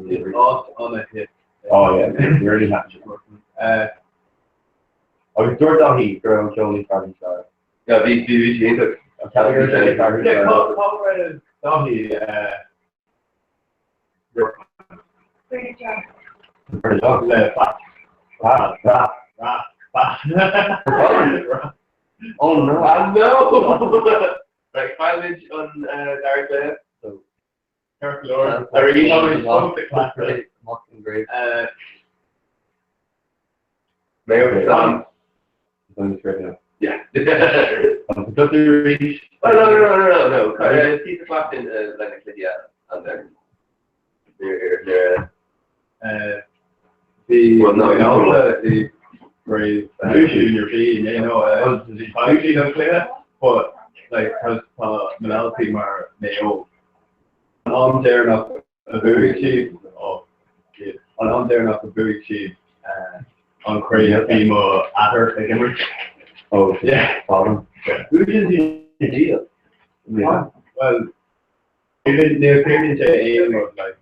Is áit an-the. Oh yeah, really happy. Agus dúirt Daithí go raibh an ceol níos fearr níos fearr. Yeah, bhí bhí bhí sé iontach. An ceol go raibh sé níos fearr níos Yeah, fearr. cá raibh Daithí le Fat. Rap, rap. Rap. Fat. Oh no. Ah no! Right, caillimid an dara cluiche. Ceart go leor. Arís, táimid fós ag cleachtadh. Mayo Yeah. Oh, no, no, no, no, no. Peter Clapton lena cluichí and then Bhí Well, no, Alta i gcraobh Junior B inné nó bhí siad an cluiche but like cos tá Moynalty mar Maigh Eo. An am deireanach a bhuaigh siad oh an am deireanach a bhuaigh siad an chraobh bhí mo athair ag imirt. Oh, Yeah. Bottom. Bhuaigh siad díol. Yeah. Well, níl cuimhne sé aon rud like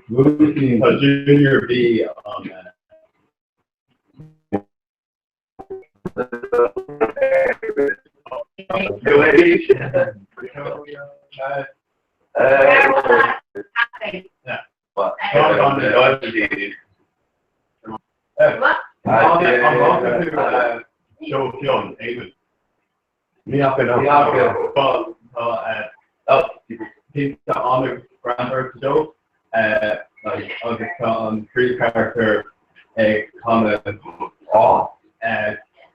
Bhuaigh siad Tá Junior B an Go ahead. Seó Fionn, Éamonn. Ní fhaca no. Ní fhaca. Tá tá píosa an-ghreannmhar sa seó like agus tá an príomhcharachtar ag canadh Oh.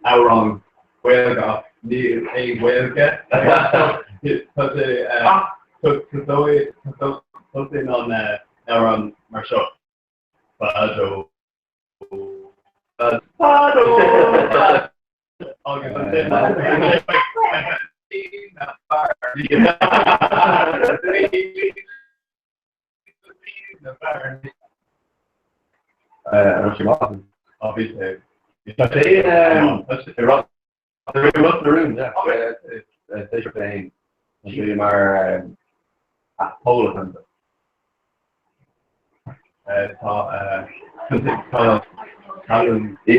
amhrán Gaeilge ach níl aon Ghaeilge. Tá sé tosaíonn an amhrán mar seo. Fadó. Fadó. Agus ansin An raibh sé maith? Á bhí sé. Tá sé i Ros na Rún, yeah. Tá sé féin. Tá sé mar Pól atá. Tá tá talún tá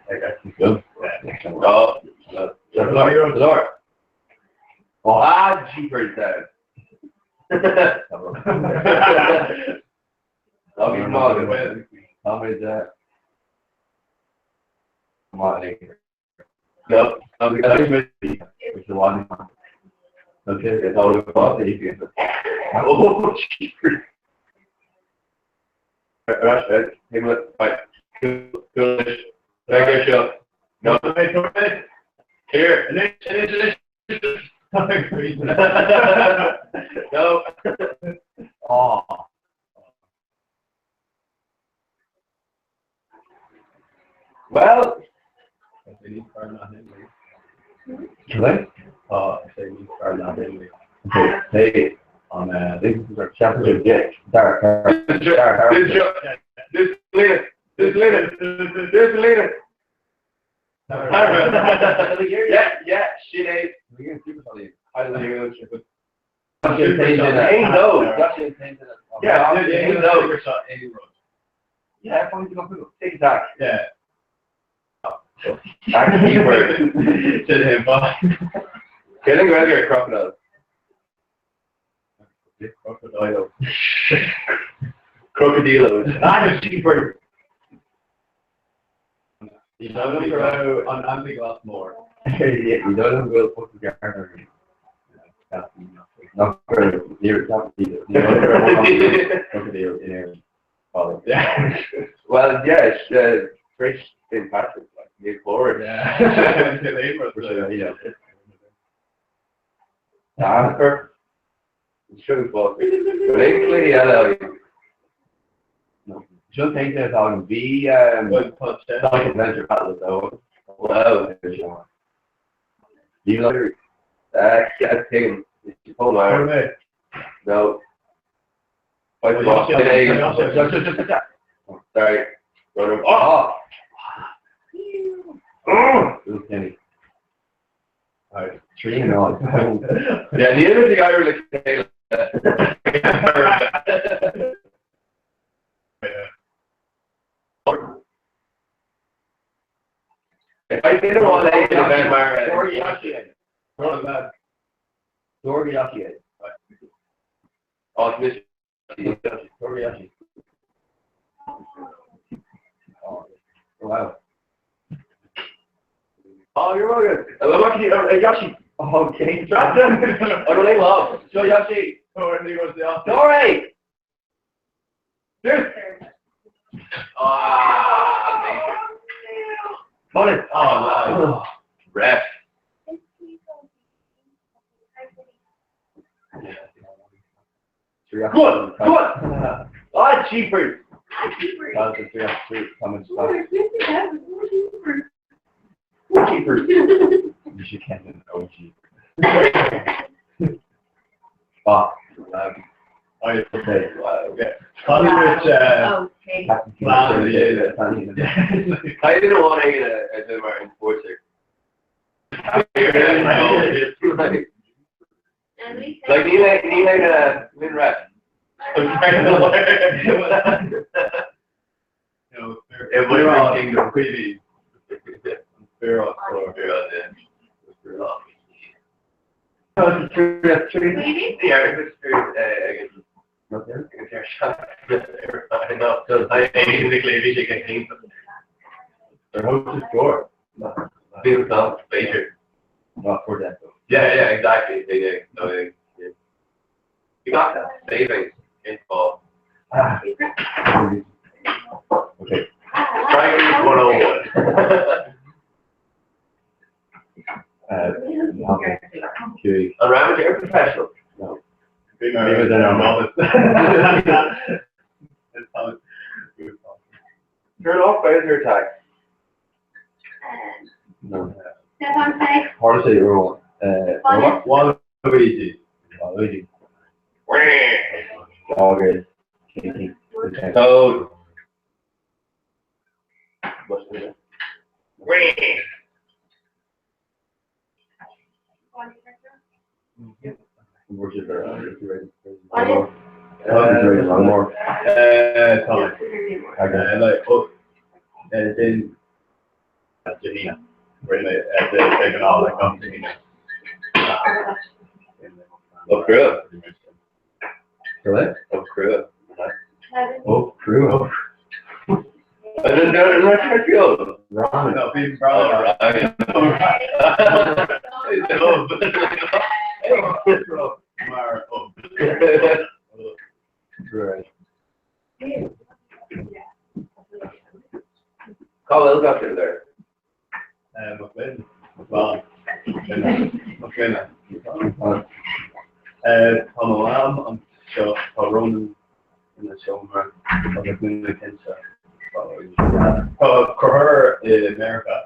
aige. Oh, ah, jeepers down. Tá Tá maith. No. Oh, jeepers. No. Here. No. Oh. Well, Tá sé níos fearr ná Hindley. Hey, An Shepherd Dick. Dar, dar, this this Lena, this Lena, this Lena. Yeah, yeah, shit, eh? Ain't no. Yeah, ain't no. Yeah, take that. Yeah. Back keyword. Sin him Killing regular crocodile. Crocodile. Crocodilos. Ah, cheaper. Ní dóigh go raibh an ainmhí glas mór. You don't go fucking garden. Not near crocodile in Éirinn. Yeah. Well, yeah, it's uh, fresh St. Patrick's, like, made forward. Yeah. Yeah. Answer. Should have Basically, yeah, Sean think that on V Well, Adventure Atlas though. Wow. You like Yeah, taken. Hold on. No. Well, Sorry. Run Oh! Oh! Kenny. Alright. Tree and all. Yeah, the other thing I really say. duine amháin éigin a bheith mar. Ref. Good, good. Ah, jeepers. Jeepers. Ah, okay. I didn't want to get a mar enforcer. Like níl níl aon min ref. Not for that. Yeah, yeah, exactly. Yeah, yeah, no, yeah, yeah. You got that savings in ball. Ah. Okay. Dragons 101. Cúig. An raibh air professional. No. Bhí Turn off browser tag. No. Tharla sé uair amháin. Waluigi. Waluigi. Agus Toad. More. Ó crua. Really? Ó crua. Oh, crew. Ron. No, bhí Brown. Mar Right. Cá bhfuil gach duine there? McLean. McLean. Tá mo mham anseo tá Ronan ina seomra agus mé cinnte. Tá Conchúr i Meiriceá.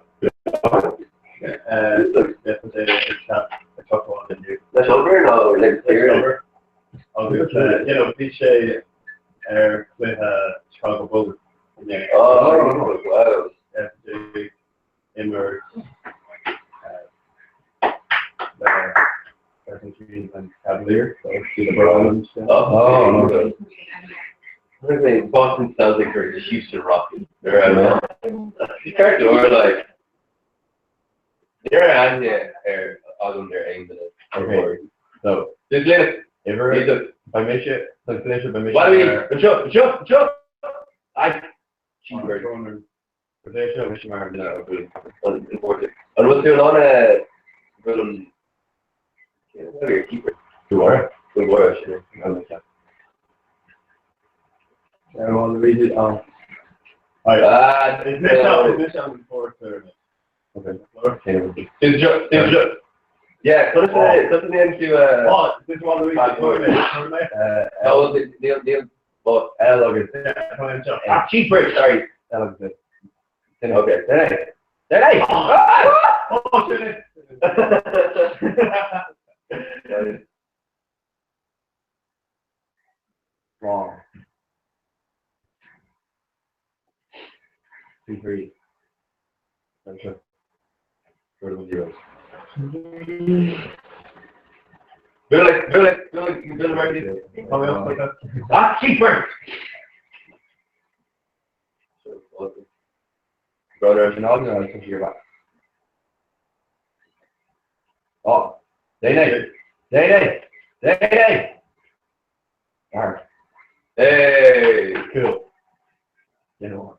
Leis obair nó le saoire? Agus bhí sé ar chluiche Chicago Bulls inné. Oh, wow. Imirt le Cleveland Cavaliers, so see the Browns. Oh, no. What are they? Boston Celtics or the Houston Rockets. They're Ceart go leor like Ní raibh aithne ar agam ar aon duine. Okay. So, Just let uimhir ba mise sa mise ba mise Why anseo anseo anseo I cheeseburger. Ba mise mar No, an bhfuil tú in ann bhfuil an keeper Bhfuil bhfuil sin. Waluigi on. Ah, Is this on fourth service? Okay. Okay. Yeah, conas a ndéanann tú Oh, this Waluigi. Oh, níl níl L agus Ah, cheeseburger, sorry. L agus Okay. There. There. Ah! Oh, sin Wrong. 2 3. Anseo. Go to zeros. Buail buail buail buail Ah, cheeseburger. Brother, Sin ágan an here back. Oh, déan é! Déan é! Déan é! Gar. Hey! Cool. Déan amháin.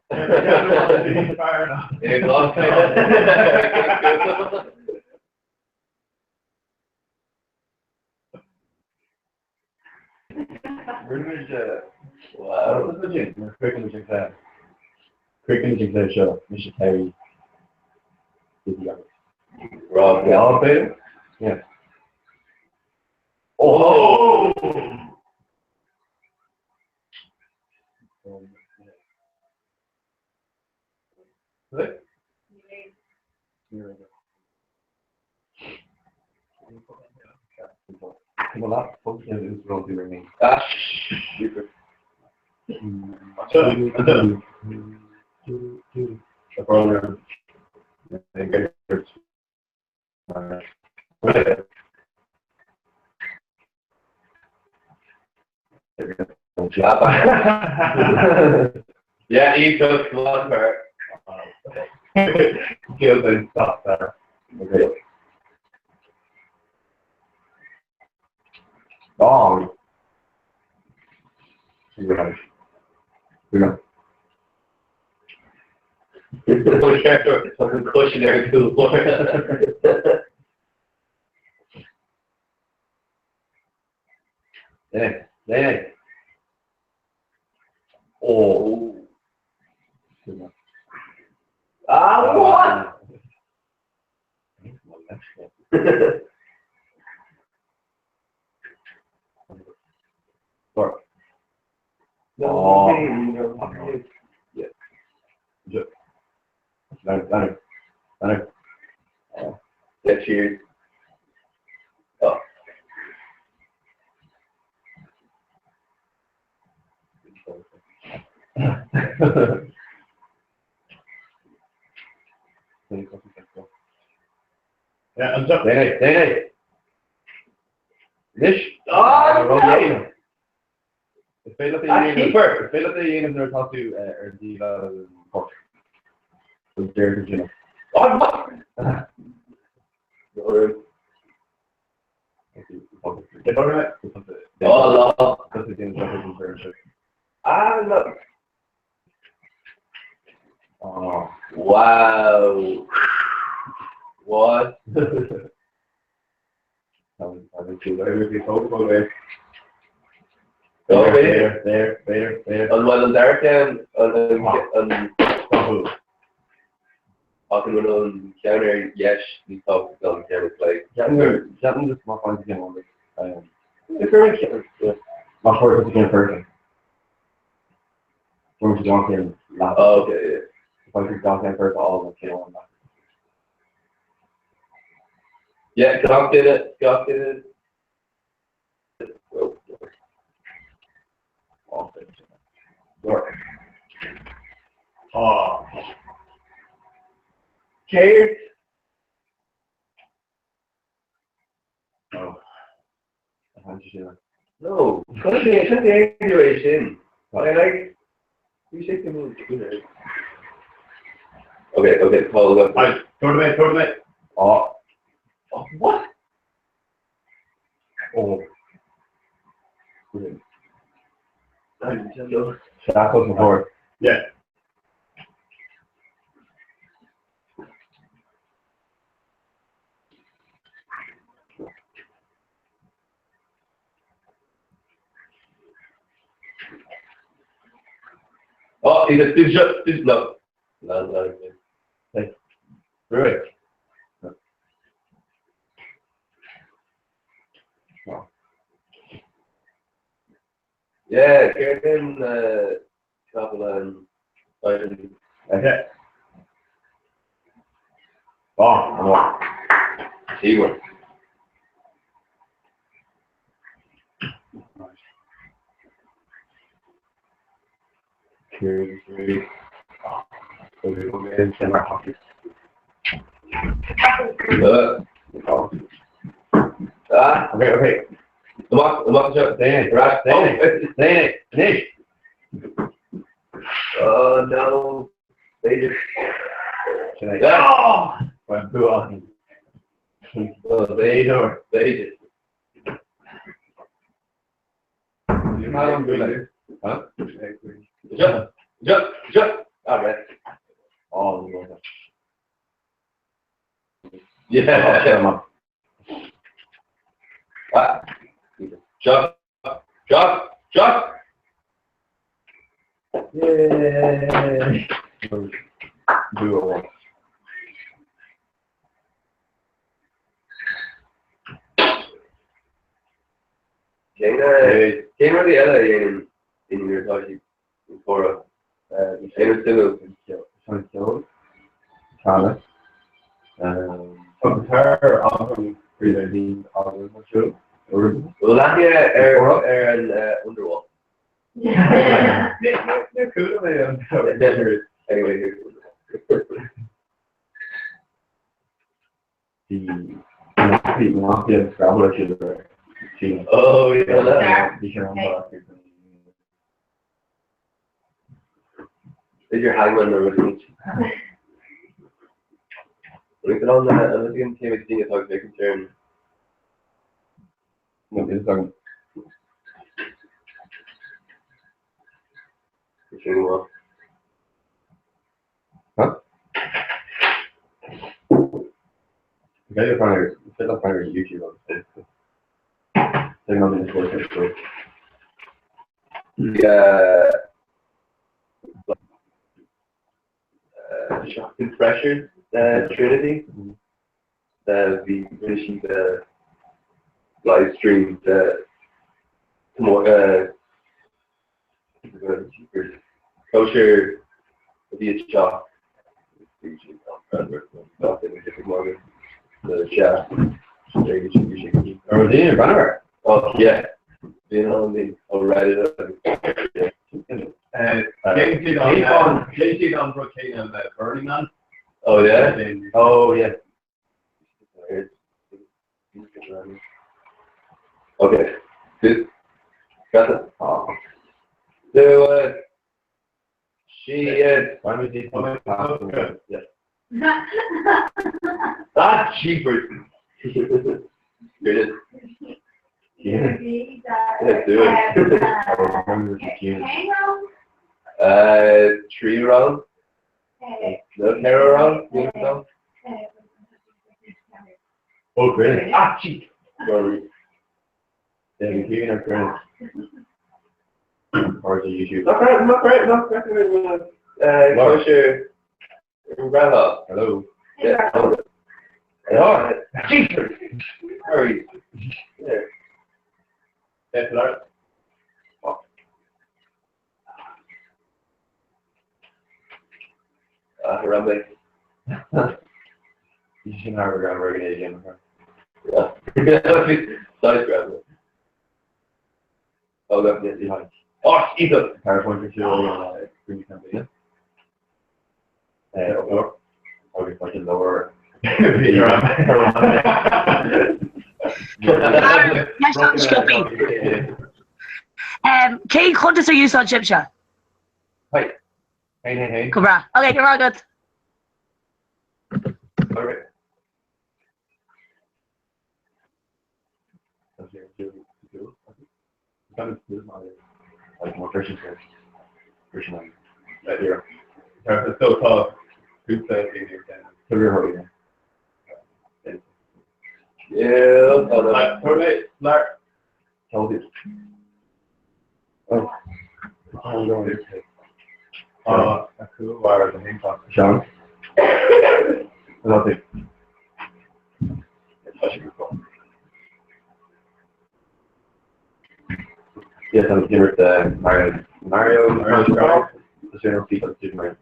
Yeah, he took one part. Okay. Oh. Right. Yeah. Fucking cushion ar cúl. Déan é. Oh. Ah, what? Sorry. No. Oh. Yeah. No, no, no. Yeah, cheers. Oh. Yeah, anseo. Déan é, déan é. Anois. Ah, no! Is féidir leat é Ah, a dhéanamh- keeper! Is féidir leat é a dhéanamh nuair atá tú ar an taobh eile den phoc. Is deir go déanamh. Oh, what? Oh, no. Ah, no. Oh. Wow. What? There, there, there, there. An bhfuil an dara ceann an an ach an bhfuil an ceann ar dheis níos tábhachtaí ná an ceann ar clé? Ceapaim just má fhaigheann tú ceann amháin. Má fuair tú ceann foirfe. Fuair tú gach ceann leath. Oh, okay, yeah. Fuair tú gach ceann foirfe all an ceann amháin leath. Yeah, gach duine, gach duine. Oh, Oh. Céard? Oh. No. Shouldn't be, shouldn't be angry é sin. I like, you shake the moon. Okay, okay, Paul, go. Right, tournament, tournament. Oh. Oh, what? Oh. I don't know. Shackles before. Yeah. Oh, he's a, he's just, he's, no. No, no, no. Right. Yeah, Kieran, Capel and Ireland. Yeah. Oh, I'm on. Igor. Two, three. Ah, Okay, okay. amach, amach anseo. Déan é, Right. déan é, Oh, déan é, anois. Oh, no. B'fhéidir. Sin é. Ah! Bhain bua. B'fhéidir, b'fhéidir. Cén rudaí eile a dhéanann daoine nuair atá siad ag comhrá? Aon rud suimiúil? An ceol, canadh, Tá guitar agam faoi le bhí agam mar seo. Bhfuil aithne ar an Wonderwall? Níor chuala mé an Anyway, Bhí Bhí Monopoly agus Scrabble ar siúl ar sílim. Oh yeah. Bhí sé an-mhaith. Idir Hangman nó rud éicint. An an an cé mhéad daoine atá ag féachaint ar an Níl fhios agam. Sin go maith. Huh? B'fhéidir fan ar fan ar YouTube agus Facebook. They're not in the course. Yeah. Seachtain Freshers Trinity. Bhí rinne siad live stream de cóisir a bhí anseo. Ar daoine breathnú Oh yeah. Bhí an bhí ó Reddit agus Cén siad an rud céanna le Burning Man? Oh yeah? Oh yeah. Okay. Good. Got it. Oh. Do it. She is. Why would you Yeah. Ah, jeepers. Here it is. Yeah. Yeah, do it. Tree round. No terror round. You know? Oh, great. Ah, cheap. Sorry. Yeah, we keep our friends. Or the YouTube. Not right, not right, not right. Kosher. Grandma. Hello. Yeah. Hello. Jeepers. Sorry. Yeah. Yeah, Lars. Harambe. You should have a grandma again. Yeah. Size grandma. Oh, no, yeah, yeah. Oh, Ethan. PowerPoint for sure. Green campaign. Or or if I can lower. Cén cuntas a úsáideann sibhse? Hey. Hey, hey, hey. Go breá. Ok, go raibh agat. Alright. So tá cúpla daoine ag déanamh. Yeah, oh, no. Tabhair mé lear. Tá a cúlmhar de hiontas. Sean? Lovely. Yes, I'm here with the Mario Mario Mario Kart. The General People Super Mario.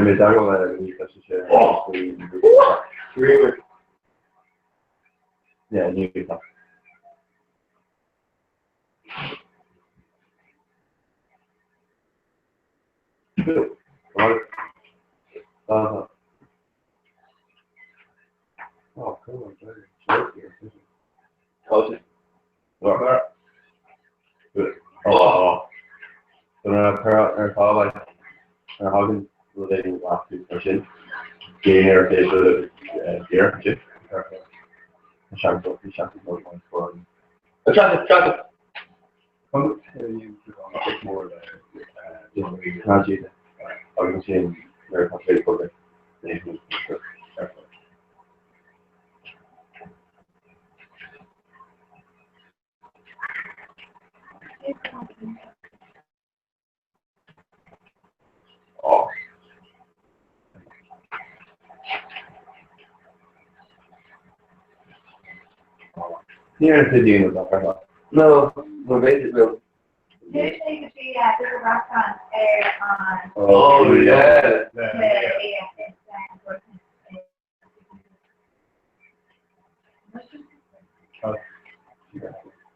Mé Oh. Really? Yeah, new stuff. Right. Oh, cool. Close it. Right. Good. Oh. So now ar ar like ar hagan rud éigin glas. Sin géar géar Agus sin nuair atá sé ag Ní raibh tú déanamh dá fad. No, no b'fhéidir go Oh yeah.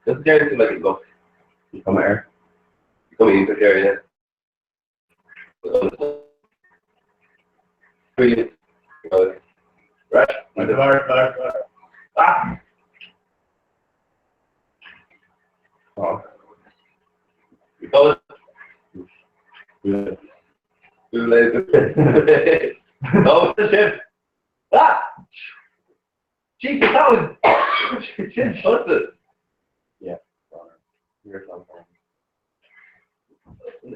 Just get into like a look. You come here. You come in here, yeah. Brilliant. Right. Ah. Oh. You call it. Yeah. Oh, it's the ship. Ah! Jesus, that was Jim Hudson. Yeah. Here's something.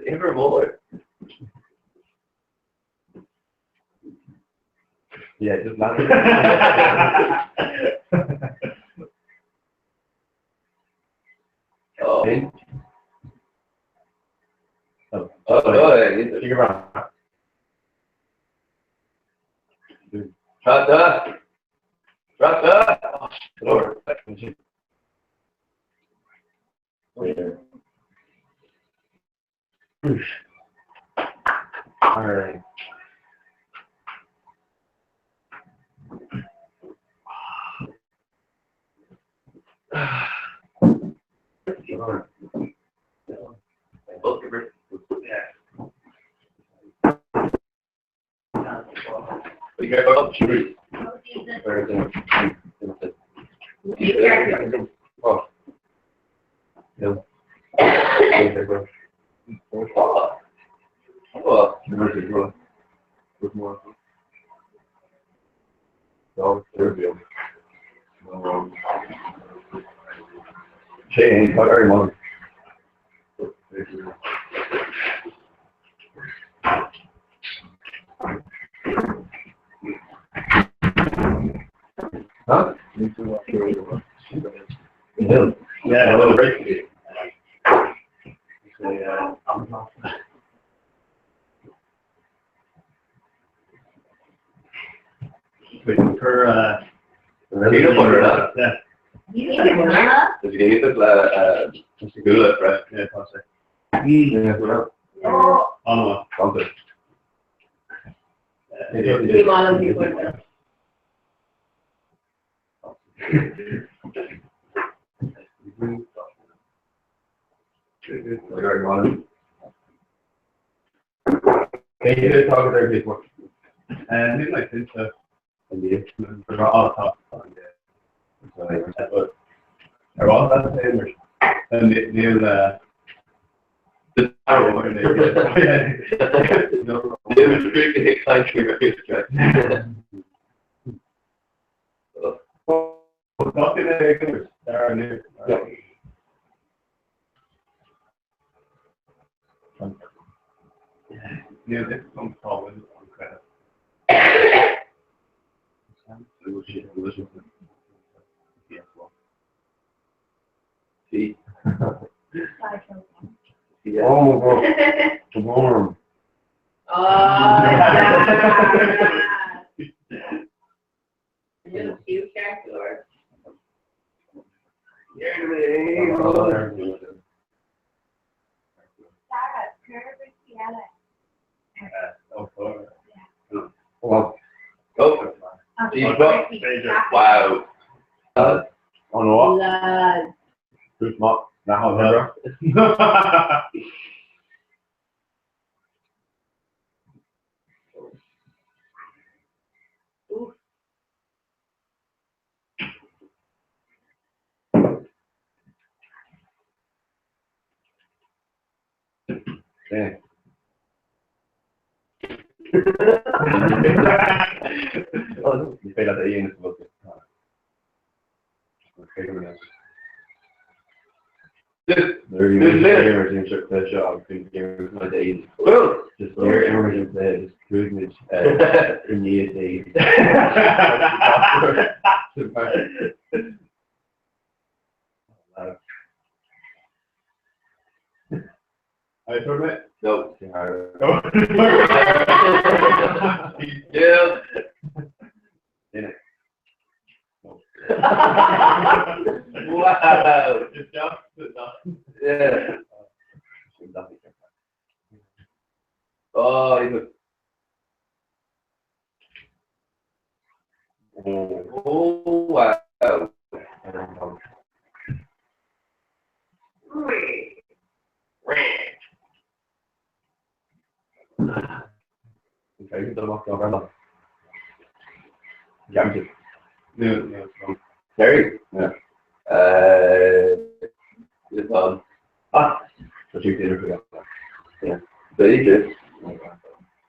Evermore. Yeah, just not. Oh. Oh, Oh, oh, yeah. Figure out. Rata. Rata. Oh, Lord. All right. Be careful. Oh. No. Oh. Oh. Shane, what are you on? Huh? Yeah. Yeah, a little break. Wait, per Peanut butter, huh? Yeah, Did you get it? Gula, right? yeah, possibly. Yeah, well, On something. one. Very modern. They did talk about their people. And maybe like this, Indeed. for all top. But are all that the same or and the The no It was really exciting. Nothing there are new. Yeah, this one's called on credit. See? Yeah. Oh my god, the warm. Oh, yeah. You're cute character. Oh, sorry. Well, Go. Wow. on what? Love. Who's not? Now, remember? Oof. Yeah. Ní féidir leat é a dhéanamh sa bhosca. I heard it. No. Yeah. Wow. It's just the Yeah. Oh, he's a Oh, wow. Terry? Yeah. It's on. Ah, tá tú déanamh Yeah. B'fhéidir.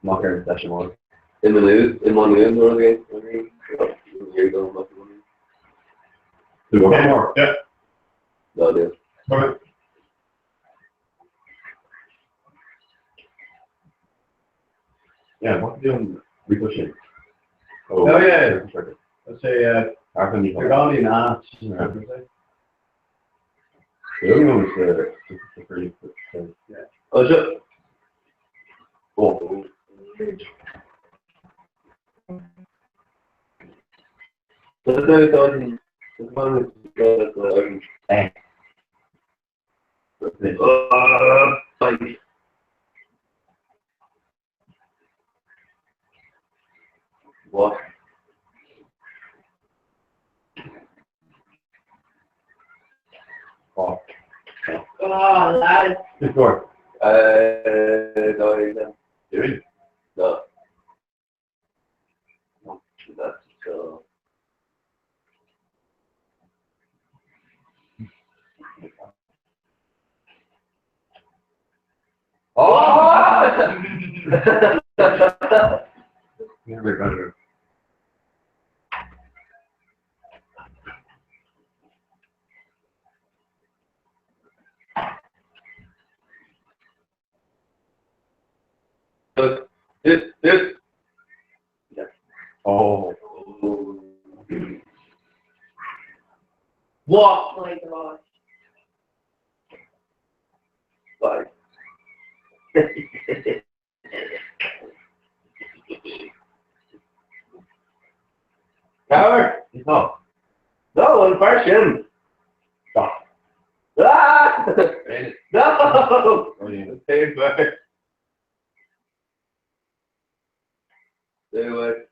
Amach ar an session amháin. I mo nú, i mo nú, nuair a bhí Do one more. Yeah. No, dude. Sorry. Yeah, what do ricochet? Oh, yeah. Let's say Arthur you're gone in that. Yeah. The other one was the pretty Oh, sure. Oh, That's the one. That's one. That's the eh. Like. What? Oh, Oh, lad. good score. No, no. Doing. No. That's so. Oh! Never better. Look, this, this. Oh. What? Oh my gosh. Bye. Power? Oh. No, one person. Stop. Ah! No! Oh, yeah. Paper. Do it.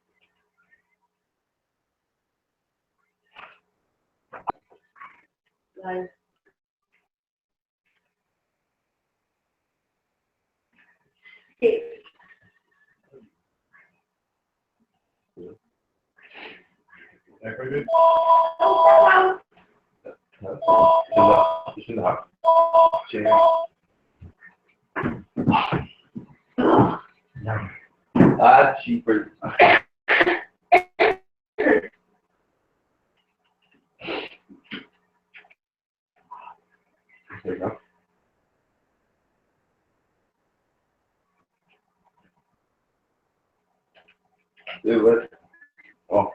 Lad. Hey. Yeah, very good. Oh, Sin hack. Ah, cheaper. There you go. Do it. Oh.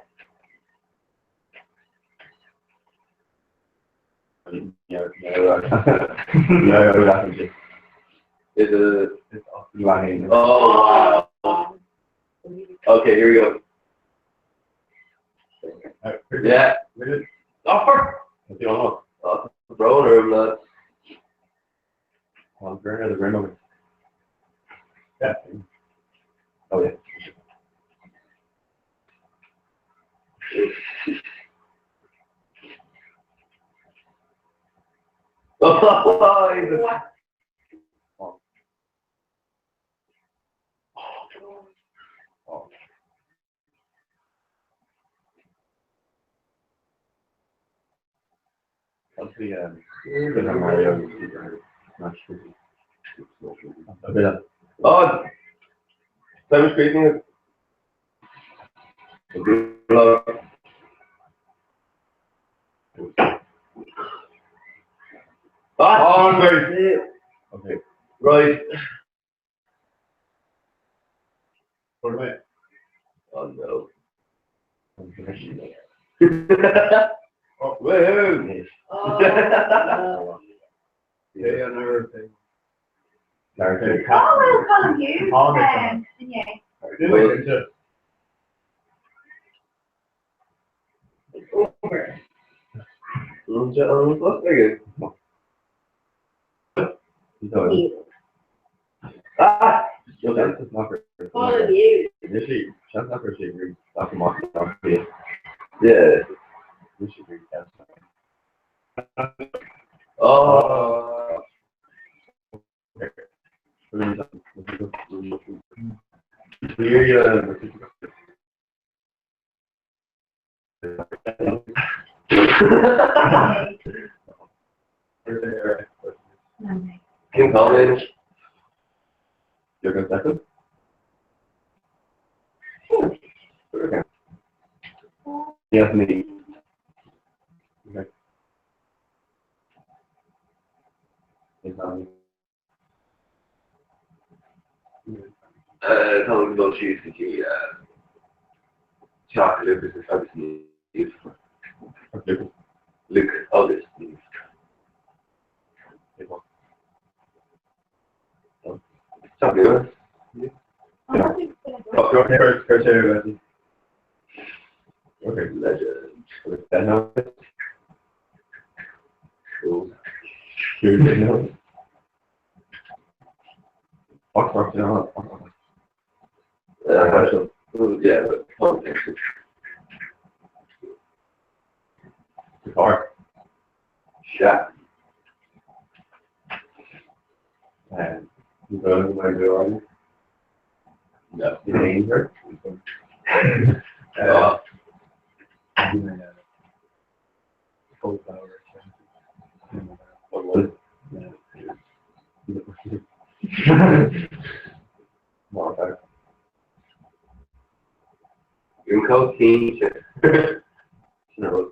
Yeah, yeah, yeah, yeah. Is it? It's off the line. Oh, wow. Okay, here we go. Right, very good. Yeah. Very good. Offer. That's the only one. Oh, Broner, lad. Well, Werner, the Werner. Yeah. Oh, yeah. Oh, he's a- What? Oh. That's the the Mario Smash. Oh, Tá mé críochnaithe. Ah, Okay. Right. What am I? Oh no. Oh, Whoa. Oh, yeah, another thing. Sorry. oh well, Colin Hughes. Yeah. Over. Ah! Colin Hughes. Yeah. Oh. Kim Collins. You're going second? Okay. Yes, me. Okay. Tá dul síos go dtí teach Lucas agus Niamh. Luke agus Niamh. Teach Lewis. Okay. Legend. Cool. Yeah, but politics. Guitar. Shaq. And you go to my door. No. You name her. What was More You call King. No.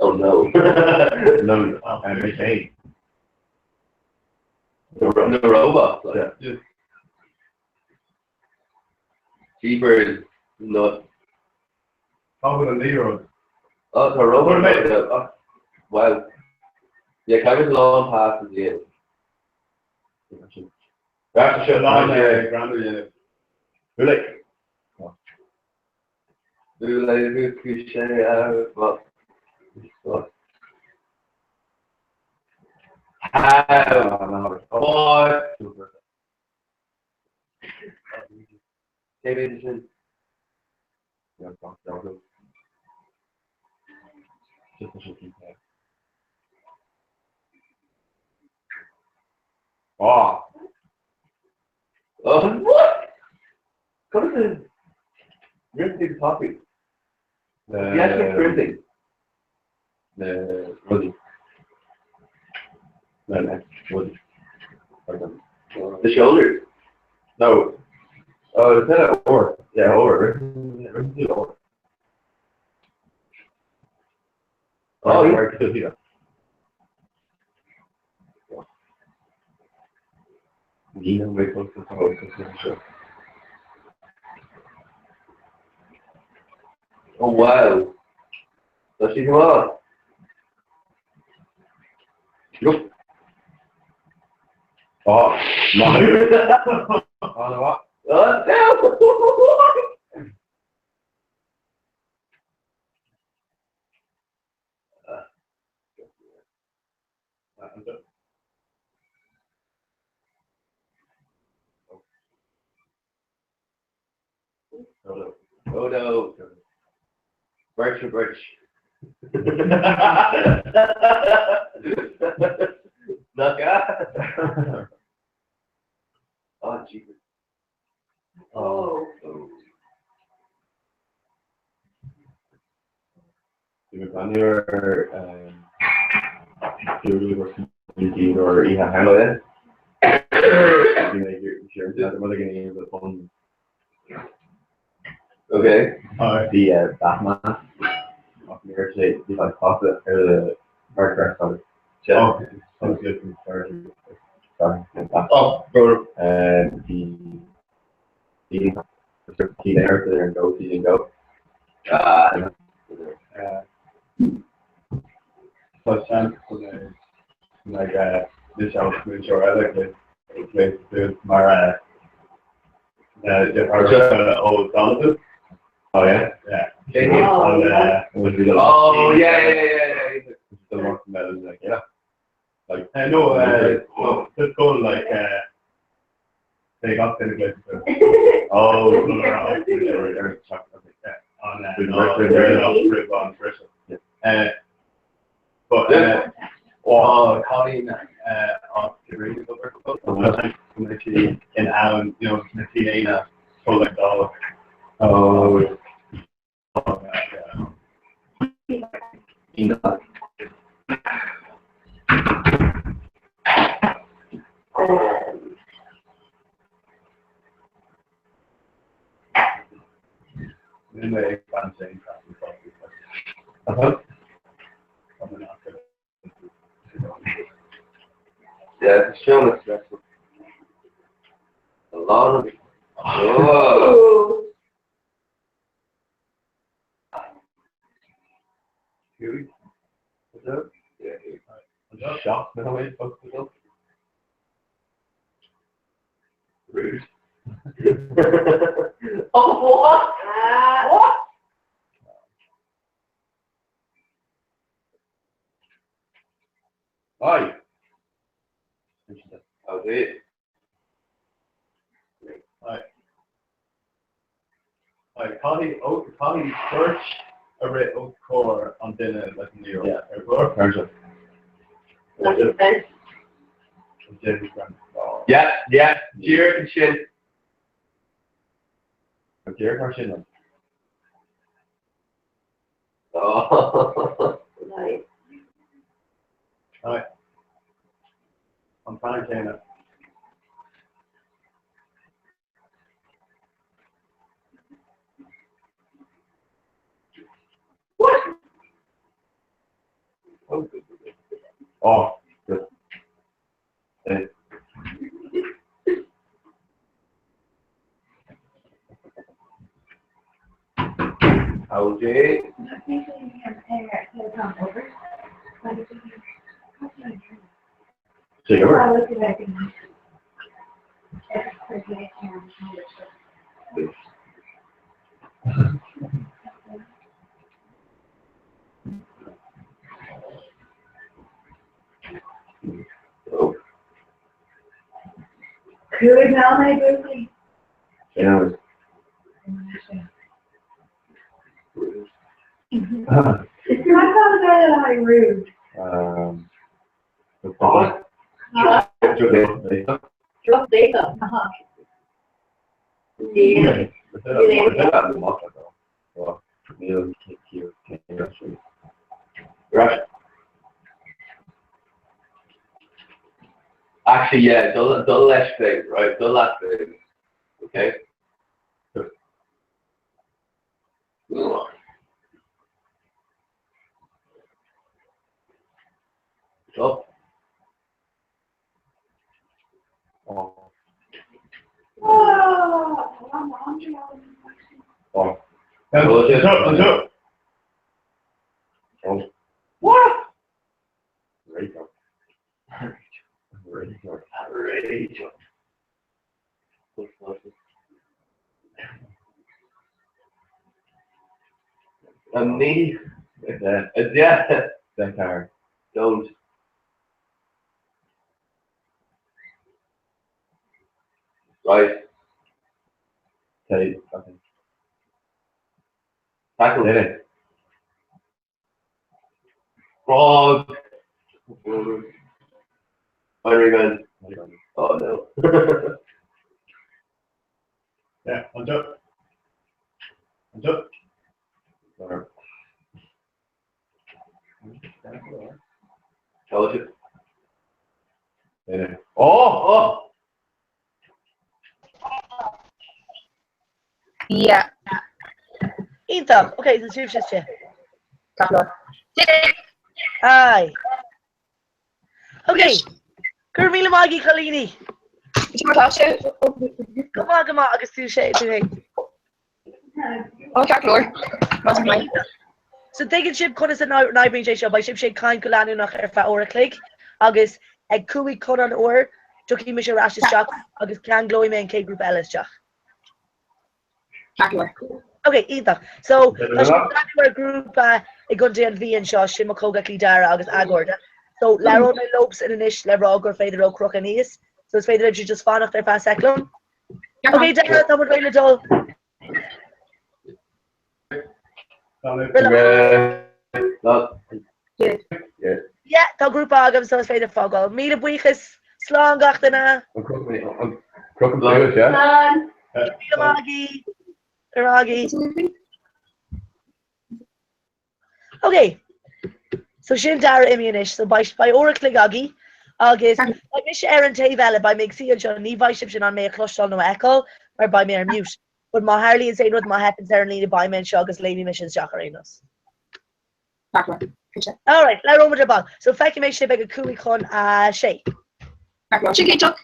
Oh no. No, I'm okay. The robot. Like. Yeah. Jeepers. Nut. How about a Leroy? Oh, it's a robot. What about- Oh, wow. Yeah, Kevin's long pass is in. That's a Long, shot. grander, yeah. Really? Voulez-vous coucher avec moi? What? How? What? David, Oh, Oh, what? What is it? Ripley Poppy. the The actual printing. The Woody. No, no, Woody. The shoulders. No. Oh, is that or? Yeah, or. Or. Oh, yeah. yeah. Oh, wow. Does she come on? Nope. Oh, no. Oh, no, what? Oh, no. Oh, no. Birch or birch. Not Oh, jeepers. Oh. Oh. Do we plan your Okay. Bhí Batman ach ní raibh sé bhí like casadh ar the hard press on Oh, bro. Bhí bhí ar an go go go. Ah. Tá seans go mbeidh múinteoir eile ag mar O'Donovan. Oh yeah? Yeah. Oh yeah, yeah, yeah, yeah. The one that is like, yeah. Like, I know, just go like, they got the place. Oh, no, But oh, cailín in ann you know na tíana dá Oh, Yeah, it's showing us a lot of. Oh. Yeah. Shot na way Rude. Oh, what? What? Aye. Oh, it. Like Connie O Connie Birch a rith ó core an duine like New York. Yeah. Ar Perfect. Yeah, yeah. Dear and shit. Dear mar sin. Oh. Right. An fan céanna. Oh, good. Oh, good. Hey. OJ. Say over. Oh. Could now my birthday. Yeah. It's not called that I rude. Oh. Drop data. Uh-huh. Yeah. Right. Actually, yeah, the the last thing, right? The last thing. Okay. Up. Oh. Oh, Oh. Anseo. Oh. What? Rachel. Rachel. Rachel. A knee. Yeah. A death. That car. Don't. Right. Say something. Tackle. Did it. Frog. Binary man. Oh no. Yeah, anseo. Anseo. Ceolta. Oh! Oh! Yeah. Iontach. Ok, so sibhse istigh. Tá. Hi. Ok. Go raibh míle maith agaibh a chailíní. Tá sé. Go maith go maith agus tú sé tú féin. Ó ceart go leor. Más maith. So tuigeann sibh conas a n-oibríonn sé seo, beidh sibhse ag caint go leanúnach ar feadh uair a chloig agus ag 5 chun an uair tiocfaidh mise ar ais isteach agus ceanglóidh mé an chéad ghrúpa eile isteach. Ceart go leor. Ok, iontach. So tá sibh ag breathnú ar ghrúpa i gContae an Mhí anseo, sin mo chomhghleacaí Dara agus a gcairde. So labhróidh mé leobsan anois le rá gur féidir leo crochadh aníos. So is féidir libhse just fanacht ar feadh sec liom. Ok, Dara, tá muid réidh le dul. Yeah, tá grúpa agam so is féidir fágáil. Míle buíochas, slán gach duine. Crocham suas, yeah? Slán. Míle maith agaibh. Ar aghaidh. Ok, so sin Dara imithe anois, so beidh beidh uair a chloig agaibh agus beidh mise ar an taobh eile, beidh mé ag suí anseo, ní bheidh sibhse in ann mé a chloisteáil nó a fheiceáil mar beidh mé ar mute. But má tharlaíonn aon rud, má theipeann ar an líne, beidh mé anseo agus léimfidh mise isteach ar aon nós. Alright, labhróimid ar ball. So feicfidh mé sibh ag a 6:55. Sin cinnteach.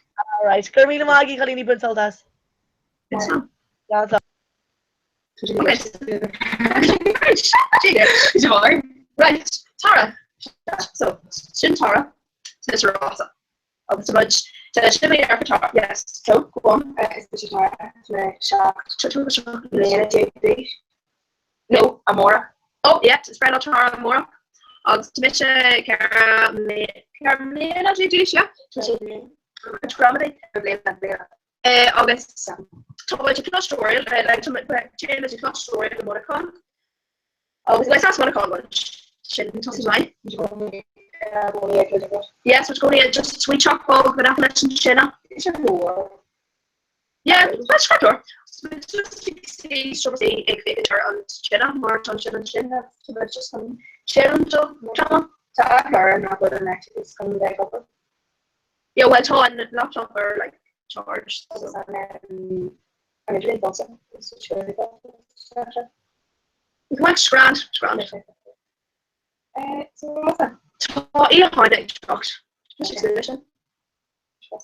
Alright, go raibh míle maith agaibh a chailíní, bain sult as. Slán slán. Right, Tara. So, sin Tara. Sin Rossa. Agus muid sin mé ar Tara. Yes. So, go on. Is mise Tara. Mé 17 mbliana d'aois. No, amárach. Oh, yeah, is breá Tara amárach. Agus tá mise 14 mbliana d'aois, yeah. Tá sé gramadaí bliana bliana. Agus tá muid ag cloisteáil, like, tá muid ag cloisteáil i Muineachán. Agus like, as Muineachán muid, sin tosaí maith. Yes, muid i gcónaí just sweet shop beag go raibh leis an sinne. Yeah, that's ceart go leor. So muid just ag suí ag féachaint ar an tine mar tá an tine ansin, tá muid just an chill anseo. Tá athair nach bhfuil an leictreachas chun bheith ag obair. Yeah, well tá an laptop ar like charge so. Agus an an idirlíon fosta is siúr Much grand, grand. So Rossa. Tá oíche Shamhna ag teacht. Tá sé súil leis sin.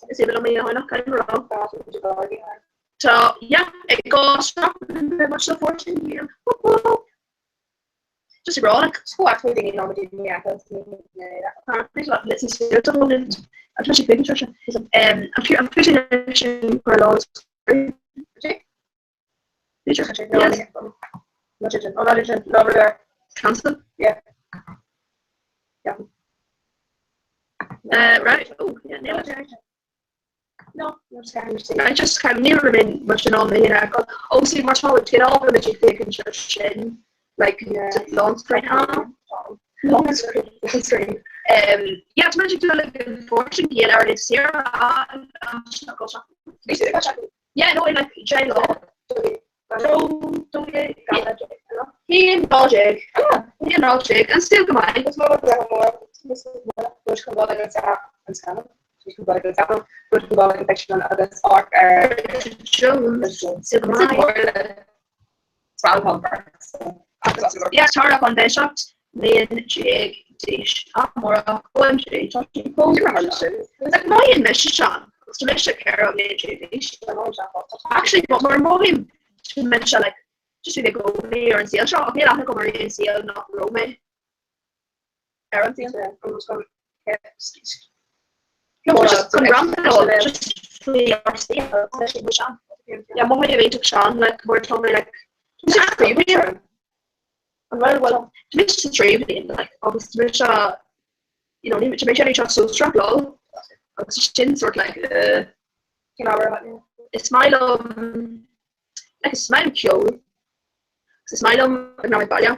Is é liom oíche Shamhna, caithfidh mé a rá. Tá, yeah, ag go seachtain much the 14 year. Just ag rá like Go bhfuil daoine ná daoine Tá sé big sin. I'm putting sin for lá Cancel? Yeah. Yeah. Right. Oh, yeah, nailed it. No, I just kind of ní raibh mé much in ann mé a fheiceáil. Oh, see, mar tá muid cineál muid ag féachaint ar sin, like, long screen ah, long screen, long screen. Um, yeah, tá muid ag dul ag an fortune ghéill ar an saor Yeah, no, in like J law. Haon lá déag. Haon lá déag. An still go maith. Is mór go mór agus amharc ar Jones. Still go maith. Yeah, Tara chun bheith 17 mbliain d'aois amárach. OMG, tá sí chomh Like, mothaíonn mise sean. Tá mise 14 mbliain d'aois. Actually, mar mothaím tá mise like just bhí mé i gcónaí ar an saol seo ach níl aithne agam ar aon saol nach raibh mé ar an saol. No, just chun rambláil, just faoi ár saol. Yeah, mothaím iontach sean, like, mar tá mé like, tá mise sa tríú bliain. An bhfuil, bhuel, tá mise sa tríú bliain, like, agus tá mise, you know, tá mise anseo sóisearach lol, agus sin sort like, uh, is maith liom, like, is maith liom ceol, agus is maith liom ag raibh baile,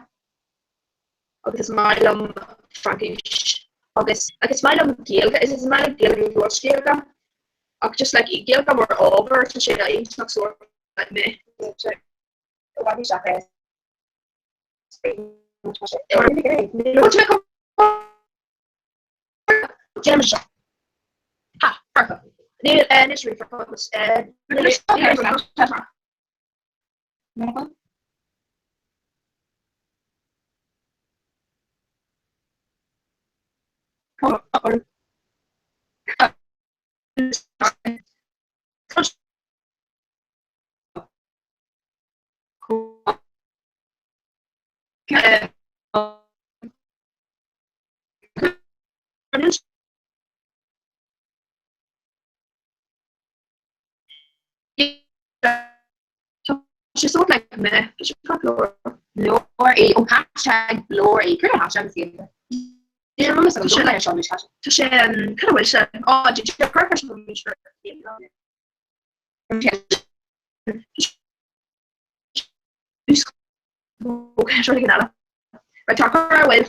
agus is maith liom Fraincis, agus like, is maith liom Gaeilge, is is maith liom Gaeilge labhairt Gaeilge, ach just like Gaeilge mar ábhar, tá sé iontach sort like meh. Déanaim seo. Ha, foirfe. Níl anois rí foirfe. Tá sé sórt like meh, tá sé ceart go leor. Leor é, ó hashtag leor é, céard é hashtag is céard? Níl a fhios agam, seo le seo anois hashtag. Tá sé, cad a bhfuil sé? Á, did you cur sé Right, tá cur bhfuil.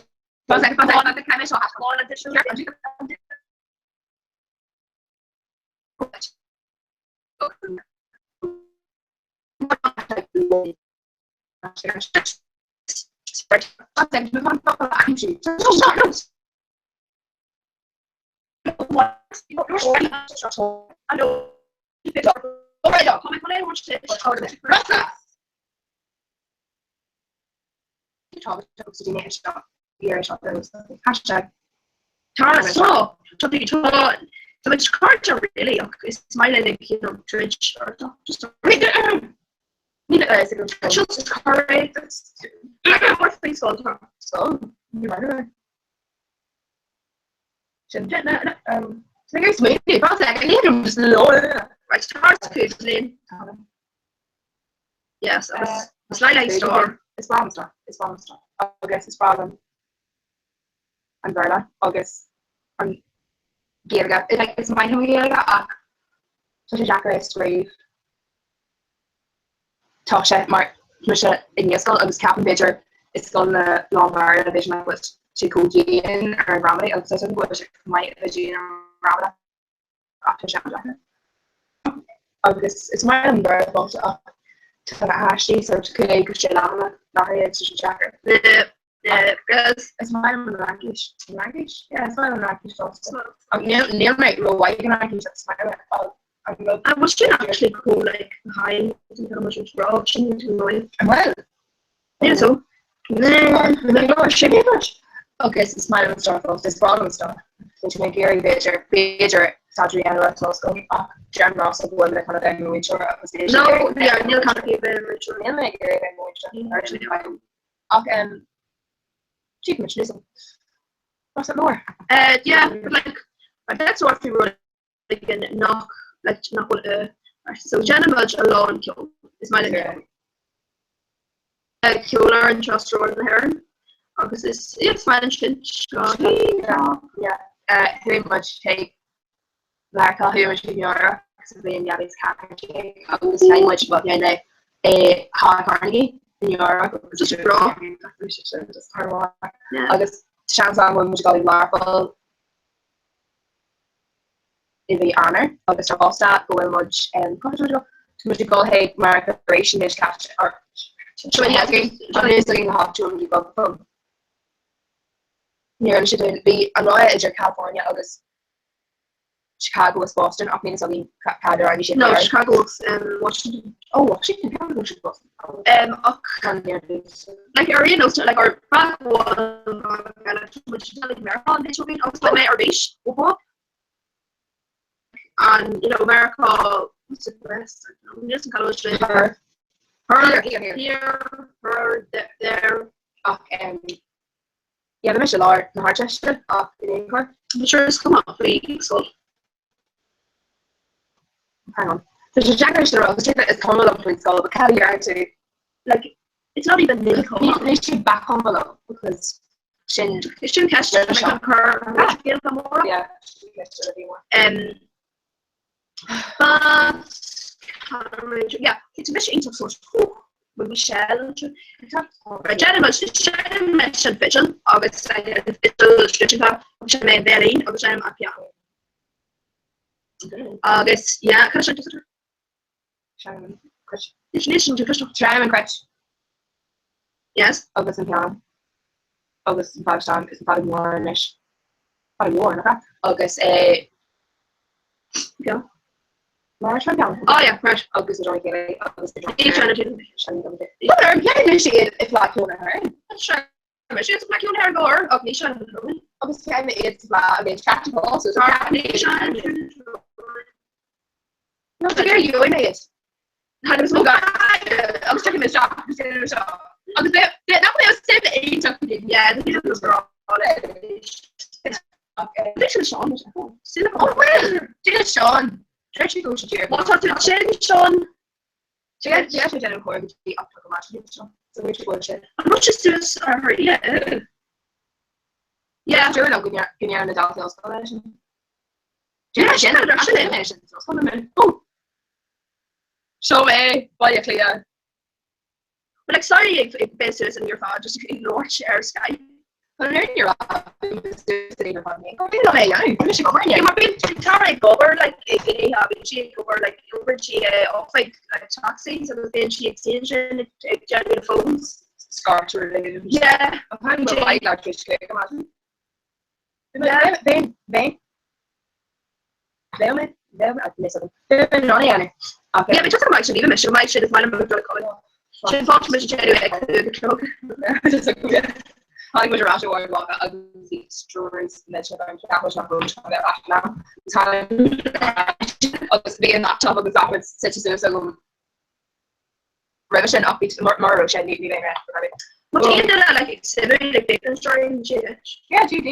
Tá so tá tá muid cairde really ach is maith linn ag you know troid or tá just just correct more faoi scoil tá so ní mar Sin um Right, tá cúig bliain. Yes, agus is le le star. Is breá liom stair, is breá liom stair agus is breá liom an Béarla agus an Ghaeilge. Like, is maith liom an Ghaeilge ach tá sé deacair a scríobh. Tá sé mar mise i ngaelscoil agus ceapaim b'fhéidir i scoileanna lán-Bhéarla b'fhéidir nach bhfuil sé chomh dian ar an ghramadach agus tá go bhfuil sé chomh maith a bheith dian ar an ghramadach ach tá sé an-deacair. Agus is maith liom an Béarla fosta ach tá na haistí sort 5 go 6 leathanach nach iad tá sé deacair. Agus is maith liom an Fhraincis. An Fhraincis? Yeah, is maith liom an Fhraincis fosta. Ach níl níl mé rómhaith ag an Fhraincis ach is maith liom an rud. An bhfuil sin actually chomh like high tá muid ag rá sin annoying. An bhfuil? Níl so. Sin é muid. Agus is maith liom an stair fosta, is breá liom an stair. Tá mé ag iarraidh b'fhéidir b'fhéidir staidéar a dhéanamh ar ollscoil ach deirim liomsa go bhfuil mé chun a bheith múinteoir agus níl No, yeah, níl chun a bheith múinteoir. Níl mé ag iarraidh a bheith múinteoir. Ach um, cheap muid níos What's it more? Uh, yeah, but like, I bet so faoi rud again nach like nach bhfuil uh, right, so déanaimid a lán ceol is maith linn ceol. Uh, ceol ar an trasrón na hÉireann agus is is maith linn sin Yeah. Uh, chuaigh muid chuig Meiriceá, chuaigh muid chuig Nua-Eabhrac sa bhliain 2014 agus sheinn muid le i Halla Carnegie i Nua-Eabhrac agus Just breá. Bhí sé sin just thar barr. Agus seans ann go bhfuil muid ag dul ag Learpholl i mhí Eanáir agus tá fosta go bhfuil muid um, cá bhfuil muid ag dul? Tá muid ag dul chuig Meiriceá arís an bhliain seo caite or Seo yeah, Tá níos againn go háit bhfuil muid ag dul go Ní raibh sé bhí an rogha idir California agus Chicago agus Boston ach níl a fhios againn cad a roghnaigh siad No, Chicago agus um, Washington. Oh, Washington, Chicago agus Boston. Um, ach like ar aon nós like ar back agus tá mé ar bís and you know America what's it west níl an cad sin Her. her Here, here. here her there, there Ach um, yeah, bhí mise i lár na hArdteiste ach in aon chor. I'm sure is cuma faoi scoil. Hang on. Tá sé deacair sin a rá, agus is cuma liom faoin scoil, but cad a deireann tú? Like it's not even Ní ní sé bacuma liom because sin Sin ceist Seo. an chur scéalta móra. yeah, sin ceist a bhí mór. Um, but yeah, it's mise iontach sórt with Michelle. Right, déanaim seinnim an fidil agus an fidil sliteacha agus seinnim mé an veidhlín agus seinnim an pianó. Agus yeah, cad sin Seinnim cruit. Is sin tú cruit. Seinnim an cruit Yes. agus an pianó agus an feadóg stáin is an feadóg mhór anois. Fada mhór, nach ea? Agus é Go. Mar sin peann. Oh yeah, right. Agus a Johnny Kelly agus a Ní sin a Tá orm ceann mé siad i bhFleadh Cheoil na hÉireann. Sin sa Fleadh Cheoil na hÉireann go leor ach ní sin. Agus ceann mé iad sa Fleadh a bhíonn Traction Hall so Ní sin. No, tá gur dheoin mé iad. Tháinig mó agus tuigim isteach agus déanaim seo. Agus nach mbeadh suim iontach Yeah, the sin Seán Oh well, Déan Seán. Deir sé go bhfuil sé díreach. Má tá tú sin Seán Sé sé déanamh chóir go dtí ach tá go maith seo. So bhfuil sé go bhfuil sé. An rud sé suas ar her yeah. Yeah, dúirt liom go ndearna na daltaí ollscoile leis sin. Déan sin ar sin é sin. Oh. Seo mé, Baile Átha Cliath. But like sorry ag ag bheith suas in your fad just ag labhairt ar Skype. Tá an fhoireann ar Yeah, mar bíonn Tara ag obair like ag bíonn sí ag obair like oibríonn sí off like like taxis agus bíonn sí ag sin sin ag déanamh na phones. Scarter Yeah. Yeah, but just maidir líme sin maidir sin is maith liom dul codladh. Sin fáth muid ag déanamh ag 5 a chlog. Tháinig muid ar ais ó Ard Mhacha agus bhí stories millteach ann, cheap muid nach raibh muid chun a bheith ar ais in am. Tháinig muid ar ais agus bhí an laptop agus gach rud suite suas agam roimhe sin ach bhí mura raibh sé ní bheinn réidh for it. Má tá aon duine like ag suimiú like Big Bang Story an sé. Yeah, GD.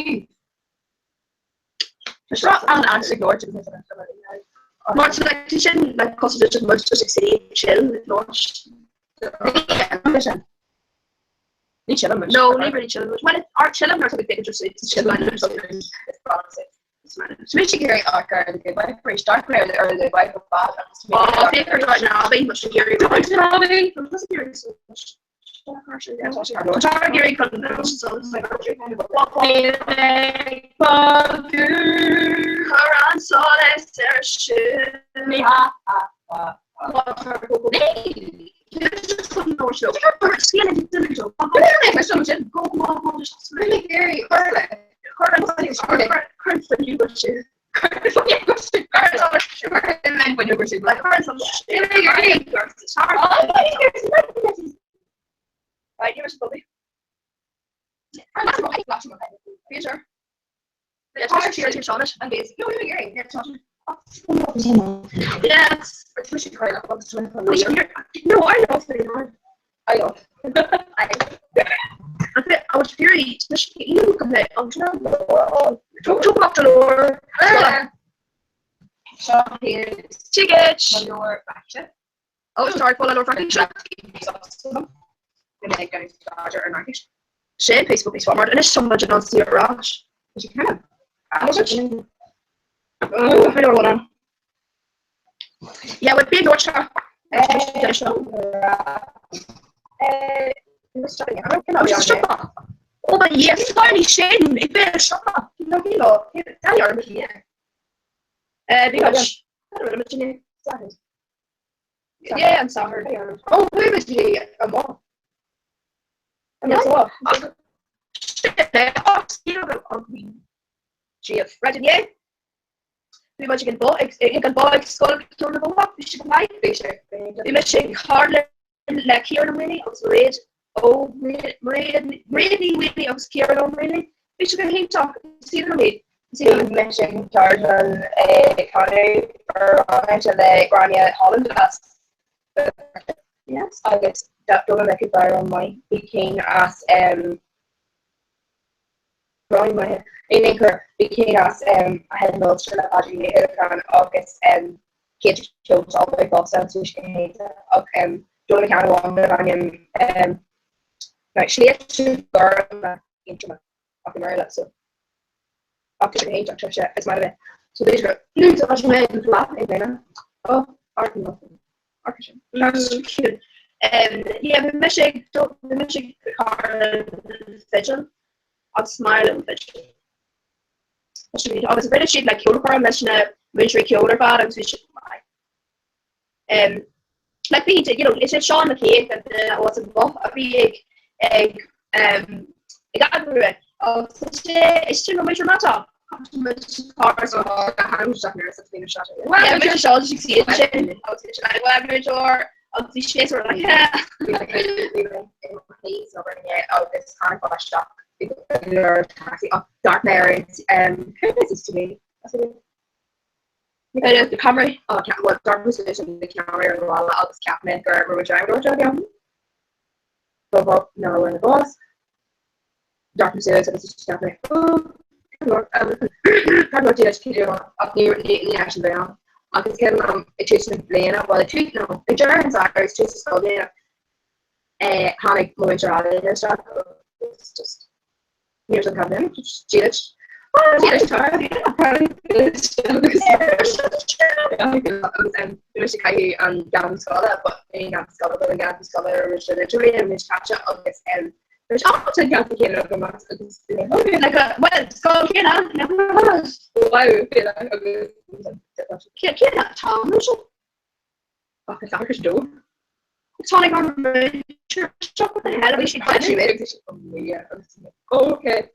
Tá an an ag labhairt agus Mar tá like tá sin like cosúil duit muid just ag suí chill ag labhairt. sin. Ní chill muid. No, ní really chill muid. Well, ar chill nuair tá ag just chill Tá mise ag iarraidh amharc ar The Good Wife arís, d'amharc mé ar The Good Wife ar fad agus tá mé Oh, féach ar Downton Abbey, muid ag iarraidh Downton Abbey. Tá ag iarraidh so much. Tá ag iarraidh chun Cuir an solas ar siúl. Yes. No, I know I know. I was fury leor Ticket. Oh, sorry, Paula leor Sin Facebook níos mar anois tá muid in ann suí ar ais. Oh, I don't wanna. Yeah, would be North Oh my yes, finally sin ag bheith siopa. Yeah, I'm sorry. Oh, who was he? A mom. Right inné bhí muid ag an bá ag an bá ag Scoil Ceoil na Bóthach, bhí sé go maith, bhí sé. Bhí mise ag Carlin le Ciarán Ó Maonaigh agus Mairéad Ó Mairéad Mairéad Ní Mhaonaigh agus Ciarán Ó Maonaigh. Bhí sé go hiontach, is aoibhinn liom iad. Is aoibhinn liom. Bhí mise ag ceardlann canadh amhránaíochta le Gráinne Holland as Yes. agus d'fhoghlaim mé cúpla amhrán maith. Bhí cinn as amhráin maithe. In aon chor, bhí cinn as A Head in Ulster le Páidí Ní Uallacháin agus Céad Ceol Solvay fosta an Súis Chéadta ach d'fhoghlaim mé ceann amháin darb ainm Sléibhte Gorma Aontroma ach i mBéarla so ach tá sé go hiontach tá sé is maith liom é. So b'fhéidir go Tá mé ag leath ag léine. Oh, arcan arcan sin. That's cute. Yeah, bhí mise ag bhí mise ag Carlin Fidel agus maith liom fidil. Agus rinne siad le ceolchoirm leis na múinteoirí ceoil ar fad agus bhí siad go maith. Um, like bhí, you know, is é Seán McCaig an duine ó as an Both a bhí ag ag um, ag eagrú é. Agus is é is sin an múinteoir mata. Agus cé am ag tús na bliana bhuel ag tús no ag deireadh an tsamhraidh tús na scoilbhliana tháinig mo mhuintir ealaíne isteach agus just ní raibh an cabhair just dílis agus caitheadh an geansaí scoile but ní an geansaí scoile but an geansaí scoile a raibh sé literally an mhí caite agus There's often geansaí céanna agam agus Like a, well, scoil céanna, wow agus céanna tá nó seo Ach is acu dó. Tá like ar what the hell bhí siad Tá sí mé agus Okay,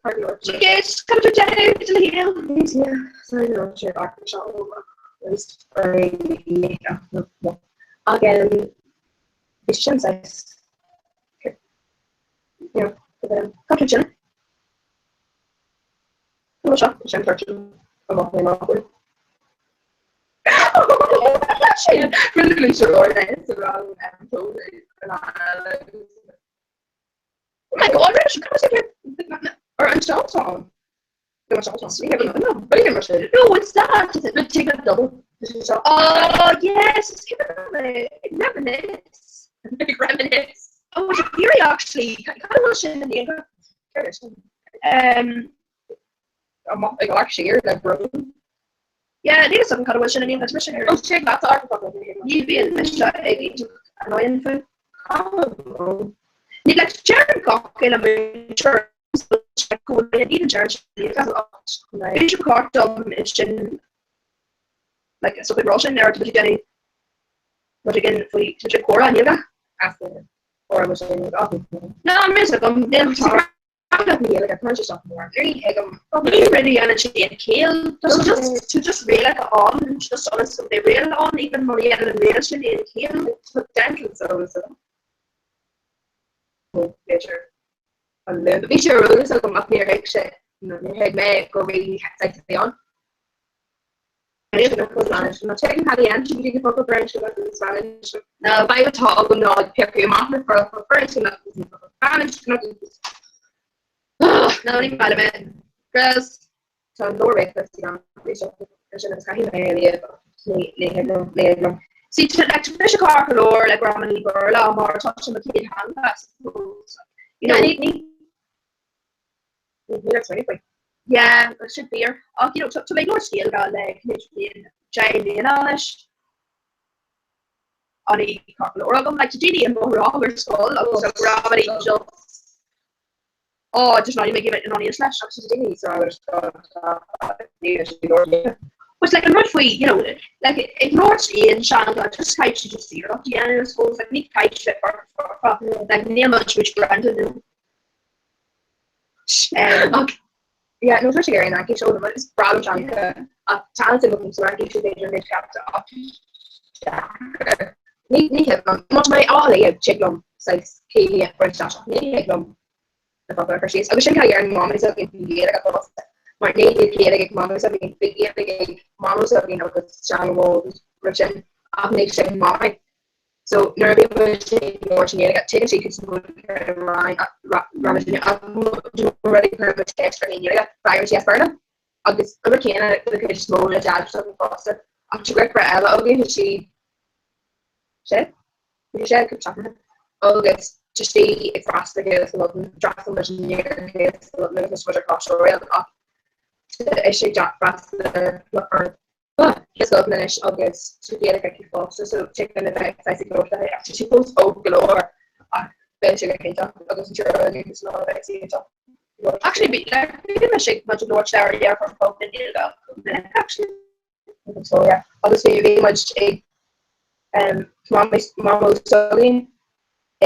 Yes, come to Jenny to the hill. Yeah, sorry, no, sé Again, bhí sin saghas Cad sin? Seo sin amach mé amach. Oh my god, Rich, come on, Or an seo tá No, it's that. Is it the ticket double? Oh yes, it's reminisce. Reminisce. Oh, it's very actually kind of wish in the Um, ag siar le bro. yeah, níl some kind of wish in the mission. Oh, sé leat ar Ní bhíonn mise ag annoying food. Ní like Jared gach in a múinteoir go bhfuil Jared Bhí cár dom is sin like so rá sin ar tú déanamh rud éigin faoi tú comhrá níl Ná mis agam níl Ní really dhéanann sé aon chéill just to just rialacha ann just ionas go mbeidh riail ann even má dhéanann an riail sin aon chéill. Dental so b'fhéidir an lú. Bhí sé ar eolas agam ach níor thuig sé níor thuig mé go raibh saghas ann. Ná beidh atá agam ná piocadh amach na foirfe French Spanish Ná ní maith liom é. Girls. Tá an leor réifis sin agus caithfidh mé a léamh ní thig liom léamh liom. See, to, like, to mise ceart go leor le gramadaí Béarla mar tá sé mo chéad theanga, I suppose. You know, ní ní ní faoi. Yeah, it should be. Ach, you know, tá mé ag labhairt Gaeilge le cúig bliain, deich mbliana anois. An í ceart go leor agam, like, tá daoine i mo rang ar scoil agus tá gramadaí just oh, just not even give it an audience leis. Agus tá daoine sa ar scoil But like an rud faoi, you know, like ag labhairt aon teanga, just caithfidh tú just iarracht a dhéanamh, I suppose, like ní caithfidh sé bheith like níl muid muid greanta nó. Um, yeah, nó tá sé ar an Fhraincis ó is breá liom teanga ach tá an agam sa Fhraincis b'fhéidir mé ceapta ach ní ní thig liom má tá mé á léamh tig liom saghas céilí a bhaint as ní thig liom na focail a chur síos agus sin cad a deireann mamaí s'againn faoin Ghaeilge fosta mar ní hé Gaeilge ag mamaí s'againn bhí Gaeilge ag mamaí s'againn agus seanmhó agus rud sin ach ní sin mamaí. So nuair a bhí muid ag labhairt i nGaeilge tuigeann siad cúpla rud ag cur muid teist ar i nGaeilge freagraíonn sí as Béarla agus an rud céanna don chuid is mó le Dad s'againn fosta ach tá deirfiúr eile againn tá sí sé bhí sé cúpla seachtaine agus tá sí ag freastal ar Ghaelscoil London d'fhreastail muid ar Ghaelscoil London agus muid ar Choláiste Oiriall ach tá sí ag freastal ar Gaelscoil anois agus tá Gaeilge aici fosta so tig linn a bheith saghas ag labhairt léi ach tá sí fós óg go leor ach beidh sé go hiontach agus an triúr againn is ná beidh sí iontach. Actually, bhí like bhí mise ag muid ag labhairt le ár dheirfiúr fón i nGaeilge minic actually. So yeah agus bhí bhí muid ag um, mamó s'againn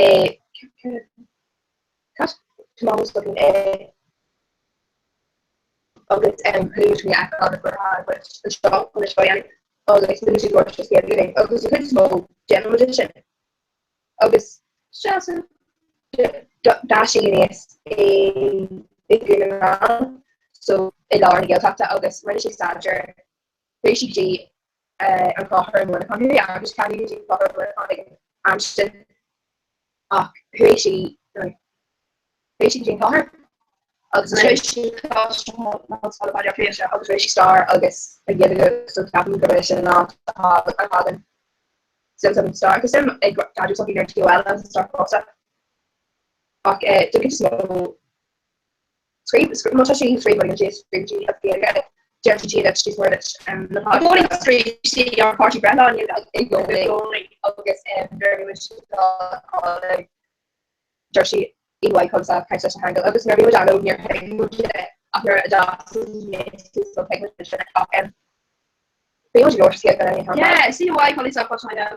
é cad? Mamó s'againn é. Agus luaigh mé a fheiceáil gur thá muid anseo chun é seo a dhéanamh agus luaigh siad go raibh sé scéal againn agus den chuid is mó déanann muid é sin. Agus seasann d'fhás sí aníos i nDún na nGall so i lár na Gaeltachta agus rinne sí staidéar chuaigh sí go dtí an Clochar i Muineachán chuaigh agus ceannaigh go dtí an Clochar i Muineachán ag an am sin ach chuaigh sí chuaigh sí go dtí an Clochar agus rinne sí Coláiste na hOllscoile Baile Átha Cliath agus rinne sí stair agus an Ghaeilge so ceapaim gurb é sin an áit a thagann suim sa stair agus suim ag Daidí Sophie ar an taobh eile sa stair fosta. Ach den chuid is mó scríobh má tá sí ag scríobh rudaí sé scríobh sí as Gaeilge deir sí duit sí fuair duit na I gcónaí scríobh sí ar páirtí breithlá i gcónaí agus nuair a bhí muid deir sí í uaidh chun sa caint leis na haingil agus nuair a bhí muid ann níor thuig muid é ach nuair a d'fhás mé suas thuig muid sin ach bhí muid ag labhairt sa Ghaeilge an Yeah, see why call yourself what I know.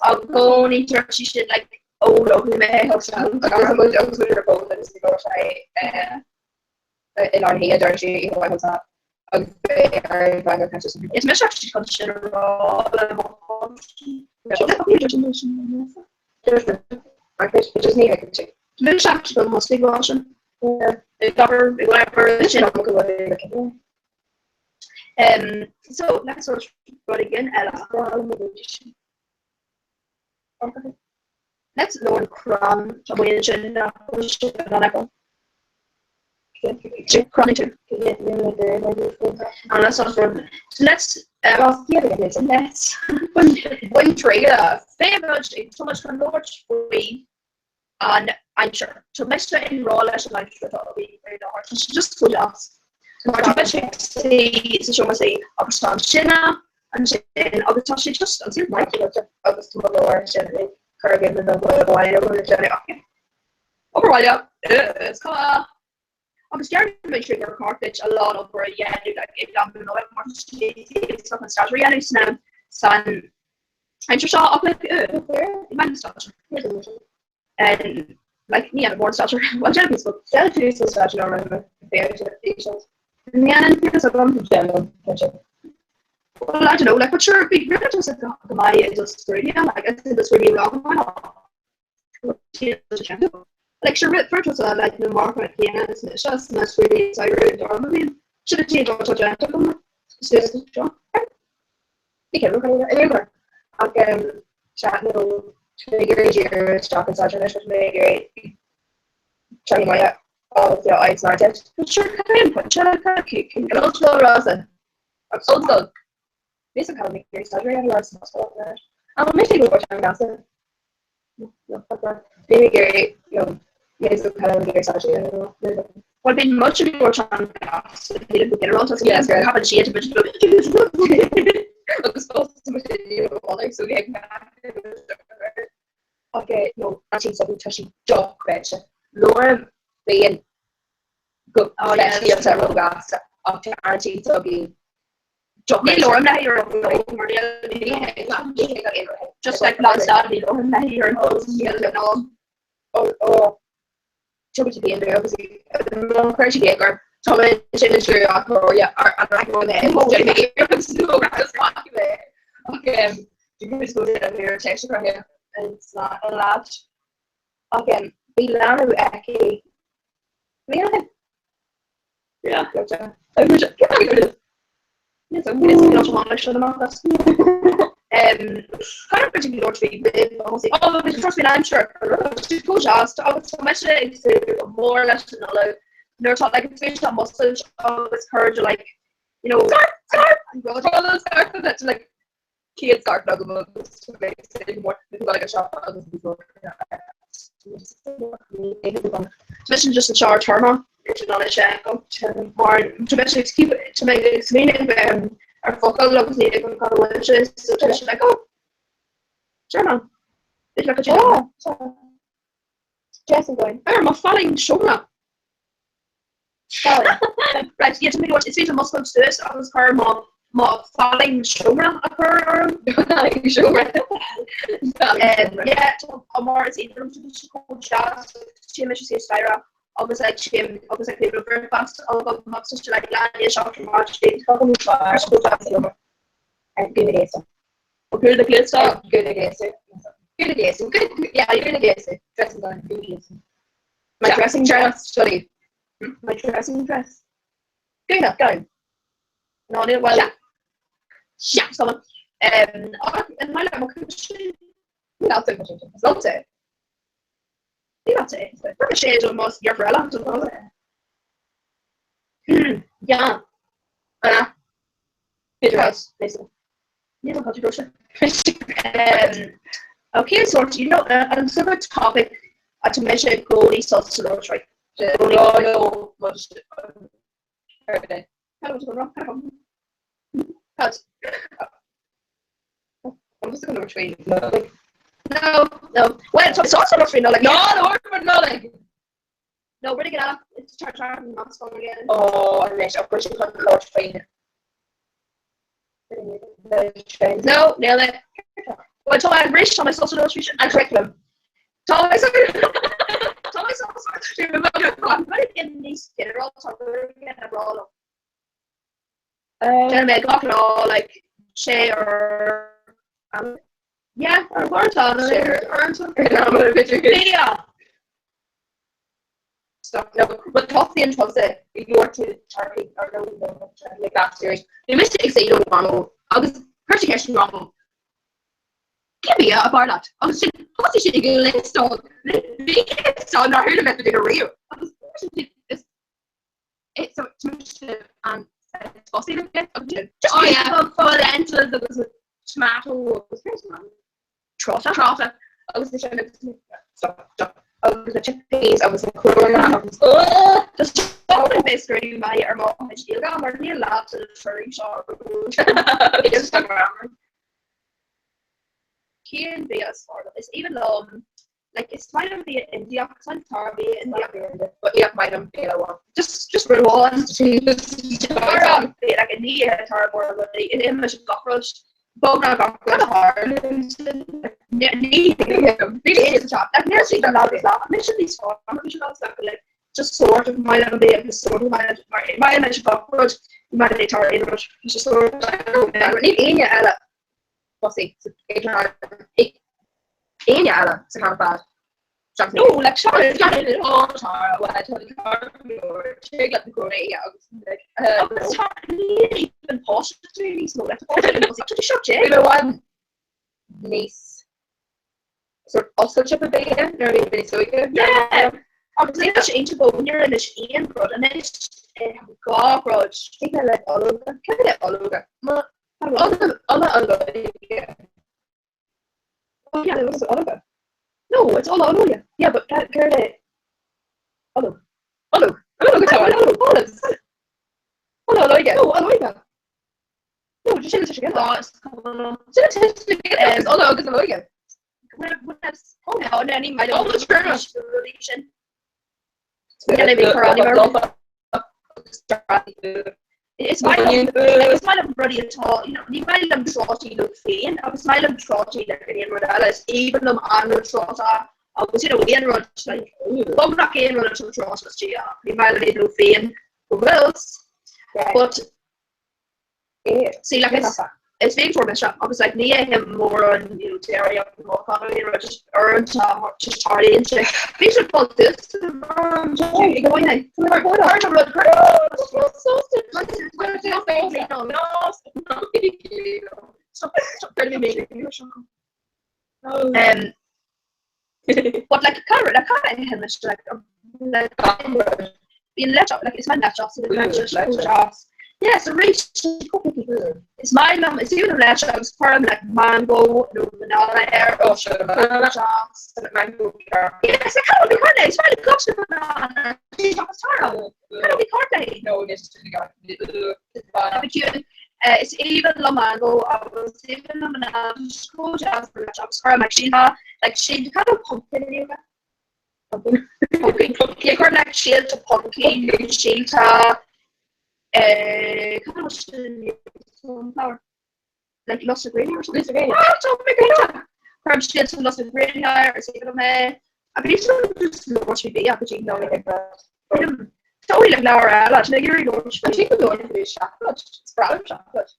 I gcónaí deir sí sin like ó ó mé agus muid agus muid ar fós agus go raibh sé i lár na hoíche deir sí í uaidh chun sa agus bhí ar an bhean caint leis na Is mise actually chun sin a rá le mo Just ní thuigeann sí. Mise actually go mostly rá sin. Ag obair sin. So let's sort rud éigin eile. Let's leor crann tá buíon sin nach bhfuil sé in ann fheiceáil. Crann tú. And let's not rud. So let's let's Bain triail as. Beidh muid ag tá muid chun labhairt faoi an aimsir. Tá mise i ngrá leis an aimsir atá againn faoi láthair. Tá sé just chomh deas. Mar tá mise ag suí sa seomra suí agus tá an tine ansin agus tá sé just an saol maith agus tá mo leabhar sin ag cur i gcuimhne dom go bhfuil baile agam le déanamh ach Obair bhaile, is cuma. Agus deireann mé sé gur cheart duit a lán obair a dhéanamh like ag am na Nollag mar tá sé éasca chun staidéar a dhéanamh sna san aimsir seo ach like man staidéar. And like ní dhéanaim mórán staidéar well déanaim píosa Déanann tú níos mó staidéir ná rinne mé féin. Ní dhéanann píosa agam. Déanaim, cinnte. Well, I don't know, like, but sure, bhí rinne tusa go maith i do scrúduithe, like, is i do scrúduithe ranga Like, sure, fuair tusa, like, na marcanna céanna is mise sna scrúduithe samhraidh an dara bliain. Sin an t-aon rud atá déanta agam, like, suas go seo. Ní cé go ach sea nó tá mé ag iarraidh díriú isteach an staidéar anois, tá mé ag iarraidh teanga maith a fháil sa áit san Ardteist. But sure, cad é an pointe? Cén An ollscoil Rosa. An ollscoil. Níl a fhios agam cad mé ag iarraidh staidéar a dhéanamh ar san ollscoil anois. An bhfuil mise ag labhairt teanga Gasta? Bhí mé ag iarraidh, you know, níl a fhios agam cad mé ag iarraidh staidéar a dhéanamh. Well, bíonn muid ag labhairt teanga Gasta, go ginearálta, so Yes, right. caithfidh siad muid Agus fós tá muid ag iarraidh so bhí ag Okay, no, aintín s'agam tá sí dochreidte. Labhraím féin go Oh, yeah. speisialta róghasta ach tá aintín s'againn Ní labhraím léi ar an bhfón mar níl just like non-stop ní labhraím léi ar an bhfón níl in ann. Bhí leanbh aici. Yeah. Mór leis an Nollaig nuair atá like is féidir muscailt agus cur de like you know an rud like céad scarf agam agus agus Mise just an seár terma mar smaoineamh ar focal agus ní an cad bhfuil sé so tá sé like oh sure man Bit like a Jess going. Ar má fallaing seomra. Right, yeah, tá is féidir muscailt suas agus cur má má fallaing seomra a chur orm. Seomra. Yeah, tá mar is iad chomh deas sé staighre. Agus like sin agus like bhí breakfast agam agus tá sé like leath i ndiaidh 7 ar maidin. Gúna gléasta. Gúna gléasta. Gúna gléasta. Yeah, gúna gléasta. Dressing gown, gúna gléasta. My dressing dress. Study. My dressing dress. Gúna, gown. No, níl well. Yeah. Yeah, someone. Um, and my life, That's it. That's it. Ní leat é. Chuir sé do mo dheirfiúr eile don lá. Yeah. Ah. Because Níl an controversial. Um, okay, sort you know, uh, an sort of topic atá mise i gcónaí sásta labhairt faoi. No, no. Well, tá sásta labhairt faoi Nollaig. No, no, Nollaig. No, really get out. It's char char not scoil again. Oh, anois, ach chuir sé chun labhairt faoin. No, nail it. Well, tá mé arís, tá mé sásta labhairt faoi sin. An curriculum. Tá mé tá mé sásta níos ginearálta a rá liom. Déanfaidh mé gach lá like sé or um, yeah, ar bharta Yeah. Stop. No, but tosaíonn tusa you're to Charlie or no, no, like that series. Bhí mise ag suí le Mamo agus chuir sé ceist orm. Cén bia ab fhearr leat? Agus sin thosaigh sé ag liostáil na bianta nár chuala mé faoi deara riamh. Agus is so mise an tosaigh le agus Just Oh, yeah. full lentils agus tomato agus Tráta. tráta agus na sin stop stop agus na chickpeas agus na corna agus oh Just mé scríú mai ar má stíga mar ní lá furí seo. Instagram. Cén bia is fearr liom? Is aoibhinn liom like is maith liom bia Indiach, is maith liom tara bia Indiach. But yeah, maith liom béile amháin. Just just rud amháin. Tara like ní tara mór rudaí in imis gach rud. Bog gach rud. Ní Really is a chap. Like níl sí lá lá. Mise níos fearr, mise lá like just sort of maith liom bia agus sort of maith maith leis gach rud. Maith le tara aon rud. Just sort of Níl éinne eile Bossy éinne eile sa chan fad. No, like seo Agus tá níl even páiste níos mó, like, tá páiste seo Bhí níos sort oscailte fa bia nuair a bhí mé níos óige. Yeah. Agus níl sé aon go níor anois aon rud anois gach rud. Cé le ológa? Cé le ológa? Ma ola ológa. Oh, yeah, it was ológa. No, it's ola ológa. Yeah, but céard é Ológ. Ológ. Ológ atá ann. Ológ. Olives. Ola olóige. No, olóige. No, just sin sin Lá Sin sin ola agus olóige. Oh, no, no, ní maith Oh, the term. sin. Is maith liom is maith liom rudaí atá you know, ní maith liom trátaí leo féin agus maith liom trátaí le aon rud eile is aoibhinn liom an rud tráta agus you know, aon rud like, beagnach aon rud atá tráta istigh ann. Ní maith liom iad leo féin go bhfuil but see like is is féin mise agus like ní ithim mórán you know, dairy agus mórán aon rud just uaireanta just tarlaíonn sé. Bhí sé fáil Um, but like car like car like um, like being let up like it's my let so the Yeah, so reach it's my mum it's even let ups for like mango no banana air Oh, sure, banana mango. Yes, I can't be card it's really good to banana. Can't be card No, it's Barbecue. Uh, it's even le mango agus even le banana go jazz for let ups for like she like she kind of pumpkin in Pumpkin pumpkin yeah, like shield to pumpkin shield to uh, kind of sunflower like lots of green or something. Lots of green. Ah, tá mé green. Cuirim síolta lus na gréine ar is aoibhinn liom é. A bhí just labhairt faoi bia go dtí nó Tá le leabhar eile ag iarraidh labhairt faoi Sin go leor faoi seacláid. Is breá liom seacláid.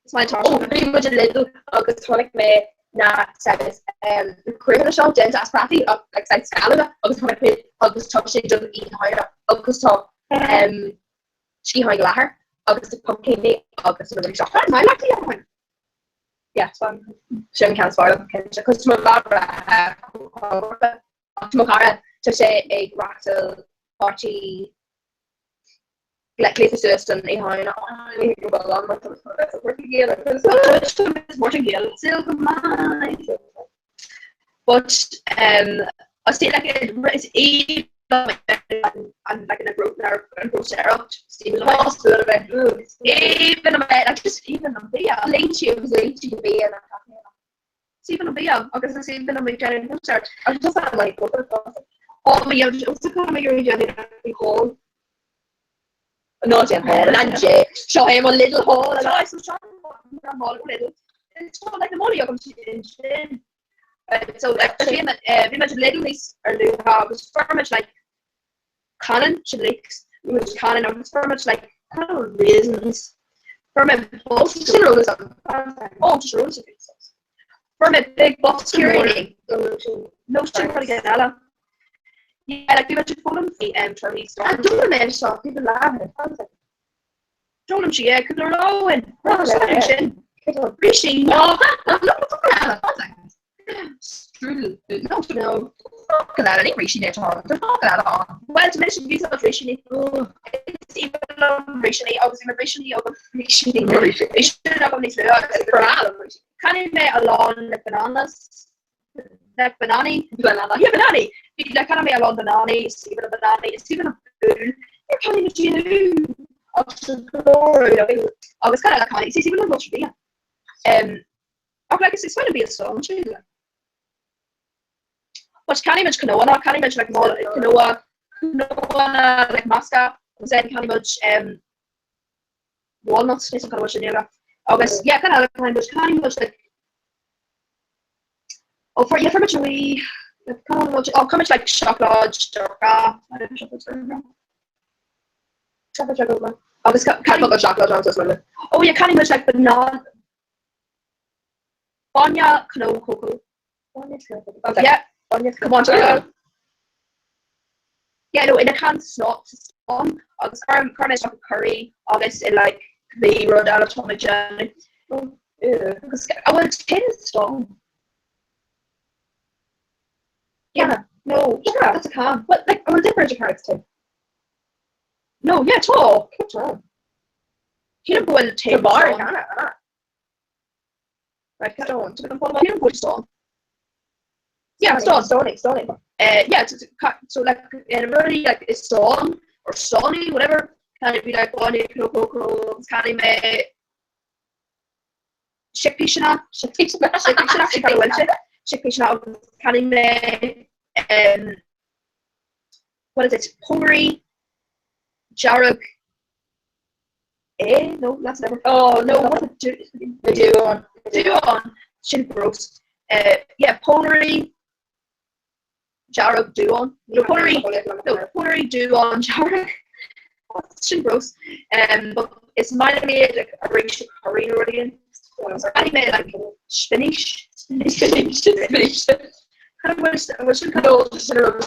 Is maith Ó bhí muid i Lidl agus chonaic mé na saghas cruthanna seo déanta as prátaí like saghas scalanna agus chonaic mé agus tá sé don Oíche Shamhna agus tá sciatháin leathair agus tá puimcíní agus na rudaí seo. Maith leat sciatháin. Yeah, sin ceann is fearr liom cinnte. Cos tá mo ach mo chara tá sé ag reáchtáil páirtí le gléasadh suas don Oíche Shamhna. But um, I see like is é an like an an grósaeireacht even like just even an bia Léití agus léití go bia na Even an bia agus is even an déanamh grósaeireacht Agus just like Oh my God, déanamh haul. No déan haul an dé seo é mo Lidl haul Seo so seo haul Lidl. So like na málaí agam sin. So like bhí bhí muid Lidl níos ar luaithe agus fuair muid like cannan sin leeks bhí muid cannan agus fuair muid like kind of raisins. Fuair mé box Sin rud Oh just rose Fuair mé big box Cuiríní. No sin rud again eile. Yeah, like bhí muid ag foghlaim faoi torthaí Ah, dúirt mé seo cúpla lá ó shin. D'fhoghlaim sí é cúpla lá ó shin. Sin. Rísí no. Strudel. No, no. Ní rísí né Well, to mention bhí rísí rísí agus bhí rísí agam rísí agam níos luaithe. Cheannaigh mé a lán le bananas le bananaí Banana. Yeah, bananaí. Bhí le cheannaigh mé a lán bananaí, is even a bananaí, is even a bún. Ar cheannaigh mé sin agus an glór agus cad eile cheannaigh? Is even an bhí. Um, ach like is fine bia so sin like. But cheannaigh muid quinoa ná cheannaigh muid like mála quinoa quinoa like measctha agus then cheannaigh muid um, walnuts níos an sin eile. Agus yeah, cad eile cheannaigh muid cheannaigh muid like Oh, for yeah, for muid we like kind of oh, come like seacláid dorcha Seacláid dorcha. Agus Can go seacláid an is Oh yeah, cheannaigh muid like banana bainne cnó cócó. Yeah, come on. Yeah, no, ina can snot on agus chuir chuir mé isteach curry agus i like bhí rud eile tá mé déanamh. Agus a bhfuil tin stone. Yeah, no, Yeah. that's a can. But like, I bhfuil difear idir carrots too. No, yeah, tá. Tá. Cén go bhfuil tin bar stone. Anna. Right, stone. Cén go bhfuil stone. Yeah, stone. Stony, stony. Yeah, so, so like in a really like is stone or stony, whatever. Can it be like bainne cnó cócó? Can mé chickpeas Chickpeas. Chickpeas actually kind of went Chickpeas Can mé what is it? Pónairí dearg eh? No, that's never. Oh no, what's it? Do The duán. duán sin gross. Yeah, pónairí dearg duán. No, pónairí no, pónairí duán dearg. Sin gross. But it's maith liom like a réis curry nó rud éigin. Cheannaigh mé like spinach. Spinach. Spinach. Kind of wish I wish kind of sin a rud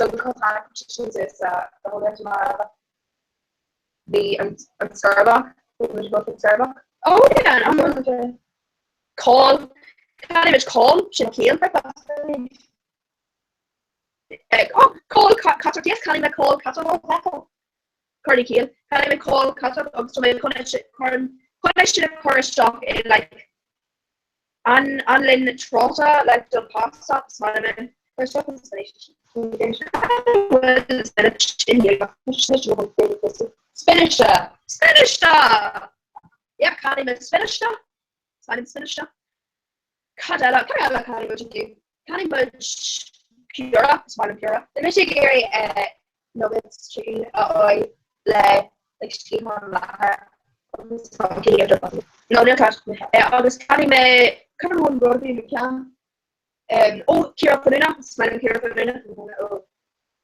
Bhí an scairbheach scairbheach. Oh yeah, I'm cál Cheannaigh muid cál sin céal Oh, cál catach yes cheannaigh mé cál catach curly céal Cheannaigh mé cál catach agus tá mé chun chun sin a chur isteach i like an anlann tráta like don pasta is maith liom spinach Spinach. Spinach Yeah, cheannaigh mé spinach Is maith liom spinach Cad eile cad eile cheannaigh muid inniu Cheannaigh muid piorra is maith liom piorra Bhí mise ag iarraidh nuggets chicken a fháil le like sciathán leathair agus No, níl cead. Agus cheannaigh mé cad an rud a bhí i mo cheann? Ó, Ciara Fionnuala, is maith liom Ciara Fionnuala.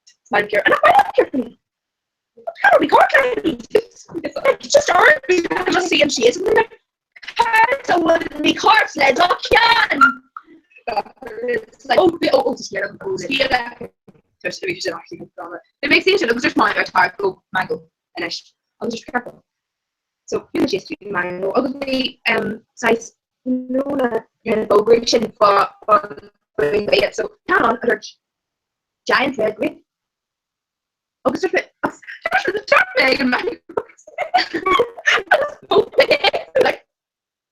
Is maith liom Ciara, nach maith liom Ciara Fionnuala? Cad bhí cár Like, just or just see she is Cad a bhfuil ní cairt le do cheann? It's like, oh, oh, oh, just oh, Just bhí sin actually It makes sense agus just mar tar go mango anois agus just careful. So bhí sé trí mango agus bhí um, saghas nó na na fógraí sin fá fá so tá an a dúirt giant red grape agus dúirt mé agus dúirt mé ag an mango like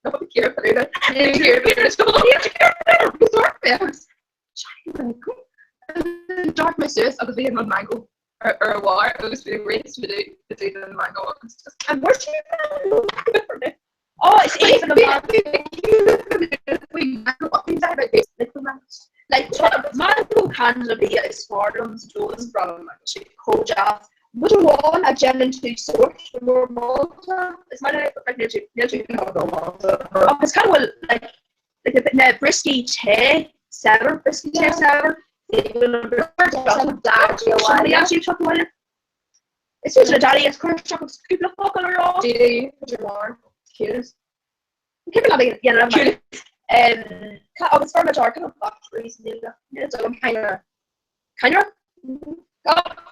no Ciara Fionnuala Ciara Fionnuala giant red grape Dúirt mé suas agus bhí an mango ar ar a bharr agus bhí roinnt i dtaobh an mango agus just An bhfuair sí mango? Oh, is aoibhinn liom mango. Like, mango Canada bia is fearr liom sa dóigh is breá liom mango sé chomh deas. Rud amháin a dhéanann tú sórt normálta is maith liom like níl tú níl tú normálta agus cad a bhfuil like like na brioscaí te saibhir brioscaí te saibhir Is féidir le Daddy is cur isteach agus cúpla focal a rá. Dee Mar Ciúnas. Cúpla le dhéanamh agus fuair muid ár kind of batteries níl agam cadhnra. Cadhnra?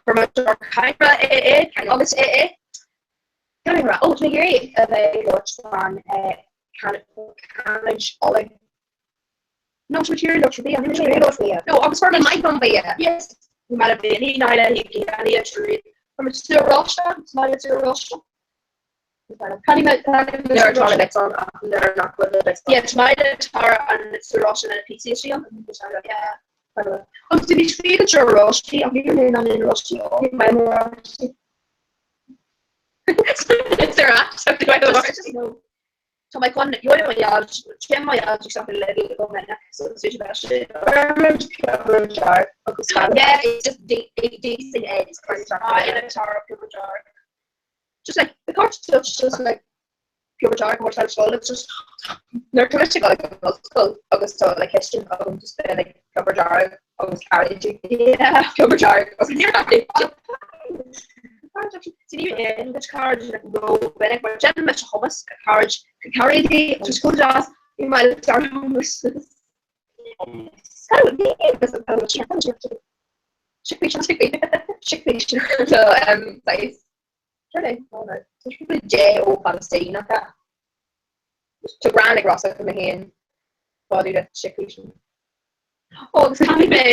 Fuair muid ár cadhnra é é agus é é. Cadhnra ó tá mé ag iarraidh a bheith ag labhairt fan canúint Uladh. No, tá muid ag iarraidh labhairt faoi bia. Níl muid ag iarraidh labhairt faoi bia. No, agus fuair muid maith an bia. Yes. Ní maith le bia, ní maith le hí trí. Fuair muid sú oráiste, is maith le sú oráiste. Caithfidh mé Nuair atá na bits ann ach nuair nach bhfuil na bits ann. Yeah, tá maith le Tara an sú oráiste na pizza istigh ann. Yeah. Agus bhí scríobh go oráistí ach ní raibh mé in ann aon oráistí a fháil. Ní maith liom oráistí. Is ar ais do oráistí. Tá mé chun joy mo dhealg, sin mo dhealg ag stop le go minic, so is féidir leis sin. Fuair muid piobar dearg agus Yeah, it's just decent eggs. Ah, in a tar piobar dearg. Just like the cart touch just like piobar dearg more time skull. It's just Nuair tá mise ag dul ag an ollscoil agus tá like cistin agam just bheith like piobar dearg agus cairéidí. Yeah. Piobar dearg agus cairéidí. Ní aon duit cairéid like rómhinic mar déanann mise hummus cairéid cairéidí just chomh deas bhí mé le dar hummus. Chickpea chickpea chickpea so um saghas sure é Tá sé J ó Palestine acu. Tá greann ag Rossa go mé féin body le chickpea sin. Ó agus cheannaigh mé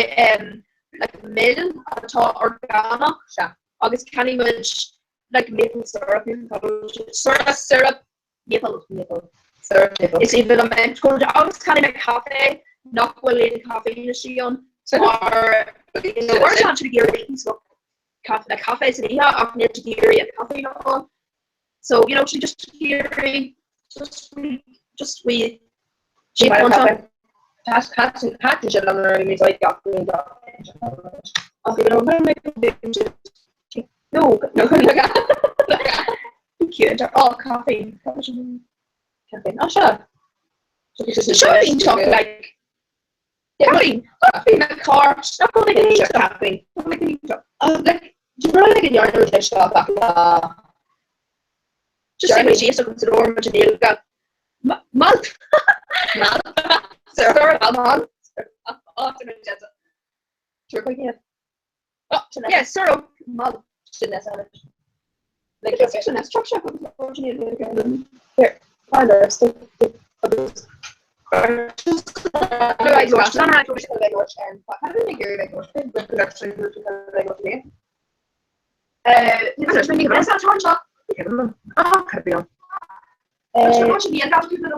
like mil atá orgánach Sea. agus cheannaigh muid like maple syrup syrup syrup maple maple syrup maple. Is aoibhinn liom é. Agus cheannaigh mé caife nach bhfuil aon caiféin istigh ann mar mar tá siad ag iarraidh caife like caife san oíche ach níl siad ag iarraidh an caiféin a fháil. So you know she just iarraidh just just we Thaitin sé liom nuair a bhí mé ag gach rud Ach you know No, no, cute. Oh, caffeine. Caffeine. Oh, seo. Seo talk like caffeine. Caffeine a car. Not going to get caffeine. Like, do you know like in yarn seo gach lá? Just say muid síos agus an muid an Ghaeilge. Malt. Malt. Yeah, syrup. Malt. Like, Here, find her.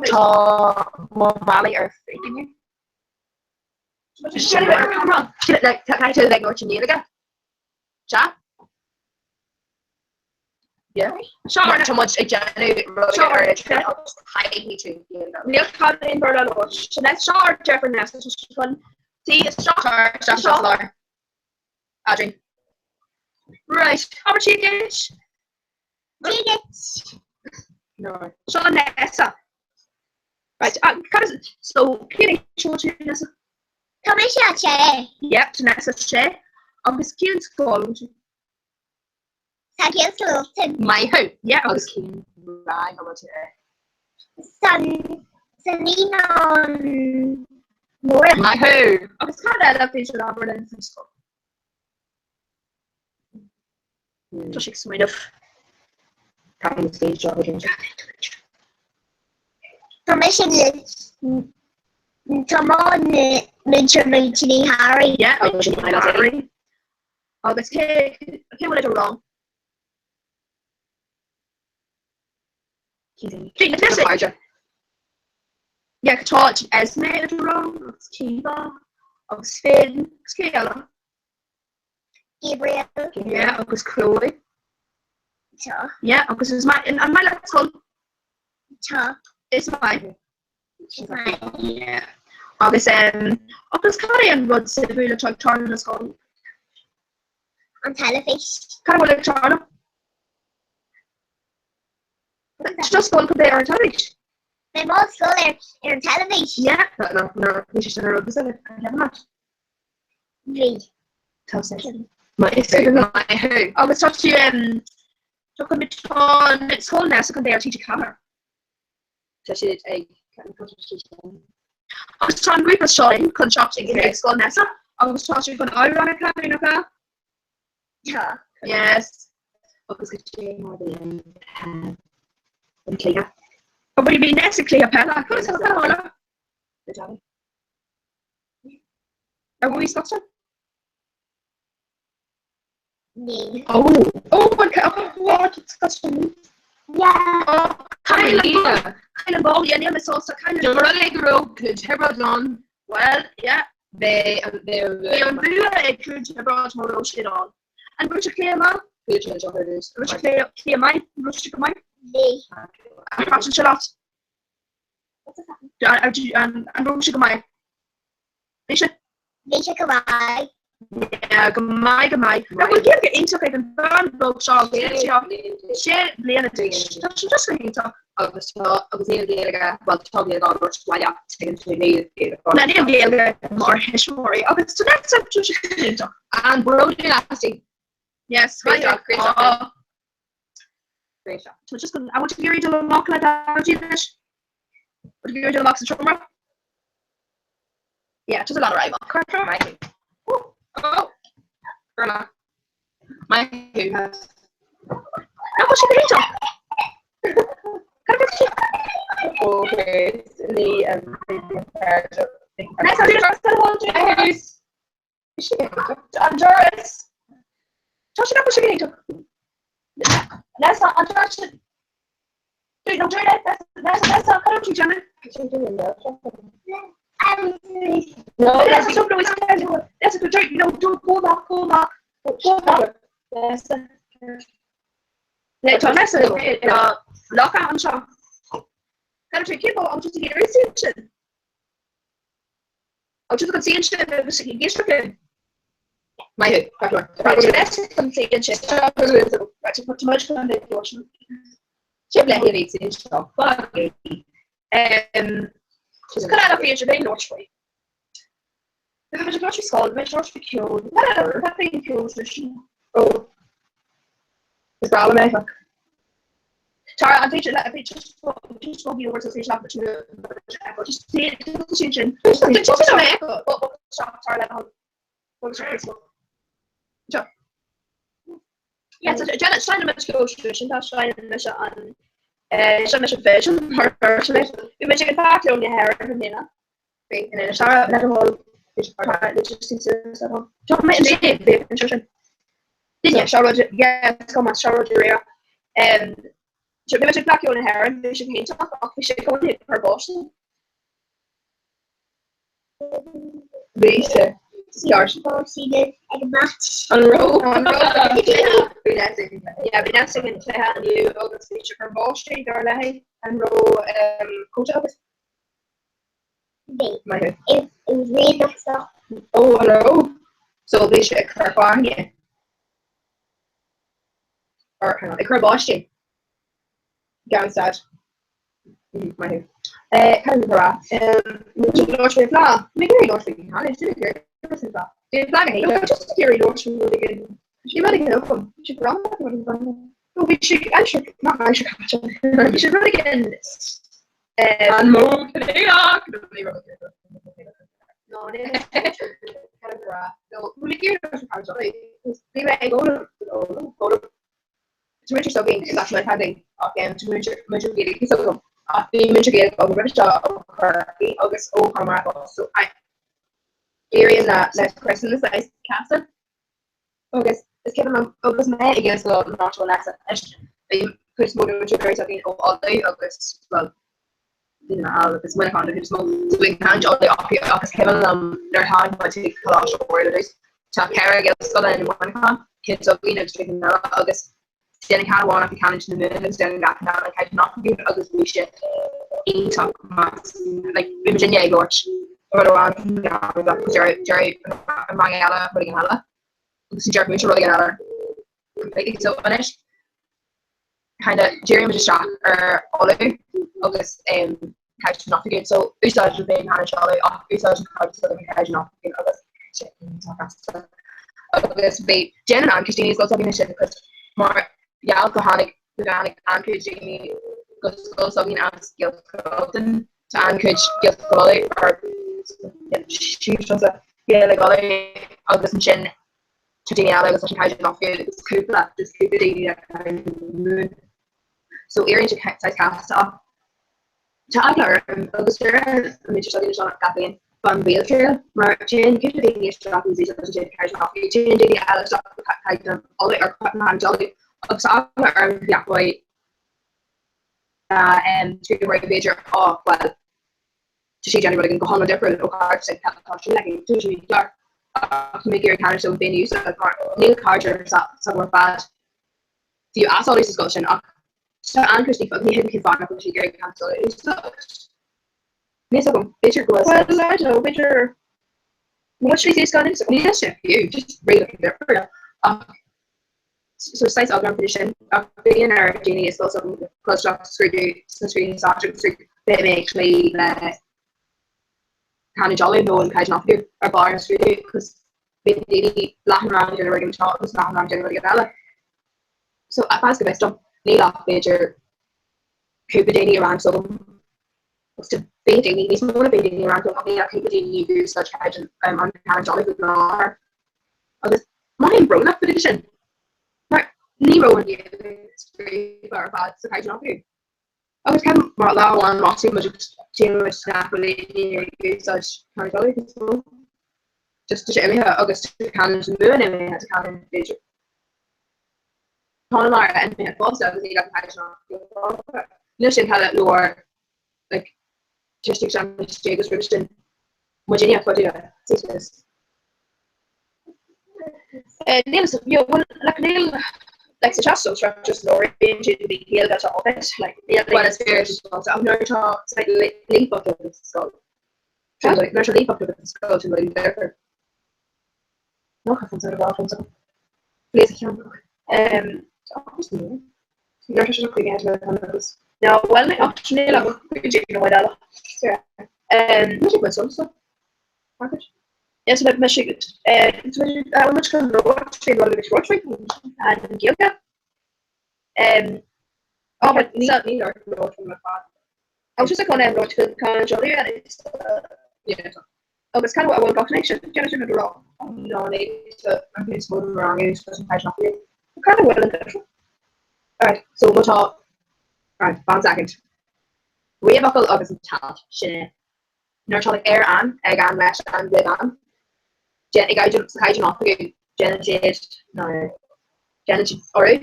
Tá mo mhálaí ar feic inniu. Tá tú ag labhairt i nGaeilge? Sea? Tá muid ag déanamh rud ar caithfidh tú Níl cad aon bhur le labhairt. Seo ár deirfiúr Nessa chun tí isteach isteach sa lár. Adrian. Right, abair Dia duit. Dia duit. No. Seo Nessa. Right, ah, cad is, so, cén aois tú Nessa? Tá mise a sé. Yep, tá Nessa sé. Agus cén scoil bhfuil tú? Sa Ghaelscoil Ultain. Maith thú. Yeah, Agus cén rang a bhfuil tú i? San sa naíonán mór. Maith thú. Agus cad eile a féidir labhairt linn faoin scoil? Tá sé ag smaoineamh. Tá an stage seo ag Tá mise Tá mo múinteoir Múinteoir Ní Harry. Yeah, agus sin maith leat. Agus cé cé bhfuil i do rang? Cairde. Yeah, tá Esme i do rang agus Caoimhe agus Finn agus cé eile? Gabriel. Yeah, agus Chloe. Tá. Yeah, agus is maith an maith leat scoil? Tá. Is maith. Is maith. Yeah. Agus um, agus cad é an rud suimiúil atá ag tarlú na scoil? An teilifís. Cad a bhfuil ag tarlú? Tá scoil go bé ar an teilifís. Beidh mo scoil ar ar an teilifís. Yeah, no, no, no, bhí sé sin ar rud is eile, an ceann amach. Bhí. Tá sé. Maith thú. Maith thú. Agus tá tú um, tá chun tá scoil Nessa chun bheith ar TG4. Tá siad ag Agus tá an grúpa seo linn chun teacht ag ag scoil Nessa agus tá sé chun amhrán a chanadh nach ea? Tá. Yes. Agus go dté mar bhí an an cluiche. Ó bhí Nessa ag cluiche peile. Conas a tharla? Ar bhuaigh Scotland? Níl. Oh, oh, an what? Scotland. Yeah. Oh, Kyle Kyle an ball, yeah, níl mé sásta Kyle. Dá mba rud é go raibh Clúid Thiobraid ann. Well, yeah. Bhí an Bhí an bua ag Clúid Thiobraid mar raibh siad ann. An raibh sé cluiche maith? Clúid Thiobraid. An raibh sé cluiche cluiche maith? An raibh sé go maith? Bhí. Ar thaitin sé leat? An raibh sé go maith? Bhí sé? Bhí sé go maith. Yeah, go maith, go maith. Nach bhfuil Gaeilge iontach ag an bhean bheag seo sé bliana d'aois. Tá sé just go hiontach. Agus tá agus níl Gaeilge, bhuel tá Gaeilge á labhairt sa bhaile, tuigeann tú níl Gaeilge. Na níl Gaeilge mar thuismitheoirí agus tá Nessa tá sé go hiontach. An bródúil aisti. Yes, Great job, great job. Great job. Tá just an bhfuil tú ag iarraidh dul amach le Daidí anois? Bhfuil tú ag iarraidh dul amach sa seomra? Yeah, just a lot of rival. Maith thú. Oh, Grandma. Maith thú. Nach bhfuil sé go hiontach? Cad a bhfuil sé? Okay, ní an Nessa, An doras. Tá sé nach bhfuil sé go hiontach. Nessa, an doras. No, Nessa, Nessa, Nessa, cad a bhfuil tú ag déanamh? No, Nessa, stop, no, it's Nessa, go no, don't go back, go back, go back. Nessa. Tá Nessa locha anseo. Cad tú cé an tú ag iarraidh sin? An tú chun suí ansin agus ag éisteacht linn? Maith thú, Right, Nessa chun suí ansin. Right, tá muid chun an bhfuil Sibh le hIrí sin seo. Cad eile féidir linn labhairt faoi? Bhí muid ag labhairt faoi scoil, bhí muid ag labhairt faoi ceol, cad eile cad faoin ceol sin? Ó, is breá liom é. Tara, an féidir le just just go be over to say leat just sin sin. Just mé Tara le Seo. Yeah, so Janet seinneann muid ceol sin tá seinneann mise an seinneann mise fiddle mar Bhí muid ag an Fleadh Cheoil na hÉireann i mbliana. Bhí in Inis Tara le do thoil Tá mé an sin. Duine seo rud go maith seo rud réir. Bhí muid ag Fleadh Cheoil na hÉireann, bhí sé go hiontach ach bhí sé go cur báistí. Bhí sé. Ceart. Bhí ag an match. An raibh? An raibh? Bhí Nessa Yeah, bhí Nessa ag an cluiche inniu agus bhí sé cur báistí dar léi an raibh cóta agat? Bhí. Maith thú. It was really stop. Ó, an raibh? So bhí sé ag cur fáinne. Or hang on, ag cur báistí. Gan stad. Maith thú. Cad a rá? Labhairt faoin bhFleadh. Mé ag iarraidh labhairt faoin gcaint, sin ag iarraidh labhairt faoin bhFleadh. Bhí an Fleadh go héigean. Just ag iarraidh labhairt faoi rud éigin. Ní rud éigin agam. Bhí sé gránna rud éigin gránna. No, bhí sé aimsir, not aimsir caite. Bhí sé rud éigin An modh coinníollach! No, ní raibh No, ní Cad a rá? No, bhí mé ag iarraidh labhairt faoin gcaint. Bhí mé ag foghlaim, foghlaim. Tá múinteoir s'againn i Leath Sheanadh ach tá múinteoir Gaeilge s'agam ach bhí múinteoir Gaeilge agam roimhe seo ó Chorcaigh agus ó Chonamara fosta so éiríonn na na criosanna saghas casta agus is cuimhin liom agus mé ag Gaelscoil Náisiúnta Nessa anois bhí cuid is mó de na múinteoirí s'againn ó Ulaidh agus well daoine eile agus Muineachán den chuid is mó so bhí caint Ulaidh acu ach is cuimhin liom nuair a tháinig muid chuig Coláiste Oiriall ar dtús tá 4 Ghaelscoil in Muineachán, ceann s'againn agus trí cinn eile agus déanann ceann amháin acu canúint na Mumhan agus déanann gach ceann eile an caighdeán oifigiúil agus bhí sé iontach like bhí muidinne ag labhairt rud amháin agus deireadh an rang eile rud éigin eile agus deir múinteoir rud éigin eile completely so anois kind of díríonn muid isteach ar Uladh agus caighdeán oifigiúil. So úsáideann féin canúint Uladh ach úsáideann caighdeán an caighdeán oifigiúil agus agus bhí déanann an-chuid daoine scoil s'againne sin cos mar gheall go tháinig go dtáinig an-chuid daoine go scoil s'againn as Gaelscoil tá an-chuid Gaelscoil Uladh or Gaeilge Uladh agus ansin Tá daoine eile agus leis an caighdeán oifigiúil agus cúpla, just cúpla daoine le caighdeán Mumhan. So éiríonn sé saghas casta ach tá eagla orm agus deir an múinteoir s'againne seo gach bliain fan bhéaltriail mar téann cúpla daoine isteach agus úsáideann siad caighdeán oifigiúil, téann daoine eile isteach le caighdeán Uladh or caighdeán Uladh agus tá eagla orm go gceapfaidh na scríbhneoirí b'fhéidir, oh well, tá sé ag déanamh rud éigin go hiomlán difriúil ó chairde sin tá sin like tá sin ceart ach tá mé ag iarraidh canúint s'agam féin a úsáid mar níl cairde s'agam ar fad fiú as Uladh sa scoil sin ach tá an-chuid daofa agus ní thuigim cén fáth nach bhfuil siad ag iarraidh canúint Uladh a úsáid. Níl 's agam, b'fhéidir go bhfuil Well, I don't know, b'fhéidir What should we say Scotland? Níl sé fiú, just réadach difriúil ach so saghas eagla orm faoi sin ach bíonn ar daoine i scoil s'agam dul isteach sa scrúdú sna scrúduithe stáit agus beidh mé ag cloí le canúint Uladh nó an caighdeán oifigiúil ar barr an scrúdú cos bíonn daoine leath an rang ag déanamh rud éigin anseo agus leath an rang ag déanamh rud éigin eile. So fad go bhfios dom níl ach b'fhéidir cúpla daoine i rang s'agam agus tá 20 daoine níos mó ná 20 daoine i rang s'agam ach níl ach cúpla daoine ag úsáid caighdeán an canúint Uladh faoi láthair. Agus mothaím brónach fá dtaobh de sin, mar ní raibh an Ghaeilge scríofa ar fad sa Chaighdeán Oifigiúil. Agus ceapaim mar lá amháin mothaíonn muid agus tchíonn muid nach bhfuil éinne ag úsáid canúint Uladh níos mó. Just tá sé imithe agus tá canúint na Mumhan imithe, tá canúint b'fhéidir Conamara imithe fosta agus níl ach an Caighdeán Oifigiúil fágtha. Níl sin cad leor like tuiscint sean agus roimhe sin muidinne fá dtaobh de. Níl you know, like níl like sa teastas seo just labhraíonn siad go Gaeilge atá it like níl Well is féidir ach nuair atá líofacht agat sa scoil nuair atá líofacht agat sa scoil sin rud difriúil. Ná chuir fón ar fón Léas a cheann um nuair atá sé chuig agus No, well ach níl ach nó eile. Um, Ní sé go so. Yes, but me muid chun labhairt faoi rud agus labhairt faoi an Ghaeilge. Oh, but ní ní labhairt faoi mar fad. I was just like on labhairt faoi canúint Uladh agus cad a bhfuil gach sin déanamh sin rá. No ní an chuid is mó den rang leis an Caighdeán Oifigiúil. Cad a bhfuil an difriúil? Alright, so má tá right, one second. Réamhfhocal agus an t-alt sin é. Nuair atá like ar an, ag an, leis an, roimh an, déan, i gcaighdeán, sa chaighdeán oifigiúil, déanann siad, nó déanann siad urú,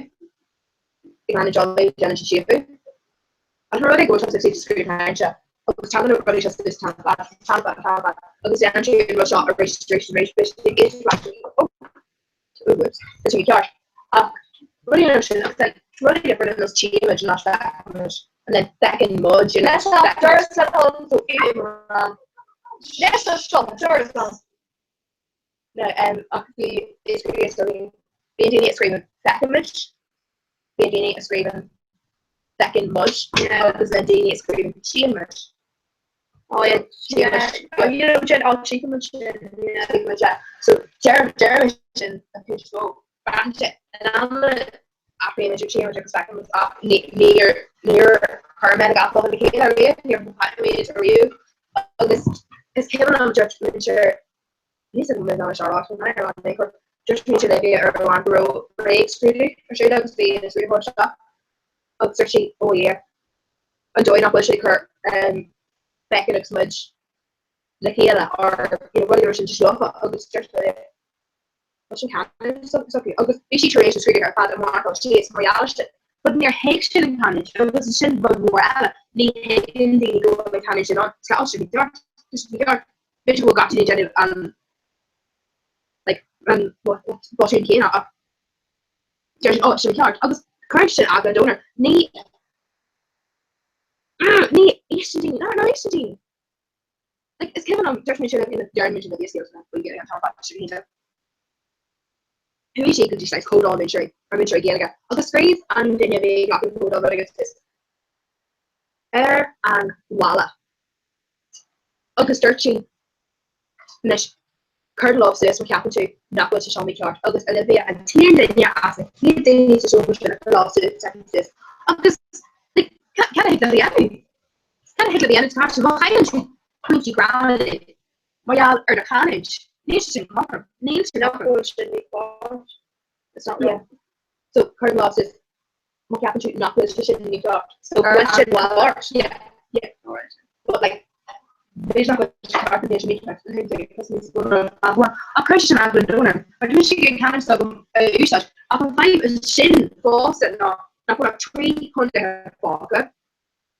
i gcanúint Uladh, déanann siad séimhiú. An rud é go bhfuil sé sa scrúdú cainte agus tagann na rudaí seo suas taifead, taifead, taifead, agus déanann siad an rud seo arís, arís, arís, arís, arís, arís, oh, tá sé ceart. Ach rudaí ar sin, ach then rudaí difriúla ar nós tchímid not feicimid, and then feiceann muid, you know, Leis an doras le hon so imram. Leis an seo doras an. No, um, ach bhí is go bhí bíonn daoine a scríobhann feicimid, bíonn daoine a scríobhann feiceann muid, agus then daoine a scríobhann tchíonn muid. Oh yeah, yeah. You know, Jen, oh, she can yeah. So deir deir sin an chuid is mó. Braitheann sé in amanna athraíonn idir tí agus feicim ach níor níor chuir mé na gach le chéile ariamh, níor thaitnimid ariamh agus is cuimhin liom dúirt muintir níos a mé ná seo rá ar an mé dúirt muintir Olivia ar amháin go raibh réamhscrúdú ar siúl agus bhí an scrúdaitheoir seo agus dúirt sí oh yeah an dóigh nach bhfuil sé ag cur Beckett agus muid le chéile or you know rudaí mar sin just leofa agus dúirt mé Tá sin canúint s'acu agus bhí sí tar éis an scrúduithe ar fad a mharcáil síos mar gheall air sin. But níor thuig siad an chanúint agus sin rud mór eile, ní thuigeann daoine go bhfuil an chanúint sin ann. Tá sé mícheart, tá sé mícheart. B'fhéidir go bhfuil gach duine ag déanamh an like an botún céanna ach deir siad oh sin mícheart agus cuireann sin eagla an domhain orm. Ní ní éisteann daoine, ná éisteann daoine. Like, is cuimhin liom, dúirt mise le deir mise le scéal faoi Ghaeilge an t-am fad sin. Chuaigh sí go dtí saghas comhdháil múinteoirí, ar múinteoirí Gaeilge, agus scríobh an duine a bhí ag glacadh comhdháil rud éigin suas ar an bhalla. Agus dúirt sí, anois, cuir do lámh suas má cheapann tú nach bhfuil sé seo mícheart. Agus Olivia an t-aon duine as na chéad daoine sa seomra sin a chuir lámh suas, suas. Agus, like, cad a thig leat a dhéanamh? Cad a thig leat a dhéanamh tá má chailleann tú pointí gramadaí mar gheall ar do chanúint, níl sé sin cothrom, níl sé cothrom. Sin mícheart. It's not Yeah. So cuir do lámh suas má cheapann tú nach bhfuil sé sin mícheart. So bhain sin mhar. Yeah, yeah. But like, b'fhéidir nach bhfuil sé ceart go sé mícheart. Ach chuir sé sin eagla an domhain orm. Mar tá mise ag canúint agam a úsáid. Ach an fadhb is sin fosta ná nach bhfuil ach 3 chontae fágtha.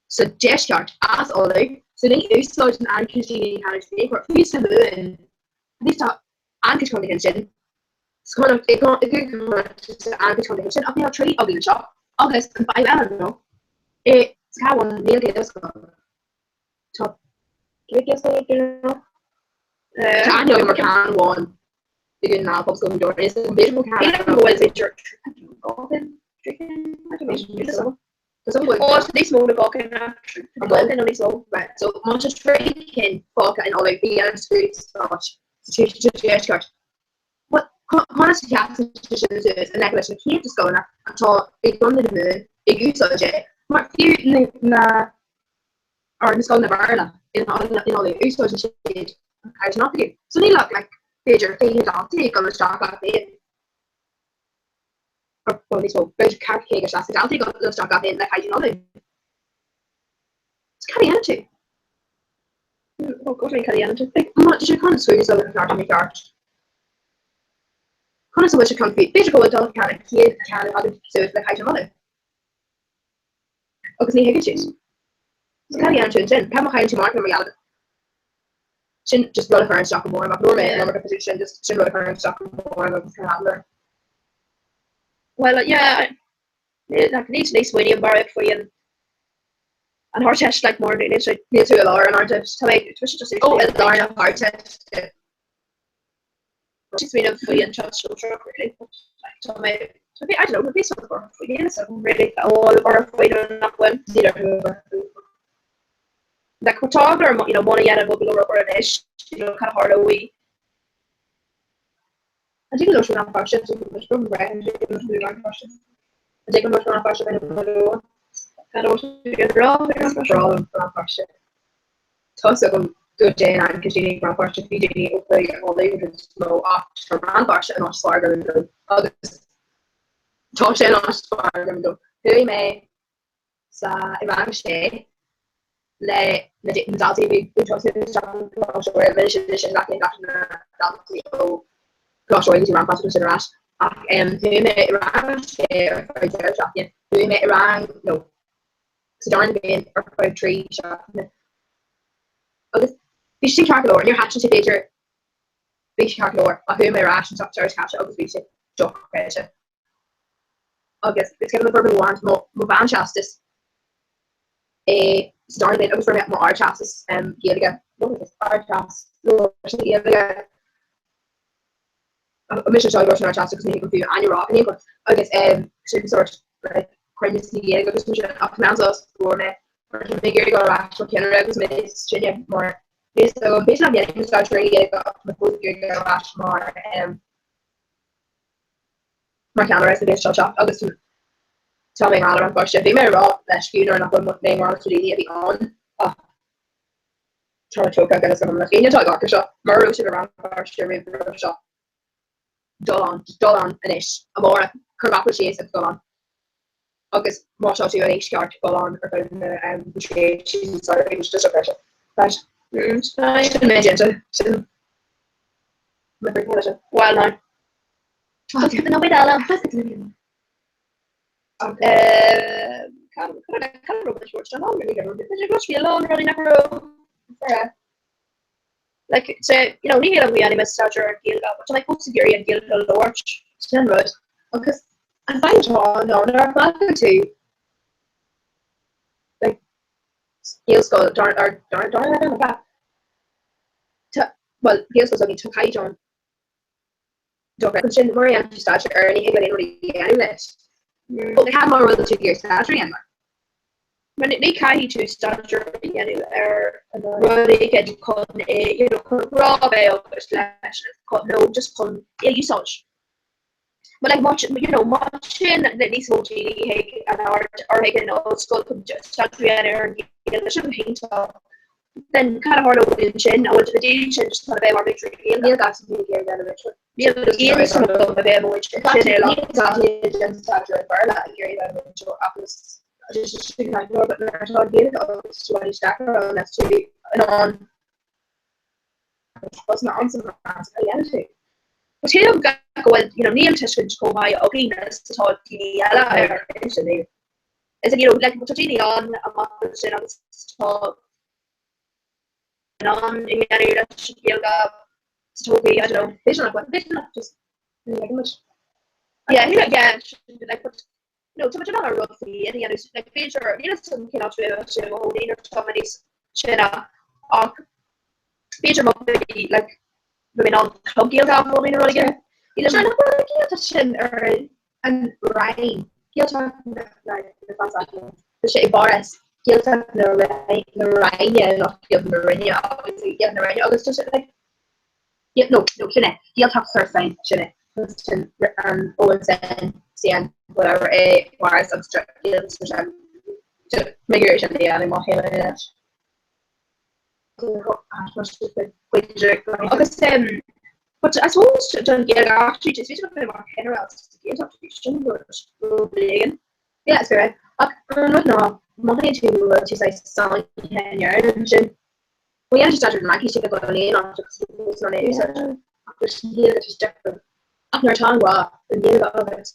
sa deisceart as Ulaidh, so ní úsáideann an-chuid daoine an chanúint in aon chor, fiú sa Mhumhain, at least tá an-chuid contaetha ansin, sa Chonnacht, i gCúige Chonnacht tá an-chuid contaetha ansin, ach níl ach 3 againn anseo, agus an fadhb eile ná, i sa Chabhán níl Gaelscoil, tá cé mhéad Gaelscoil do you know? Tá aithne agam ar ceann amháin i gContae na Pobalscoil na Dúr, is b'fhéidir go bhfuil ceann go bhfuil b'fhéidir trí cinn, I don't know. Ó, tá níos mó ná 2 cinn actually. Tá 2 cinn nó níos mó. Right, so má tá 3 cinn fágtha in Ulaidh, bhí an scrúdú stáit sa tuaisceart. Conas a sheasann sé sin suas in aice leis na céadta scoileanna atá i gContae na Mumhan ag úsáid é? Mar fiú na or na scoileanna Béarla in Ulaidh, úsáideann siad an caighdeán oifigiúil. So níl ach like b'fhéidir 20 dalta ag dul isteach gach bliain. Bhuel, níos mó, b'fhéidir 40, 50, 60 daltaí ag dul isteach gach bliain le caighdeán Uladh. So cad a dhéanann tú? Oh God, cad a dhéanann tú? Like, má tá sé chun scrúdú sula ceart nó ceart. Conas a bhfuil sé chun faoi? B'fhéidir go bhfuil dul ceann an chéad ceann a thagann suas le caighdeán Uladh. Agus ní thuigeann siad. So cad a dhéanann tú ansin? Cad má chailleann tú marc mar gheall air? Sin just rud a chuireann isteach go mór orm. Labhair mé an iomarca faoi sin, just sin rud a chuireann isteach go mór orm agus kind of leor. Well, yeah, like, ní ní smaoiním mar faoi an an Ardteist like mar níl sé Níl tú i lár an Ardteist. Tá mé tá mise just Ó, i lár na hArdteiste. smaoineamh faoi an teastas sóisearach really but like tá mé tá mé I don't know bhí sort of faoi níl a fhios really ó or faoi nó nach bhfuil. Níl orthu a bheith. Like tá eagla orm you know muna dhéanaim go leor obair anois you know cad a tharlóidh. An dtig leis an bhfáiste An dtig leis an bhfáiste bheith ina bhfuil Cad a bhfáiste. Tá a fhios agam go dtéann an-chuid daoine ag Rann na Feirste, fiú daoine ó Chúige Uladh an chuid is mó ach tá Rann na Feirste an áit is fearr agam dó agus tá sé an áit is fearr agam dó. Chuaigh mé sa i rang a sé le na daltaí a bhí ag tosú isteach an Coláiste Mhuire, rinne siad sin gach aon gach na daltaí ó Coláiste Mhuire go dtí Rann na Feirste sin ar ais ach chuaigh mé i rang a sé ar feadh deireadh seachtaine, chuaigh mé i rang nó sa darna bliain ar feadh 3 seachtaine. Agus bhí sé sin ceart go leor, níor thaitin sé b'fhéidir, bhí sé ceart go leor ach chuaigh mé ar ais an deireadh seo caite agus bhí sé dochreidte. Agus is cuimhin liom fuair mé mo mo mheánteastas i sa darna bliain agus fuair mé mo ardteastas Gaeilge, ardteastas Gaeilge mise seo ag an ardteastas agus ní thuigim fiú ainm rá in aon chor agus sin sort like cruinneas na Gaeilge agus mar sin ach meánteastas fuair mé. Mar tá mé ag iarraidh dul ar ais mar cheannaire agus mé níos sine mar bhí so b'fhéidir nach ndéanfaidh mé staidéar ar Ghaeilge ach tá mé fós ag iarraidh dul ar ais mar mar cheannaire sa bhliain seo teacht agus tá mé i ngrá le Rann na Feirste. Bhí mé ag rá leis fiú nuair nach bhfuil mé i ngrá leis na daoine a bhí ann ach tá mé tógtha agus go hiomlán. Éinne atá ag amharc air seo, mura raibh sibh i Rann na Feirste roimh roimh seo, dul ann, dul ann anois, amárach, cuir gach rud síos agus dul ann. Agus má tá tú in aois cheart dul ann ar feadh na tréimhsí samhraidh, which is dochreidte. Right. Sin mé déanta. Sin mo chroí leis. Well now. Tá nó eile. Like, so, you know, ní hé go dhéanaim staidéar ar Ghaeilge, but tá mé fós ag iarraidh an Ghaeilge a labhairt. Sin rud. Agus an fadhb atá ann ná nuair a fágann tú like, Gaelscoil dar dar dar dar le bheith Tá well Gaelscoil s'againn tá caighdeán dochreidte. Sin mar a dhéanann tú staidéar air ní thig leat aon rud a dhéanamh leis. Ó cad mar a bhfuil tú ag iarraidh staidéar a dhéanamh air? Mar ní caithfidh tú staidéar a dhéanamh ar rud éigin chun é, you know, chun grá a bheith agat leis, nó just chun é a úsáid. But like, má, you know, má sin níos mó daoine chuig an ard or chuig an ollscoil chun staidéar a dhéanamh ar an Ghaeilge, sin go hiontach. Then cad a tharlóidh ansin? An bhfuil na daoine sin just chun a bheith mar mhúinteoirí Gaeilge? Níl gach duine ag iarraidh bheith ina múinteoir. Níl aon suim agam a bheith i mo mhúinteoir. Sin é Níl gach duine ag déanamh staidéar ar Bhéarla ag iarraidh bheith ina múinteoir agus just sin kind of but nuair atá an Ghaeilge agat tá níos deacra unless tú in ann bus na ansan a dhéanamh tú. But shílim go bhfuil, you know, níl tuiscint chomh maith againn is atá daoine eile ar an sin. Is you know, like, tá daoine ann amach ansin agus tá in ann a dhéanamh leis an Ghaeilge sa todhchaí, I don't know. B'fhéidir nach bhfuil, b'fhéidir nach just ní fheiceann muid. Yeah, you know, yeah, like, but, you know, tá muid in ann ár rud féin a dhéanamh, like, b'fhéidir, níl a fhios agam cén áit a bhfuil sé i mo chónaí nuair atá mé níos sine ach b'fhéidir má bhí, like, bheidh mé in ann club Gaeilge a bhunú nó rud éigin. Níl Sure, nach bhfuil Gaeltacht sin ar an Roinn, Gaeltacht na Tá sé i bPáras, Gaeltacht na Roinne not Gaeltacht na Roinne, obviously, Gaeltacht na Roinne agus tá sé like no, no, sin é, Gaeltacht sur Seine, sin é, sin an OSN, CN, whatever é Páras agus Gaeltacht sur Seine. Mé ag iarraidh sin a dhéanamh má théann mé leis. Agus but I suppose don Ghaeilge actually is féidir bheith mar cheannaire sa Ghaeltacht sin rud éigin. Yeah, is fíor é. Ach an rud ná, má théann tú go bhfuil tú saghas sáinnithe in Éirinn ansin, má dhéanann tú staidéar ar an Fhraincis, thig leat dul in aon áit agus fós in ann é a úsáid. Ach leis an Ghaeilge tá sé difriúil. Ach nuair atá an grá don Ghaeilge agat,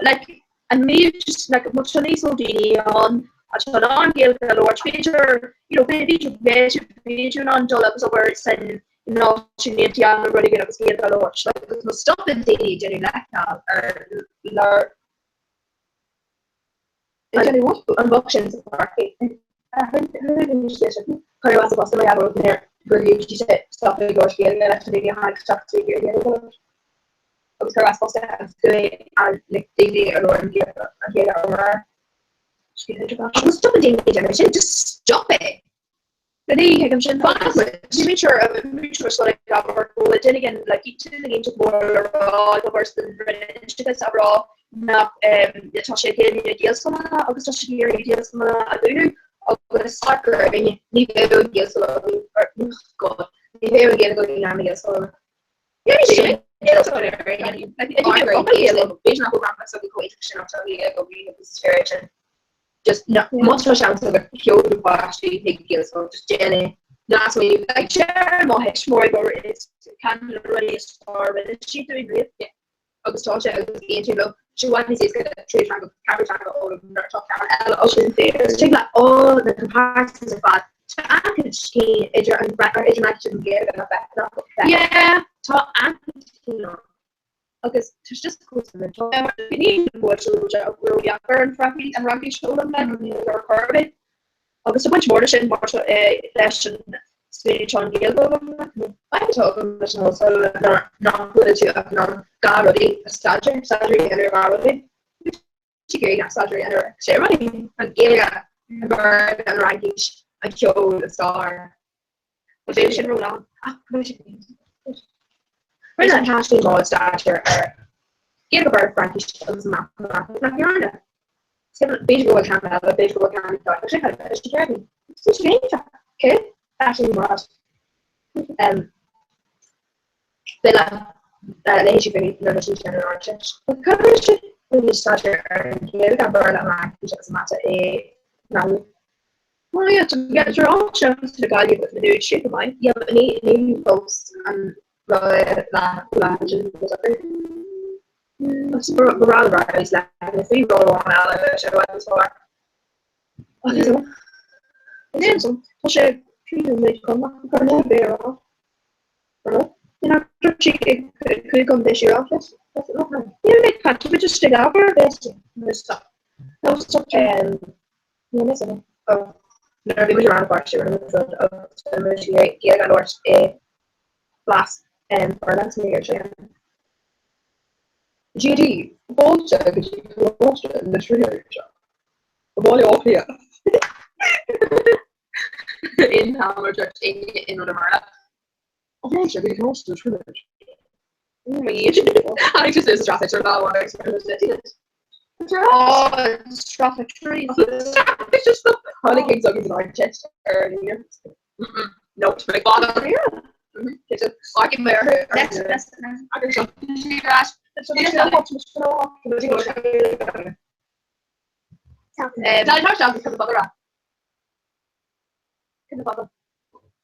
Like, an mbíonn just like má tá níos mó daoine ann atá in ann Gaeilge a labhairt, b'fhéidir, you know, b'fhéidir b'fhéidir in ann dul agus obair san Náisiún Aontaithe nó rud éigin agus Gaeilge a labhairt. Like, agus má stopann daoine ag déanamh leithcheal ar leor an bhoc sin sa pháirc. Cuireadh as a bpost mar gheall ar gur dhiúltaigh sé stop ag labhairt Gaeilge leis na daoine a tháinig isteach trí Ghaeilge a labhairt. Agus cuireadh as post é agus chuaigh an na daoine a labhair an Ghaeilge a rá. Agus stop an daoine ag déanamh sin, just stop it! Ní thuigim sin. Ní múinteoir múinteoir scoile ag abair go bhfuil duine éigin like duine éigin mór le rá ag obair san Roinn Oideachais ag rá nach tá sé ag déanamh Gaelscoileanna agus tá sé ag iarraidh Gaelscoileanna a dhúnadh agus Ní bheadh an Ghaelscoil againn or God ní bheadh an Ghaeilge againn ar na Gaelscoileanna. B'fhéidir nach bhfuil gramadach s'againn chomh iontach sin ach tá Gaeilge againn agus is féidir sin. Just no, má tá seans agat sheol do pháistí chuig Gaelscoil, just déan é. Ná smaoinigh. Like deir mo thuismitheoirí gur is ceann de na rudaí is fearr a rinne siad dúinn riamh. Agus tá sé agus aontaím leo. Sé i bhfad níos éasca trí teanga, ceathrú teanga a fhoghlaim nuair atá ceann eile á sin féin. Agus tig leat all na comparisons ar fad. Tá an-chuid cinn idir an or idir an Fhraincis agus an Ghaeilge nach bheith nach bheith. Yeah. Tá an-chuid cinn ann. Agus tá sé just chomh suimiúil. Ní bhfuil sé ródheacair an Fhraincis an Fhraincis a fhoghlaim like ar chor ar bith. Agus tá baint mhór leis sin mar leis an smaoineamh atá an Ghaeilge agam. Fadhb atá agam leis an ollscoil ná nach bhfuil tú ach in ann dhá rudaí a staidéar, staidéar a dhéanamh ar dhá rudaí. Níl tú ag iarraidh staidéar a dhéanamh ar sé rudaí, an Ghaeilge. An Béarla, an Fhraincis, an ceol, an stair. Bhí sin ró-lán. Ach bhí sé Rinne an t-aisteoir Maud staidéar ar Ghaeilge, Béarla, Fraincis agus Matamaitic nach ndearna. B'fhéidir go bhfuil ceann eile, b'fhéidir go bhfuil ceann níos fearr. Sin cad é sin céard é. Sin iontach. Cé? Aisling Murad. File léigh sí faoi nuair a bhí sí ar an Ardteist. Cad é sin? Rinne staidéar ar an Ghaeilge, an Béarla, an Fhraincis agus an Mata i nGaillimh. Oh yeah, to get your own chance to Gaillimh with Maynooth, sin go maith. Yeah, but ní ní fós an rud le lean Go raibh rise le na faoi rud amháin eile a sé bhfuil fearr. Tá sé méid chun chun na béará. Chuig an bheidh sí rá Níl mé caite bit istigh abair Nuair a bhí muid i Rann na Feirste rinne muid rud agus rinne muid Gaeilge a labhairt i bpleas Béarla agus ní raibh sé ann. GD, Fáilte go dtí Coláiste na Tríonóide, Baile Átha Cliath. In am ar dúirt éinne in rud i mBéarla. Fáilte go dtí Coláiste na Tríonóide. I just is traffic sort of one Oh, traffic tree. It's just the Harley King's agus an Ardteist ar an Aoine. No, it's like bother. Like in there. Next, next, next.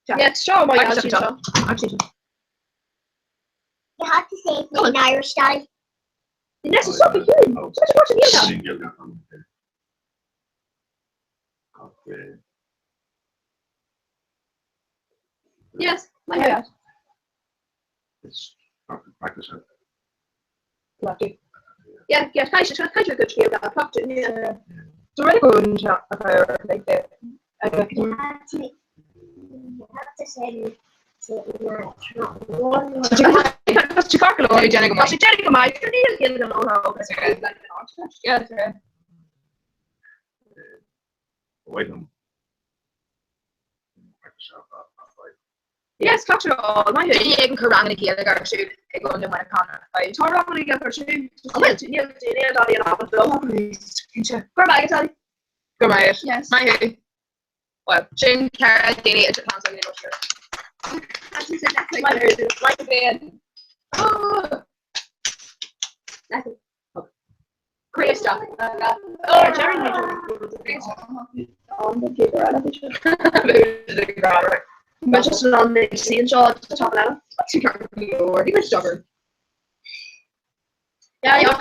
Yeah, sure, my You have to say it in Irish, Daddy. Next, stop it, you. Yes, my head. It's practice it. Yeah, yeah, caithfidh sé caithfidh sé go dtí an practice. Yeah. So really go about like the You have to you have to say it in Irish, not one word. Tá sé déanamh go maith níl gin go Yeah, sure. Wait them. Yes, tá sé all my head. Duine éigin ag cur ranganna Gaeilge ar siúl i gContae Mhuineacháin. Tá ranganna Gaeilge ar siúl. Níl níl Daddy an am dó. Go raibh maith agat, Daddy. Go raibh. Yes. Maith thú. Well, sin ceithre daoine a tá againn ó siar. Like Ben. Oh! Great stuff. Oh, Jerry. But just an an sí seo tá le. Yeah, yeah,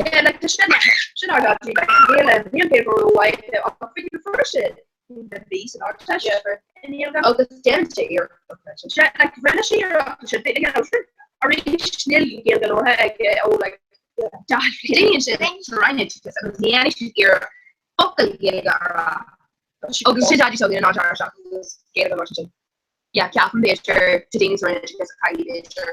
Yeah, like sin sin ar níl paper bhí san Ardteist Agus déan sé like rinne sé arís níl Gaeilge labhartha aige ó like Déan sin roinne agus ní dhéanfaidh siad iarracht focal Gaeilge a rá. Agus sin daidí seo ná agus Gaeilge mar sin. Yeah, ceapaim b'fhéidir tá daoine sa Roinn Oideachais a chaithfidh b'fhéidir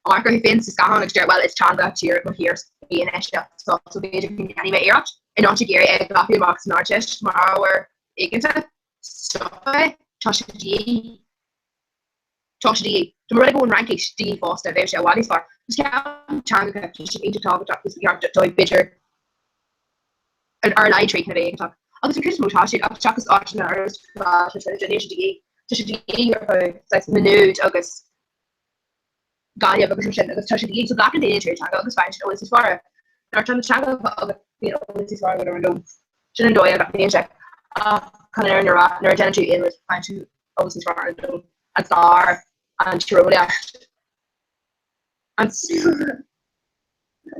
amharc orthu féin sa scáthán agus deir well is teanga tír mo thír í anois so so b'fhéidir go ndéanfaidh mé iarracht in áit ag iarraidh é a ghlacadh amach san Ardteist mar ábhar éigeanta. Stop é, tá sé de dhíth. Tá sé de dhíth. Dá mba rud é go bhfuil an Fhraincis de dhíth fosta, bheadh sé i bhfad níos fearr. Is ceann teangacha, tá sé iontach tábhachtach agus ba cheart dóibh b'fhéidir ar a laghad trí cinn a bheith éigeantach. Agus an chuid is mó tá siad ach seachas áiteanna ar nós Coláiste na Tríonóide, níl sé de dhíth. Tá sé de dhíth orthu saghas Maynooth agus Gaillimh agus mar sin agus tá sé de dhíth. So glacann daoine an tríú teanga agus faigheann siad eolas níos fearr. Nuair atá na teangacha agat bíonn eolas níos fearr agat ar an domhan. Sin an dóigh a gcothaíonn sé. Ach chun an fhírinne a rá, nuair a déanann tú aon rud faigheann tú eolas níos fearr ar an domhan. An stair, an tíreolaíocht, an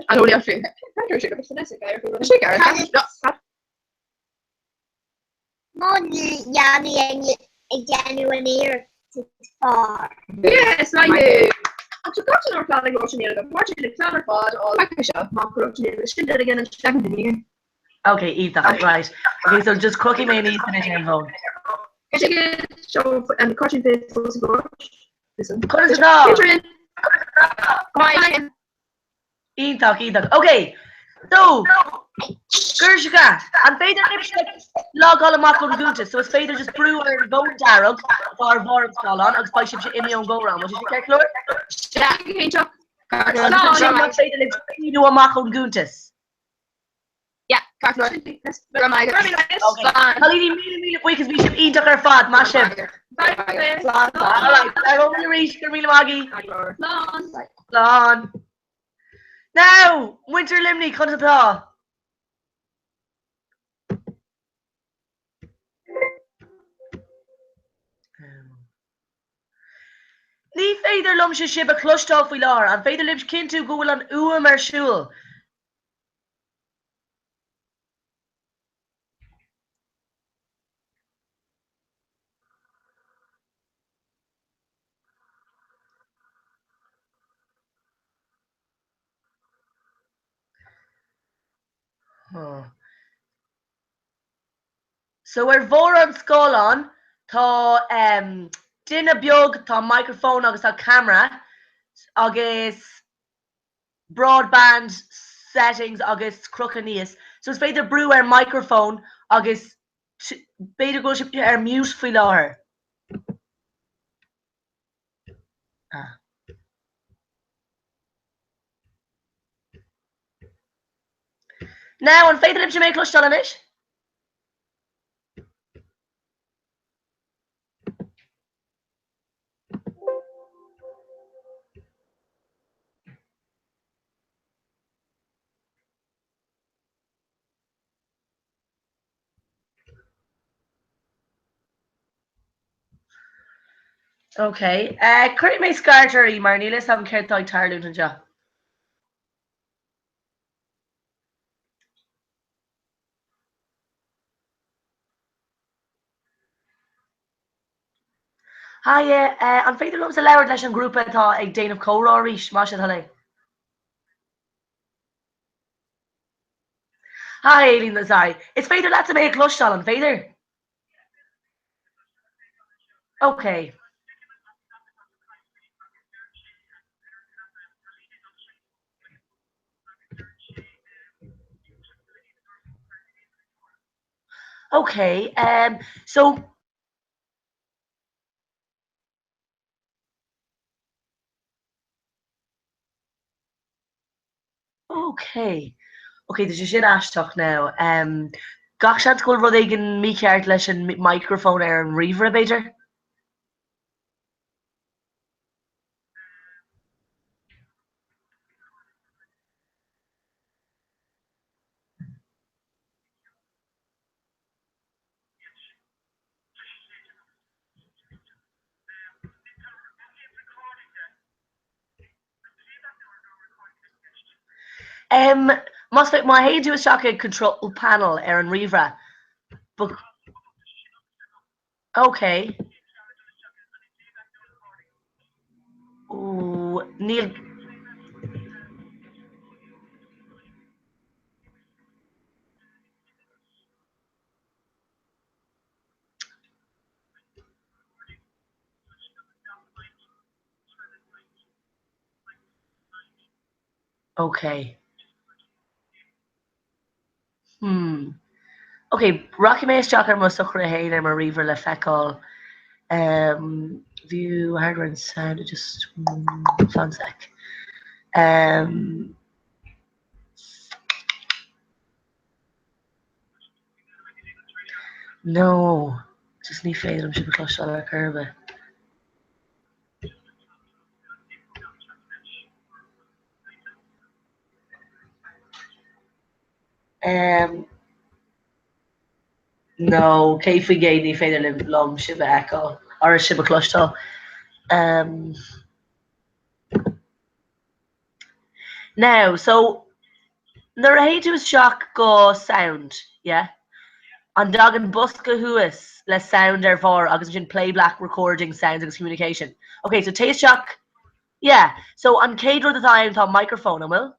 an eolaíocht fiú. Má leanaí ag déanamh an iarracht is fearr. Yes, maith thú. Ach tá gach an plean ag Rois Níl mar sin ag plean ar fad á sin again an second again. Okay, iontach, right. Okay, so just cruthaigh mé níos anois ar an bhfón. So an cartoon face go. Conas atá? Iontach, iontach. Ok, so, girseacha, an féidir libhse logáil amach ón gcuntas? So is féidir just brú ar an bhfón dearg atá ar bharr an scáileáin agus beidh sibhse imithe ón gcomhrá. An bhfuil sé sin ceart go leor? Agus ansin más féidir libh síniú amach ón gcuntas. Yeah, ceart go leor. Go raibh maith agat. Okay. Cailíní, míle míle buíochas, bhí sibh iontach ar fad, maith sibh. Slán. Alright, ar aghaidh arís, go raibh míle maith agaibh. Slán. Slán. Now, muintir Luimnigh, conas atá? Ní féidir liomsa sibh a chloisteáil faoi láthair, an féidir libh cinntiú go bhfuil an fhuaim ar siúl? So ar bharr an scáileáin tá duine beag, tá microphone agus tá camera agus broadband settings agus crochadh aníos. So is féidir brú ar microphone agus b'fhéidir go bhfuil sibh ar mute faoi láthair. Ah. Now, an féidir libhse mé a chloisteáil anois? Ok, cuirfidh mé scairt uirthi mar níl a fhios agam céard atá ag tarlúint anseo. Haigh, an féidir liomsa labhairt leis an ngrúpa atá ag déanamh comhrá arís, más é do thoil é? Hi Aileen, sorry. Is féidir leatsa mé a chloisteáil, an féidir? Ok. Ok, um, so Ok. Ok, tá sé sin aisteach now. Um, gach seans go bhfuil rud éigin mícheart leis an microphone ar an ríomhaire, b'fhéidir? Em, más fé, má théann tú isteach ag control panel ar an ríomhaire, ba, ok. Ooh, níl. Ok. Hmm. Ok, rachaidh mé isteach ar mo socruithe féin ar mo ríomhaire le feiceáil. Um, view hardware and sound, just fan sec. Um, no, just ní féidir liom sibh a chloisteáil ar chor ar bith. Um, no, 100% ní féidir liom sibh a fheiceáil, or sibh a chloisteáil. Um, Now, so, nuair a théann tú isteach go sound, yeah? An dtagann bosca thuas le sound ar bharr agus ansin playback, recording, sounds agus communication? Ok, so téigh isteach, yeah, so an chéad rud atá ann tá microphone, an bhfuil?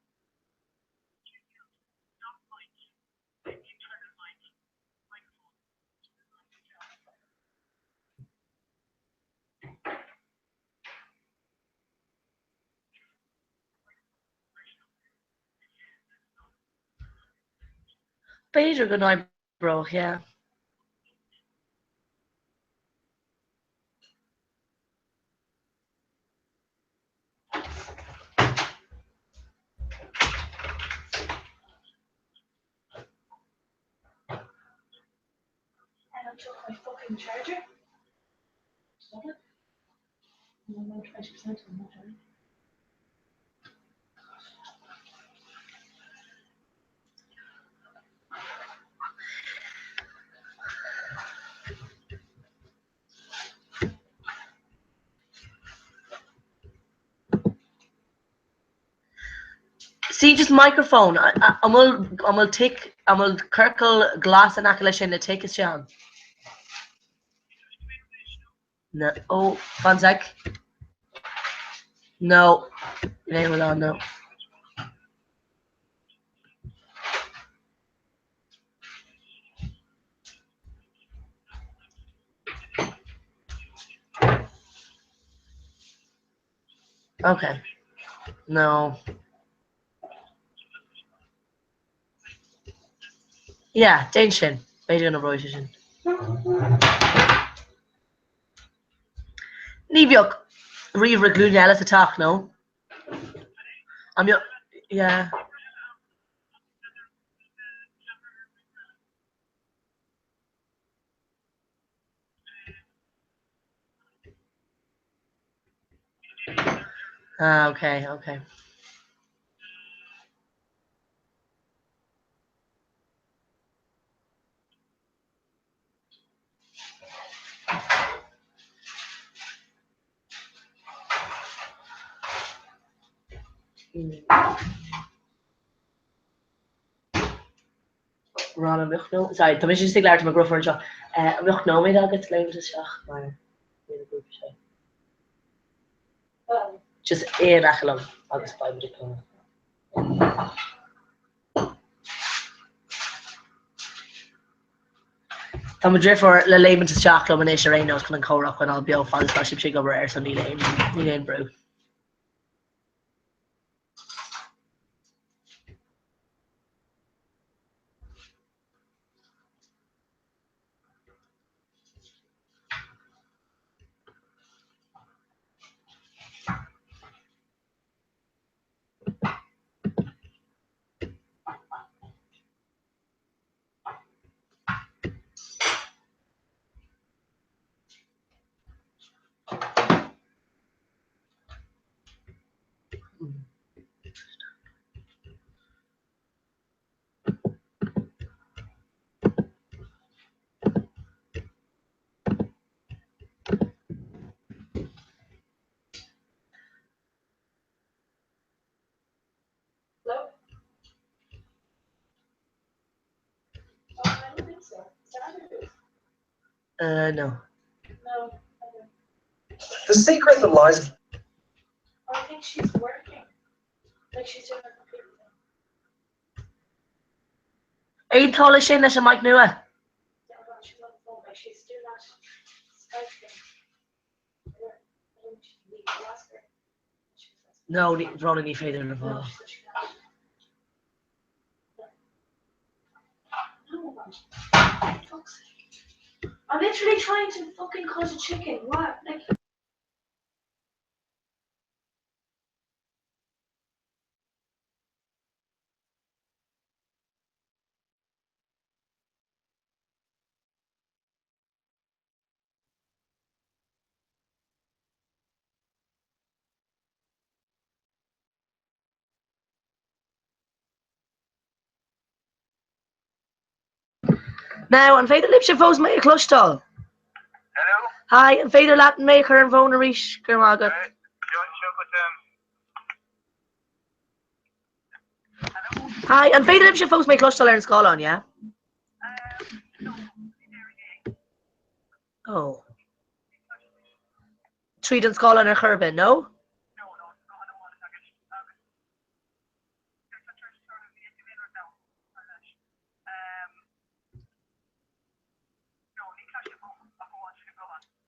B'fhéidir go n-oibreodh, yeah. And I took my fucking charger. Stop it. I'm on 20% on that already. See just microphone, an bhfuil an bhfuil tic an bhfuil ciorcal glas in aice leis sin le tic isteach ann? No, oh, fan sec. No, níl aon rud ann, no. Okay. No. Yeah, déan sin. B'fhéidir go n-oibreoidh sé sin. Ní bheadh ríomhaire glúine eile sa teach, nó? An mbeadh? Yeah. Ah, okay, okay. Ron, an mbeadh nó, sorry, tá mise just ag labhairt le mo dheirfiúr anseo. An mbeadh nóiméad agat léimt isteach mar bhí na grúpa seo. Just in aice liom agus beidh muid ag comhrá. Tá mo dheirfiúr le léimint isteach liom anois ar aon nós chun an comhrá a choinneáil beo fad is atá sibhse ag obair air so níl aon níl aon brú. Hello? Oh, I don't think so. Is that Uh, no. No. The secret that lies. I think she's working. Like she's doing her computer thing. Aon toil sin leis an mic nua? Yeah, well, she's on the phone. Like she's doing that Skype thing. I don't, I don't think she can leave. I'll ask her. She says, No, Rona ní féidir na no, fáil. she said she can't. No, fuck's sake. I'm literally trying to fucking cut a chicken. What? Like, Now, an féidir libhse fós mé a chloisteáil? Hello? Hi, an féidir leat mé a chur ar an bhfón arís? Go raibh maith agat. Hi, an féidir libhse fós mé a chloisteáil ar an scáileán, yeah? Oh. Tríd an scáileán ar chor ar bith, no?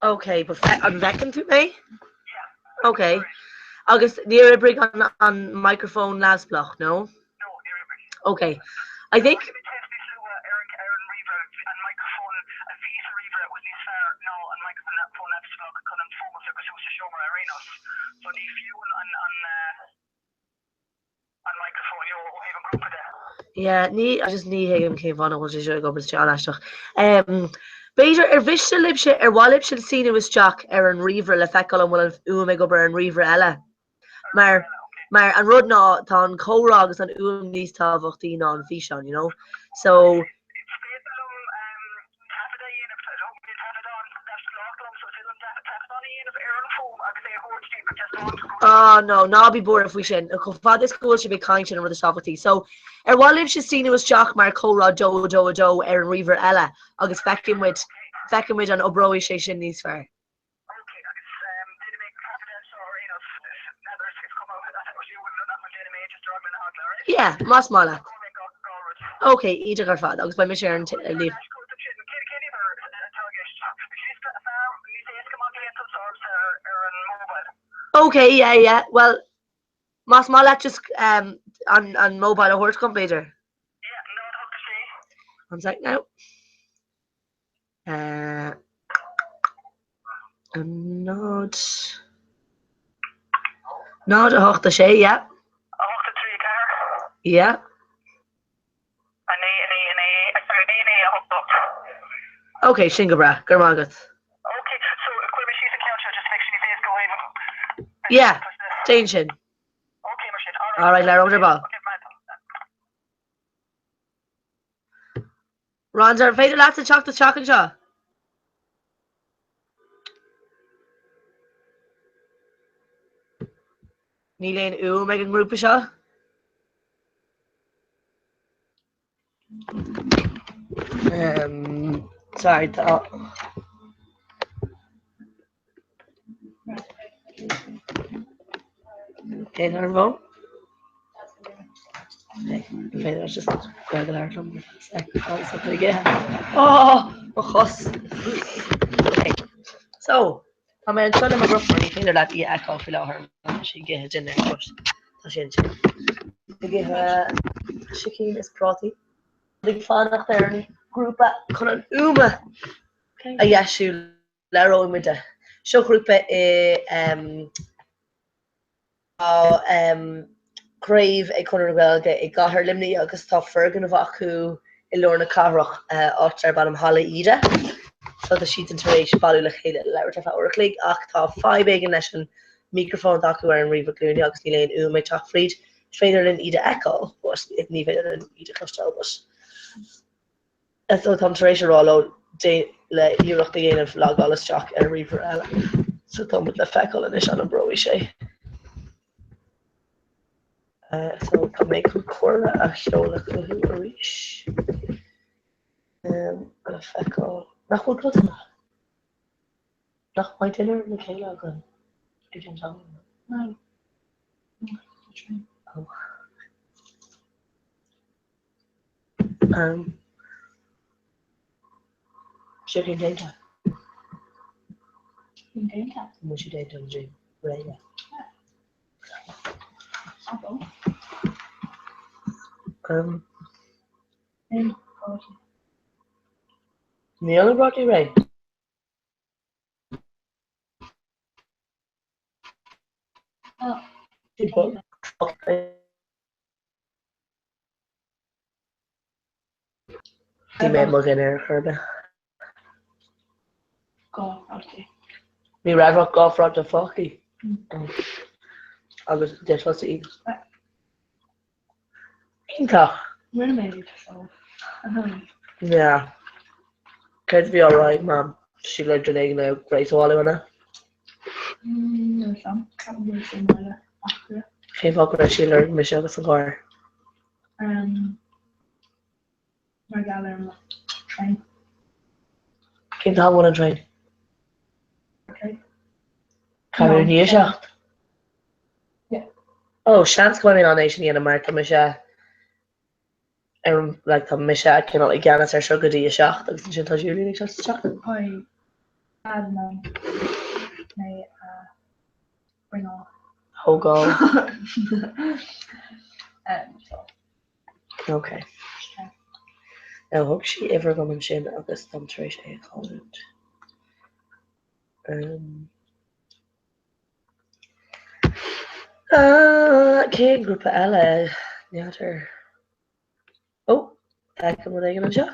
Ok, but an bhfeiceann tú mé? Ok. Agus níor oibrigh an, an microphone neamhspleách, no? Ok. I think... Yeah, ní, I just ní thuigim cén fáth nach bhfuil sé seo ag obair, tá sé an-aisteach. B'fhéidir, ar mhiste libhse, ar mhaith libhse síniú isteach ar an ríomhaire le feiceáil an bhfuil an fhuaim ag obair ar an ríomhaire eile? Mar, mar an rud ná, tá an comhrá agus an fhuaim níos tábhachtaí ná an físeán, you know? So. Ah no, ná bí buartha faoi sin. Chomh fada is go bhfuil sibh ag caint sin an rud is tábhachtaí. So, ar mhaith libhse síniú isteach mar comhrá 2 2 2 ar an ríomhaire eile agus feicfidh muid, feicfidh muid an oibreoidh sé sin níos fearr. Yeah, más maith leat. Ok, iontach ar fad, agus beidh mise ar an líomh. Ok, yeah, yeah, well, más maith leat just um, an, an mobile a thabhairt dom, b'fhéidir. One sec now. 0, 0, 8, 6, yeah. 8, 3, 4. Yeah. 9, 9, 9, sorry, 9, 9, 8, 8. Ok, sin go breá. Go raibh maith agat. Ok, so cuirfidh mé síos an ceann seo just to make sure níos éasca ó thaobh an. Yeah, déan sin. Ok, mar sin. Alright. Alright, labhróimid ar ball. Ok, bye. Rhonda, an féidir leatsa teacht isteach anseo? Níl aon fhuaim ag an ngrúpa seo. Um, sorry, tá... Cén ar bhó? Féidir just Gaeilge a labhairt liom ag ithe. Ó, mo chos! Okay. So, tá mé anseo le mo dheirfiúr, ní féidir leat í a fheiceáil faoi láthair, tá sí ag ithe dinnéar, but tá sí ansin. Ag ithe sicín is prátaí. Ag fanacht ar an grúpa chun an fhuaim a dheisiú. Labhróidh muid. Seo grúpa i Tá craobh ag Conradh na Gaeilge i gcathair Luimnigh agus tá foirgneamh acu i lár na cathrach, áit darb ainm Halla Íde. So tá siadsan tar éis bailiú le chéile le labhairt ar feadh uair a chloig ach tá fadhb éigin leis an micreafón atá acu ar an ríomhaire glúine agus níl aon fhuaim ag teacht fríd. Is féidir linn iad a fheiceáil but ní féidir linn iad a chloisteáil but. So táim tar éis a rá leo le iarracht a dhéanamh logáil isteach ar ríomhaire eile. So tá muid le feiceáil anois an oibreoidh sé. So tá mé chun cuireadh a sheoladh chucu arís. Le feiceáil. Nach bhfuil cosanta? Nach mbeidh dinnéar le chéile againn ag an am? No. Oh. Seo cén déanta? Cén déanta? An bhfuil sé déanta an dé réidh? Níl na prátaí réidh. Bhí mé i mo dhinnéar ar chor ar bith. Ní raibh ach 2 phráta fágtha. Agus d'ith tusa iad. Iontach! Rinne mé iad so. Yeah. Céard a bhí á rá ag Mam? Sí le duine éigin le Grace a bhailiú, an ea? Níl 'fhios a'm. Ceapaim go raibh sí i mbaile ach. Cén fáth go raibh sí ag lorg mise agus an carr? Mar gheall ar an traein. Cén t-am a bhfuil an traein? Ceathrú i ndiaidh a 7? Ó, seans go mbeidh mé in ann é sin a dhéanamh mar tá mise ar an, like, tá mise cineál i gceannas ar seo go dtí a 7 agus ansin tá Julian ag teacht isteach. Beidh Dad in ann mé a bring off. Thógáil. So. Ok. Now thug sí uimhir dom ansin agus táim tar éis é a chailliúint. Um, ah, cén grúpa eile? N'fheadar. Ó, feicim rud éigin anseo.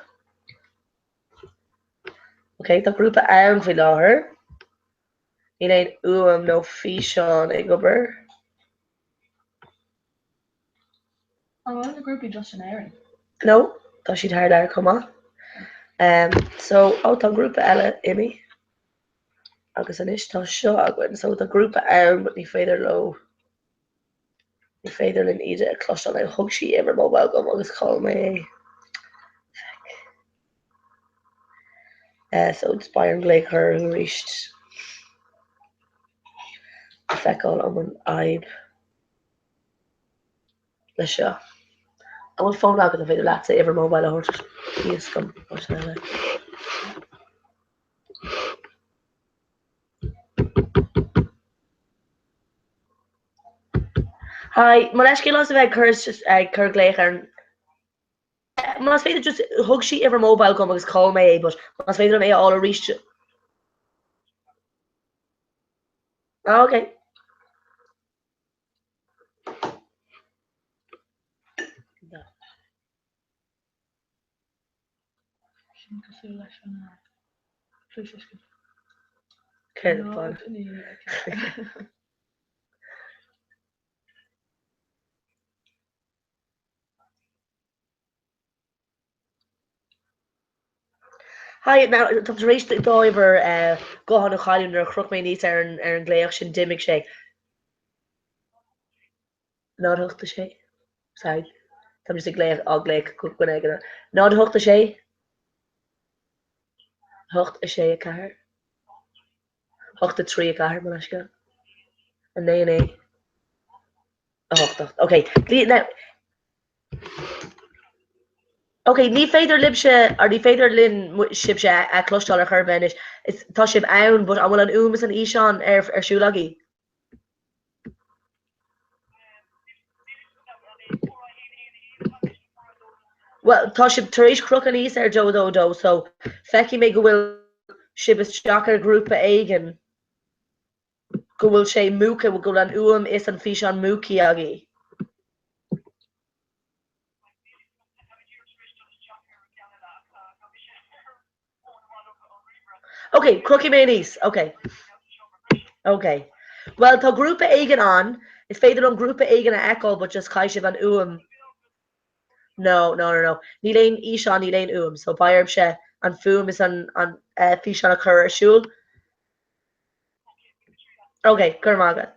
Ok, tá grúpa ann faoi láthair. Níl aon fhuaim nó físeán ag obair. An bhfuil na grúpaí just in Éirinn? No, tá siad thar lear chomh maith. Um, so, ó, tá grúpa eile imithe. Agus anois tá seo againn. So tá grúpa ann, but ní féidir leo Ní féidir linn iad a chloisteáil now. Thug sí uimhir mobile dom agus chaill mé é. Feck. Eh, so just beidh orm glaoch a chur orthu arís. Le feiceáil an bhfuil fhadhb le seo. An bhfuil fón agat an féidir leatsa uimhir mobile a thabhairt thíos dom? Áit eile. Hi, mo leithscéal as a bheith ag cur ag cur glaoch ar an Más féidir just thug sí uimhir mobile dom agus chaill mé é but más féidir liom é a fháil arís Ah, ok. Sin cosúil leis an cluastuiscint. Céard atá ann? Hi, now táim tar éis d'uimhir gutháin a chailleadh nuair a chroch mé aníos ar an ar an nglaoch sin d'imigh sé. 0 8 6. Sorry. Táim just ag glaoch á glaoch go dhuine éigin. 0 8 6. 8 6 4. 8 3 4 mo leithscéal. 9 9. 8 8. Ok. Now, Ok, ní féidir libhse, or ní féidir linn sibhse a chloisteáil ar chor ar bith anois. Is, tá sibh ann, but an bhfuil an fhuaim is an fhíseán ar, ar siúl agaibh? Bhuel, tá sibh tar éis crochadh aníos ar 2 2 2, so feicfidh mé go bhfuil sibh isteach ar ghrúpa éigin, go bhfuil sé múchta, go bhfuil an fhuaim is an físeán múchta agaibh. Ok, crochfaidh mé aníos. Ok. Ok. Bhuel, tá grúpa éigin ann. Is féidir liom grúpa éigin a fheiceáil but just caithfidh sibh an fhuaim. No, no, no, no. Níl aon fhíseán, níl aon fhuaim. So beidh oraibhse an fuaim is an, an uh, físeán a chur ar siúl. Ok, go raibh maith agat.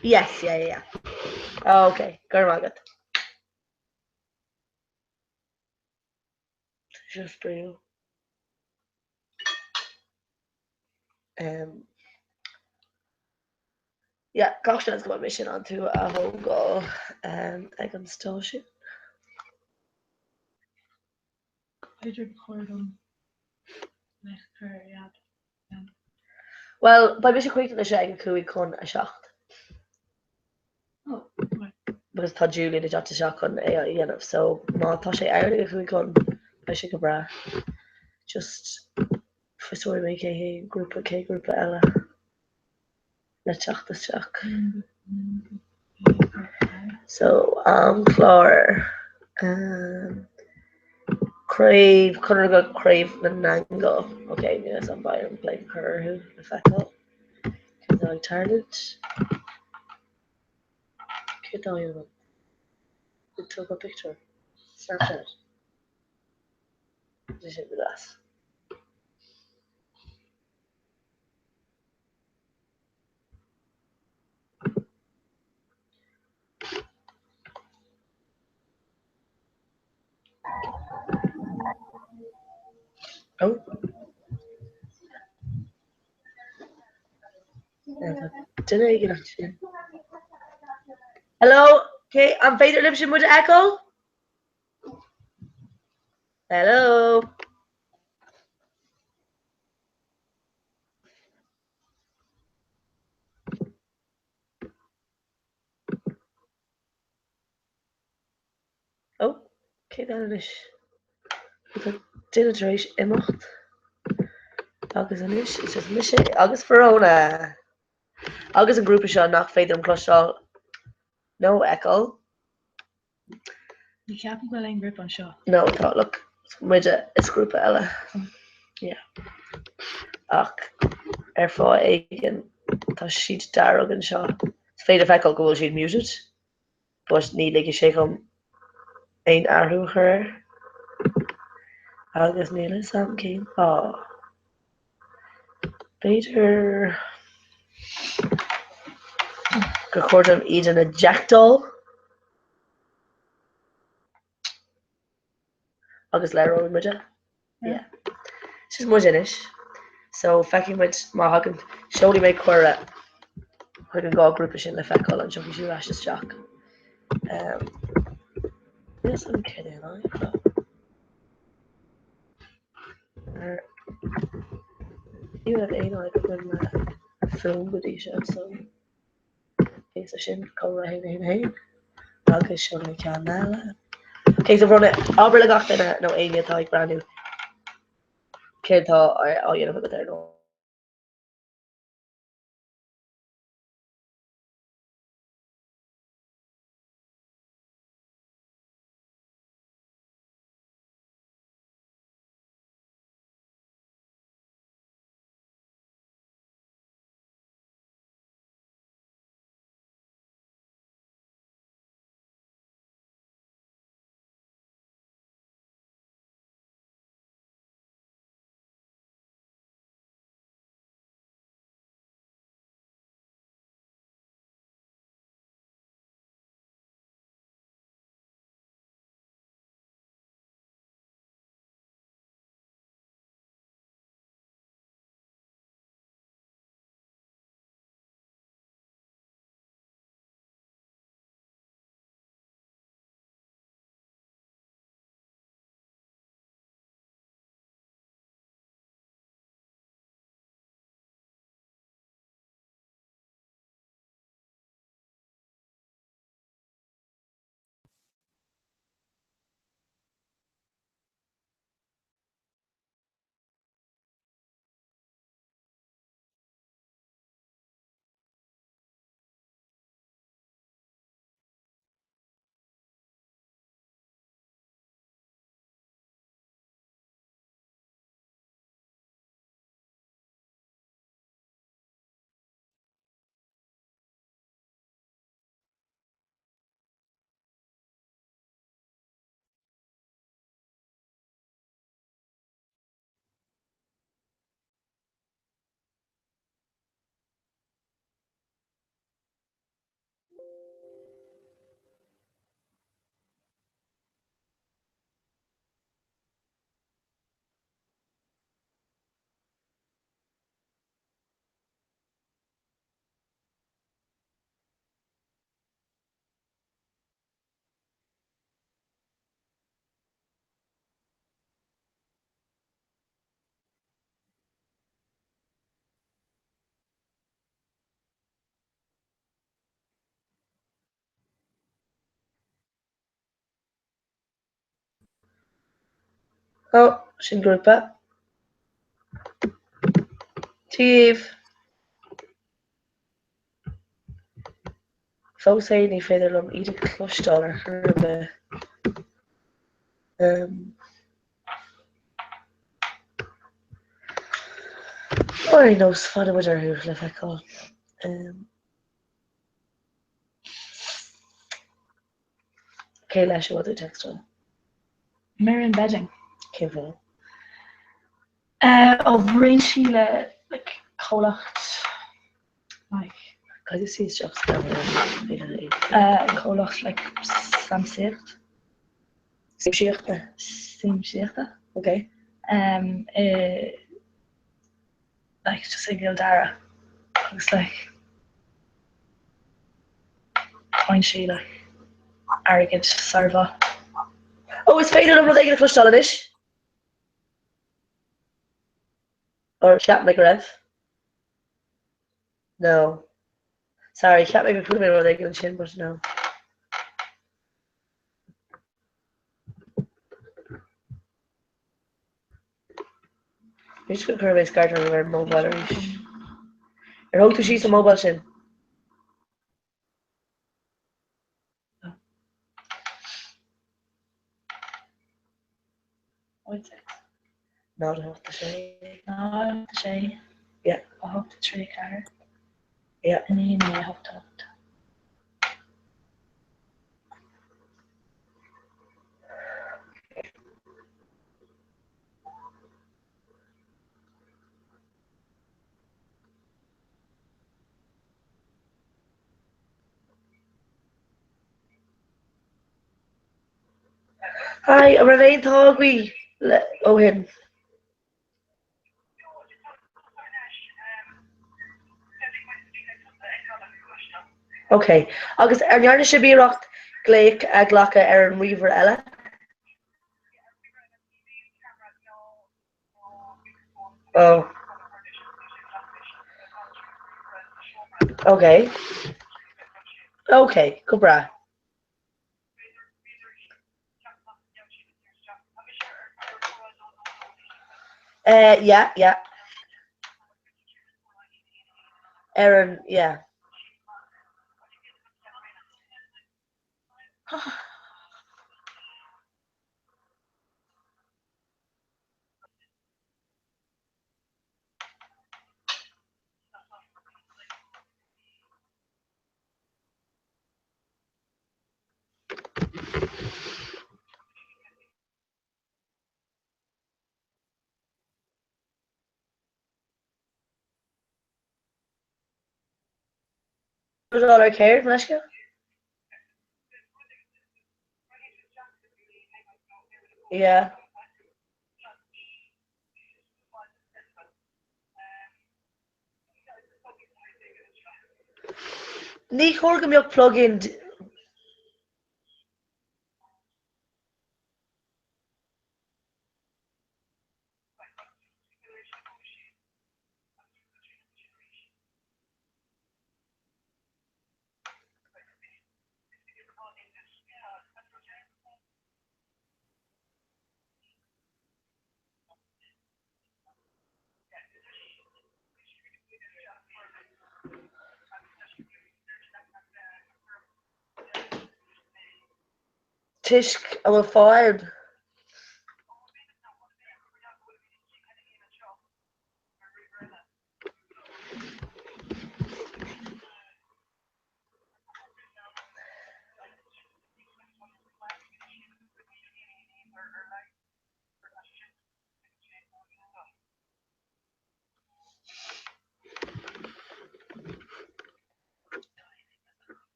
Yes, yeah, yeah, yeah. Ok, go raibh maith agat. Seo spraíúil. Um, yeah, gach seans go mbeidh mise in ann tú a thógáil um, ag an stáisiún. B'fhéidir ba chóir dom glaoch a chur ar Dhaid. Bhuel, beidh mise críochnaithe leis ag a 7:55. Oh, right. Because tá Julian ag teacht isteach chun é a dhéanamh, so má tá sé ann ag a 5 chun, beidh sé go breá. Just fiosróidh mé cé hé grúpa, cé grúpa eile le teacht isteach. So, amchlár. Um, Craobh Chonradh go Craobh na nAingeal. Ok, níl fhios a'm beidh orm glaoch a chur orthu le feiceáil céard atá ag tarlúint. Céard atá á dhéanamh? Ag tógáil pictiúr. Snapchat. Tá sé go deas. Oh. Duine éigin ansin. Hello, okay, an féidir libhse muid a fheiceáil? Hello. Ó, cé eile anois? Tá duine tar éis imeacht. Agus anois is just mise agus Verona. Agus an grúpa seo nach féidir liom cloisteáil nó fheiceáil. Ní cheapaim go bhfuil aon ghrúpa anseo. No, tá, look, muide is grúpa eile. Yeah. Ach ar fáth éigin tá siad dearg anseo. Is féidir feiceáil go bhfuil siad muted, but ní ligfidh sé dhom aon athrú a chur air. Agus níl fhios a'm cén fáth. B'fhéidir gur chóir dom iad a ejectáil agus labhróidh muide. Yeah. Sin muid anois. So feicfidh muid má thagann, seolfaidh mé cuireadh chuig an dhá ghrúpa sin le feiceáil an dtiocfaidh siad ar ais isteach. Um, Níl fhios a'm cén é an Ní raibh aon fhadhb agam le fuaim go dtí seo so okay so sin comhrá 1 1 1 agus seo na ceann eile. Ok so Verona, abair le gach duine nó éinne atá ag breathnú céard atá á dhéanamh agat ar an Ó, sin grúpa. Dia dhaoibh. Fós féin ní féidir liom iad a chloisteáil ar chor ar bith. Ar aon nós, fanfaidh muid orthu le feiceáil. Cé leis a bhfuil tú ag textáil? Miriam Bedding. Cén fáth? Oibríonn sí le like comhlacht like. Caithfidh sí isteach sa ceamara Comhlacht like siamsaíocht. Siamsaíochta? Siamsaíochta. Ok. I like just i gCill Dara agus like faigheann sí like airgead sármhaith. Ó, is féidir liom rud éigin a chloisteáil anois! Or cheap mé go raibh. No. Sorry, cheap mé gur chuala mé rud éigin ansin, but no. Anois go gcuirfidh mé scairt orthu ar an mobile arís. Ar thóg tú síos an mobile sin? 0 8 6. 0 6. Yeah. 8 3 4. Yeah. 9 9 8 8. Hi, an raibh aon t-ádh agaibh le ó shin? Ok, agus an ndearna sibh iarracht glaoch a ghlacadh ar an ríomhaire eile? Oh. Ok. Ok, go breá. Uh, yeah, yeah. Ar an, yeah. Ar céard, mo leithscéal? Yeah. Ní chóir go mbeadh plug-in Toisc an bhfuil fadhb.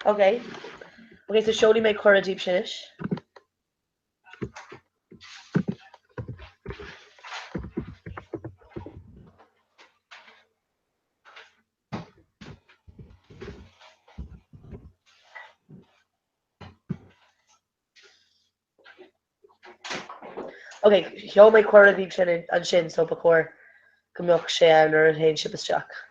Ok. Ok, so seolfaidh mé cuireadh daoibh anois. Ok, sheol mé cuireadh daoibh sin ansin so ba chóir go mbeadh sé ann nuair a théann sibh isteach.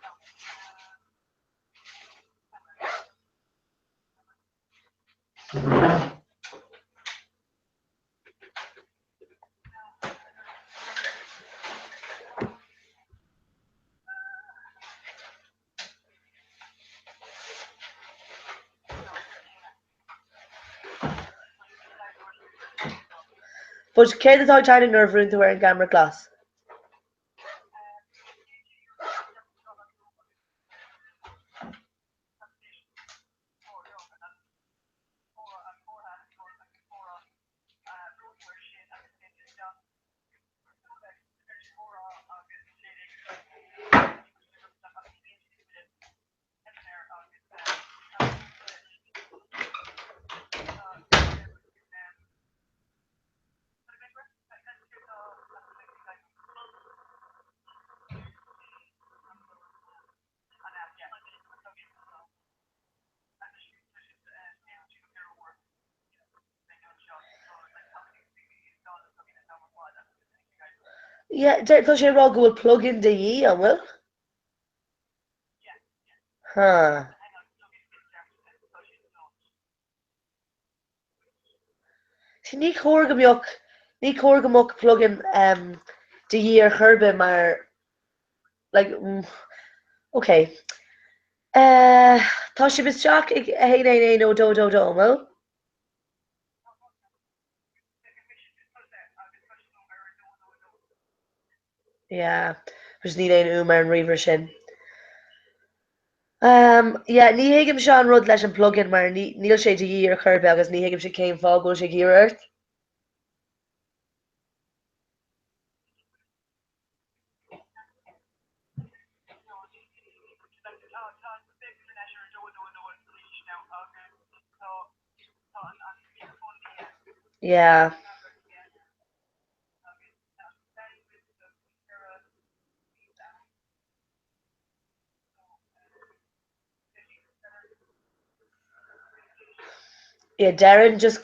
But céard atá ag tarlú nuair a bhrúnn tú ar an gceamara glas? Yeah, tá sé ag rá go bhfuil plugin de dhíth, an bhfuil? Huh. Ní chóir go mbeadh, ní chóir go mbeadh plugin de dhíth ar chor ar bith mar like ok. Tá sibh isteach ag 1 1 1 0 2 2 2, an bhfuil? Yeah, agus níl aon fhuaim ar an ríomhaire sin. Um, yeah, ní thuigimse an rud leis an plugin mar ní, níl sé de dhíth ar chor ar bith agus ní thuigimse cén fáth go bhfuil sé ag iarraidh ort. Yeah. Yeah, déarfainn just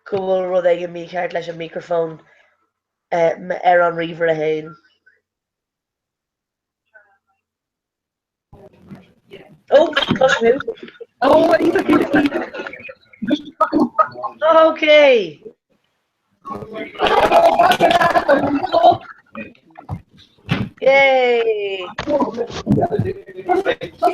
go bhfuil rud éigin mícheart leis an micreafón ar an ríomhaire féin. Ó, cloisim thú. Ok. Yay! Ok, so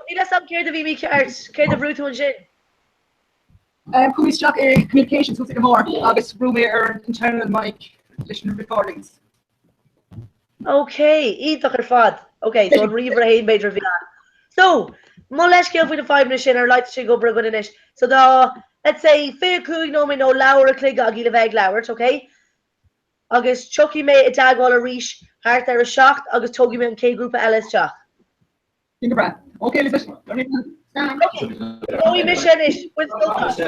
níl a fhios agam céard a bhí mícheart, céard a bhrúigh tú ansin? Chuaigh mé isteach i communications thuas ag an mbarr agus bhrúigh mé ar an internal mic leis na recordings. Ok, iontach ar fad. Ok, so an ríomhaire féin b'fhéidir a bhí ann. So, mo leithscéal faoi na fadhbanna sin ar a laghad tá sé ag obair againn anois. So tá, let's say, 25 nóiméad nó leathuair a chloig agaibh le bheith ag labhairt, ok? Agus tiocfaidh mé i dteagmháil arís thart ar a 7 agus tógfaidh mé an chéad ghrúpa eile isteach. Sin go breá. Ok, Elizabeth. Ok, gabhfaidh mise anois. Bain sult as.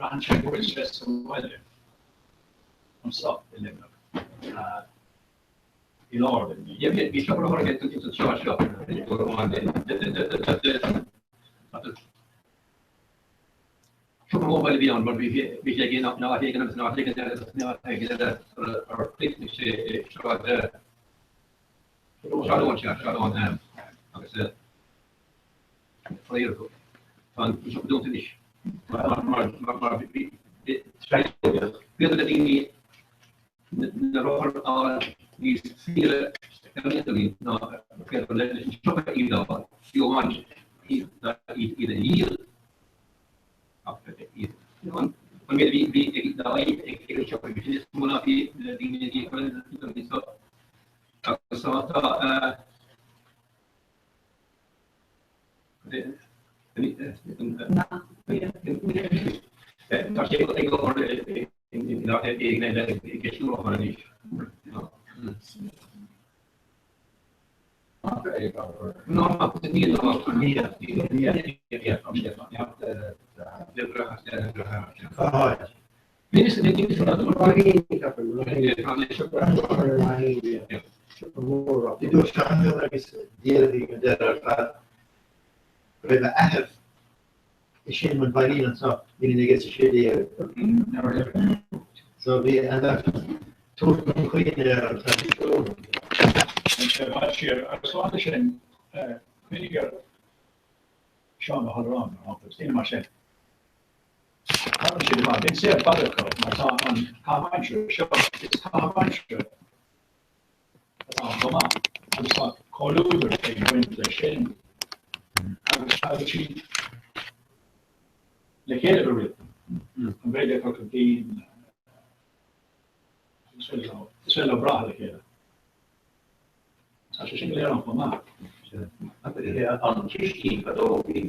Braitheann sé go bhfuil sé sa bhaile anseo i Luimneach i lár Luimnigh. Bhí siopa rothar ag an sráid seo uair amháin. Siopa mobile a bhí ann mar bhí sé ag in áit éigin agus in áit éigin eile agus in áit éigin eile sular chríochnaigh sé i Sráid Sráid Eoin, sea, Sráid Eoin agus Tá an siopa dúnta anois mar bhí na daoine na rothair a fháil níos saoire ná féidir leis an siopa iad a fháil, fiú amháin iad a dhíol. An méid a bhí ag ag an siopa, bhí sé níos mó ná bhí na daoine a bhí ag dul agus tá Tá sé ag obair in áit éigin eile ag siúl anois. Dúirt Seán agus d'éirigh an deireadh ar fad go raibh a athair ag seinm an veidhlín anseo i 1916. So bhí an tabhairt chun cuimhne ar an traidisiún. Sé i bhfad siar agus chomh fada sin cuimhnigh ar Seán Ó hAlluráin mar shampla agus daoine mar sin. Tagann siad amach, bíonn saol fada acu mar tá an caitheamh aimsire seo, is caitheamh aimsire atá ann chomh maith agus tá comhluadar ag baint leis sin agus tagann siad le chéile go rialta, an Ghaeilge a chur chun cinn, is féidir leo brath le chéile. Tá sé sin go léir ann chomh maith. An chistín fadó bhí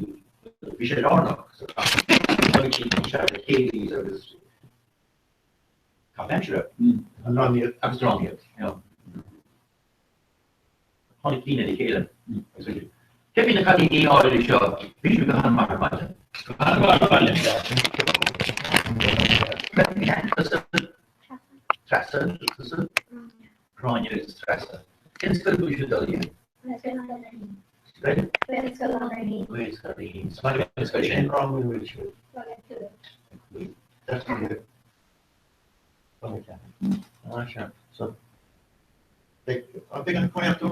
bhí sé lárnach sa chathair. Tháinig siad isteach le céilís agus caitheamh aimsire. An drámaíocht. Agus drámaíocht, yeah. Tháinig daoine le chéile. Cé bhí na cailíní áirithe seo, bhí siad go han-mhaith ar maidin. Go han-mhaith ar maidin. Treasa, Treasa. Gráinne agus Treasa. Cén scoil a bhfuil sibh ag dul chuig? Scoil? Gaelscoil Fhlann Gaelscoil Fhlann. Is maith liom an scoil sin. Cén rang a bhfuil sibh? Rang a 5. That's not good. Rang a 4. Ah, sea. So, beidh an comhaontú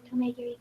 Tá mé ag iarraidh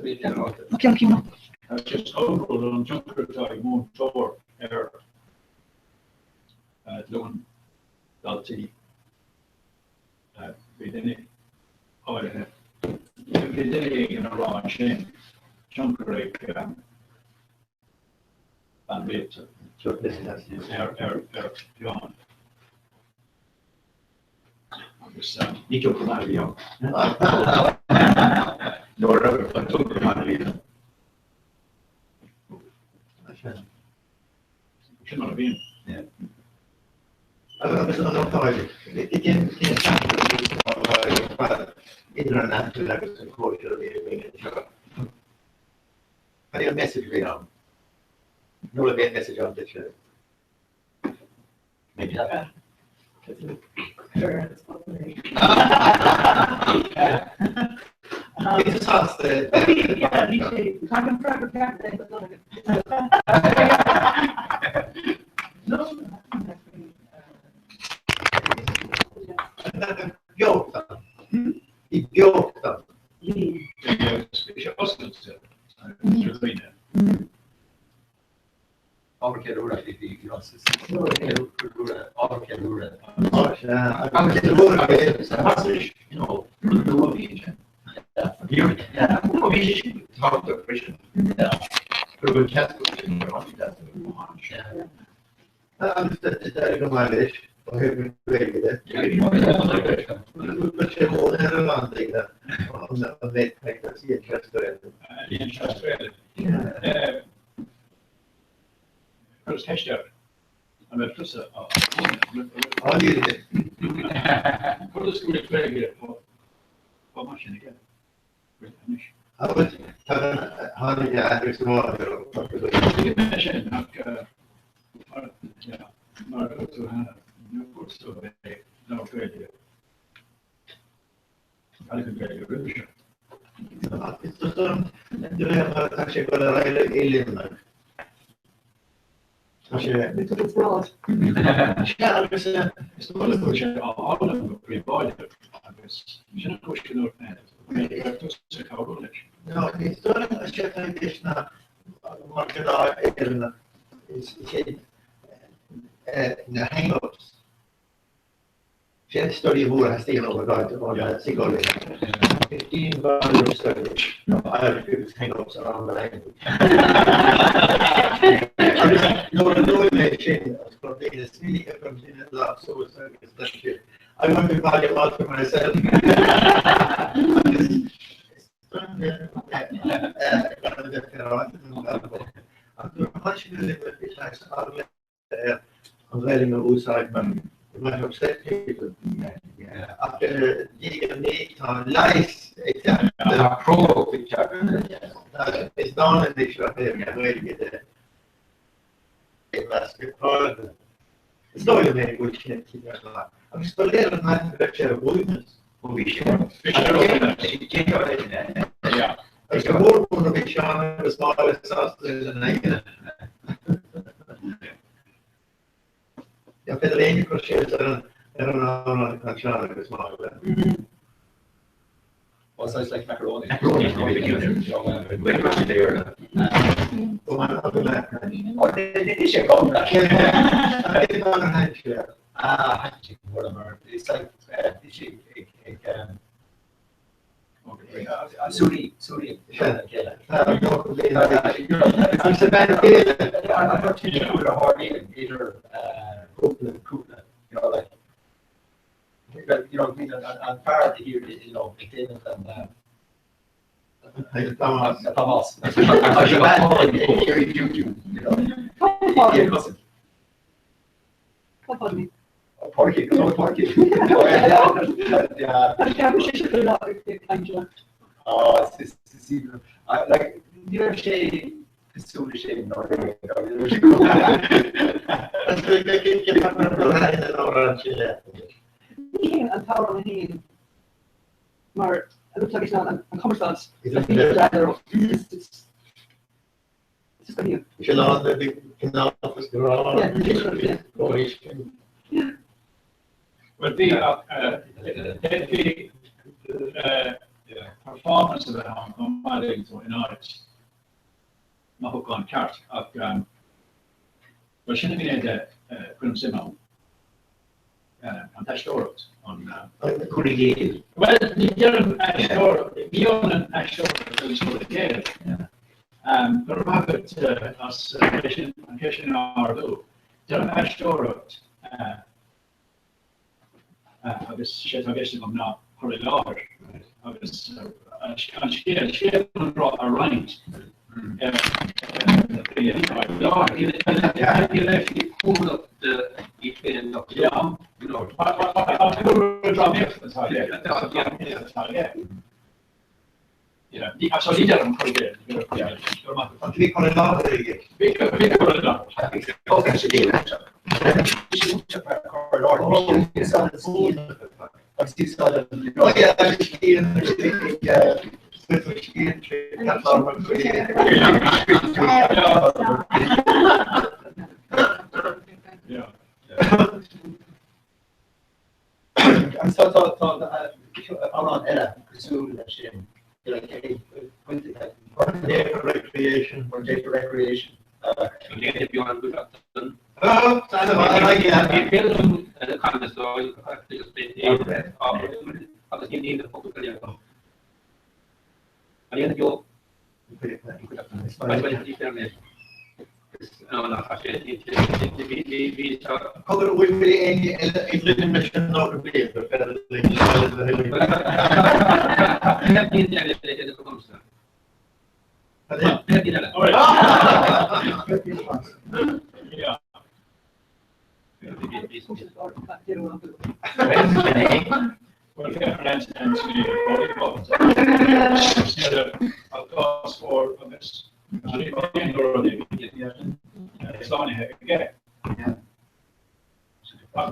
bheith i mo mhúinteoir. An tionchar atá ag múinteoir ar ghlúin daltaí. Bhí duine áirithe, bhí duine éigin ag rá ansin, tionchar ag bean rialta ar ar Sheán. Agus ní tionchar maith a bhí ann. Nuair a raibh an togra. Sin mar a bhíonn. Agus an ócáid, cén idir an aimsir agus an cóisir a bhí againn anseo? Cad é an message a bhí ann? Nuair a bhí an message ann duitse? Ábhar ceiliúradh a bhí Ábhar ceiliúradh. Ábhar ceiliúradh nua bhí ansin. Bhí sé sin tábhachtach freisin. Go raibh an cead sin mar Agus d'éirigh go maith leis ó thaobh na Gaeilge de. Bhí sé mór ar an land ag an méid cainte a bhí anseo. Cuireas ceist air an raibh tusa á mhúineadh. Conas go bhfuil Gaeilge chomh maith sin aige anois? Agus tháinig a athair sa mháthair ó Chorca Dhuibhne. Tuigim é sin ach mar a dúirt tú cheana, níor chúis dóibh é labhairt Gaeilge. Tháinig an Ghaeilge roimhe seo. Is de réir mar atá sé ag dul ar aghaidh le Luimneach. Tá sé. Sea, agus is dóigh liom go bhfuil sé á fhoghlaim go príobháideach agus sin an chúis go ndúirt mé go raibh tusa ag cabhrú leis. No, is dóigh liom is é atá i gceist ná mar ghnáth-Éireannach is iad na hang-ups. Sin story mhór a theastaíonn ó ó na síceolaithe. 15 volume study of Irish people's hang-ups around the language. Agus nuair a luaigh mé sin, os gur daoine is minic a chur sin lámh suas agus deir siad, I want to value all for myself. Agus is an Ghaeilge a úsáid mar it might upset people. Ach diaidh ar ndiaidh tá an leigheas ag teacht. Tá promhót ag teacht. Is dán anois ó thaobh na Gaeilge de i measc na cairde. Is dóigh liom é go bhfuil sin cineál maith. Agus ba léir an áit go raibh sé ar a shuaimhneas. Ó bhí sé. Bhí sé ar a shuaimhneas. Agus go mór mór nuair a bhí Seán agus Máire sásta lena n-aíonna. An féidir éinne cur síos ar an ar an amhrán atá Seán agus Máire? Well, so it's like macaroni. Súilí, súilí. An fear you know, ag déanamh an Tomás. Ní raibh sé cosúil leis sin ná Ní hé an t-amhrán féin mar a looks like it's not an cumarsáid Sin an a bhí cineáltas grá Bhuel bhí ach d'fhéadfaí performance a bheith ann chomh maith le tú in áit mothúchán ceart ach bhuel sin an ghné de cuirim suim ann. An t-aisteoireacht, an. Cur i gcéill. Bhuel, ní deirim aisteoireacht, ní ionann aisteoireacht agus cur i gcéill. Go raibh maith agat as an cheist sin a ardú. Deirim aisteoireacht agus sé atá i gceist agam ná cur i láthair. Agus an scéal, scéal an rá a roinnt ar Amhrán eile cosúil leis sin, One day for recreation, one day for recreation.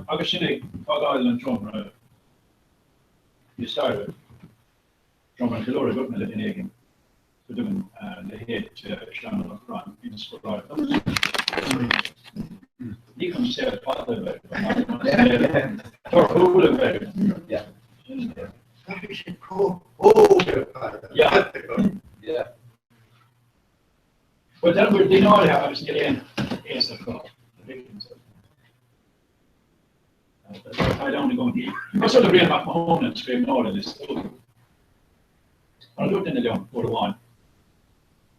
Agus sin ag fágáil an tseomra níos staire, seomra an cheiliúraidh agat le duine éigin, go deimhin leithéid Seán Ó Lorcáin, inspioráid domsa. Ní chun saol fada a bheith agam, ach chun saol torthúil a bheith agam. Bhuel, déarfainn go bhfuil daoine áirithe agus níl aon aos acu, na victims. Tá ann i gcónaí. Cosúil le Brian Mac Mathúna, an scríbhneoir is údar. Mar a dúirt duine liom uair amháin,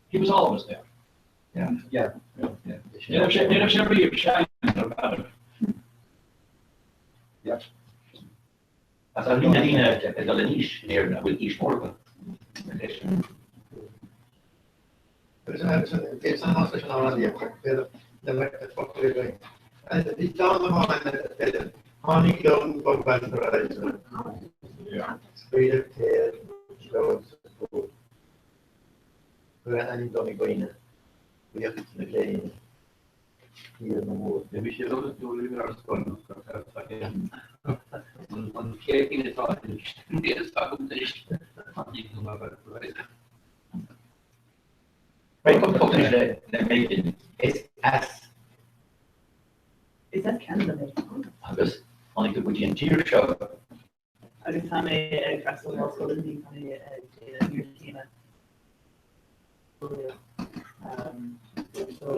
he was always there. Yeah, yeah. Ní raibh sé, ní raibh sé riamh sean ar bhealach. Yeah. As an líon daoine ag dul in aois in Éirinn a bhfuil aois mhór acu. Bhí sé rud nó bhí ar scoil an chéad duine atá Is as Is as Canada mé. Agus tháinig tú go dtí an tír seo. Agus tá mé ag freastal ar Ollscoil Luimnigh, tá mé ag déanamh iarchéime So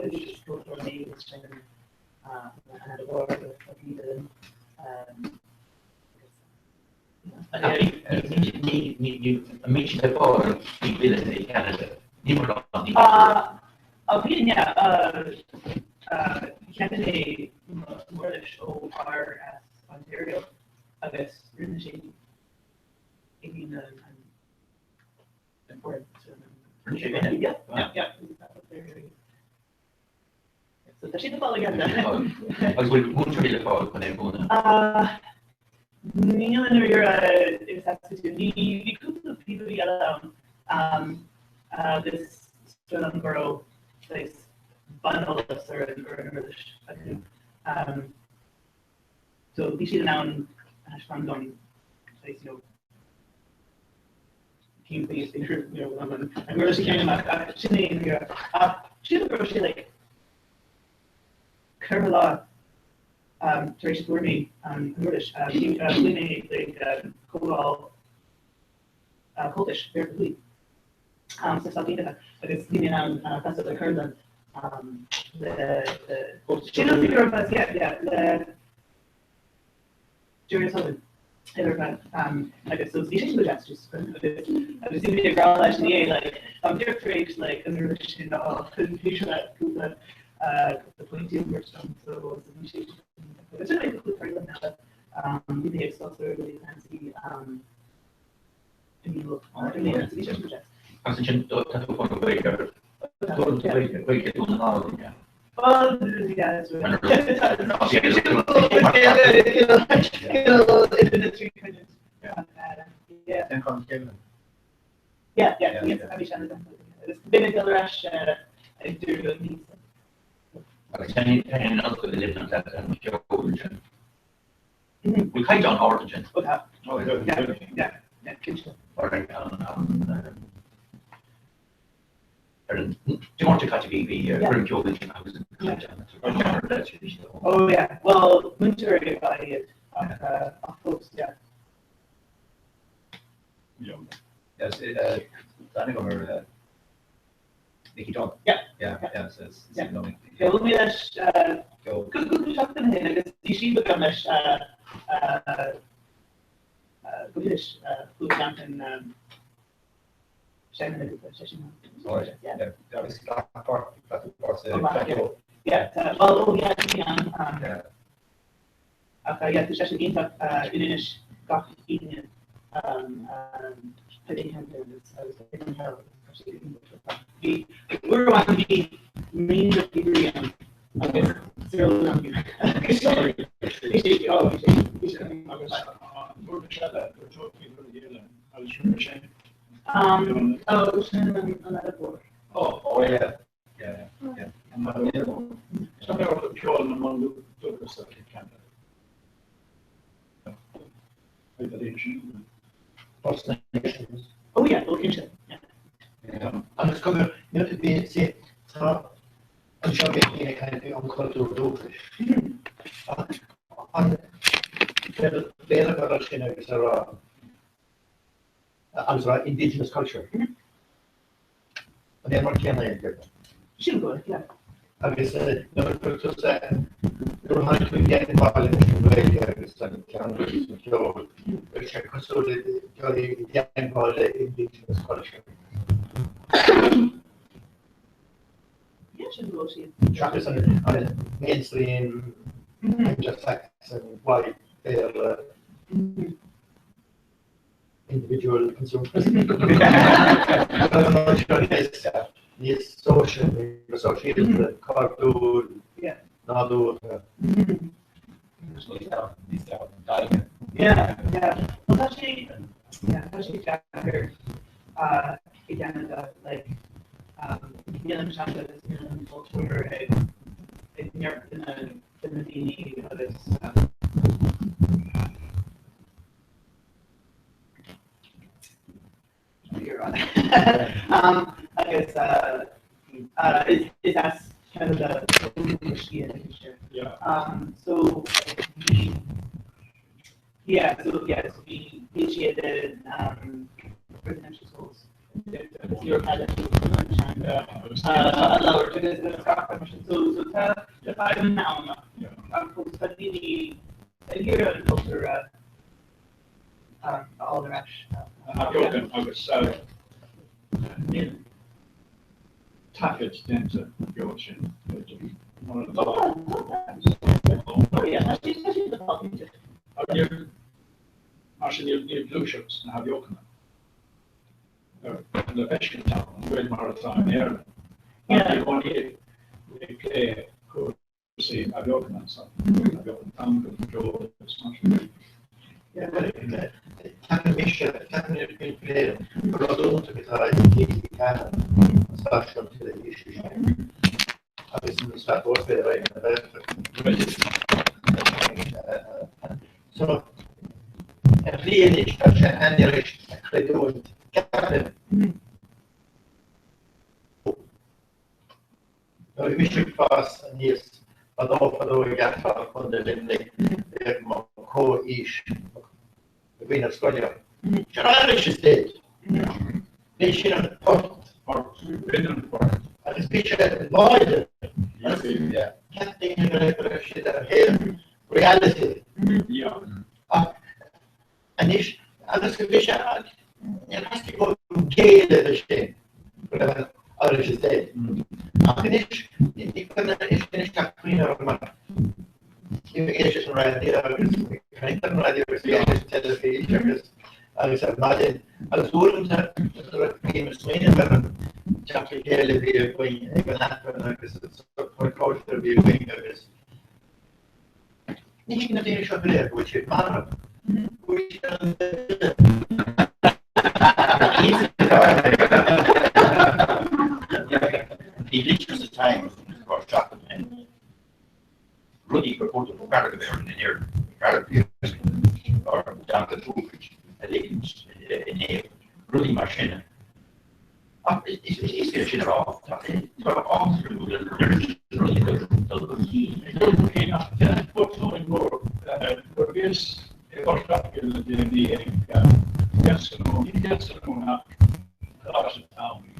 is dochtúir mé agus sin an bord a bhí linn. Ní sé fáil ní bhile i Canada. Ní mar ní. A bhí cheannaigh mé m'uirlis ó fhear as Ontario agus rinne sé an an Rinne sé féin? Yeah, yeah. So tá siad ag fáil again. Agus bhfuil múinteoirí le fáil chun é a mhúineadh? Níl i ndáiríre i Saskatoon. Bhí cúpla píobairí eile ann agus súil agam go raibh saghas buneolas ar an uirlis acu. So bhí siad in ann a thaispeáint dom saghas, you know, cén chaoi is féidir, you know, an uirlis a sheinm ach sin é i ndáiríre. Ach sílim go raibh sé like ceithre lá tar éis a fuair mé an uirlis, chuaigh mé chuig comhdháil Comhaltais Mheiriceá Thuaidh sna Stáit Aontaithe agus bhí mé in ann freastal ar cheardlann le Sílim go raibh yeah yeah le Jerry Sullivan agus so bhí sé sin go deas just agus agus bhí mé ag rá leis an EA like táim díreach tar éis like an uirlis sin a fháil bhí sé le cúpla cúpla pointí a thabhairt dom so bhí sé sin agus sin like cúpla ceardlann eile bhí mé ag scoil Willie Clancy. Agus ansin tá tú fáil Gaeilge ar Gaeilge Dún na nGall yeah. Agus sin an ollscoil i Luimneach an ceol ansin. Bhfuil caighdeán ard ansin? Ó tá. Yeah, yeah, cinnte. Ar an ar an Dé Máirt seo caite bhí bhí foireann ceoil ansin agus an caighdeán Oh yeah, well múinteoirí ba ea iad ach ach fós, yeah. Yes, tá aithne agam ar Nicky Dunne. Yeah. Yeah, yeah, so it's Yeah. Yeah, bhuail mé leis cúpla seachtain ó shin agus bhí sí beagán leis go hiris chuaigh Seantain seinm agus sé sin. Right. Yeah. Yeah, agus gach páirt gach páirt Oh, maith, yeah. Yeah, tá well oh yeah, bhí an um, ach yeah, tá sé sin iontach in Inis gach Aoine um, um, Bhí uair amháin bhí naonúr píobairí ann agus Cyril O'Donoghue agus bhí sé ó bhí sé bhí sé Agus an uair eile gur thug píobairí eile agus rinne sin. Um, oh, sin an an Oireachtas. Oh, oh yeah. Yeah, yeah. Something about the ceol na mbundúchasach i Canada. First Nations. Oh yeah, oh cinnte, yeah. Agus cogar, bhí sé, tá anseo bhí daoine ag caint faoi an cultúr dúchais. Ach an Béarla a rá sin agus a rá, agus a rá indigenous culture. An é mar céanna é, deir tú? Sin go, yeah. Agus nuair a chuir tusa, nuair a tháinig tú i dteagmháil leis an Ghaeilge agus an teanga agus an ceol, bhí sé cosúil le dul i dteagmháil le indigenous culture. Yeah, sin go sí. Seachas an mainstream Anglo-Saxon white Béarla. individual consumerism. Níos social, sóisialta, cultúr, nádúrtha. Yeah, yeah. Well, tá sé, yeah, tá sé deacair uh, i gCeanada, like, um, níl an teanga agus níl an cultúr ag ag neart de na de na daoine agus um, Agus is as Ceanada ó So yeah, so yeah, so bhí bhí siad in residential schools agus ní raibh cead acu an teanga a labhairt agus gach rud mar sin. So so tá tá fadhbanna ann ach fós tá daoine ag iarraidh an cultúr a a fháil ar ais. Athbheochan agus níl taifead déanta beo sin mar atá. Mar sin níl gluaiseacht na hathbheochana le feiscint ann an bhfuil mar atá in Éirinn. Ach i gcónaí ag plé cúrsaí athbheochana ansan, athbheochan teanga, ceol agus mar sin de. Ceapann mise, ceapann mé féin gur rud iontach atá i TG4, an stáisiún teilifíse sin, agus an sraith mhór ar aghaidh na Gaeltachta. So, ar shlí anois, tá sé an-fhuirist a chreidiúint, ceapaim. Nuair a bhí mise ag fás aníos fadó fadó i gCeatharlach, Contae Luimnigh, bhíodh mo chomhaois againn ar scoil ann. Sin Irish is dead. Bhí sin an port. B'in an port. Agus bhí sé láidir. Cheap daoine go raibh siad ar thaobh reality. Ach anois, agus bhí sé, níor theastaigh uaim géilleadh leis sin, go raibh an Irish is dead. Ach anois, ní cuimhin anois ach cuimhne orm mar bhí mé ag éisteacht leis an raidió agus ag caint ar an raidió agus ag éisteacht leis an teilifís agus agus ar maidin Agus uaireanta nuair a bhím ag smaoineamh ar an teacht le chéile a bhí againn ag an Aifreann agus an sórt cóisir a bhí againn agus ní thuigeann na daoine seo go léir go bhfuil siad marbh. Go bhfuil siad an Bhí litir sa Times go raibh seachtain ó shin. Rudaí gur chóir don fear a bheith orainn in Éirinn, fear a bhíos ár dteanga dúchais a ligint in éag, rudaí mar sin. Ach is éasca é sin a rá, tá áthas orm go bhfuil an oiread sin rudaí ag dul chun cinn. Dul chun cinn ach déanann botúin mór. Nuair a bhíos i bPort Láirge le déanaí ag Deasún, ní Deasún ach Coláiste Townley,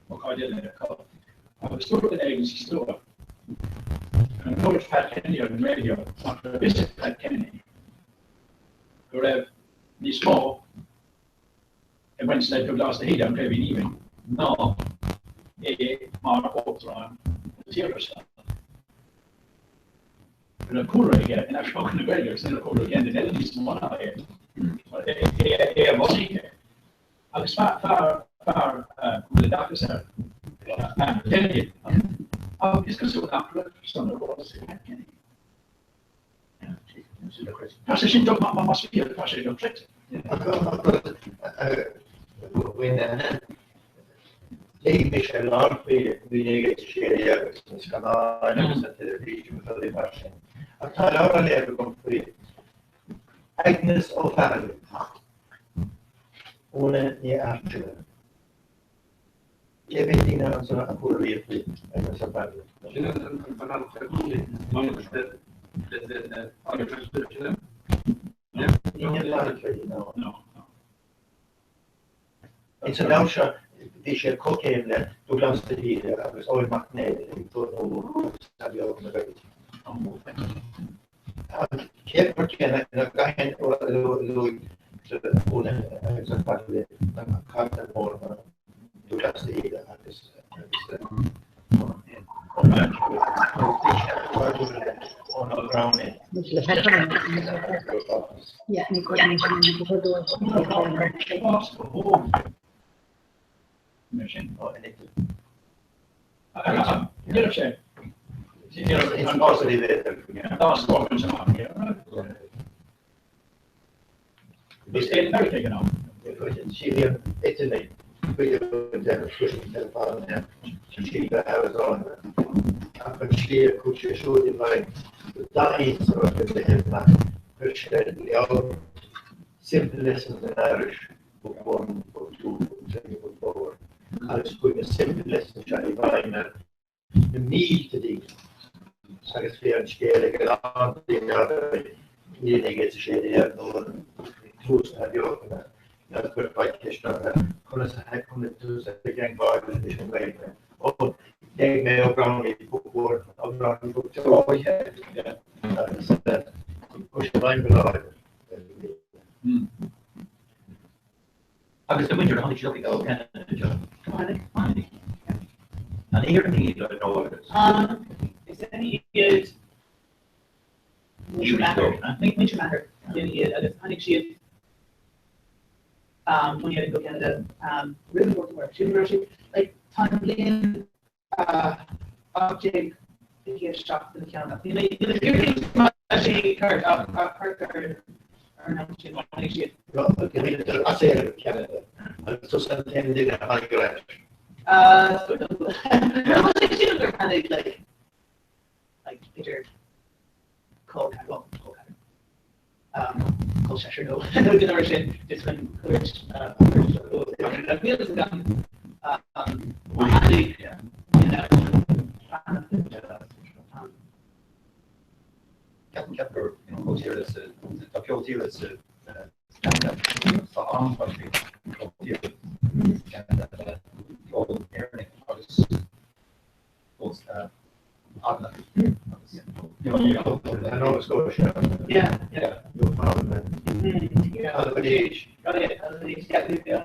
ócáid eile acu, agus dúirt duine éigin sa slua, Dúirt Pat Kenny ar an raidió nach raibh fhios ag Pat Kenny go raibh níos mó ag baint le Dubhghlas de hÍde, an Craoibhín Aoibhinn, ná é mar Uachtarán na tíre seo. Go raibh cúlra aige in Athbheochan na Gaeilge agus ní raibh cúlra ag aon duine eile níos mó ná é, mar é a bhunaigh é. Agus fear, fear, fear go bhfuil oideachas air, Pat Kenny. Ach is cosúil nach raibh san ar eolas ag Pat Kenny. Tá sé sin dom, más fíor, tá sé dochreidte. Léigh mise a lán faoi 1916 agus na scannáin agus an teilifís agus rudaí mar sin. Ach tá leabhar á léamh agam faoi Agnes O'Farrelly. Úna Ní Fhaircheallaigh. Cé mhéad daoine anso a chuala riamh faoi Agnes O'Farrelly? Sin an Ins an leabhar seo bhí sé comhchéim le Dubhghlas de hÍde agus Eoin Mac Néill ag bunú Athbheochan na Gaeilge. An chéad rud céanna ina gcaithfinn luaigh Úna agus O'Farrelly an carachtar mór mar Dubhghlas de hÍde agus Simple Lessons in Irish, Book One, Book Two, Book Three, Book Four, agus chuaigh na Simple Lessons seo i bhfeidhm ar na mílte daoine agus bhí an scéal ag a lán daoine i 1916 nó tús na hathbheochana agus chuirfeá ceist orthu conas a thagann tús ag teagmháil leis an nGaeilge. Ó, léigh mé Ó Brownie Book One, Ó Brownie Book Two, agus chuir sé i bhfeidhm go láidir. Agus na muintir a tháinig siad ó Ceanada. Tháinig, tháinig. An Éireannaigh iad nó agus? Is iad muintir m'athar, muintir m'athar sin iad agus tháinig siad ón Éirinn go Ceanada roimh an Gorta Mór. Sílim go raibh siad like tá an bhliain 1827 ina cheann ach níl mé níl mé fíor-chinnte má tá sé ceart ach ach thart ar ar an am sin tháinig siad. As Éirinn go Ceanada agus tusa an t-aon duine a tháinig ar ais. Sílim gur tháinig like like idir col ceathrar well col ceathrar um col seisear nó nó duine mar sin just chun cuairt a thabhairt dóibh. Níl fhios agam um má tháinig duine ón Ceapaim ceap gur ceol tíre sa tá ceol tíre sa Canada tá an-chuid ceol tíre Canada ceol Éireannach agus fós Albanach agus Nova Scotia. Yeah, yeah. Newfoundland. Yeah. Albanese. Oh yeah, Albanese, yeah, yeah.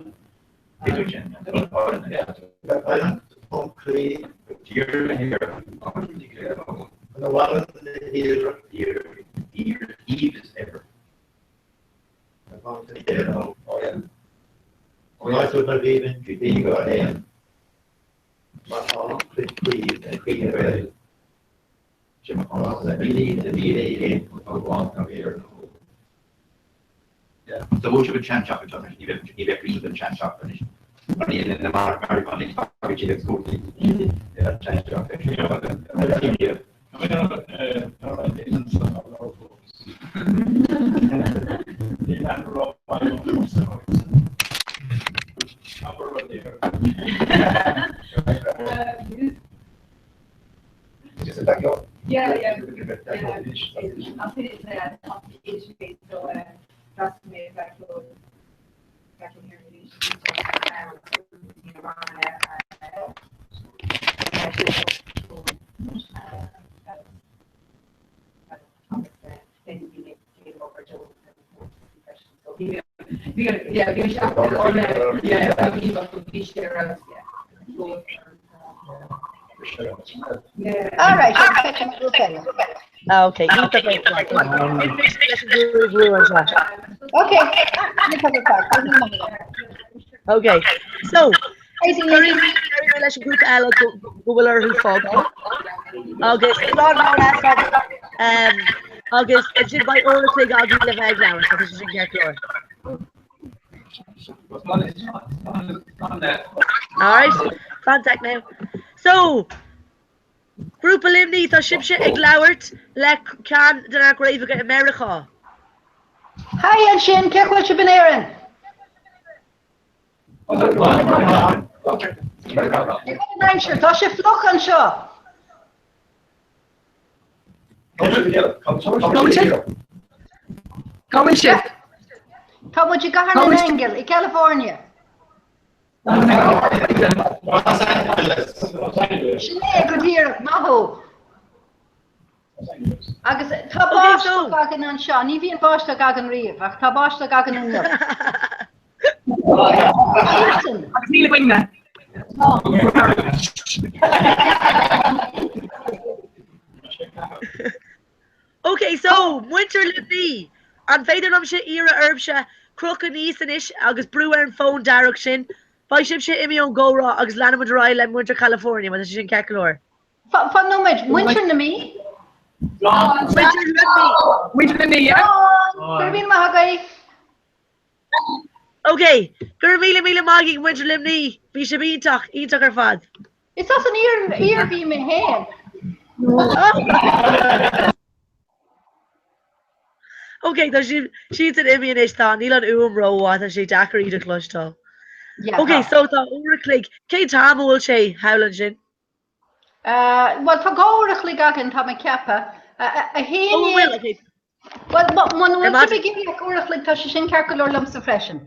Ón áit mar a bhí an G1, mar tá cuid chraobh ag Cuid Gael. So bhfuil sibh an sean-teach anseo anois? Ní bheadh ní bheadh riamh an sean-teach anois. Mar ní na mar mar an agus siad ag scótaí. Yeah, sean-teach. Yeah, yeah. Yeah. I'll say it's uh, top age so uh, that's me back to back in here All right, Ah, okay. Okay. Okay. So, leis an grúpa eile go bhfuil orthu fágáil. Agus agus ansin beidh uair a chloig againn le bheith ag labhairt agus sin ceart go leor. Alright, fan sec now. So, Grúpa Luimní, tá sibhse ag labhairt le ceann de na craobhacha i Meiriceá. Hi ansin, cén chaoi a bhfuil sibh in Éirinn? Aimsir, tá sé fliuch anseo. Cá bhfuil sibh? Tá muid i gCathair na nAingeal i California. Sin é go díreach, maith thú. Agus tá báisteach againn anseo, ní bhíonn báisteach againn riamh, ach tá báisteach againn inniu. Agus níl againne. Ok, so, muintir Luimní, an féidir liomsa iarraidh oraibhse crochadh aníos anois agus brú ar an fón dearg sin? Beidh sibhse imithe ón gcomhrá agus leanfaimid ar aghaidh le muintir California, má tá sé sin ceart go leor. Fan nóiméad, muintir na Mí? Muintir Luimní! Muintir na Mí, yeah. Go raibh míle maith agaibh. Ok, go raibh míle míle maith agaibh muintir Luimní, bhí sibh iontach, iontach ar fad. Is as an Iarmhí mé féin. Ok, tá siad siadsan imithe anois, tá, níl an fhuaim rómhaith, tá sé deacair iad a chloisteáil. Ok, so tá uair a chloig, cén t-am a bhfuil sé thall ansin? Bhuel, tá 2 uair a chloig againn, tá mé ag ceapadh. A haon Ó, bhfuil, ok. Bhuel, muna bhfuil sibh ag iarraidh ach uair a chloig, tá sé sin ceart go leor liomsa freisin.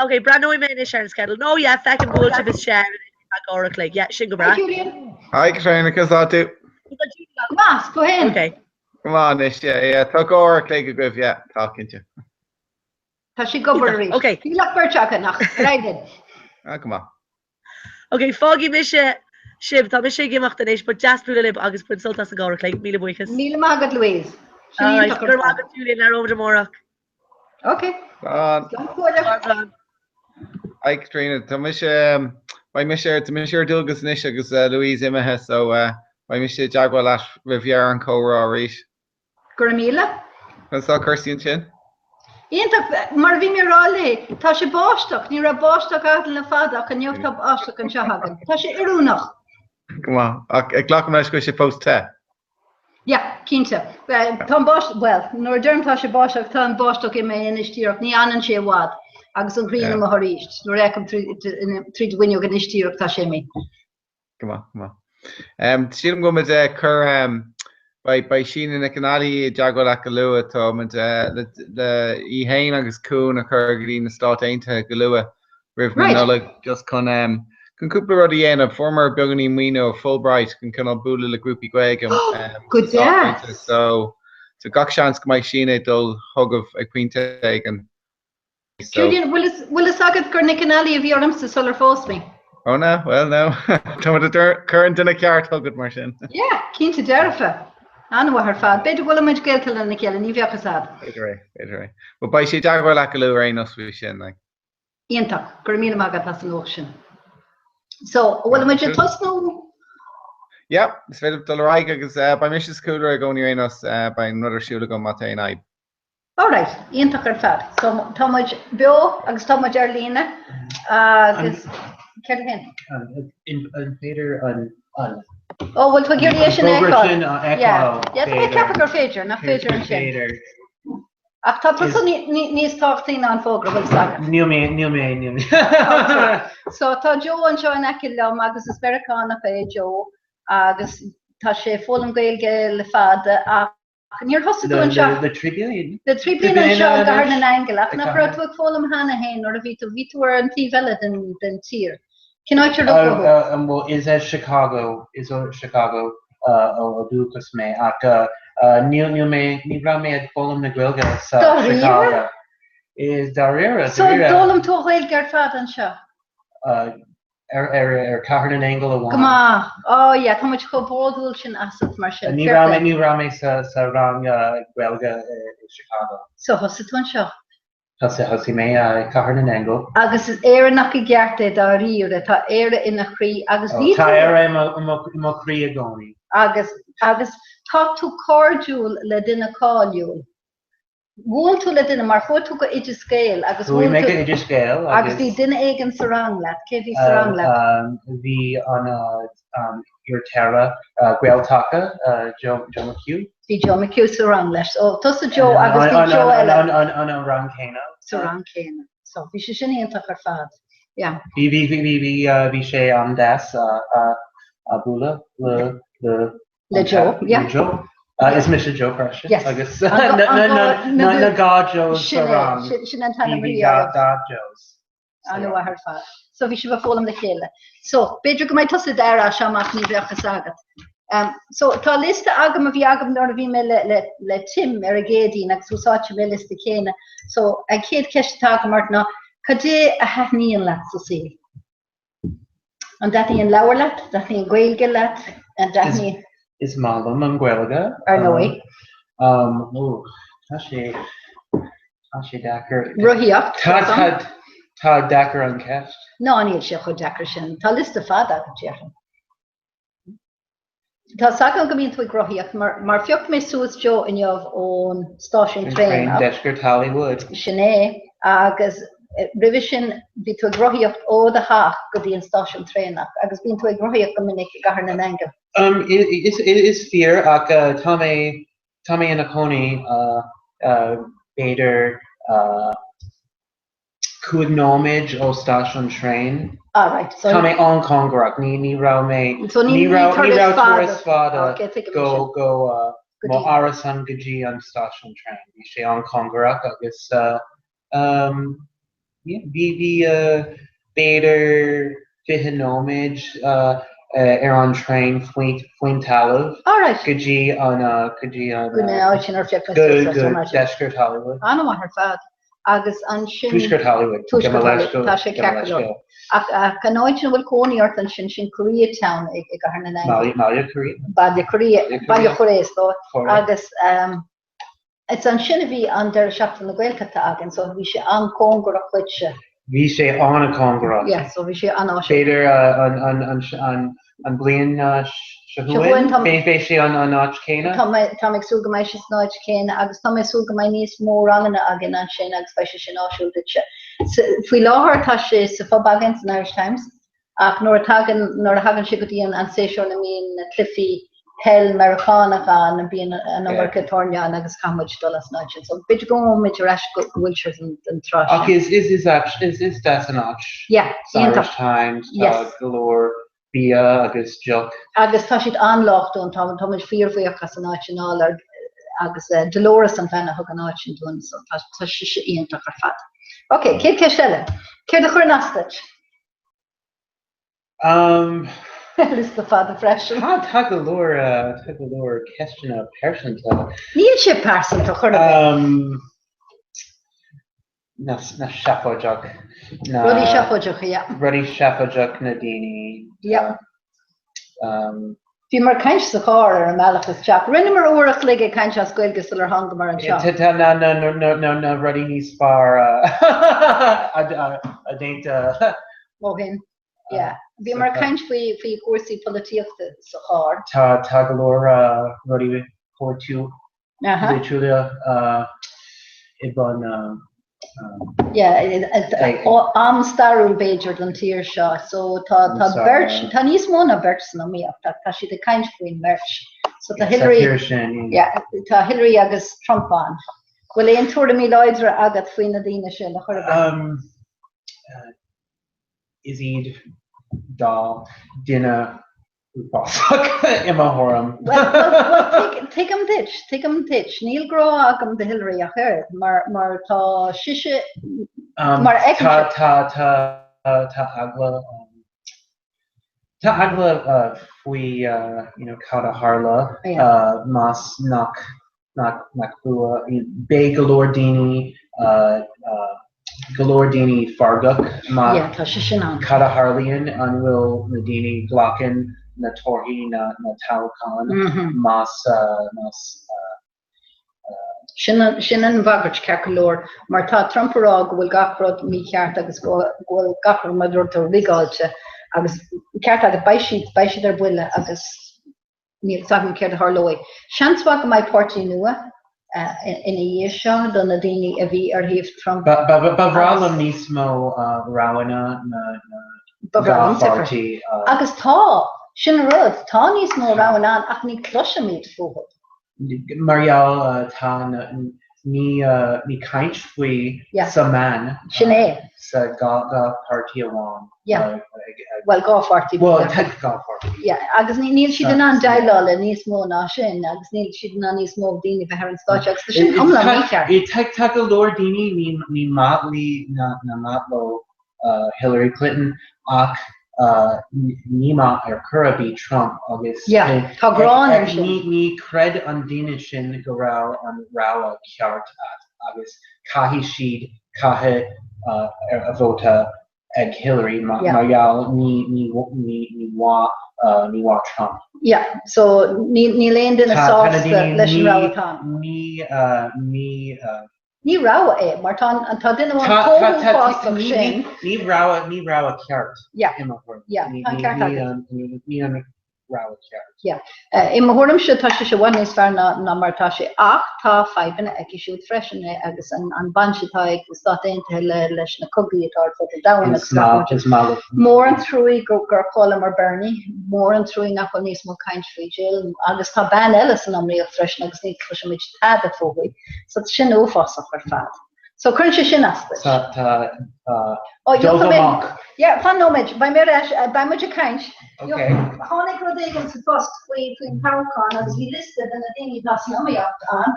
Ok, breathnóidh mé anois ar an sceideal. No, yeah, feicim go bhfuil sibh is sé ag uair a chloig. Yeah, sin go breá. Hi, Julian. Hi, Caitríona, conas tá tú? Go maith, go héin. Ok. Go maith anois, yeah, yeah, tá 2 uair a chloig agaibh, yeah, tá, cinnte. Tá sé ag obair arís. Ok. Níl ach beirt againn ach ar aghaidh linn. Ah, go maith. Ok, fágfaidh mise sibh, tá mise ag imeacht anois, but deas bualadh libh agus bain sult as an dhá uair a chloig, míle buíochas. Míle maith agat Louise. Sin Alright, iontach go ar raibh maith fad. agat Julian, labhróimid amárach. Ok. Slán. Slán go fóilleach. Slán. Hi Caitríona, tá mise, beidh mise ar, tá mise ar dualgas anois agus Louise imithe so beidh mise i dteagmháil leat roimh dheireadh an chomhrá arís. Go raibh míle. Conas tá cúrsaí ansin? Iontach, mar a bhí mé a rá léi, tá sé báisteach, ní raibh báisteach againn le fada ach inniu tá báisteach anseo againn. Tá sé oiriúnach. Go maith. Ach glacaim leis go bhfuil sé fós te. Yeah, cinnte. Tá an báisteach, bhuel, nuair a deirim tá sé báisteach, tá an báisteach imithe anois díreach, ní fhanann sé i bhfad agus an ghrian amuigh arís. Nuair a fheicim tríd an bhfuinneog anois díreach tá sé imithe. Go maith, go maith. Sílim go bhfuil muid ag cur, beidh, beidh Síne Nic an Ailí i dteagmháil leat go luath, tá muid le, le í fhéin agus Cuan a chur go dtí na Stáit Aontaithe go luath roimh na Nollag just chun, chun cúpla rud a dhéanamh. Fuaireamar beagáinín maoiniú ó Fulbright chun cineál bualadh le grúpaí Gaeilge Go sna Stáit Aontaithe deas! so, so gach seans go mbeidh Síne ag dul chugaibh ag pointe éigin. Julian, bhfuil fhios agat gur Nic an Ailí a bhí ormsa sular phós mé? Oh no, well no. Tá muid ag cur an duine ceart chugat mar sin. Yeah, cinnte dearfa. An-mhaith ar fad. B'fhéidir go bhfuil muid gaolta lena chéile, ní bheadh fhios a'd. B'fhéidir é, b'fhéidir é. But beidh sí i dteagmháil leat go luath ar aon nós faoi sin, like. Iontach. Go raibh míle maith agat as an ucht sin. So, an bhfuil muid ag tosnú? Yeah, is féidir dul ar aghaidh agus eh, beidh mise sa chúlra i gcónaí ar aon nós, eh, beidh an rud ar siúl agam má tá aon fhadhb. Alright, iontach ar fad. So, tá muid beo agus tá muid ar líne agus céard é féin? An féidir an an Ó, bhfuil tú ag iarraidh é sin a fógra fheiceáil? sin a Yeah, fheiceáil, yeah, tá mé ag ceapadh gur féidir, nach féidir ansin? Féidir. Ach tá tusa níos tábhachtaí ná an fógra, bhfuil 's agat. Níl mé, níl mé, níl mé. So tá Joe anseo in aice liom agus is Meiriceánach é Joe agus tá sé ag foghlaim Gaeilge le fada ach níor thosaigh tú anseo. Le 3 bliana. Le 3 bliana anseo i gCathair na nAingeal ach nach raibh tú ag foghlaim cheana féin nuair a bhí tú, bhí tú ar an taobh eile den tír. Cén áit ar rugadh thú? Bhuel, is as Chicago, is ó Chicago ó dhúchas mé ach níl, níl mé, ní raibh mé ag foghlaim na Gaeilge sa Dáiríre? Chicago. Is dáiríre, So dáiríre. d'fhoghlaim tú an Ghaeilge ar fad anseo? Ar, ar, ar Cathair na nAingeal Go amháin. maith. Oh yeah, tá muid chomh bródúil sin asat mar sin. Ní Fair raibh mé, play. ní raibh mé sa, sa rang Gaeilge i Chicago. So thosaigh tú anseo? Thosaigh, thosaigh mé i Cathair na nAingeal. Agus is Éireannach i gceart é dáiríre, tá Éire ina chroí agus bhí Tá tú. Éire i mo, i mo, i mo chroí i gcónaí. Agus, agus tá tú cairdiúil le duine cáiliúil. Bhuail tú le duine mar chuaigh tú go Oideas Gael agus Chuaigh bhuail mé tú. go Oideas Gael Agus agus. bhí duine éigin sa rang leat. Cé bhí sa rang leat? Bhí an, an iar-Aire Gaeltachta, Joe, Joe McHugh. Bhí Joe McHugh sa rang leis. Ó, tusa Joe agus bhí Joe eile. An rang céanna. Sa rang céanna. So, bhí sé sin iontach ar fad. Yeah. Bhí, bhí, bhí, bhí, bhí, bhí sé an-deas a bualadh le, le. Le Joe, yeah. Le Joe. Is mise Joe freisin. Yes. Agus na dhá Joe sa rang. Sin an t-ainm a Bhí bhí dhá Joes. An-mhaith ar fad. So bhí sibh ag foghlaim le chéile. So, b'fhéidir go mbeidh tusa i d'aire as seo amach, ní bheadh fhios agat. Um, so, tá liosta agam a bhí agam nuair a bhí mé le, le, le Tim ar an gCéadaoin agus úsáidfidh mé an liosta céanna. So, an chéad cheist atá agam ort ná, cad é a thaitníonn leat sa saol? An dtaitníonn leabhar leat? An dtaitníonn Gaeilge leat? An dtaitníonn... Is maith liom an Ghaeilge. Ar ndóigh. Um, ó, tá sé, tá sé deacair. Rothaíocht. Tá, tá, tá deacair an ceist. Ná níl sé chomh deacair sin. Tá liosta fada agat, déarfainn. Tá 's agam go mbíonn tú ag rothaíocht mar, mar phioc mé suas Joe inniu ón stáisiún traenach. Deisceart Hollywood. Sin é, agus roimhe sin bhí tú ag rothaíocht ó do theach go dtí an stáisiún traenach agus bíonn tú ag rothaíocht go minic i gCathair na nAingeal. Um, is, is fíor ach uh, tá mé, tá mé ina chónaí uh, uh, b'fhéidir uh, 5 nóiméad ó stáisiún traein. Ah right, so. Tá mé an-chóngarach, ní ní raibh mé, So ní ní raibh ní turas raibh fada. turas fada Ok, tuigim go sin. go uh, Go mo dtí. árasán go dtí an stáisiún traein. Bhí sé an-chóngarach agus uh, um, yeah, bhí bhí uh, b'fhéidir 20 nóiméad uh, ar an traein faoin faoin talamh All right. go dtí an uh, go dtí an Go uh, áit sin ar phioc mé go suas as go mar sin. deisceart Hollywood. An-mhaith ar fad. Agus ansin. Tuaisceart Hollywood. Tuaisceart Hollywood, tá sé ceart go leor. Ach an áit ina bhfuil cónaí ort ansin, sin Koreatown i gCathair na nAingeal. Baile Korea. Baile Korea, Baile Chóiré is dóigh. Agus is ansin a bhí an deireadh seachtaine na Gaeltachta againn, so bhí sé an-chóngarach duitse. Bhí sé an-chóngarach. Yeah, so bhí sé an-áisiúil. B'fhéidir an An bliain seo chugainn, beidh sé an áit céanna? Tá mé ag súil go mbeidh sé san áit chéanna agus tá mé ag súil go mbeidh níos mó ranganna againn ansin agus beidh sé sin áisiúil duitse. Faoi láthair tá sé sa phub againn san Irish Times ach nuair a tagann, nuair a thagann sé go dtí an séasúr ina mbíonn na cluichí peil Meiriceánach ann, bíonn an iomarca tairne ann agus caithfidh muid dul as an áit sin. So b'fhéidir go ngabhfaidh muid ar ais go Wilshire's an tráth sin. Ach is, is, is áit, is, is deas an áit. Yeah, San iontach. Irish Times, tá Yes. go leor bia agus deoch. Agus tá siad an-lách dúinn, tá, tá muid fíorbhuíoch as an áit sin a fháil agus Dolores an bhean a thug an áit sin dúinn, so tá, tá sise iontach ar fad. Ok, chéad cheist eile. Céard a chuireann as duit? Um, Liosta fada freisin. Tá, tá go leor, tá go leor ceisteanna pearsanta. Níl sé pearsanta chor ar bith. Um, na, na seafóideach. Na, Rudaí seafóideacha, yeah. Rudaí seafóideach na daoine. Yeah. Um, Bhíomar ag caint sa charr ar an mbealach isteach. Rinneamar uair a chloig ag caint as Gaeilge sular thángamar anseo. Tá na rudaí níos fearr a déanta. Ó shin, yeah. Bhíomar ag caint faoi faoi chúrsaí polaitíochta sa charr. Tá tá go leor rudaí polaitiúla i bun. Yeah, am stairiúil b'fhéidir don tír seo. So tá tá beirt, tá níos mó ná beirt san iomaíocht ach tá siad ag caint faoin mbeirt. So tá Hillary, yeah, tá Hillary agus Trump ann. Bhfuil aon tuairimí láidre agat faoi na daoine sin a chor ar bith? Is iad dá duine uafásach i mo thuairim. Bhuel, tuigim duit, tuigim duit. Níl grá agam do Hillary ach oiread, mar, mar tá sise, mar a fheicimse. Tá, tá, tá, tá eagla, tá eagla faoi, you know, cad a tharla más nach nach bua. Beidh go leor daoine go leor daoine feargach má Yeah, tá sé sin ann. cad a tharlaíonn, an bhfuil na daoine glacann na torthaí na na toghchán más más Sin an sin an bhagairt ceart go leor mar tá Trump ag rá go bhfuil gach rud mícheart agus go go bhfuil gach rud mar a dúirt tú rigeáilte agus ceart agat beidh siad beidh siad ar buile agus Níl fhios agam céard a tharlóidh. Seans mhaith go mbeidh páirtí nua ina dhiaidh seo do na daoine a bhí ar thaobh Trump. Ba bhreá liom níos mó roghanna na dhá pháirtí. Agus tá! Sin an rud, tá níos mó roghanna ann ach ní chloisimid fúthu. Mar gheall tá na ní caint faoi sa meán. Sin é. Sa dhá pháirtí amháin. Yeah. Bhuel, dhá pháirtí. Bhuel, tá dhá pháirtí. Yeah, agus níl siad in ann déileáil le níos mó ná sin agus níl siad in ann níos mó daoine bheith ar an stáitse agus tá sin iomlán mícheart. Tá go leor daoine ní maith ní maith leo Hillary Clinton ach ní maith ar chor ar bith Trump agus Yeah, tá gráin air sin. Ní chreid an duine sin go raibh an rogha ceart agus caithfidh siad caitheamh a vóta ag Hillary mar gheall ní ní ní mhaith ní mhaith Trump. Yeah, so níl aon duine sásta leis an rogha atá ann. Ní ní Ní rogha é, mar tá an tá duine amháin chomh huafásach sin. Ní rogha ní rogha ceart i mo thuairim. Yeah, tá an ceart agat. Ní an rogha ceart. Yeah. I mo thuairimse tá sé i bhfad níos fearr ná ná mar atá sé ach tá fadhbanna aici siúd freisin agus an an baint atá ag na Stáit Aontaithe le leis na cogaí atá ar fud an domhain agus gach rud. Is maith liom. Mór an truaí gur gur chailleamar Bernie, mór an truaí nach bhfuil níos mó caint faoi Jill agus tá bean eile san iomaíocht freisin agus ní chloisimid tada fúithi. So tá sin uafásach ar fad. So cuireann sé sin as duit. Tá, tá, tá. Ó, Dul amach. Yeah, fan nóiméad, beidh mé ar ais, beidh muid ag caint. Okay. Tháinig rud éigin sa phost faoi faoin toghchán agus bhí liosta de na daoine atá san iomaíocht ann.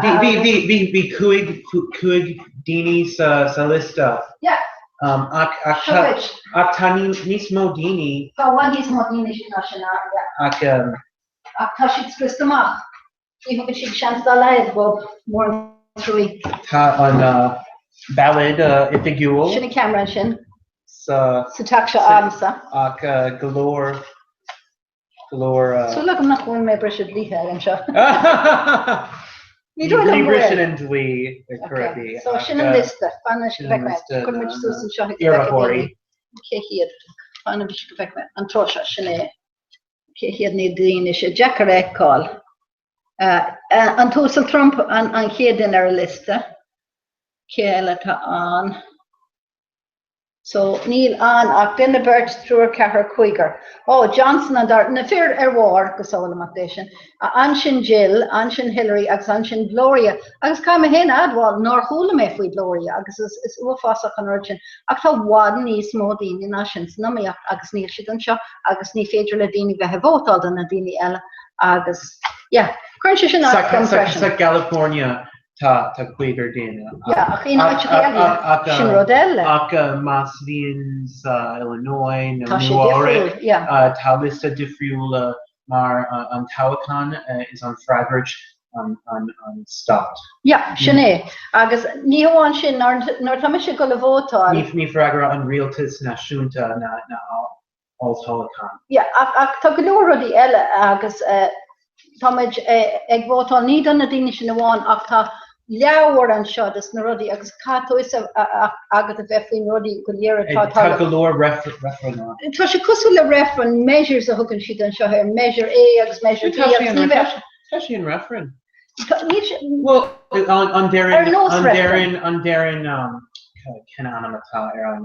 Bhí, bhí, bhí, bhí, bhí cúig, cúig daoine sa, sa liosta. Yeah. Um, ach, ach, Seo tá, duit. ach tá níos mó daoine. Tá i bhfad níos mó daoine sin ná sin ann, yeah. Ach, um, Ach tá siad scriosta amach. Ní thugann siad seans dá laghad dóibh, mór an truaí. Tá an ballot oifigiúil. Sin an ceamara ansin. Sa. Sa teach seo agamsa. Ach go leor, go leor. Súil agam nach bhfuil mé ag briseadh dlíthe anseo. Ní dóigh liom Ní go bhfuil. briseann an dlí ar chor ar bith. So sin an liosta. Fan anois go bhfeicfidh mé. Cuirfidh muid suas anseo go bhfeicfidh daoine cé hiad. Fan anois go bhfeicfidh mé. An treo seo, sin é. Cé hiad na daoine seo? Deacair a fheiceáil. An tUasal Trump an chéad duine ar an liosta. Cé eile atá ann? So, níl ann ach duine, beirt, triúr, ceathrar, cúigear. Ó, Johnson an dara, na fir ar bharr, go sábhála Mac Dé sinn. Ansin Jill, ansin Hillary agus ansin Gloria. Agus caithfidh mé féin a admháil nár chuala mé faoi Gloria agus is uafásach an rud sin. Ach tá i bhfad níos mó daoine ná sin san iomaíocht agus níl siad anseo agus ní féidir le daoine bheith ag vótáil do na daoine eile agus yeah, cuireann sé sin as dom freisin. Sa gCalifornia tá tá cúigear duine. Yeah, ach in áiteacha eile, sin rud eile. Ach más bhíonn sa Illinois nó Tá sé Nua-Eabhrac, difriúil, yeah. tá liosta difriúla mar an toghchán is an freagairt an stát. Yeah, sin é. Agus ní hamháin sin, nuair atá mise ag dul a vótáil. Ní freagra an rialtas náisiúnta na. olltoghchán. Yeah, ach, ach tá go leor rudaí eile agus tá muid ag vótáil ní do na daoine sin amháin ach tá leabhar anseo dos na rudaí agus caithfidh tú fhios agat a bheith faoin rudaí go léir atá Tá go leor reifreann ann. Tá sé cosúil le reifreann, measures a thugann siad anseo ar measure A agus measure B agus ní bheadh Tá sé an reifreann. Níl sé Well, an deireann Ar nós an reifreann. deireann an deireann cén ainm atá ar an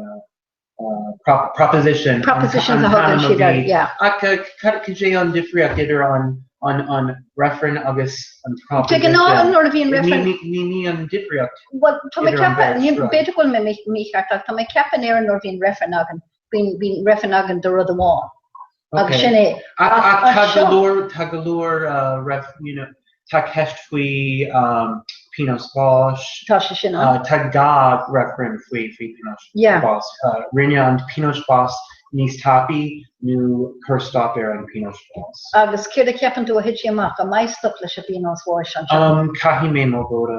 proposition Propositions a thugann siad air, yeah. Ach cad é an difríocht idir an an reifreann agus an De ghnáth nuair a bhíonn reifreann. Ní ní an difríocht Bhuel, tá mé idir an ceapadh, bheirt rud. b'fhéidir go bhfuil mé mícheart ach tá mé ceapadh in Éirinn nuair a bhíonn reifreann againn, bíonn bíonn reifreann againn do rud amháin. Agus sin é. Ach tá go leor, tá go leor ref, you know, tá ceist faoi pionós báis. Tá sé sin ann. Tá gá reifreann faoi faoi pionós báis. Rinne an pionós báis níos tapaí nó cur stop ar an pionós báis. Agus céard a cheapann tú a thitfidh amach? An mbeidh stop leis an bpionós bháis anseo? Caithfidh mé mo vóta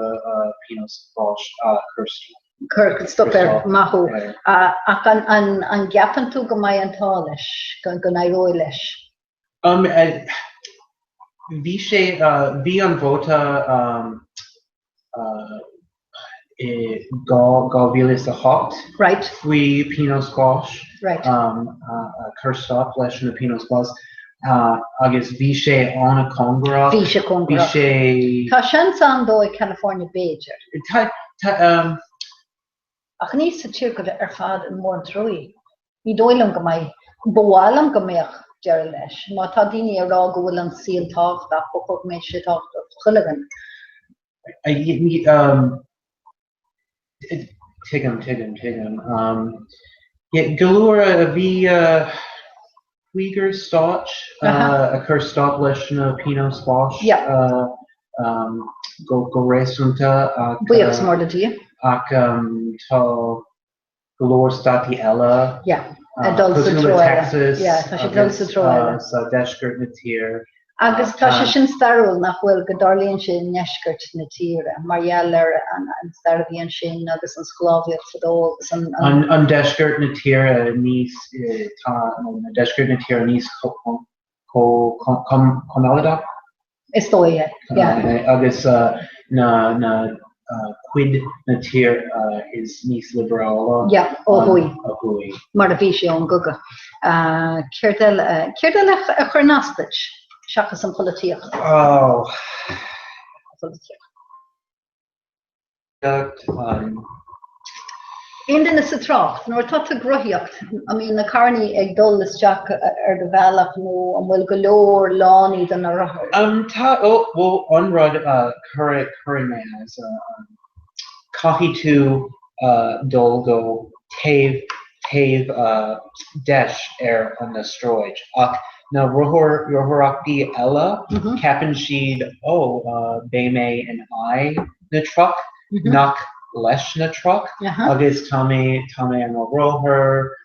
pionós báis a chur stop. Cur stop air, maith thú. Ach an gceapann tú go mbeidh an t-ádh leis, go n-éireoidh leis? Bhí sé, bhí an vóta i 2008 faoi pionós báis, cur stop leis na pionós báis agus bhí sé an-chóngarach. Bhí sé cóngarach. Bhí sé. Tá seans ann dó i California b'fhéidir. Tá, tá. Ach ní sa tír go ar fad an mór an trua. Ní dóigh liom go mbeidh. Ba mhaith liom go mbeadh deireadh leis. Má tá daoine ag rá go bhfuil an saol tábhachtach, ba chóir go mbeadh sé tábhachtach do chuile dhuine. Tuigim, tuigim, tuigim. Go leor a bhí cúigear stáit a chur stop leis na pionós báis go réasúnta ach. Buíochas mór le Dia. Ach tá go leor státaí eile ag dul sa cosúil treo le eile. Texas Yeah, tá siad ag dul sa agus treo eile. sa deisceart na tíre. Agus tá sé sin stairiúil nach bhfuil, go dtarlaíonn sé i ndeisceart na tíre, mar gheall ar an stair a bhí ansin agus an sclábhaíocht fadó agus an. An deisceart na tíre níos, tá na deisceart na tíre níos coimeádach. Is dóigh é, yeah. Agus na na cuid na tír is níos liobrálach. Yeah, ó thuaidh. Ó thuaidh. Mar a bhí sé ón gcogadh. Céard eile, céard eile a chuireann as duit, seachas an pholaitíocht? Oh. Polaitíocht. Aon duine sa trácht, nuair atá tú ag rothaíocht, an mbíonn na carrannaí ag dul isteach ar do bhealach nó an bhfuil go leor lánaí do na rothair? Tá, ó, bhuel, an rud a chuireann mé as, caithfidh tú dul go taobh, taobh deis ar an sráid ach na rothairachtaí eile, ceapann siad, ó, beidh mé in aghaidh na truck, nach leis na truck agus tá mé tá mé ar mo rothar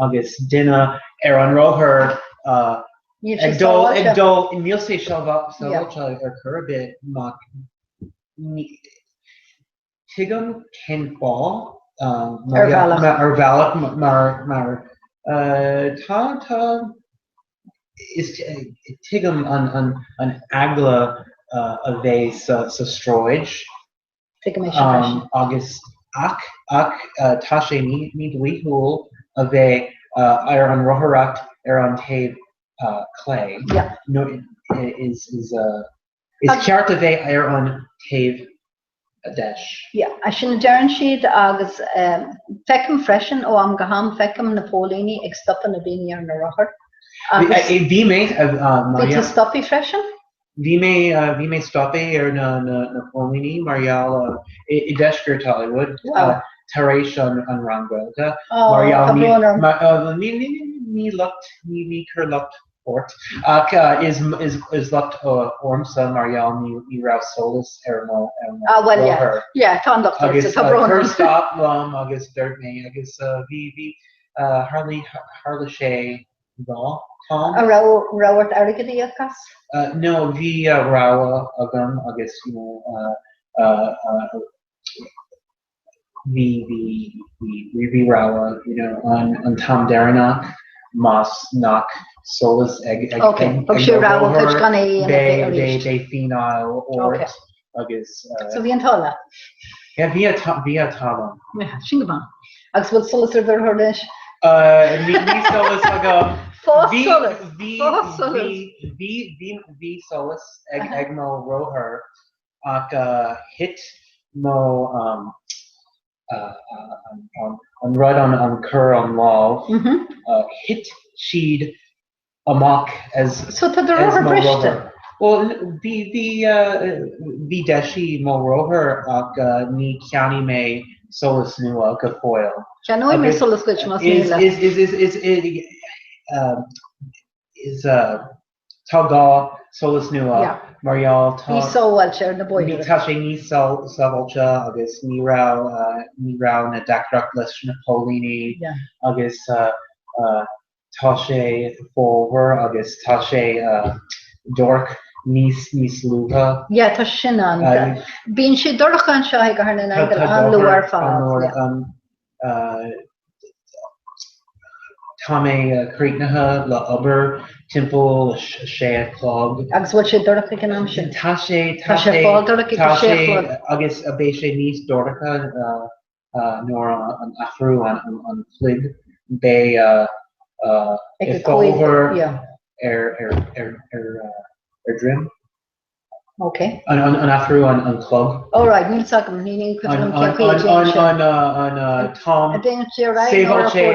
agus duine ar an rothar ag dul ag dul níl sé sábháilte ar chor ar bith má tuigim cén fáth ar bhealach ar bhealach mar mar tá tá is tuigim an an an eagla a bheith sa sa sráid. Tuigim é sin freisin. Agus ach ach tá sé mí mídhlíthiúil a bheith ar an rothareacht ar an taobh clé. Yeah. No is is is ceart a bheith ar an taobh deis. Yeah, sin a deireann siad agus feicim freisin ó am go ham, feicim na póilíní ag stopadh na daoine ar na rothair. Agus Bhí mé Bhí tú stoptha freisin? Bhí mé bhí mé stoptha ar na na póilíní mar gheall i deisceart Hollywood tar éis an an rang Gaeilge mar gheall ní ní ní locht ní ní cur locht ort. Ach is is locht ormsa mar gheall ní raibh solas ar mo ar mo Ah well yeah. rothar. Yeah, tá an locht ortsa, Agus tá brón chuir orm. stop liom agus dúirt mé agus bhí bhí tharla tharla sé dhá t-am. An raibh raibh ort airgead a íoc as? No, bhí rogha agam agus you know bhí bhí bhí bhí rogha you know an an t-am deireanach. más nach solas ag ag Ok, thug sé rabhadh duit gan é a dhéanamh beidh arís. beidh fíneáil Ok. ort agus So bhí an t-ádh leat? Yeah, bhí an bhí an t-ádh liom. Yeah, sin go maith. Agus bhfuil solas ar do rothar anois? Ní ní solas agam. Fás Bhí solas! bhí Fás solas! bhí bhí bhí bhí solas ag ag mo rothar ach thit mo an rud an cur an lámh, thit siad amach as So tá do rothar mo briste? rothar. Bhuel, bhí bhí bhí deisithe mo rothar ach ní cheannaigh mé solas nua go fóill. Ceannóidh mé solas duit más mian leat. Is is is is is tá gá solas nua mar gheall tá Níos sábháilte ar na bóithre. Tá sé níos sábháilte agus ní raibh ní raibh na deacracht leis na póilíní agus tá sé fómhar agus tá sé dorcha níos níos luaithe. Yeah, tá sin ann. Bíonn sé dorcha anseo i gCathair na nAingeal an-luath ar fad. Tá mé críochnaithe le obair timpeall a sé a chlog. Agus bhfuil sé dorcha ag an am sin? Tá sé, tá sé fáil dorcha ag a sé a chlog. Agus beidh sé níos dorcha nuair an athrú an chloig beidh i fómhar ar ar droim. Ok. An athrú an chlog. Oh right, níl 's agam, ní ní cuid an cén chaoi a dtéann sé. An an t-am. An dtéann sé ar aghaidh nó ar sé.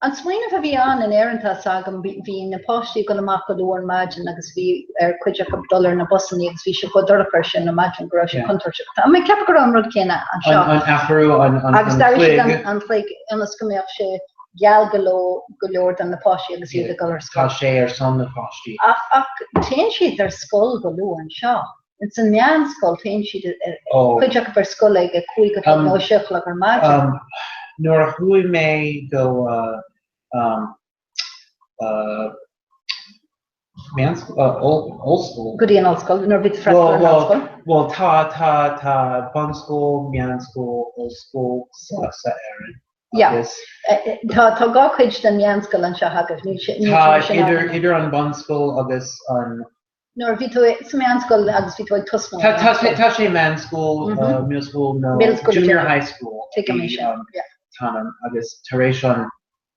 An smaoineamh a bhí ann in Éirinn tá 's agam, bhí na páistí ag dul amach go luath ar maidin agus bhí ar cuid acu dul ar na busannaí agus bhí sé chomh dorcha ar sin ar maidin go raibh sé contúirteach. Tá mé ag ceapadh go raibh an rud céanna anseo. An athrú an an Agus d'athraigh siad an chloig ionas go mbeadh sé geal go leor go leor do na páistí agus iad ag dul ar scoil. Tá sé ar son na páistí. Ach ach téann siad ar scoil go luath anseo. Ins an meánscoil téann siad cuid acu ar scoil ag a 5 a chlog nó a 6 a chlog ar maidin. Nuair a chuaigh mé go Ollscoil. Go dtí an ollscoil, nuair a bhí tú ag freastal ar an ollscoil? Bhuel, tá, tá, tá bunscoil, meánscoil, ollscoil sa, sa Éirinn. Yeah. Agus. Tá, tá gach cuid den mheánscoil anseo agaibh, níl sé, níl Tá sé sin idir, ann. idir an bunscoil agus an. Nuair a bhí tú sa meánscoil agus bhí tú ag tosnú Tá, tá sé, tá sé meánscoil, middle school nó Middle school, junior high school. Tuigim é sin, yeah. T-ainm agus tar éis an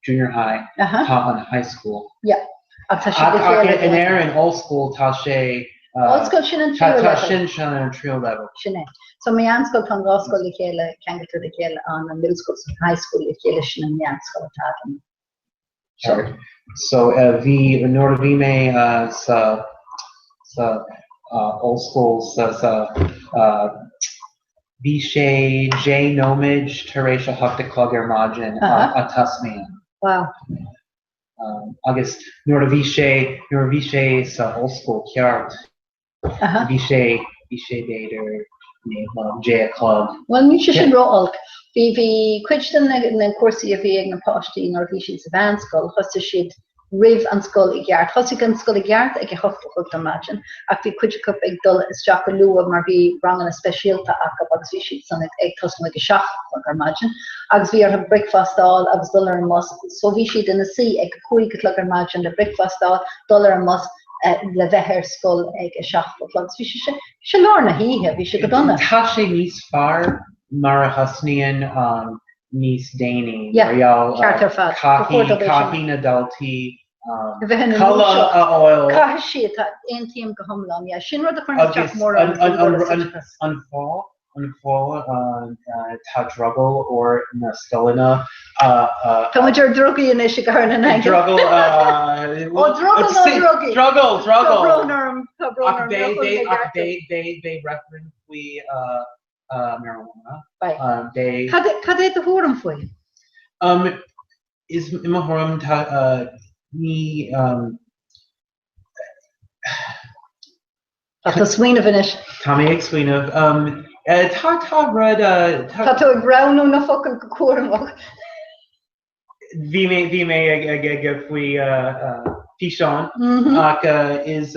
junior high, tá an high school. Yeah. Ach tá siad le Ach chéile. in Éirinn, ollscoil, tá sé. Ollscoil, sin an tríú Tá leibhéal. sin sin an tríú leibhéal. Sin é. So meánscoil, tá an dhá scoil le chéile, ceangailte le chéile, an an middle school is an high school le chéile, sin an meánscoil atá againn. So. So bhí, nuair a bhí mé sa, sa ollscoil sa, sa, Bhí sé 10 nóiméad tar éis a hocht a chlog ar maidin a tosnaíonn. Wow. Agus nuair a bhí sé, nuair a bhí sé sa ollscoil ceart, bhí sé, bhí sé b'fhéidir 9 a chlog. Bhuel, níl sé sin ró-olc. Bhí, bhí cuid de na cúrsaí a bhí ag na páistí nuair a bhí siad sa mheánscoil, thosaigh siad roimh an scoil i gceart. Thosaigh an scoil i gceart ag a hocht a chlog ar maidin ach bhí cuid acu ag dul isteach go luath mar bhí ranganna speisialta acu agus bhí siad san ag tosnú ag a seacht a chlog ar maidin agus bhí orthu bricfeasta a fháil agus dul ar an mbus so bhí siad ina suí ag a cúig a chlog ar maidin le bricfeasta a fháil, dul ar an mbus le bheith ar scoil ag a seacht a chlog. So bhí sé bhí sé lár na hoíche, bhí sé go dona. Tá sé níos fearr mar a thosnaíonn an níos déanaí mar gheall Ceart ar fad. Ba chóir dóibh é sin. caithfidh na daltaí A bheith ina codladh a fháil. Caithfidh siad, aontaím go hiomlán, yeah. Sin rud a chuireann isteach Agus mór an orm faoin gcóras oideachais. an fáth an fáth tá drogall ar na scoileanna Tá muid ar drugaí anois i gCathair na nAingeal. Drogall Ó drogall nó drugaí? Drogall, drogall. Tá brón orm, tá brón Ach orm. beidh beidh beidh beidh beidh referendum faoi marijuana. Beidh. Cad é do thuairim faoi? Is i mo thuairim tá ní. Tá tú ag smaoineamh anois. Tá mé ag smaoineamh. Tá tá rud. Tá tú ag roghnú na focal go cúramach. Bhí mé bhí mé ag ag ag faoi físeán ach is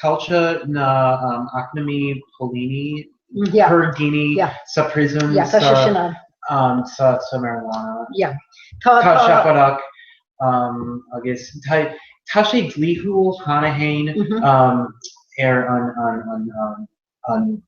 caillte na eacnamaí póilíní Yeah. chuir daoine Yeah. sa prison Yeah, tá sé sin ann. sa sa marijuana. Yeah. Tá Tá seafóideach agus tá tá sé dlíthiúil cheana féin ar an an an an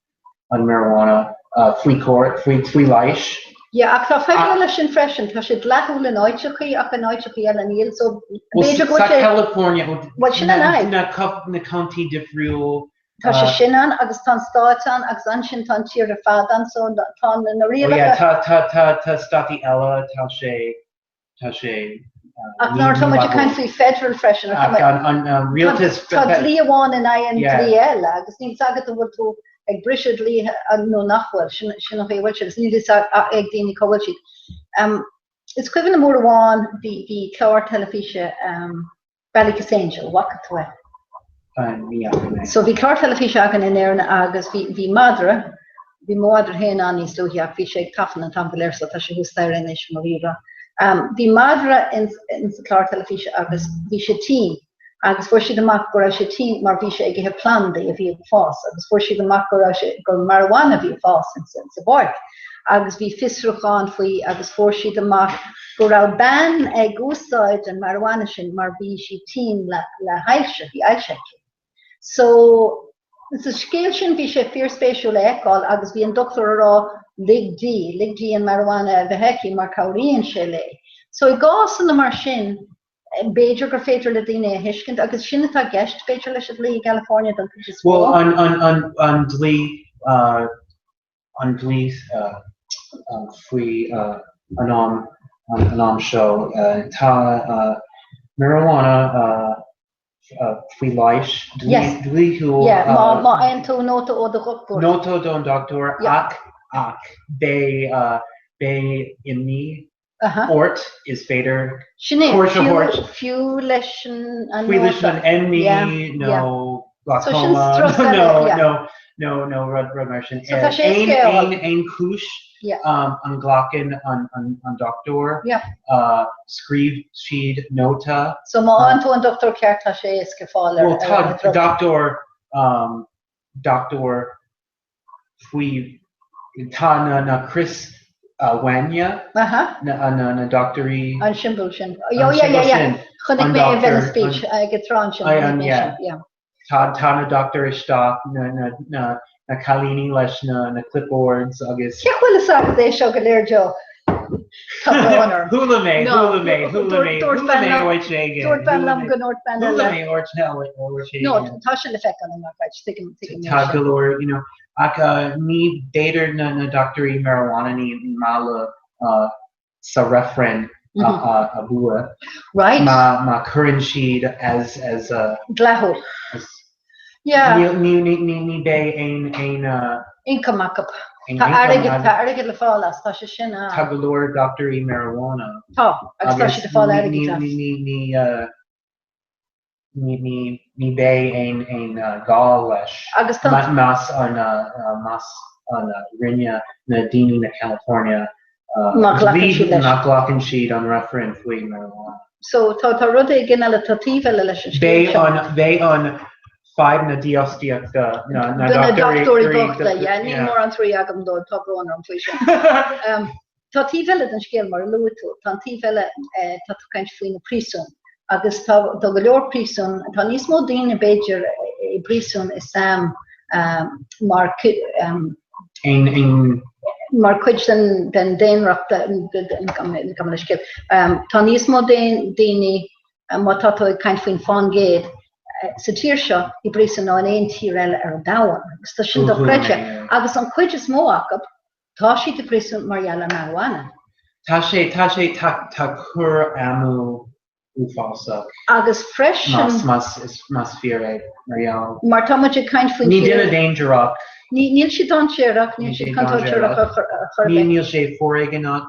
an marijuana faoi chóir faoi faoi leighis. Yeah, ach tá fadhb eile leis sin freisin. Tá sé dleathúil in áiteachaí ach in áiteachaí eile níl. So b'fhéidir go Sa bhfuil sé California Bhuel, sin an fhadhb. na na county difriúil Tá sé sin ann agus tá an stáit ann agus ansin tá an tír ar fad ann so tá na Oh yeah, rialacha. tá tá tá tá státaí eile, tá sé tá sé Ach nuair atá muid ag caint faoi federal freisin, Ach an an rialtas tá dlí amháin in aghaidh an dlí eile agus níl 's agat an bhfuil tú ag briseadh dlíthe nó nach bhfuil, sin sin an chaoi a bhfuil sé agus níl fhios ag daoine cá bhfuil siad. Is cuimhin liom uair amháin bhí bhí clár teilifíse Ballykissangel, an bhfaca tú é? Ní fhaca mé. So bhí clár teilifíse againn in Éirinn agus bhí, bhí madra, bhí mo mhadra féin ann níos luaithe ach bhí sé ag tafann an t-am go léir so tá sé thuas staighre anois mo ríomhaire. Bhí madra in, in sa chlár teilifíse agus bhí sé tinn agus fuair siad amach go raibh sé tinn mar bhí sé ag ithe plandaí a bhí ag fás agus fuair siad amach go raibh sé, gur marijuana a bhí ag fás in sa, sa bpáirc agus bhí fiosrúchán faoi agus fuair siad amach go raibh bean ag úsáid an marijuana sin mar bhí sí tinn le le hailse, bhí ailse aici. So, sa scéal sin bhí sé fíorspéisiúil a fheiceáil agus bhí an dochtúir ag rá lig di, lig di an marijuana a bheith aici mar cabhraíonn sé léi. So i gcásanna mar sin, b'fhéidir gur féidir le daoine a thuiscint agus sin atá i gceist b'fhéidir leis an dlí i gCalifornia don chuid is mó. Bhuel, an, an, an, an dlí, uh, an dlí faoi an am an am seo. Tá marijuana faoi leighis dlíthiúil. Má fhaigheann tú nóta ó do dhochtúir. Nóta don dochtúir ach ach beidh beidh imní ort is féidir Sin é, cuairt a thabhairt. fiú leis an nóta. Fiú leis an imní nó glaucoma nó nó nó rud rud mar sin. So tá sé éasca. Aon aon chúis an nglacann an an dochtúir, scríobh siad nóta. So má fhaigheann tú an dochtúir ceart tá sé éasca fáil ar Bhuel tá dochtúir dochtúir faoi tá na na crios uaine na na dochtúirí. An siombail sin. Oh yeah yeah yeah. Chonaic mé i Venice Beach ag an trá ansin. An yeah. Tá tá na dochtúir isteach na na na na cailíní leis na na clipboards agus. Cén chaoi a bhfuil fhios agat é seo go léir Joe? Tá brón orm. Chuala mé, chuala mé, chuala mé, chuala mé áit éigin. Dúirt bean liom go ndúirt bean eile. Chuala mé áit éigin. No, tá sin le feiceáil i ngach áit, tuigim, tuigim Tá go leor, you know, ach ní b'fhéidir na na dochtúirí marijuana ní maith leo sa reifreann a bua. Right. Má má cuireann siad as as Dleathúil. as Yeah. Níl ní ní ní ní beidh aon aon Income acu. Aon Tá income airgead acu. tá airgead le fáil as, tá sé sin ann. Tá go leor dochtúirí marijuana. Tá, agus tá siad ag fáil ní airgid as. ní ní ní ní ní ní beidh aon aon gá leis Agus tá. más an más an rinne na daoine na California Má ghlacann siad leis. Má ghlacann siad an reifreann faoi marijuana. So tá tá rud éigin eile, tá taobh eile leis an scéal seo. Beidh an beidh an fadhb na dífhostaíochta na na Do na dochtúirí dochtúirí bochta, yeah, níl mórán truaí agam dóibh, tá brón orm faoi sin. Tá taobh eile den scéal mar a luaigh tú, tá an taobh eile, tá tú ag caint faoi na príosúin agus tá tá go leor príosún, tá níos mó daoine b'fhéidir i bpríosún i sam mar Aon aon. Mar chuid den den daonra, gabh mo leithscéal. Tá níos mó daoine, má tá tú ag caint faoin fán gcéad, sa tír seo i bpríosún ná in aon tír eile ar an domhan. Agus tá sin dochreidte. Agus an chuid is mó acu, tá siad i bpríosún mar gheall ar marijuana. Tá sé, tá sé, tá, tá cur amú uafásach. Agus freisin. Más, más, is, más fíor é, mar gheall. Mar tá muid ag caint faoin Ní duine dainséarach. Ní, níl siad dainséarach, níl siad contúirteach ar chor ar Ní, bith. níl sé foréigeanach,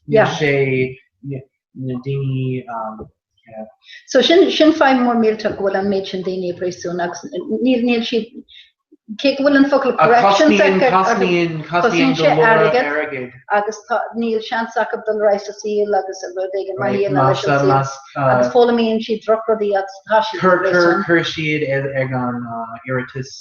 níl Yeah. sé, na daoine, um, yeah. So sin, sin fadhb mór millteach go bhfuil an méid sin daoine i bpríosún agus níl, níl siad, cé go bhfuil an focal corrections Cosnaíonn cosnaíonn go sé leor airgead airgead. agus tá níl seans acu dul ar aghaidh sa saol agus rud éigin maith a dhéanamh leis an Más saol agus foghlaimíonn siad drochrudaí agus tá siad i bpríosún. Chuir siad ag an iarratas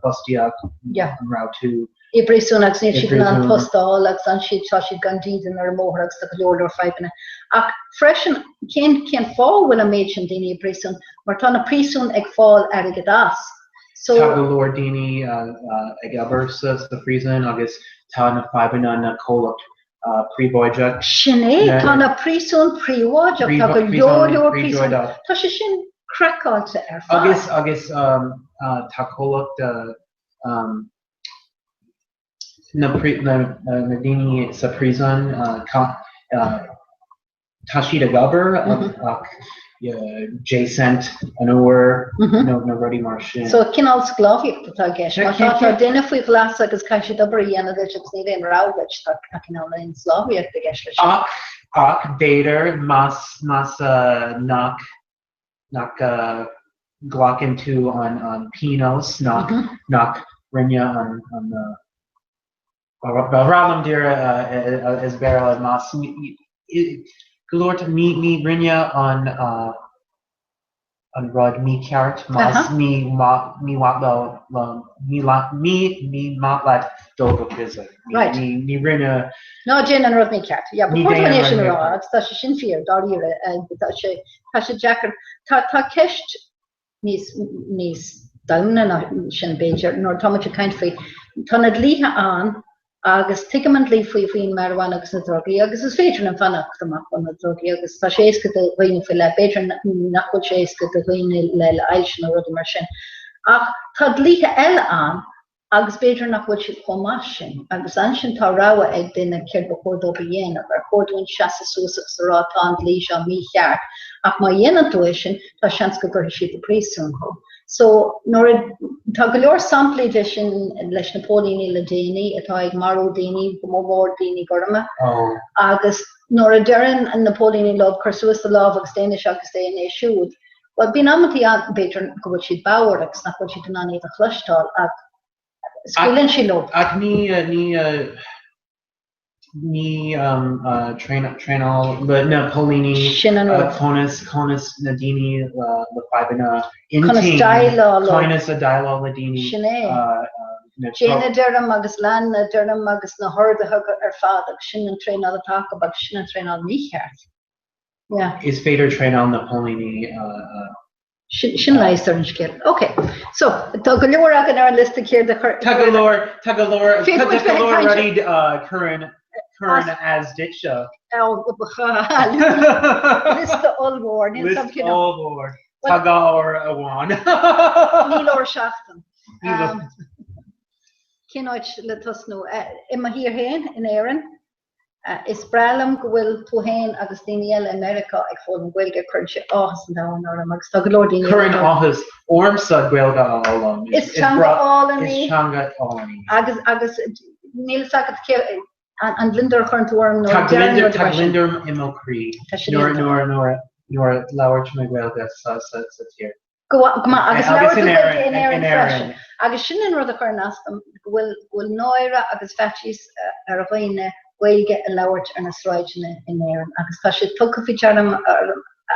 fostaíocht an raibh tú. I bpríosún agus níl siad in ann post a fháil agus ansin tá siad gan dídean ar an mbóthar agus tá go leor leor fadhbanna. Ach freisin, cén cén fáth a bhfuil an méid sin daoine i bpríosún? Mar tá na príosúin ag fáil airgead as. So. Tá go leor daoine ag obair sa phríosún agus tá na fadhbanna na comhlacht príobháideach. Sin é, tá na príosúin príobháideach, tá go leor leor príosún. Tá sé sin craiceáilte ar fad. Agus agus tá comhlacht na na daoine sa príosún tá siad ag obair ach 10 cent an uair nó na rudaí mar sin. So cineál sclábhaíocht atá i gceist. Má tá tá duine faoi ghlas agus caithfidh siad obair a dhéanamh duit agus níl aon rogha agat, tá cineál aon sclábhaíocht i gceist leis sin. Ach ach b'fhéidir más más nach nach glacann tú an an pionós nach nach rinne an an Ba bhreá liom díreach as Béarla más go leor ní ní rinne an an rud mícheart más ní ní mhaith leo ní ní ní maith leat dul go prison. Right. Ní ní rinne Ná déan an rud mícheart. Yeah, ba Ní chóir déan dúinn é an sin a rud rá mícheart. agus tá sé sin fíor dáiríre tá sé tá sé deacair. Tá tá ceist níos, níos doimhne ná sin b'fhéidir, nuair atá muid ag caint faoi, tá na dlíthe ann agus tuigim an dlí faoi faoin marijuana agus na drugaí agus is féidir linn fanacht amach ó na drugaí agus tá sé éasca do dhaoine faoi leith, b'fhéidir nach bhfuil sé éasca do dhaoine le le ailse nó rudaí mar sin. Ach tá dlíthe eile ann agus b'fhéidir nach bhfuil siad chomh maith sin, agus ansin tá rogha ag duine céard ba chóir dóibh a dhéanamh, ar chóir dúinn seasamh suas agus a rá tá an dlí seo mícheart, ach má dhéanann tú é sin, tá seans go gcuirfidh siad i bpríosún thú. So, nuair a, tá go leor samplaí de sin leis na póilíní le déanaí atá ag marú daoine, go mór mór daoine gorma, agus nuair a deireann na póilíní leo cuir suas do lámh agus déan é seo agus déan é siúd, Bhuel, bíonn amantaí ann, b'fhéidir, go bhfuil siad bodhar agus nach bhfuil siad in ann iad a chloisteáil ach scaoileann siad leo. Ach ní, ní, ní traenáil na póilíní Sin an rud. conas, conas na daoine le fadhbanna Conas intinn, déileáil leo. conas a déileáil le daoine. Sin é. Déan a deirim agus lean a deirim agus na horduithe ar fad agus sin an traenáil atá acu agus sin an traenáil mícheart. Yeah. Is féidir traenáil na póilíní a. Sin leigheas ar an scéal. Ok. So, tá go leor againn ar an liosta céard a chur. Tá go leor, tá go leor, tá go leor rudaí a chuireann, cuireann as duitse. Liosta ollmhór. Liosta ollmhór. Tá gá uair amháin. Ní leor seachtain. Cén áit le tosnú? I mo thír féin, in Éirinn. Is breá liom go bhfuil tú féin agus daoine eile i Meiriceá ag foghlaim Gaeilge, cuireann sé áthas an domhain orm agus tá go leor daoine eile. Cuireann áthas ormsa Gaeilge a fhoghlaim. Is teanga álainn í. Is teanga álainn í. Agus, agus níl fhios agat cé, an gliondar a chuireann tú orm nuair a deirim rud mar sin. Tá gliondar i mo chroí nuair, nuair, nuair, nuair a labhairt mé Gaeilge sa, sa, sa tír. Go maith, agus labhair tú Gaeilge in Éirinn freisin. Agus sin an rud a chuireann as dom, go bhfuil, go bhfuil náire agus faitíos ar dhaoine Gaeilge a labhairt ar na sráideanna in Éirinn. Agus tá sé tugtha faoi deara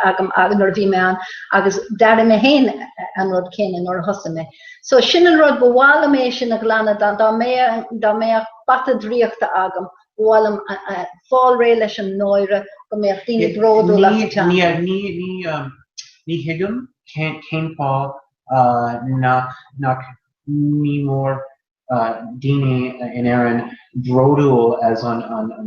agam nuair a bhí mé ann agus d'airigh mé féin an rud céanna nuair a thosaigh mé. So sin an rud, ba mhaith liom é sin a ghlanadh, dá, dá mbeadh, dá mbeadh bata draíochta agam, ba mhaith liom fáil réidh leis an náire, go mbeadh daoine bródúil as a dteanga. Ní, ní, ní thuigim cén fáth nach, nach, ní mór daoine in Éirinn bródúil as an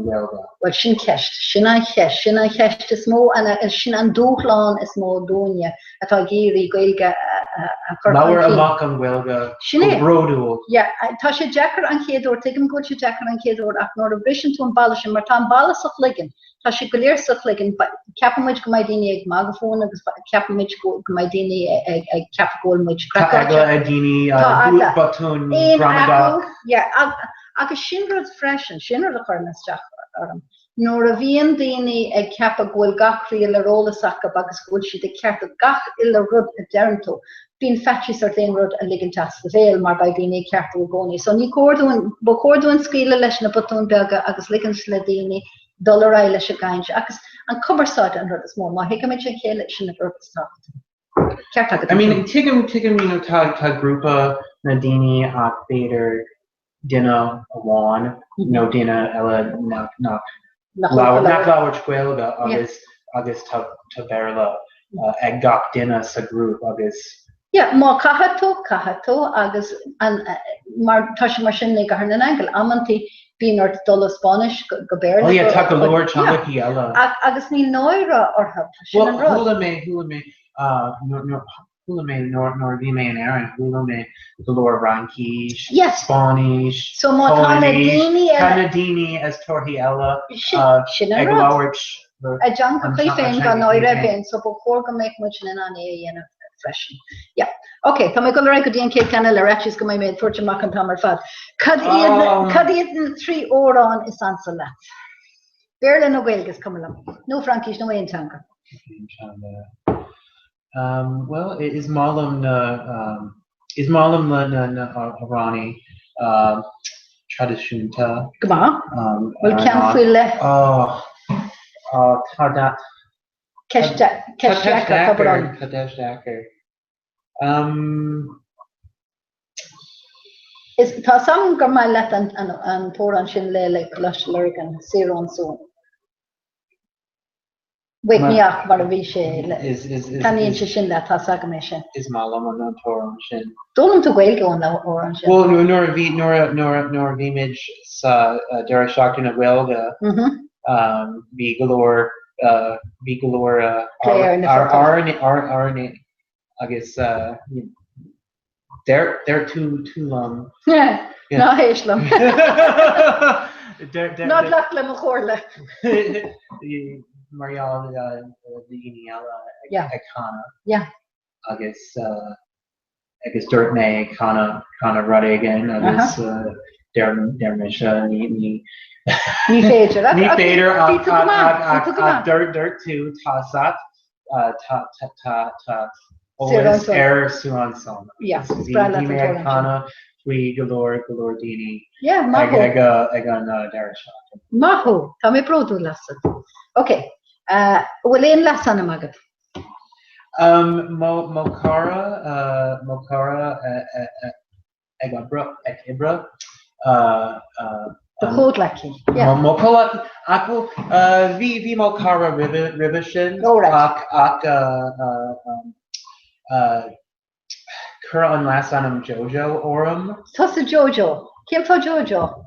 Ghaeilge. Bhuel, sin ceist. Sin an cheist. Sin an cheist is mó, sin an dúshlán is mó dúinne atá ag iarraidh Gaeilge a chur chun cinn. Labhair amach an Ghaeilge Sin go é. bródúil. Yeah, tá sé deacair an chéad uair, tuigim go bhfuil sé deacair an chéad uair ach nuair a bhriseann tú an balla sin, mar tá an balla sa chloigeann, tá sé go léir sa chloigeann, ceapann muid go mbeidh daoine ag magadh fúinn agus ceapann muid go mbeidh daoine ag ceapadh go bhfuil muid Tá craiceáilte. eagla ar daoine, Tá eagla. botún Aon gramadach. athrú, yeah, agus sin rud freisin, sin rud a chuireann isteach orm. Nuair a bhíonn daoine ag ceapadh go bhfuil gach riail ar eolas acu agus go bhfuil siad ag ceartú gach uile rud a deireann tú, bíonn faitíos ort aon rud a ligint as do bhéal mar beidh daoine ag ceartú i gcónaí. So ní cóir dúinn, ba chóir dúinn scaoileadh leis na botúin beaga agus ligint le daoine dul ar aghaidh leis an gcaint agus an cumarsáid an rud is mó. Má thuigimid a chéile, sin an rud is tábhachtaí. Ceart agat. I mean, tuigim, tuigim, you know, tá, tá grúpa na daoine ach b'fhéidir. duine amháin nó duine eile nach nach nach labhairt Gaeilge agus agus tá tá Béarla ag gach duine sa ghrúpa agus. Yeah, má caithfidh tú, caithfidh tú agus an mar tá sé mar sin i gCathair na nAingeal, amantaí bíonn ort dul ó Spáinnis go Béarla. Oh yeah, tá go leor teangachaí eile. Agus níl náire orthu, sin an rud. Well, chuala mé, chuala mé, chuala mé nuair a bhí mé in Éirinn, chuala mé go leor Fhraincis, Spáinnis, So má tá na daoine eile. Tá na daoine as tíorthaí eile Sin an ag rud. labhairt A dteangachaí féin gan náire ar bith, so ba chóir go mbeadh muid in ann é a dhéanamh freisin. Yeah. Ok, tá mé ag dul ar aghaidh go dtí an chéad cheann eile ar fhaitíos go mbeidh mé ag tabhairt amach an t-am ar fad. Cad iad cad iad na trí amhrán is ansa leat? Béarla nó Gaeilge, is cuma liom. Nó Fraincis nó aon teanga. Aon teanga. Um, well, is maith liom na um, is maith liom na na na amhráin um, traidisiúnta. Go maith. Um, Bhfuil ceann faoi leith? Oh, oh, tá dat. Ceist deacair. Tá ceist deacair. Um, Is tá a fhios agam gur maith leat an an an t-amhrán sin le le Coláiste Lurgan, Saor ón Suan. Wake Me Up mar a bhí sé. Taitníonn sé sin leat, tá a fhios agam é sin. Is maith liom an t-amhrán sin. D'fhoghlaim tú Gaeilge ón amhrán sin? Bhuel, nuair a bhí nuair nuair nuair a bhí muid sa deireadh seachtaine na Gaeilge, bhí go leor bhí go leor amhráin agus Deir deir tú tú liom. Ná héist liom. Ná glac le mo chomhairle. Mar gheall ar daoine eile ag canadh. Agus agus dúirt mé ag canadh canadh rud éigin agus deir deir mise ní ní Ní féidir. Ní féidir ach ach ach dúirt tú tá sat tá tá tá tá eolas ar Suan Sona. Bhí mé ag canadh faoi go leor go leor daoine ag ag an deireadh seachtaine. Maith thú! Tá mé bródúil asat. Ok, an bhfuil aon leasainm agat? Mo mo chara mo chara ag obair, ag oibre. Do chomhghleacaí, yeah. Mo chomhghleacaí, ach bhuel, bhí, bhí mo chara roimhe, roimhe sin. Oh right. Ach, ach cuireadh an leasainm Jojo orm. Tusa Jojo. Cén fáth Jojo?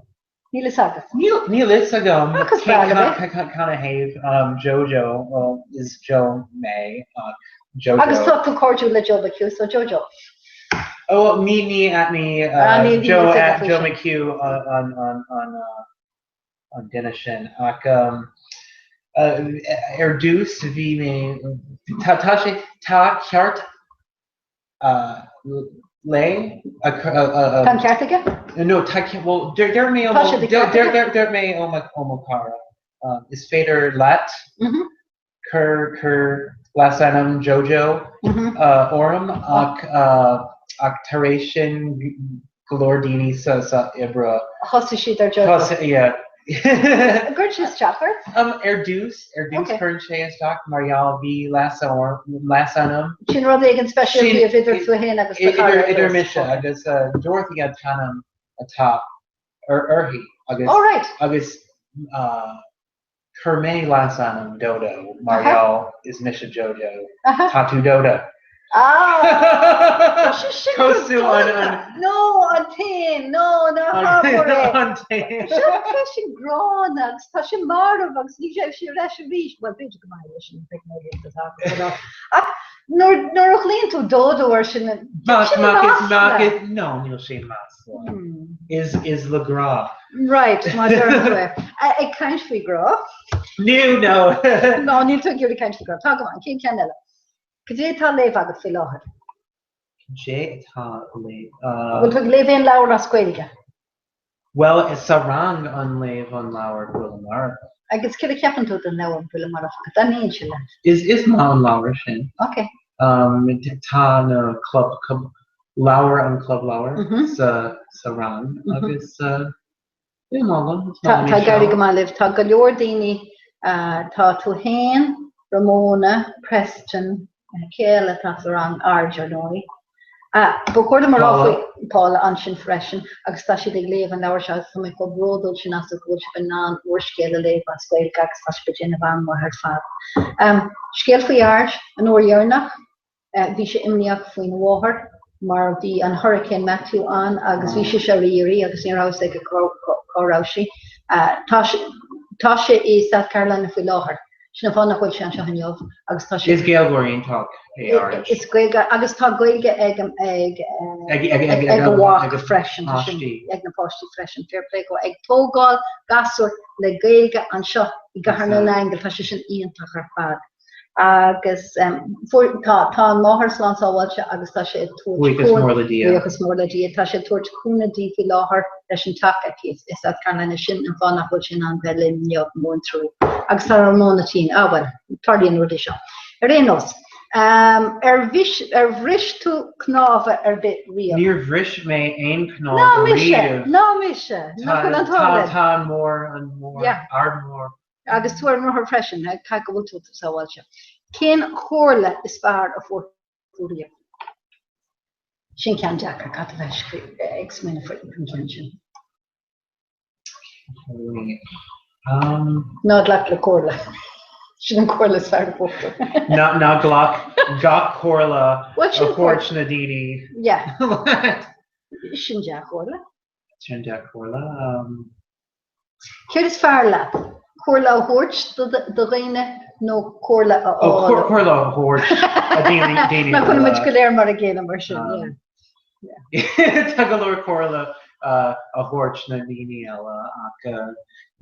Níl fhios agat. Níl, níl fhios agam Ach is breá liom é. Canathaobh Jojo, well, is Joe mé ach Jojo. Agus tá tú cairdiúil le Joe McHugh, so Jojo. Oh, well, ní, ní, ní, Ah, ní, ní Joe, fhios agat faoi Joe sin. McHugh an, an, an, an duine sin. Ach ar dtús bhí mé, tá, tá sé, tá ceart le Tá an ceart aige? No, tá well, deir mé Tá sé de cheart aige? deir mé ó mo chara. Is féidir leat cur cur leasainm Jojo orm ach ach tar éis sin go leor daoine sa sa oibre. Thosaigh siad ar Jojo. Thosaigh, yeah. Gcuireann sé isteach ort? Um, ar dtús, ar dtús Okay. cuireann sé isteach mar gheall bhí leasainm. Sin rud éigin speisialta Sin- idir tú féin agus do idir chara idir fós. mise agus uh, Dorothy an t-ainm atá ar uirthi agus Oh, right. agus uh, Chuir mé leasainm Dodo mar Aha. gheall is mise Jojo. Aha. Tá tú Dodo. Ah! Tá sé sin go Cosúil an- dona. an- No, an t-éan, no, ná habair é. An t-éan. Seo tá sin gránna agus tá sé marbh agus ní raibh sé ar ais arís. Bhuel, b'fhéidir go mbeidh leis an bheidh mé ag déanamh. Ach nuair nuair a ghlaonn tú Dodo air sin, Mac sin mac is mac masla. is no, níl sé masla. Is is le grá. Right, má deireann tú é. Ag caint faoi grá. Níl, no. No, níl tú ag iarraidh caint faoi grá. Tá go maith, cén ceann eile? Cad é atá á léamh agat faoi láthair? Cad é atá á léamh? Bhfuil tú ag léamh aon leabhar as Gaeilge? Bhuel, is sa rang an léamh an leabhar Buille Marfach. Agus céard a cheapann tú den leabhar Buille Marfach? An dtaitníonn sé leat? Is is maith an leabhar sin. Ok. Tá na club club leabhar an club leabhar sa sa rang agus is maith liom. Is maith Tá liom tá é ag éirí seo. go maith libh. Tá go leor daoine, tá tú féin, Ramona, Preston, cé eile atá sa rang? Arj, ar ndóigh. Ba chóir dom a rá faoi Paula ansin freisin agus tá siad ag léamh an leabhair seo agus tá mé chomh bródúil sin astu go bhfuil sibh in ann úrscéal a léamh as Gaeilge agus tá sibh ag déanamh an-mhaith ar fad. Scéal faoi Art, an uair dheireanach, bhí sé imníoch faoina mháthair mar bhí an Hurricane Matthew ann agus bhí sise ar iarraidh agus ní raibh a fhios aige cá raibh sí. Tá sé i South Carolina faoi láthair. Sin an fáth nach bhfuil sé anseo inniu agus tá sé. Is Gaeilgeoir iontach é Art. Is Gaeilge agus tá Gaeilge ag ag ag a mhac freisin, tá sin ag na páistí freisin, fair play dhó, ag tógáil gasúr le Gaeilge anseo i gCathair na nAingeal, tá sé sin iontach ar fad. Agus fuair, tá, tá an mháthair slán sábháilte agus tá sé ag tabhairt Buíochas mór le Dia. Buíochas mór le Dia. Tá sé ag tabhairt cúnamh di faoi láthair leis an teach aici i South Carolina. Sin an fáth nach bhfuil sé in ann bheith linn inniu, mór an trua. Agus tá Ramona tinn. Ah bhuel, tarlaíonn rudaí seo. Ar aon nós, ar bhris, ar bhris tú cnámha ar bith riamh? Níor bhris mé aon Ná cnámh mise! riamh. Ná mise! Nach bhfuil an t-ádh Tá, linn? tá an mór, an mór, Yeah. ard mór. Agus tú ar an rothar freisin, caithfidh go bhfuil tú sábháilte. Cén chomhairle is fearr a fuair tú riamh? Sin ceann deacair, caithfidh tú a bheith ag smaoineamh faoin gceann sin. Ná glac le comhairle. Sin an comhairle is fearr a fuair tú. Ná glac gach comhairle a thabhairt na daoine. Yeah. Sin dea-chomhairle. Sin dea-chomhairle. Céard is fearr leat, comhairle a thabhairt do dhaoine nó comhairle a Ó, fháil? comhairle a thabhairt a daoine. Nach bhfuil muid go léir mar a gcéile mar sin, yeah. Tá go leor comhairle a thabhairt na daoine eile ach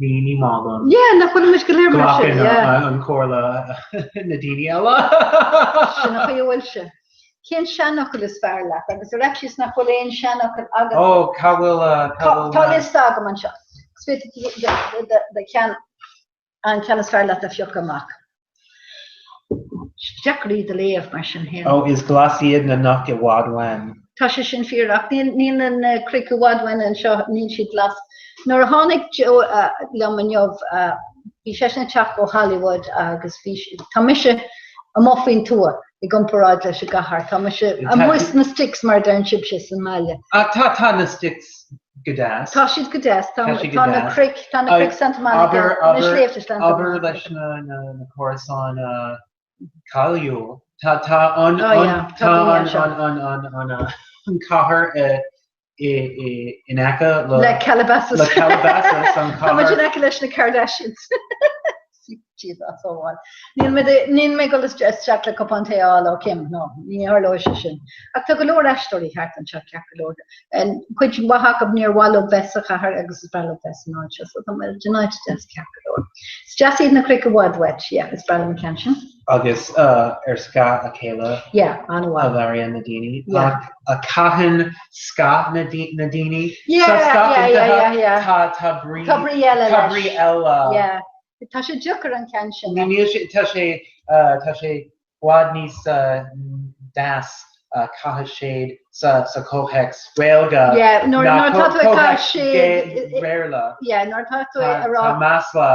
ní ní maith liom. Yeah, nach bhfuil muid go léir mar sin, yeah. Glacann an comhairle na daoine eile. Sin an chaoi a bhfuil sé. Cén seanfhocal is fearr leat? Agus ar fhaitíos nach bhfuil aon seanfhocal agat. Ó, cá bhfuil, cá bhfuil. Tá liosta agam anseo. Is féidir do cheann, an ceann is fearr leat a phiocadh amach. Deacair iad a léamh mar sin féin. Ó, is glas iad na cnoic i bhfad uaim. Tá sé sin fíor ach níl, níl na cnoic i bhfad uainn anseo, níl siad glas. Nuair a tháinig Joe liom inniu, bhí seisean ag teacht ó Hollywood agus bhí, tá mise amuigh faoin tuath i gcomparáid leis an gcathair. Tá mise amuigh sna sticks mar a deireann sibhse sa mbaile. Ach tá, tá na sticks go deas. Tá siad go deas. Tá, Tá siad go tá na deas. cnoic, tá na cnoic Santa Monica, Abair, na abair, sléibhte Santa abair Monica. leis na, na, na comharsain cáiliúil. Tá, tá an, Oh an, yeah, tá tá daoine an, anseo. an, an, an, an, an cathair i, i, i, in aice le, Le Calabasas. le Calabasas, an Tá muid in cathair. aice leis na Kardashians. Dia dár sábháil. Níl mé níl mé ag dul isteach le cupán tae a fháil ó Kim, no, ní tharlóidh sé sin. Ach tá go leor aisteoirí thart anseo ceart go leor. Cuid mhaith acu níor mhaith leo bheith sa chathair agus is breá leo bheith san áit seo, so tá muid in áit deas ceart go leor. Is deas iad na cnoic i bhfad uait, yeah, is breá liom an ceann sin. Agus ar scáth a chéile Yeah, an-mhaith. a labhraíonn na daoine. Yeah. Ach a caitheann scáth na daoine. Yeah, Sa scáth yeah, yeah, yeah, yeah. Tá tá brí Tá brí eile Tá leis. brí eile. Yeah. Tá sé deacair an ceann sin. Ní níl sé tá sé tá sé i bhfad níos deas caitheamh séid sa sa chomhthéacs Gaeilge Yeah, nuair ná nuair atá tú ag caitheamh comhthéacs séid Béarla. Yeah, nuair atá tú ag rá Tá masla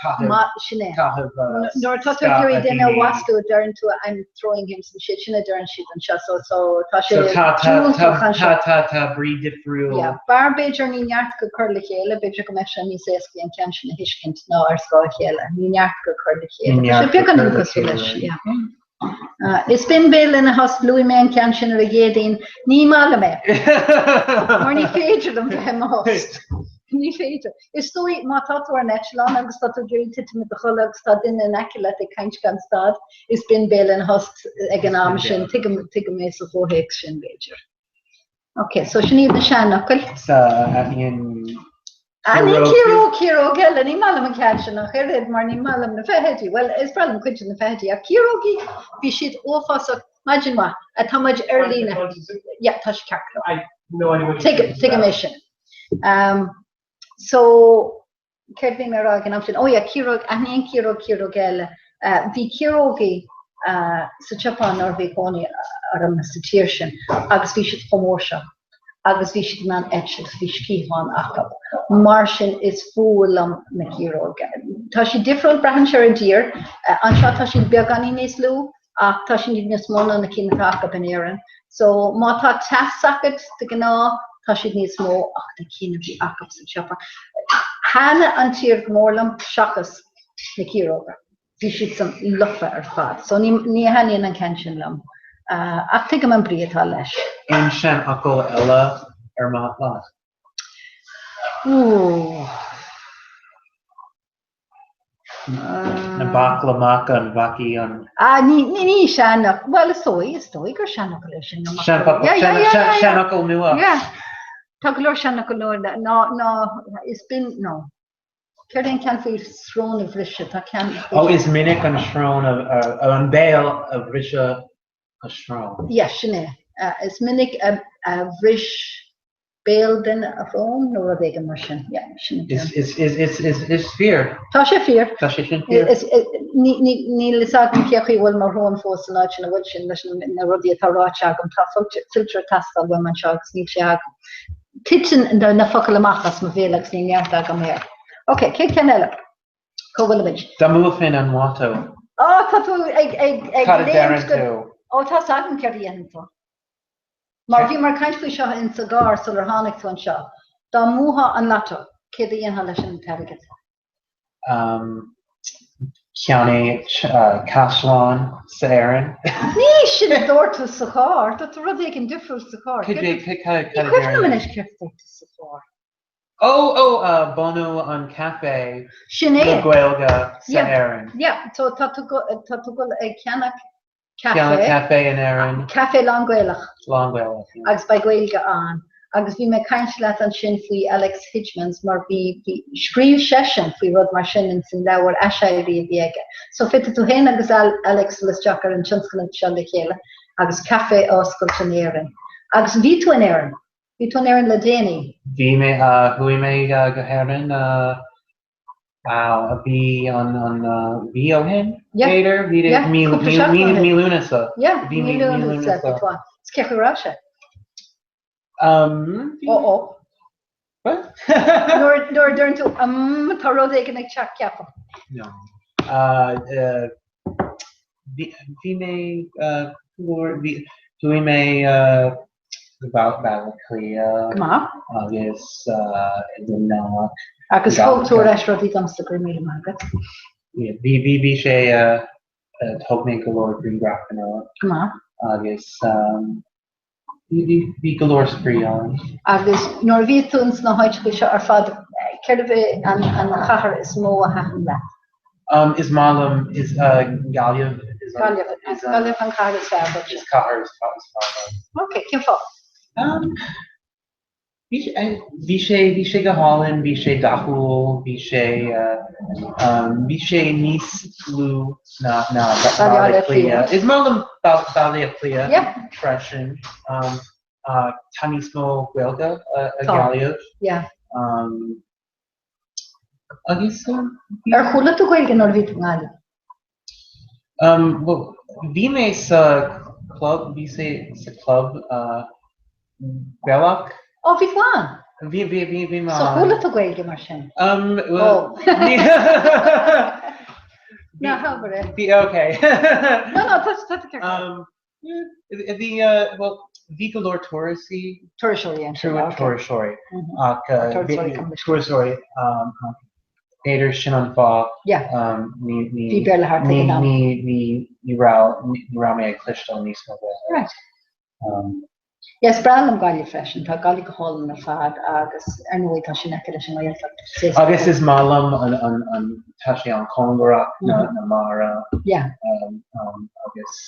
caitheamh Ma, sin é. caitheamh Nuair atá tú ag iarraidh duine a mhaslú deireann tú I'm throwing him some shit sin a deireann siad anseo so so tá sé So tá tá diúltach tá anseo. tá tá tá brí difriúil. Yeah, b'fhearr b'fhéidir ní neart go cur le chéile, b'fhéidir go mbeadh sé níos éascaí an ceann sin a thuiscint ná ar scáth a chéile. Ní neart go cur le chéile. Ní Tá sé neart go beagáinín cur le cosúil leis, chéile. yeah. Uh, is binn béal ina thost luaigh mé an ceann sin ar an gCéadaoin, ní maith liom é. Mar ní féidir liom bheith i mo thost. Ní féidir. Is dóigh má tá tú ar an eitleán agus tá tú ag iarraidh titim i do chodladh agus tá duine in aice leat ag caint gan stad, is binn béal ina thost ag an am sin. Tuigim, tuigim é sa chomhthéacs sin, b'fhéidir. Ok, so sin iad na seanfhocail. Sa aithníonn Aithníonn ciaróg ciaróg eile, ní maith liom an ceann sin ach oiread mar ní maith liom na feithidí. Bhuel, is breá liom cuid de na feithidí ach ciarógaí, bhí siad uafásach. Maidin mhaith. Tá muid ar líne. Yeah, tá sé ceart go leor. Tuigim, tuigim é sin. Um, so, céard bhí mé a rá ag an am sin? Oh yeah, ciaróg, aithníonn ciaróg ciaróg eile. Bhí ciarógaí sa tSeapáin nuair a bhí cónaí orm sa tír sin agus bhí siad chomh mór seo agus bhí siad in ann eitilt, bhí sciatháin acu. Mar sin is fuath liom na ciaróga. Tá siad difriúil, braitheann sé ar an dtír. Anseo tá siad beagáinín níos lú. Ach tá siad níos mó ná na cinn atá acu in Éirinn. So má tá teas agat de ghnáth, tá siad níos mó ach na cinn a bhí acu sa tsiopa. Thaitin an tír go mór liom seachas na ciaróga. Bhí siad san lofa ar fad. So ní ní thaitníonn an ceann sin liom. Ach tuigim an brí atá leis. Aon seanfhocal eile ar maith leat? Ooh. Ná bac le mac an bhacaí an. Ah, ní, ní, ní seanfhocal, bhuel, is dóigh, is dóigh gur seanfhocal é sin. Seanfhocal, Yeah, yeah, yeah, yeah, yeah. seanfhocal nua. Yeah. Tá go leor seanfhocal nua, ná, ná, is binn, no. Céard é an ceann faoi srón a bhriseadh? Tá ceann. Ó, is minic an srón a, a, an béal a bhriseadh a srón. Yeah, sin é. Is minic a, a bhris béal duine a shrón nó rud éigin mar sin. Yeah, sin an ceann. Is, is, is, is, is, is fíor. Tá sé fíor. Tá sé sin fíor. Is, is, ní, ní, níl fhios agam cé chaoi a bhfuil mo shrón fós san áit sin a bhfuil sin leis na rudaí atá ráite agam. Tá filter, filter ag teastáil uaim anseo agus níl sé agam. Titeann na, na focail amach as mo bhéal agus níl neart agam air. Ok, cén ceann eile? Cá bhfuilimid? Dá mbuafainn an lató. Ó, tá tú ag, ag, ag Cad a léimt deireann go... tú? Ó, tá's agam céard a dhéanann tú. Mar bhíomar ag caint faoi seo in sa gcarr sular tháinig tú anseo. Dá mbuafá an lató, céard a dhéanfá leis an t-airgead? Um, ceannaigh caisleán sa Éirinn. Ní sin a dúirt tú sa charr, dúirt tú rud éigin difriúil sa charr. Cad é, cad, cad, Ní cad a cuimhin liom deireann? anois céard a dúirt tú sa charr. Ó, ó, bunú an café Sin é. le Gaeilge sa Yeah, Éirinn. yeah, so tá tú go, tá tú dul ag ceannach Ceannach caife in Éirinn. Caife lán-Ghaelach. Lán-Ghaelach, yeah. Agus beidh Gaeilge ann. Agus bhí mé ag caint leat ansin faoi Alex Hijmans mar bhí, bhí, scríobh seisean faoi rud mar sin ins an leabhar Aiséirí a bhí aige. So féadfaidh tú féin agus Alex dul isteach ar an tionscnamh seo le chéile agus caife a oscailt in Éirinn. Agus bhí tú in Éirinn. Bhí tú in Éirinn le déanaí. Bhí mé, chuaigh mé go hÉirinn Wow, a bhí an an mhí ó shin, b'fhéidir? Bhí Yeah, mí cúpla seachtain ó shin. mí Lúnasa. Yeah, Bhí mí mí Lúnasa Lúnasa. bhí tú ann. Is cén chaoi a raibh sé? Um, Ó ó. What? Nuair nuair a deireann tú um tá rud éigin ag teacht ceapaim. No. Uh, uh, bhí bhí mé uh, go leor bhí chuaigh mé uh, go Baile Átha Cliath Go maith. agus i Luimneach. Agus thug tú ar ais rudaí domsa, go raibh míle maith agat. Yeah, bhí bhí bhí sé thóg mé go leor grianghrafanna. Go maith. Agus bhí bhí bhí go leor spraoi ann. Agus nuair a bhí tú ins na háiteacha seo ar fad, cérbh é an an chathair is mó a thaitin leat? Um, is maith liom, is uh, Gaillimh is an, Gaillimh, is an, Gaillimh an chathair is fearr duit. Is cathair is fearr liom. Ok, cén fáth? Um, bhí sé, bhí sé, bhí sé go hálainn, bhí sé dathúil, bhí sé, uh, um, bhí sé níos lú ná, ná Baile Baile Átha Átha Cliath. Cliath. Is maith liom Baile Átha Cliath Yeah. freisin. Um, uh, tá níos mó Gaeilge uh, i Tá. Gaillimh. Yeah. Um, Agus Ar chuala tú Gaeilge nuair a bhí tú i nGaillimh? Um, well, bhí mé sa club, bhí sé sa club uh, Gaelach. Ó, bhí tú ann? Bhí, bhí, bhí, bhí mé So ann. chuala tú Gaeilge mar sin? Um, well, Ó. Ná habair é. Bhí, okay. No, no, tá tá tú ceart. Um, Bhí, bhuel, bhí go leor turasaí. Turasóirí ansin, ok. Turasóirí. Ach Turasóirí cumais. turasóirí, b'fhéidir sin an fáth. Yeah. Ní, ní. Bhí Béarla thart ag an am. Ní, ní, ní raibh, ní raibh mé ag cloisteáil níos mó Gaeilge. Right. Yes, is breá liom Gaillimh freisin. Tá Gaillimh go hálainn ar fad agus ar ndóigh tá sé in aice leis an nGaeltacht. Agus is maith liom an, an, an, tá sé an cóngarach na, na mara. Yeah. Agus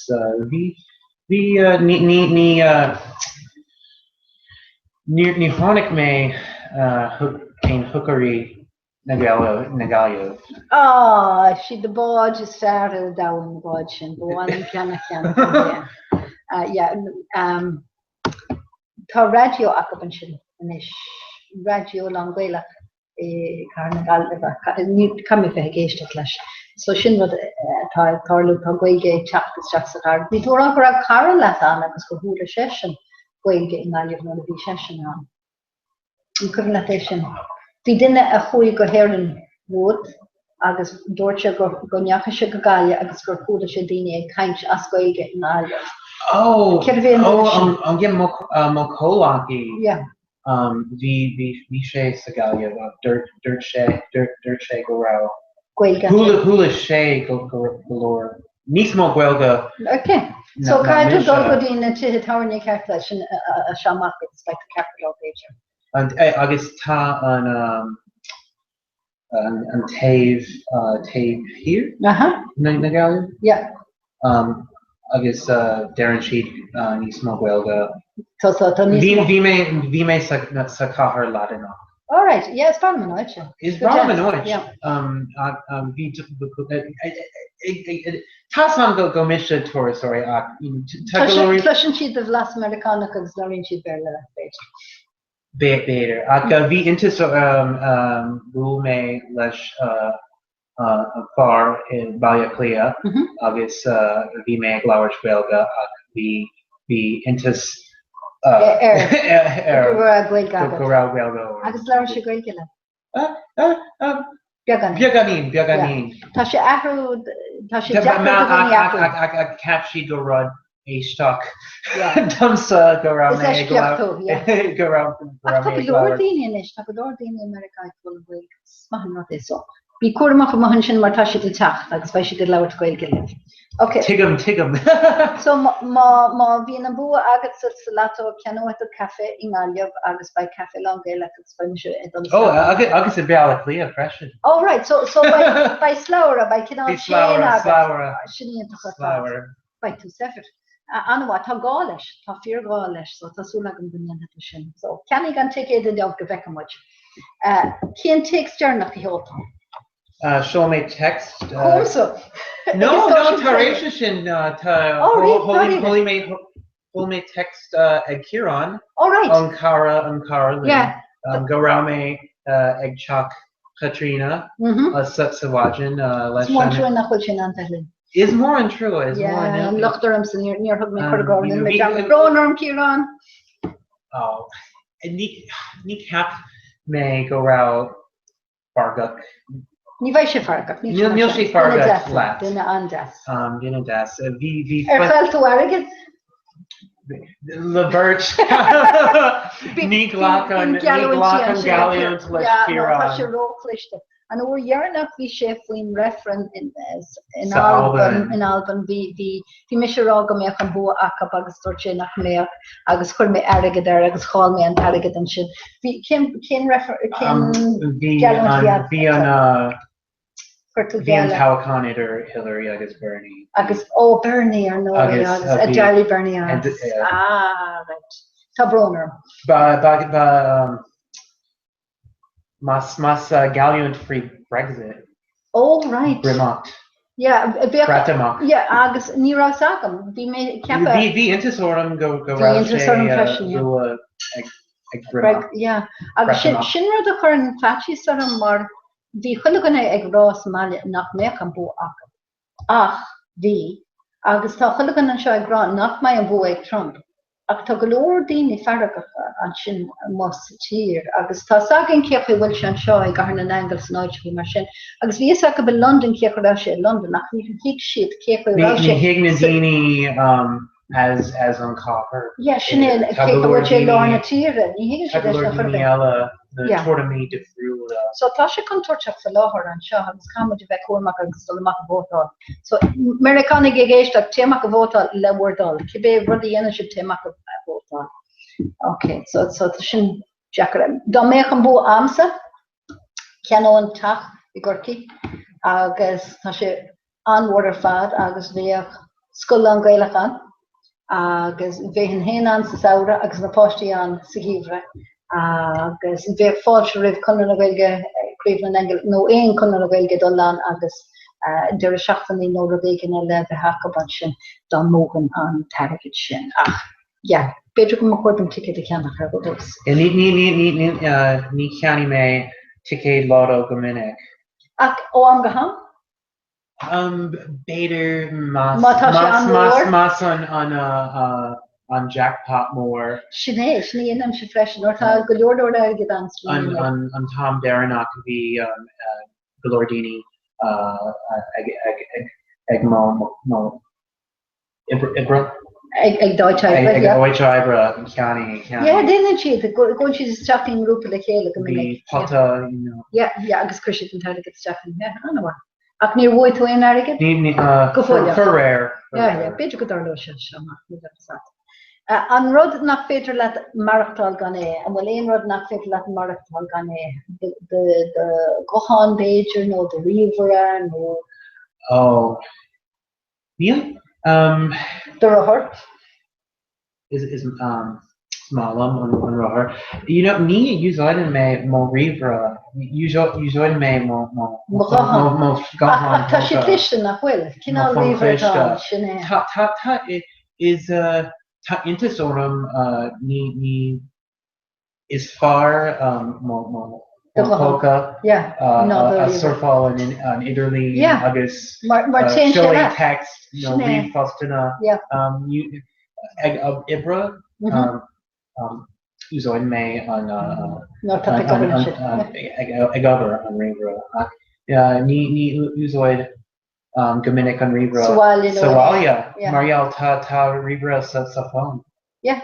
bhí, bhí, ní, ní, ní, ní, ní tháinig mé chuig aon chócairí na Gaillimh, na Gaillimh. Ah, siad na báid is fearr ar an domhan, na báid sin. Ba mhaith liom ceann a cheannach um yeah. Uh, yeah, um, tá raidió acu ansin anois, raidió lán-Ghaelach i gcathair na Gaillimhe. Caithfidh mé bheith ag éisteacht leis. So sin rud atá ag tarlú, tá Gaeilge ag teacht isteach sa chathair. Bhí tú ag rá go raibh cara leat ann agus gur chuala seisean Gaeilge i nGaillimh nuair a bhí seisean ann. An cuimhin leat é sin? Bhí duine a chuaigh go hÉirinn uait. agus dúirt sé go go ndeachaigh sé go Gaillimh agus gur chuala sé daoine ag caint as Gaeilge i nGaillimh. Oh, Céard a bhí an oh, duine sin? an, an, yeah, mo, uh, mo chomhleacaí. Yeah. Um, bhí, bhí, bhí sé sa Gaillimh ach dúirt, dúirt sé, dúirt, dúirt sé go raibh Gaeilge. Chuala, chuala sé go, go, go leor níos mó Gaeilge Ok. So caithfidh tú dul go dtí na tithe tábhairne ceart leis sin as seo amach agus beidh tú ceart go leor b'fhéidir. And, eh, agus tá an, um, an, an taobh, uh, taobh thiar Aha. na, na Gaillimhe. Yeah. Um, agus uh, deireann siad uh, níos mó Gaeilge. Tá so tá níos Bhí, mó. bhí mé, bhí mé sa, na, sa chathair Laidineach. All right, yeah, is breá liom an áit sin. Is Go breá liom deas, an áit. yeah. Um, um, bhí, tá a fhios agam go, go mise turasóirí ach tá Tá go leor Cloiseann siad do bhlas Meiriceánach agus labhraíonn siad Béarla leat, b'fhéidir. B'fhéidir. Ach uh, bhí iontas um, um, bhuail mé leis uh, uh, an fear i Baile Átha Cliath Mhm. agus uh, bhí mé ag labhairt Gaeilge ach bhí bhí iontas uh, Air. ar Go raibh Gaeilge go, agat. go raibh Gaeilge orm. Agus labhair sé Gaeilge leat. Beagáinín. Beagáinín, beagáinín. Tá sé athrú, tá sé deacair do dhaoine athrú. Ach cheap siad gur rud aisteach domsa go raibh Is mé ag eisceacht tú, yeah. go raibh Ach tá mé go ag leor labhairt. daoine anois, tá go leor daoine i Meiriceá ag foghlaim Gaeilge. Is maith an rud é so. Bí cúramach amuigh ansin mar tá siad ag teacht agus beidh siad ag labhairt Gaeilge libh. Ok. Tuigim, tuigim. So má má bhíonn an bua agatsa sa lató ceannóidh tú caife i nGaillimh agus beidh caife lán Gaelach agus beidh mise ag dul Oh, isteach. agus agus i Baile Átha Cliath freisin. Oh right, so so beidh beidh slabhra, beidh cineál Beidh slabhra, chain agat. slabhra. Sin iontach ar fad. Slabhra. Beidh tú saibhir. An-mhaith, tá gá leis, tá fíorghá leis, so tá súil agam go ndéanfaidh tú sin. So, ceannaigh an ticéad inniu go bhfeicfidh muid. Cén téacs deireanach a sheol tú? Sheol mé text. Chugamsa! No, no, tar éis sin, tá, sheol mé, sheol mé text ag Ciarán, an cara, an cara linn, go raibh mé ag teach Chaitríona sa mhaidin leis Is mór an an. trua nach bhfuil sé in ann bheith linn. Is mór an trua, is mór an Yeah, an locht ormsa, níor níor thug mé cuireadh go rinne mé bhí- dearmad. Brón orm, Ciarán! Oh, ní ní cheap mé go raibh feargach. Ní bheidh sé feargach, níl sé Níl mar sé sin. Duine feargach deas, leat. duine an-deas. Um, duine deas. Bhí bhí Ar chaill tú airgead? Le beirt. Ní ghlacann ní ghlacann geallúint le Yeah, no, tá sé Ciarán. róchliste. An uair dheireanach bhí sé faoin reifreann in Sa Albain, Albain. in Albain bhí bhí bhí mise ag rá go mbeadh an bua acu agus dúirt sé nach mbeadh agus chuir mé airgead air agus chaill mé an t-airgead ansin. Bhí cén cén reifreann cén Bhí geallúint a bhí an agat? bhí an Chuir tú bhí an geall air. toghchán idir Hillary agus Bernie. Agus ó Bernie ar ndóigh Agus agus a a bhí d'éirigh Bernie and as. Ah right. Tá brón orm. Ba ba ba Más más geallúint faoi Brexit. Oh right. Breatimeacht. Yeah, bheadh. Breatimeacht. Yeah, agus ní raibh fhios agam. Bhí mé ag ceapadh. Bhí bhí iontas orm go go Bhí raibh iontas sé orm freisin, yeah. bua ag ag Breatimeacht. Yeah. Agus sin Breatimeacht. sin rud a chuireann faitíos orm mar bhí chuile dhuine ag rá sa mbaile nach mbeadh an bua acu. Ach bhí. Agus tá chuile dhuine anseo ag rá nach mbeidh an bua ag Trump. Ach tá go leor daoine feargacha ansin amuigh sa tír agus tá 's againn cé chaoi bhfuil sé anseo i gCathair na nAingeal san áiteachaí mar sin. Agus bhí fhios acu i Londain cé chaoi raibh sé i Londain ach ní thuig siad cé chaoi raibh Ní sé thuig na sa daoine as as an chathair. Yeah, sin é, Tá cé go go leor bhfuil sé i lár na daoine tíre, ní thuigeann tá siad go leis leor na chor ar daoine bith. eile na Yeah. tuairimí difriúla. So tá sé contúirteach faoi láthair anseo agus caithfidh muid a bheith cúramach agus dul amach a vótáil. So, Meiriceánaigh ag éisteacht, téigh amach a vótáil le bhur dtoil. Cibé rud a dhéanann sibh, téigh amach a vótáil. Ok, so, so tá sin deacair. Dá mbeadh an bua a'msa, cheannóinn teach i gCorcaigh agus tá sé an-mhór ar fad agus bheadh scoil lán-Ghaelach ann agus bheinn féin ann sa samhradh agus na páistí ann sa gheimhreadh agus bheadh fáilte roimh Conradh na Gaeilge, Craobh na nAingeal nó aon Conradh na Gaeilge dul ann agus deireadh seachtaine nó rud éigin eile a bheith acu ansin dá mbuafainn an t-airgead sin. Ach yeah, b'fhéidir go mba chóir dom ticéad a cheannach ar dtús. Ní, ní, ní, ní, ní, ní cheannaím mé ticéad lotto go minic. Ach ó am go ham? B'fhéidir más Má tá sé an-mhór. más an an jackpot mór. Sin é, sin a dhéanaimse freisin, nuair atá go leor leor airgid ann sna An líonraí. an t-am deireanach bhí go leor daoine. ag ag ag ag mo mo oibre. Ag d'áit oibre, Ag yeah. áit oibre, ceannaigh, ceannaigh. Yeah, déanann siad, gabhann siad isteach i ngrúpa le chéile go minic. Bhí pota, you know. Yeah, yeah, agus cuir siad an t-airgead isteach in, yeah, an-mhaith. Ach níor bhuaigh tú aon airgead? Ní, ní, Go fóill. Faraor. Yeah, yeah, b'fhéidir go dtarlóidh sé seo amach, níl a fhios agat. An rud nach féidir leat maireachtáil gan é, an bhfuil aon rud nach féidir leat maireachtáil gan é? Do ghuthán b'fhéidir nó do ríomhaire nó. Oh, Níl. Do rothar? Is is maith liom an rothar. You know, ní úsáideann mé mo ríomhaire, úsáideann mé mo mo Mo ghuthán. mo ghuthán Ach tá sé cliste, nach bhfuil? Cineál ríomhaire atá ann, sin é. Tá tá tá is tá iontas orm ní ní Is fearr mo phóca a surfáil an idirlíon agus seoladh text nó ríomhphostanna ag oibre. Úsáideann mé an ag obair an ríomhaire ach ní úsáid go minic an ríomhaire sa bhaile mar gheall tá ríomhaire sa fón. Yeah,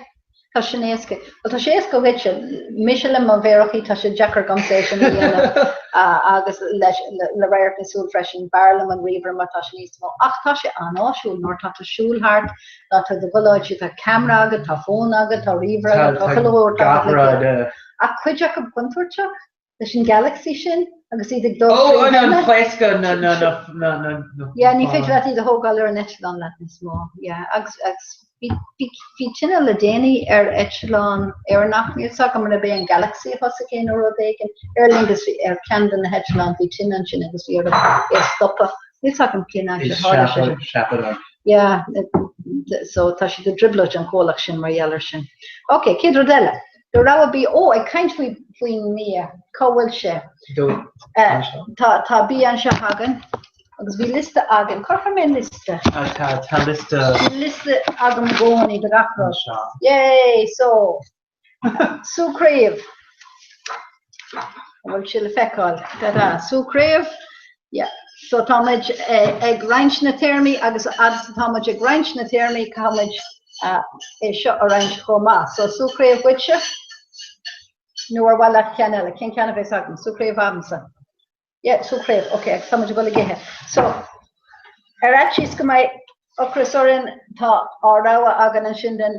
tá sin éasca. Bhuel, tá sé éasca dhuitse. Mise le mo mhéarachaí, tá sé deacair agamsa é sin a dhéanamh agus leis, le radharc na súl freisin. B'fhearr liom an ríomhaire mar tá sé níos mó. Ach tá sé an-áisiúil nuair atá tú ag siúl thart, tá tú ag dul áit, tá ceamara agat, tá fón agat, tá ríomhaire agat, tá chuile shórt agat le chéile. Ach cuid acu contúirteach. leis an Galaxy sin agus iad ag dul Ó, an an pléascadh na na na na na na Yeah, ní féidir leat iad a thógáil ar an eitleán leat níos mó. Yeah, agus agus bhí bhí bhí tine le déanaí ar eitleán Éireannach, níl 's agam arb é an Galaxy a thosaigh é nó rud éigin. Aer Lingus bhí ar ceann de na heitleáin bhí tine ansin agus bhí orthu é a stopadh. Níl 's agam cén áit Is ar tharla sé sin. seafóideach. Yeah, so tá siad i dtrioblóid an comhlacht sin mar gheall air sin. Ok, céad rud eile. Do rogha bia, ó, ag caint faoi, faoin mbia, cá bhfuil sé? Do, anseo. Tá, tá bia anseo againn agus bhí liosta againn. Cár chuir mé an liosta? Tá, tá, tá liosta. Bhí liosta agam i gcónaí de gach rud. Anseo. Yay, so, sú craobh. An bhfuil sé le feiceáil? Ta-da, sú craobh. Yeah. So tá muid ag roinnt na téarmaí agus agus tá muid ag roinnt na téarmaí caithfidh muid é seo a roinnt chomh maith. So sú craobh dhuitse nó ar mhaith leat ceann eile? Cén ceann a bheas agam? Sú craobh agamsa. Yeah, sú craobh. Ok, agus tá muid ag dul ag ithe. So ar fhaitíos go mbeidh ocras orainn tá ár rogha againn ansin den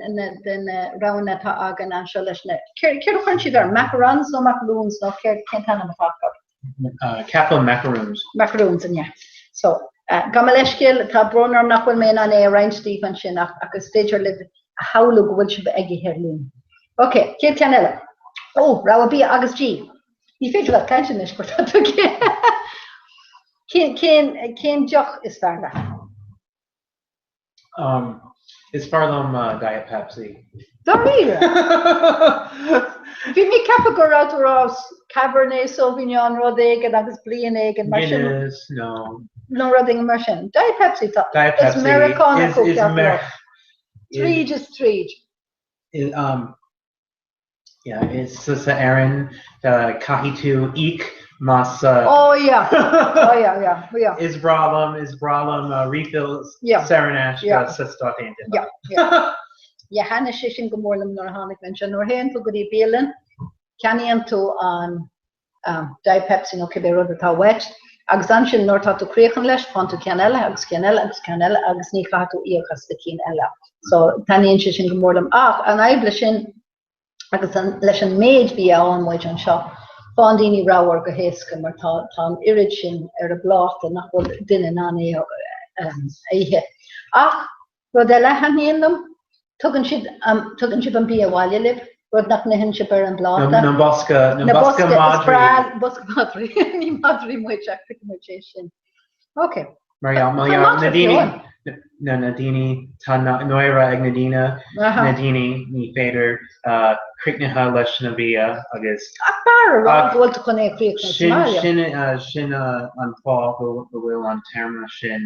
den roghanna atá againn anseo leis na céard a chuireann siad air? Macarons nó macaroons nó céard cén t-ainm atá acu? Ceapaim macaroons. Macaroons, an ea? So, gabh mo leithscéal, tá brón orm nach bhfuil mé in ann é a roinnt daoibh ansin ach ach is féidir libh a shamhlú go bhfuil sibh ag ithe linn. Ok, chéad cheann eile. Ó, rogha bia agus dí. Ní féidir leat caint anois mar tá tú Cén cén cén deoch is fearr leat? Um, is fearr liom uh, Diet Pepsi. Dáiríre? Bhí mé ag ceapadh go raibh tú ag rá Cabernet Sauvignon rud éigin agus bliain éigin mar sin. Guinness, no. Nó rud éigin mar sin. Diet Pepsi tá. Diet Pepsi. Is Meiriceánach ó ceapadh. Tríd is tríd. Is, um, Yeah, is sa sa Éirinn caithfidh tú íoc más Oh yeah, oh yeah, yeah, yeah. Is breá liom, is breá liom refills Yeah. saor in aisce Yeah. sa Stát Aontaithe. Yeah, yeah. Yeah, thaitnigh sé sin go mór liom nuair a tháinig mé anseo. Nuair a théann tú go dtí bialann, ceannaíonn tú an um, Diet Pepsi nó cibé rud atá uait, agus ansin nuair atá tú críochnaithe leis, faigheann tú ceann eile agus ceann eile agus ceann eile agus ní chaithfidh tú íoc as na cinn eile. So taitníonn sé sin go mór liom. Ach an fhadhb leis sin agus an, leis an méid bia a fhaigheann muid anseo, faigheann daoine ramhar go héasca mar tá, tá an oiread sin ar an bpláta nach bhfuil duine in ann é a, a ithe. Ach rud eile a thaitníonn liom, tugann siad, tugann sibh an bia abhaile libh, rud nach n-itheann sibh ar an bpláta. Na bosca, na bosca madraí. Bosca madraí, ní madraí muid ach tuigeann muid é sin. Ok. Mar gheall, mar gheall, na daoine, na na daoine, tá náire ag na daoine, na daoine ní féidir críochnaithe leis na bia agus. Ach b'fhearr a rá go bhfuil tú chun é a chríochnú sa mbaile. Sin, sin, sin an fáth go bhfuil an téarma sin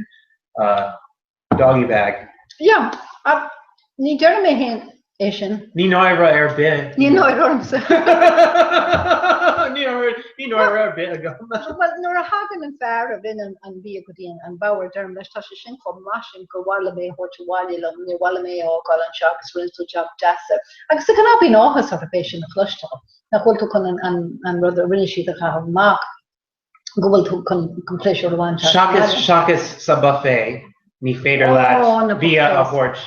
doggy bag. Yeah, ach ní deirim mé féin é sin. Ní náire ar bith. Ní náire ormsa. Ní náire ar bith agam. Bhuel, nuair a thagann an fear a rinne an bia go dtí an bord, deirim leis, tá sé sin chomh maith sin gur mhaith liom é a thabhairt abhaile liom, níor mhaith liom é a fhágáil anseo agus rinne tú jab deas air. Agus de ghnáth bíonn áthas orthu é sin a chloisteáil, nach bhfuil tú chun an rud a rinne siad a chaitheamh amach. go bhfuil tú chun pléisiúr a bhaint as. Seachas, seachas sa buffet, ní féidir Ó, na leat bia a buffets. thabhairt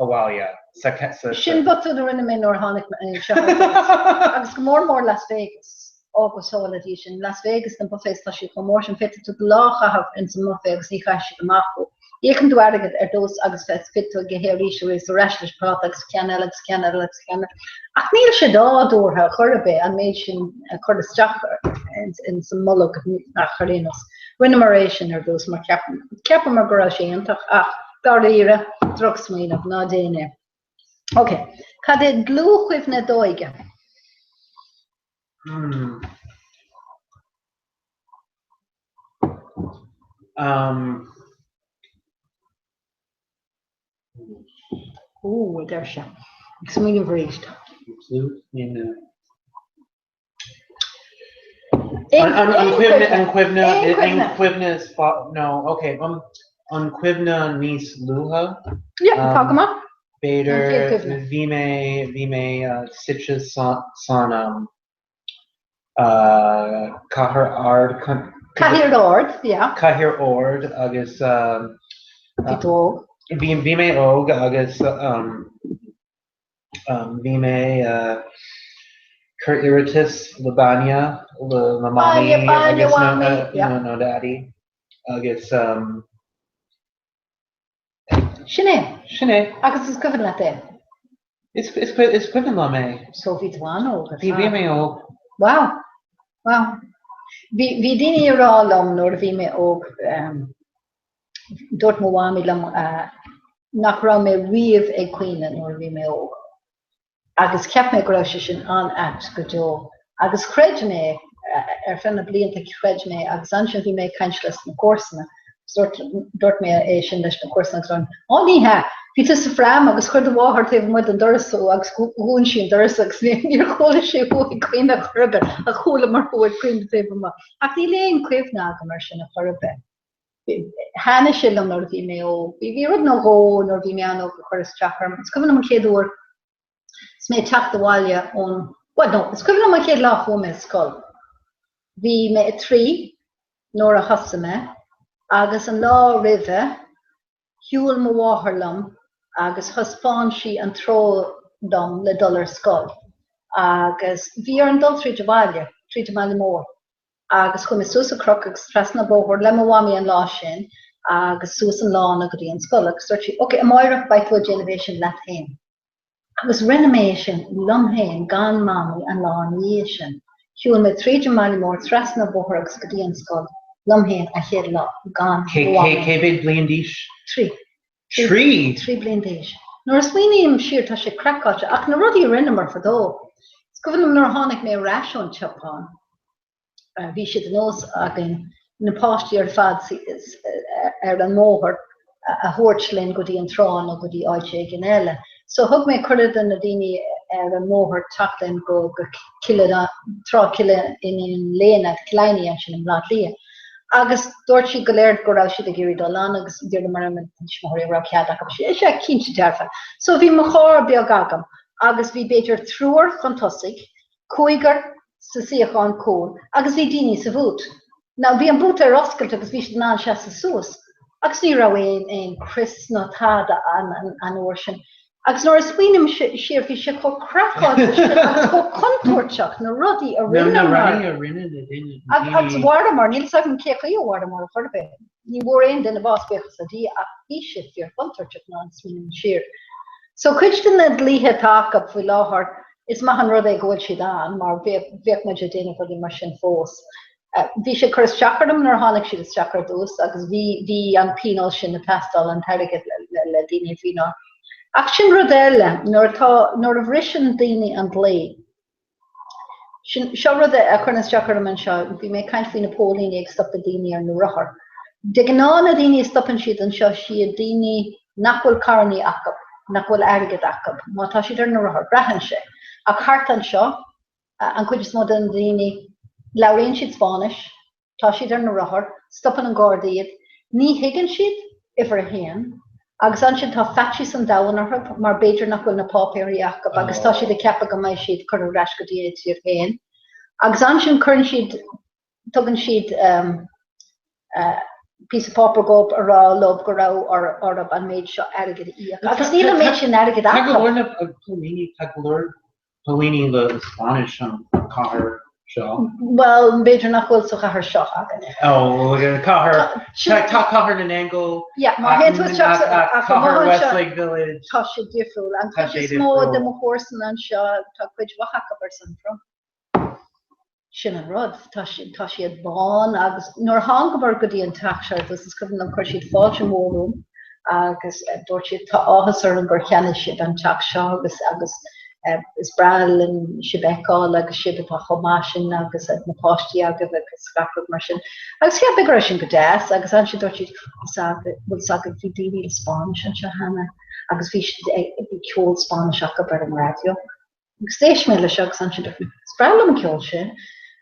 abhaile sa, sa, Sin botún a rinne mé nuair a tháinig mé anseo ar dtús. Agus go mór mór Las Vegas. Ó, go sábhála Dia sinn. Las Vegas, na buffets, tá siad chomh mór sin, féadfaidh tú do lá a chaitheamh ins an mbuffet agus ní chaithfidh siad amach thú. Íocann tú airgead ar dtús agus féadfaidh tú ag ithe arís arís ar ais leis an bpláta agus ceann eile agus ceann eile agus ceann eile. Ach níl sé nádúrtha chor ar bith an méid sin a chur isteach ins an mbolg ach ar aon nós. Rinneamar é sin ar dtús mar cheapamar go raibh sé iontach ach dáiríre, drochsmaoineamh, ná déan é. Ok, cad é dlúthchuimhne d'óige? Hmm. Um. Ó, a deir sé. Ag smaoineamh arís. Dlúthchuimhne. An an cuimhne an cuimhne an cuimhne is no okay um an cuimhne níos luaithe. Yeah, tá go maith. B'fhéidir bhí mé bhí mé suite san um Cathair Ard. Cathaoir Ard, yeah. Cathaoir Ard agus. Bhí tú óg. Bhí bhí mé óg agus bhí mé cur iarratas le bainne le mo mamaí agus nó daidí agus. Sin é. Sin é. Agus is cuimhin leat é? Is is is cuimhin liom é. So bhí tú an-óg ar Bhí bhí mé óg. Wow. Wow. Bhí bhí daoine ag rá liom nuair a bhí mé óg um, dúirt mo mhamaí liom uh, nach raibh mé riamh ag caoineadh nuair a bhí mé óg. Agus cheap mé go raibh sé sin an-ait go deo. Agus chreid mé, ar feadh na blianta chreid mé, agus ansin bhí mé ag caint leis na comharsana, agus dúirt mé é sin leis na comharsana agus dúirt, Á ní hea, bhí tú sa phram agus chuir do mháthair taobh amuigh den doras thú agus dhún sí an doras agus níor chuala sí thú ag caoineadh chor ar bith, ach chualamar thú ag caoineadh taobh amuigh. Ach níl aon chuimhne agam ar sin a chor ar bith. Thaitnigh sé liom nuair a bhí mé óg. Bhí rud nó dhó nuair a bhí mé an-óg a chuir isteach orm. Is cuimhin liom an chéad uair is mé ag teacht abhaile ón, bhuel no, is cuimhin liom an chéad lá a chuaigh mé ar scoil. Bhí mé 3 nuair a thosaigh mé agus an lá roimhe shiúil mo mháthair liom agus thaispeáin sí an treo dom le dul ar scoil. Agus bhí orm dul tríd an bhaile, tríd an mbaile mór. agus chuaigh mé suas an cnoc agus trasna an bóthar le mo mhamaí an lá sin agus suas an lána go dtí an scoil agus dúirt sí, ok, amáireach beidh tú ag déanamh é sin leat féin. Agus rinne mé é sin liom féin gan mamaí an lá ina dhiaidh sin. Shiúil mé tríd an mbaile mór, trasna an bóthar agus go dtí an scoil liom féin an chéad lá gan Cé mhamaí. cé mhéad bliain d'aois? 3. 3? 3 bliain d'aois. Nuair a smaoiním siar tá sé craiceáilte ach na rudaí a rinneamar fadó. Is cuimhin liom nuair a tháinig mé ar ais ón tSeapáin, bhí sé de nós againn na páistí ar fad ar an mbóthar a thabhairt linn go dtí an trá nó go dtí áit éigin eile. So thug mé cuireadh do na daoine ar an mbóthar teacht linn go go Cill Trá Chill Iníon Léime, Killiney ansin i mBleá Cliath. Agus dúirt siad go léir go raibh siad ag iarraidh dul ann agus d'iarramar ar na tuismitheoirí an raibh cead acu. Sea, sea, cinnte dearfa. So bhí mo charr beag agam agus bhí b'fhéidir triúr chun tosaigh, cúigear sa suíochán cúil agus bhí daoine sa bhút. Now bhí an bút ar oscailt agus bhí siad in ann seasamh suas agus ní raibh aon aon crios ná tada an an uair sin. Agus nuair a smaoiním siar, bhí sé chomh craiceáilte sin agus chomh contúirteach, na rudaí a Na rinneamar. rudaí a rinne na daoine. Agus mhaireamar, níl 'fhios agam cé chaoi a mhaireamar ar chor ar bith. Ní bhfuair aon duine bás, buíochas le Dia, ach bhí sé fíorchontúirteach nuair a smaoiním siar. So cuid de na dlíthe atá acu faoi láthair, is maith an rud é go bhfuil siad ann mar bheadh muid ag déanamh rudaí mar sin fós. Bhí sé ag cur isteach orm nuair a tháinig siad isteach ar dtús agus bhí, bhí an pionós sin ag teastáil, an t-airgead le, le daoine a fhíneáil. Ach sin rud eile, nuair atá, nuair a bhriseann daoine an dlí, sin, seo rud a chuireann isteach orm anseo, bhí mé ag caint faoi na póilíní ag stopadh daoine ar na rothair. De ghnáth na daoine a stopann siad anseo, siad daoine nach bhfuil carrannaí acu, nach bhfuil airgead acu, má tá siad ar na rothair, braitheann sé. Ach thart anseo, an chuid is mó de na daoine. Labhraíonn siad Spáinnis, tá siad ar na rothair, stopann an garda iad, ní thuigeann siad uimhir a haon, agus ansin tá faitíos an domhain orthu mar b'fhéidir nach bhfuil na páipéirí acu agus tá siad ag ceapadh go mbeidh siad curtha ar ais go dtí a dtír féin. Agus ansin cuireann siad, tugann siad píosa páipéir dhóibh a rá leo go raibh orthu an méid seo airgid a íoc. Agus níl an méid sin airgid Tá go acu. leor na póilíní, tá go leor póilíní le Spáinnis an chathair seo. Bhuel, b'fhéidir nach bhfuil sa chathair seo againne. Ó, cathair, tá cathair na nAingeal, Yeah, má théann tú isteach sa, ach amuigh cathair anseo, Westlake Village. tá sé difriúil. An Tá chuid sé is mó difriúil. de mo chomharsana anseo, tá cuid mhaith acu ar son Trump. Sin an rud, tá tá siad bán agus nuair a thángamar go dtí an teach seo ar dtús, is cuimhin liom chuir siad fáilte mhór romham agus dúirt siad tá áthas orainn gur cheannaigh sibh an teach seo agus agus is breá linn sibh a fheiceáil agus sibh atá chomh maith sin agus na páistí agaibh agus gach rud mar sin. Agus cheap mé go raibh sin go deas agus ansin dúirt siad bhfuil fhios agaibh bhí daoine le Spáinnis anseo cheana agus bhí bhí ceol Spáinnis acu ar an raidió. Agus d'éist mé leis agus ansin dúirt mé, is breá liom an ceol sin.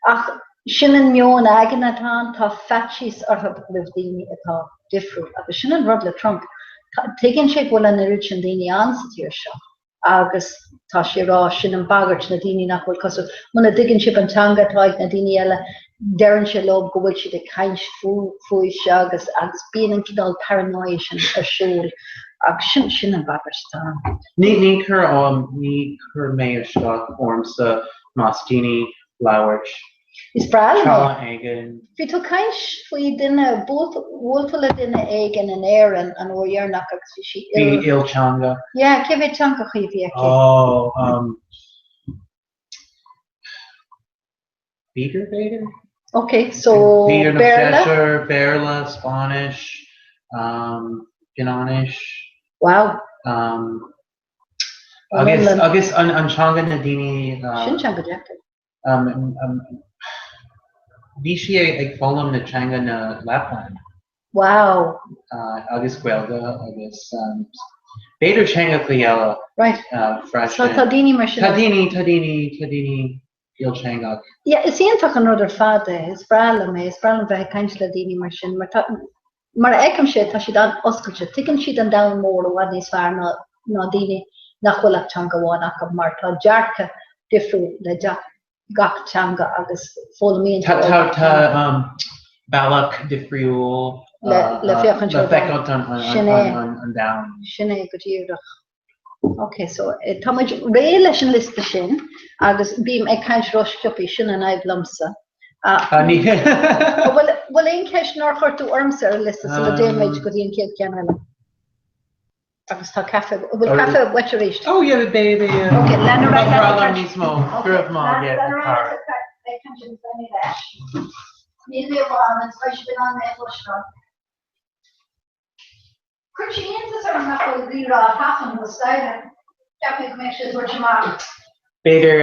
Ach sin an meon aigne atá ann, tá faitíos orthu roimh daoine atá difriúil. Agus sin an rud le Trump, tuigeann sé go bhfuil an oiread sin daoine ann sa tír seo agus tá sé ag rá sin an bagairt, na daoine nach bhfuil cosúil, muna dtuigeann sibh an teanga atá ag na daoine eile, deireann sé leo go bhfuil siad ag caint fúibhse agus agus bíonn an cineál paranoia sin ar siúl agus sin sin an bhagairt atá ann. Ní ní cur um ní cur mé isteach ormsa más daoine labhairt Is breá liom é. teanga éigin. Bhí tú ag caint faoi duine, bhuail tú le duine éigin in Éirinn an uair dheireanach agus bhí sí il. Bhí ilteanga. Yeah, cé mhéad teangachaí a bhí aici? Oh, um. B'fhéidir, b'fhéidir? Ok, so B'fhéidir nó Béarla? seisear, Béarla, Spáinnis, um, Fionlainnis. Wow. Um, Well, agus then- agus an, an teanga na daoine uh, Sin teanga deacair. um, um, bhí sí ag, ag foghlaim na teanga na Lapland. Wow. Uh, agus Gaeilge agus um, b'fhéidir teangacha eile Right. uh, freisin. So tá daoine mar sin. Tá daoine, tá daoine, tá daoine ilteangach. Yeah, is iontach an rud ar fad é, is breá liom é, is breá liom bheith ag caint le daoine mar sin, mar tá, mar a fheicimse, tá siad an-oscailte, tuigeann siad an domhan mór i bhfad níos fearr ná, ná daoine nach bhfuil ach teanga amháin acu, mar tá dearcadh difriúil le gach teanga agus foghlaimíonn Tá, tú ó tá, gach tá teanga. um, bealach difriúil Le, uh, le uh, féachaint le ar an feiceáil an, an, Sin an, é. an, an domhan. Sin é go díreach. Ok, so tá muid réidh leis an liosta sin agus bím ag caint rósciobtha, sin an fhadhb liomsa. Ní Bhfuil bhfuil aon cheist nár chuir tú ormsa ar an liosta sula dtéann muid go dtí an chéad cheann eile? Agus tá caife, bhfuil caife uait arís? Oh yeah, baby. Ok, lean ar aghaidh Tá leat. níos mó. Go raibh maith agat, Lean ar a chara. aghaidh ag caint agus beidh mé ar ais. Níl mé i bhfad agus beidh sibh in ann mé a chloisteáil. Cuireann sé iontas orm nach bhfuil Rí-Rá Thachan thuas staighre. Cheap mé go mbeadh sé ag tabhairt amach. B'fhéidir.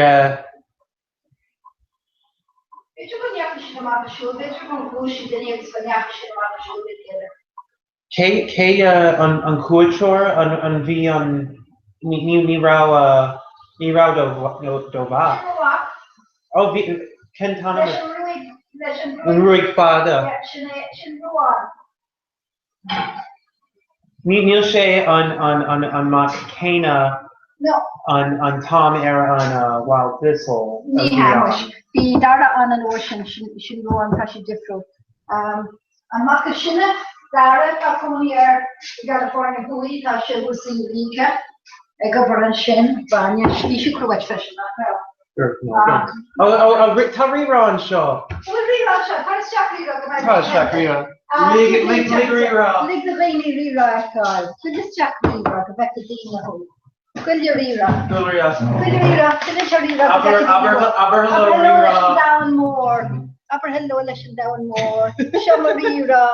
B'fhéidir go ndeachaigh siad amach ag siúl, b'fhéidir gur dhúisigh duine agus go ndeachaigh siad amach ag siúl le chéile. Cé cé an an cuairteoir an an bhí an ní ní ní raibh ní raibh do do mhac. Sin mo mhac. Ó bhí cén t-ainm Leis an ruaig leis an an ruaig fada. Yeah, sin é sin Ruán. Ní níl sé an an an an mac céanna No. an an t-am ar an uh, Wild Thistle a Ní bhí hea ann. muis. Bhí Dara ann an uair sin, sin sin Ruán, tá sé difriúil. Um, an mac is sine, Dara, tá cónaí air i gCalifornia Thuaidh, tá sé thuas in Eureka ag obair ansin, bainne, bhí sé cruait freisin, nach raibh? Tá Rí-Rá anseo. Bhfuil Rí-Rá anseo? Tar isteach Rí-Rá go mbeidh Tá isteach Rí-Rá. Lig lig lig Rí-Rá. Lig na daoine Rí-Rá a fheiceáil. Lig isteach Rí-Rá go bhfeicfidh daoine thú. Goille Rí-Rá. Goille Rí-Rá. Goille Rí-Rá. Sin é Rí-Rá go bhfeicfidh daoine thú. Abair hello Abair hello Rí-Rá. leis an domhan mór. Abair hello leis an domhan mór. Seo mo Rí-Rá.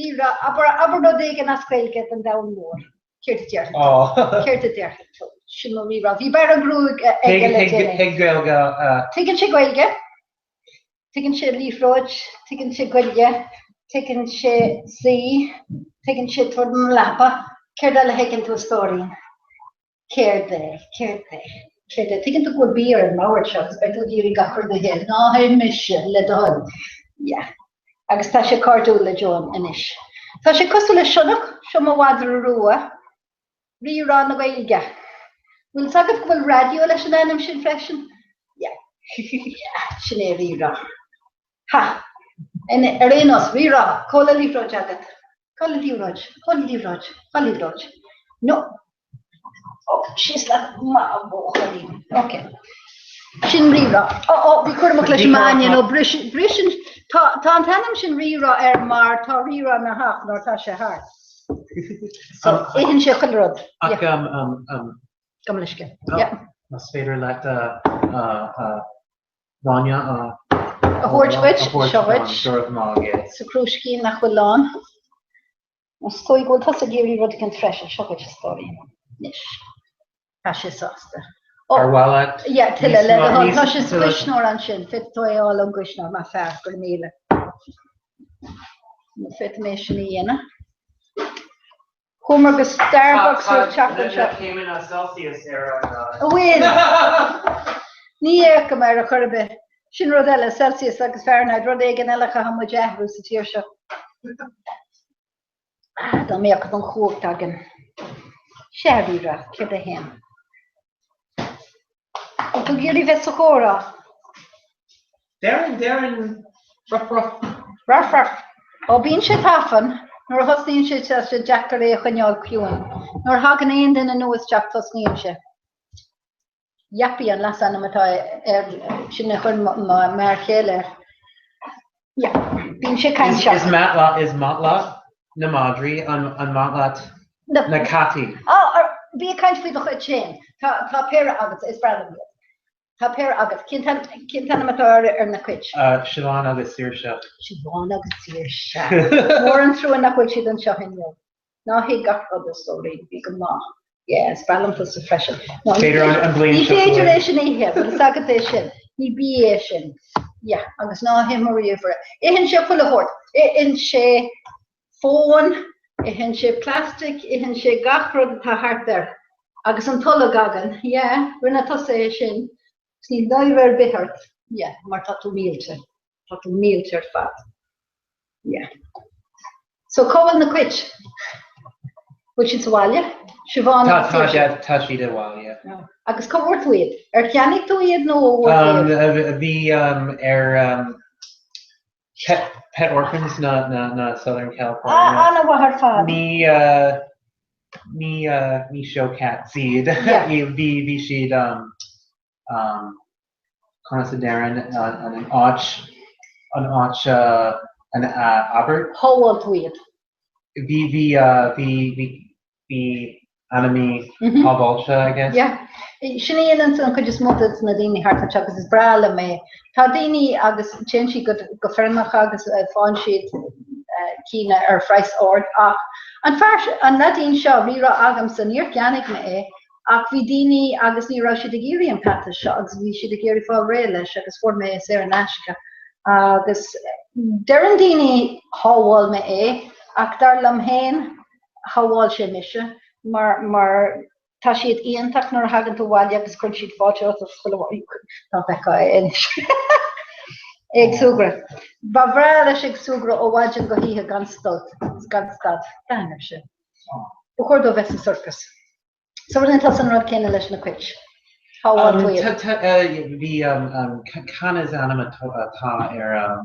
Rí-Rá. Abair abair rud éigin as Gaeilge don domhan mór. Céard a déarfaidh tú? Céard a déarfaidh tú? Sin mo Rí-Rá. Bhí bearradh gruaige aige le déanaí. Tuig Gaeilge. Tuigeann sé Gaeilge. Tuigeann sé liathróid. Tuigeann sé goille. Tuigeann sé suí. Tuigeann sé tabhair dom leaba. Céard eile a thuigeann tú, a stóirín? Céard é? Céard é? Céard é? Tuigeann tú go bhfuil bia ar an mbord seo agus beidh tú ag iarraidh gach rud a ithe. Ná hith mise, le do thoil. Yeah. Agus tá sé cairdiúil le Joan anois. Tá sé cosúil le sionnach, seo mo mhadra rua, Rí-Rá na Gaeilge. Bhfuil 's agat go bhfuil raidió leis an ainm sin freisin? Yeah. Yeah, sin é Rí-Rá. Ha! Ar aon nós, Rí-Rá, cá bhfuil an liathróid agat? Cá bhfuil an liathróid? Cá bhfuil an liathróid? Cá bhfuil an liathróid? No. Ó, síos leat, maith an buachaillín. Ok. Sin Rí-Rá. Ó, ó, bí cúramach leis an mbainne nó bris, briseann, tá, tá an t-ainm sin Rí-Rá air mar tá rírá ina theach nuair atá sé thart. So, itheann sé chuile rud. Ach, um, um, um. Gabh mo leithscéal. Yeah. Más féidir leat, uh, uh, uh, bainne a. A thabhairt dhuit, seo dhuit. Go raibh maith agat. Sa chrúiscín nach bhfuil lán. Is dóigh go bhfuil tusa ag iarraidh rud éicint freisin, seo dhuit a stóirín. Anois. Tá sé sásta. Ar mhaith leat? Yeah, tuilleadh, le do thoil. Tá sé sa gcuisneoir ansin, féadfaidh tú é a fháil ón gcuisneoir, maith fear, go raibh míle. Nó féadfaidh mé sin a dhéanamh. Chuamar go Starbucks roimh teacht anseo. Tá céimeanna Celsius ar an. An bhfuil? Ní fhéachaim air ar chor ar bith. Sin rud eile, Celsius agus Fahrenheit, rud éigin eile a chaithfidh muid a athrú sa tír seo. Ah, dá mbeadh an chumhacht againn. Sea, Rí-Rá, céard é fhéin? Bhfuil tú ag iarraidh bheith sa chomhrá? Deireann, deireann, ruff, ruff. Ruff, ruff. Ó, bíonn sé tafann. Nuair a thosnaíonn sé, tá sé deacair é a choinneáil ciúin. Nuair a thagann aon duine nua isteach, tosnaíonn sé. Yappy an leasainm atá air, sin a chuir m'fhear chéile air. Yeah, bíonn sé cainteach. Is maith leat, is maith leat na madraí, an maith leat na cataí? Á, bí ag caint faoi do chuid féin. Tá, tá péire agat, is breá liom iad. Tá péire agat. Cén t-ainm atá ar na cait? Siobhán agus Saoirse. Siobhán agus Saoirse. Mór an trua nach bhfuil siad anseo inniu. Ná hith gach rud a stóirín, bí go maith. Yeah, is breá liom tusa freisin. No, ní B'fhéidir an bliain ní seo féidir chugainn. é sin a ithe, bhfuil fhios agat é sin. Ní bia é sin. Yeah, agus ná hith mo ríomhaire. Itheann sé chuile shórt. Itheann sé fón, itheann sé plastic, itheann sé gach rud atá thart air. Agus an tolg againn, yeah, rinne tusa é sin. Agus níl náire ar bith ort, yeah, mar tá tú millte. Tá tú millte ar fad. Yeah. So cá bhfuil na cait? Bhfuil siad sa bhaile? Siobhán Tá agus tá Saoirse. tá siad i bhaile. Agus cá bhfuair tú iad? Ar cheannaigh tú iad nó ó bhfuair tú Um, iad? bhí um, ar um, Pet, Pet Orphans na, na, na Southern California. Ah, an-mhaith ar fad. Ní uh, ní uh, ní show cats iad. Yeah. Bhí bhí siad um, um, conas a deireann an áit an áit an abair. Shábháil tú iad. Bhí bhí bhí bhí bhí ainmhí shábháilte I guess. Yeah. Sin a dhéanann an chuid is mó de na daoine thart anseo agus is breá liom é. Tá daoine agus téann siad go go feirmeacha agus faigheann siad cinn ar phraghas ard ach an fear an leaidín seo Rí-Rá agamsa níor cheannaigh mé é Ach bhí daoine agus ní raibh siad ag iarraidh an peata seo agus bhí siad ag iarraidh fáil réidh leis agus fuair mé é saor in aisce. Agus deireann daoine shábháil mé é ach dar liom féin shábháil sé mise mar mar tá siad iontach nuair a thagann tú abhaile agus cuireann siad fáilte romhat agus chuile dá bhfeicfeá é anois. É ag súgradh. Ba bhreá leis ag súgradh ó mhaidin go hoíche gan stop gan stad. D'aithin sé. Ba chóir dó bheith sa sorcas. So rinne tusa an rud céanna leis na cait. Shábháil tú iad. Bhí conas ainm atá ar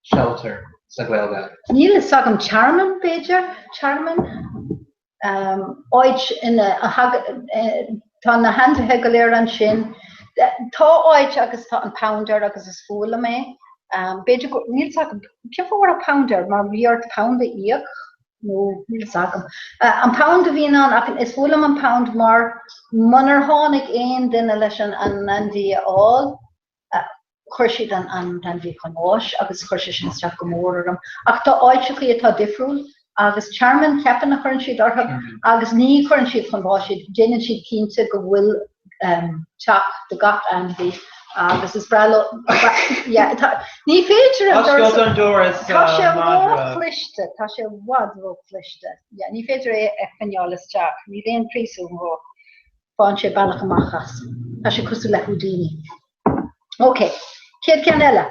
shelter sa Ghaeilge? Níl fhios agam tearmann b'fhéidir? Tearmann? Áit ina tá na hainmhithe go léir ansin. Tá áit agus tá an pound air agus is fuath liom é. B'fhéidir go, níl fhios agam, cén fáth a raibh pound air? Mar bhí ort pound a íoc? Nó níl fhios agam. An pound a bhíonn ann ach is fuath liom an pound mar munar tháinig aon duine leis an ainmhí a fháil, chuir siad an t-ainmhí chun báis agus chuir sé sin isteach go mór orm. Ach tá áiteachaí atá difriúil agus tearmann ceapaim a chuireann siad orthu agus ní chuireann siad chun báis iad, déanann siad cinnte go bhfuil teach do gach ainmhí agus is breá leo yeah tá ní féidir an doras Oscailt an doras Tá sé madra. ró-chliste, tá sé i bhfad ró-chliste. Yeah, ní féidir é a choinneáil isteach, níl aon príosún dhó. Faigheann sé bealach amach as. Tá sé cosúil le Houdini. Ok, chéad ceann eile.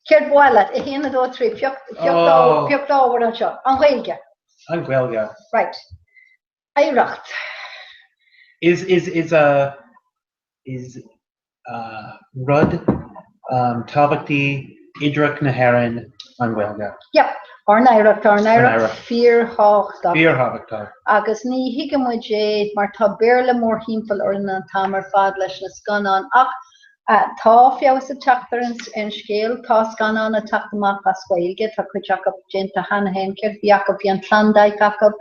Céard ba mhaith leat? 1, 2, 3, pioc, pioc, oh. pioc d'ábhar anseo. An Ghaeilge. An Ghaeilge. Right. Oidhreacht. Is, is, is, uh, is uh, rud um, tábhachtaí oidhreacht na hÉireann an Ghaeilge. Yep. Ár n-oidhreacht, ár n-oidhreacht fíorthábhachtach. Fíorthábhachtach. Agus ní thuigeann muid é mar tá Béarla mórthimpeall orainn an t-am ar fad leis na scannáin ach tá feabhas ag teacht ar an scéal, tá scannáin ag teacht amach as Gaeilge, tá cuid acu déanta cheana féin, céard a bhí acu, bhí an Klondike acu,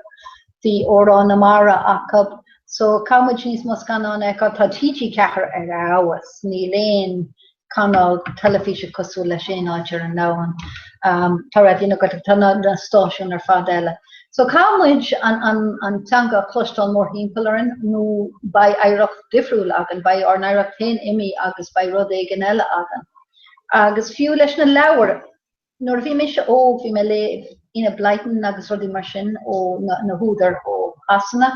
bhí Órán na Mara acu, so caithfidh muid níos mó scannán a fheiceáil, tá TG4 ar fheabhas, níl aon cainéal teilifíse cosúil leis aon áit ar an domhan. Tá Raidió na Gaeltachta, tá na stáisiúin ar fad eile. So caithfidh muid an teanga a chloisteáil mórthimpeall orainn nó beidh oidhreacht difriúil againn, beidh ár n-oidhreacht féin imithe agus beidh rud éigin eile againn. Agus fiú leis na leabhair, Nuair a bhí mise óg bhí mé ag léamh Enid Blyton agus rudaí mar sin ó na húdair ó Shasana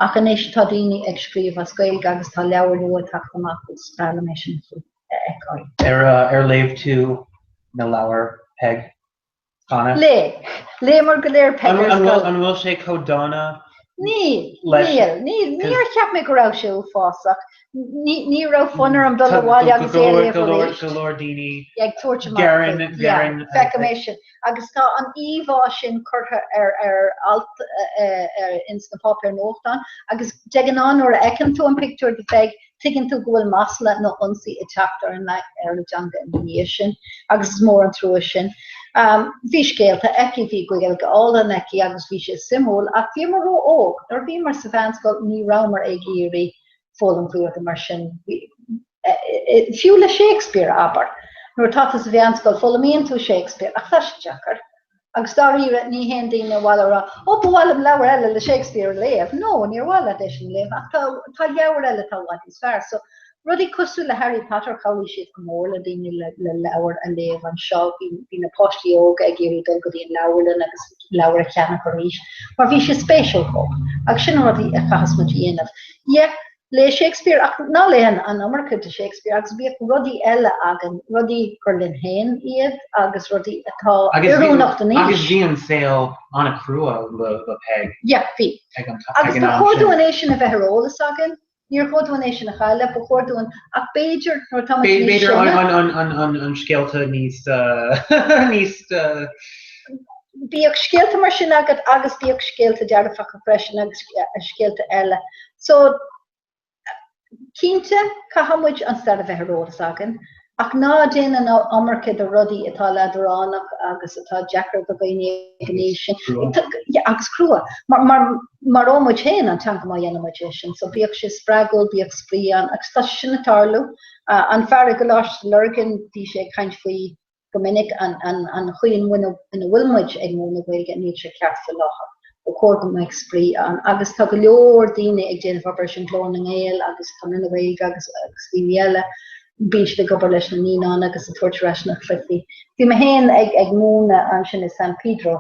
ach anois tá daoine ag scríobh as Gaeilge agus tá leabhair nua ag teacht amach agus is breá liom é sin a fheiceáil. Ar léigh tú na leabhair Peig cheana? Léigh. Léamar go léir Peig ar scoil. An bhfuil sé chomh dona Níl, níl, níl, níor cheap mé go raibh sé uafásach. Ní raibh fonn orm dul abhaile agus é a léamh arís. Go leor daoine ag tabhairt amach faoi. Feicim é sin. Agus tá an íomhá sin curtha ar ar alt ins na páipéir nuachtáin agus de ghnáth nuair a fheiceann tú an pictiúr de Pheig tuigeann tú go bhfuil masla nó ionsaí ag teacht ar an ar an dteanga ina dhiaidh sin agus is mór an trua sin. Bhí scéalta aici, bhí Gaeilge álainn aici agus bhí sé suimiúil ach bhíomar ró-óg. Nuair a bhíomar sa mheánscoil ní rabhamar ag iarraidh foghlaim faoi rudaí mar sin. Fiú le Shakespeare, abair. Nuair atá tú sa mheánscoil foghlaimíonn tú Shakespeare ach tá sé deacair. Agus dáiríre, ní théann daoine abhaile a rá, 'Ó, ba mhaith liom leabhar eile le Shakespeare a léamh. No, níor mhaith leat é sin a léamh, ach tá, tá leabhair eile atá i bhfad níos fearr. So, rudaí cosúil le Harry Potter, chabhraigh siad go mór le daoine le, le leabhair a léamh anseo. Bhí, bhí na páistí óga ag iarraidh dul go dtí an leabharlann agus leabhair a cheannach arís, mar bhí sé spéisiúil dóibh. Agus sin na rudaí a chaitheas muid a dhéanamh. Yeah, Léigh Shakespeare, ach ná léigh an iomarca de Shakespeare, agus bhíodh rudaí eile againn, rudaí gur linn féin iad agus rudaí atá oiriúnach don aois. Agus bhí an saol an-chrua le Peig. Yeah, bhí. Agus ba chóir dúinn é sin a bheith ar eolas againn. Níor chóir dúinn é sin a chailleadh, ba chóir dúinn, ach b'fhéidir nuair atá muid níos sine. B'fhéidir an scéalta níos, níos. Bíodh scéalta mar sin agat agus bíodh scéalta dearfacha freisin agus scéalta eile. So, cinnte, caithfidh muid an stair a bheith ar eolas againn, ach ná déan an iomarca de rudaí atá leadránach agus atá deacair do dhaoine ag an aois sin. Agus crua. Mar, mar, maróidh muid féin an teanga má dhéanann muid é sin. So bíodh sé spreagúil, bíodh spraoi ann, agus tá sé sin ag tarlú. An fear i gColáiste Lurgan, bhí sé ag caint faoi go minic an chaoi ina bhfuil muid ag múineadh Gaeilge, níl sé ceart faoi láthair. Ba chóir go mbeadh spraoi ann agus tá go leor daoine ag déanamh obair sin Glór na nGael agus Conradh na Gaeilge agus agus daoine eile. Bíonn siad ag obair leis na naíonáin agus ag tabhairt ar ais na cluichí. Bhí mé féin ag ag múineadh ansin i San Pedro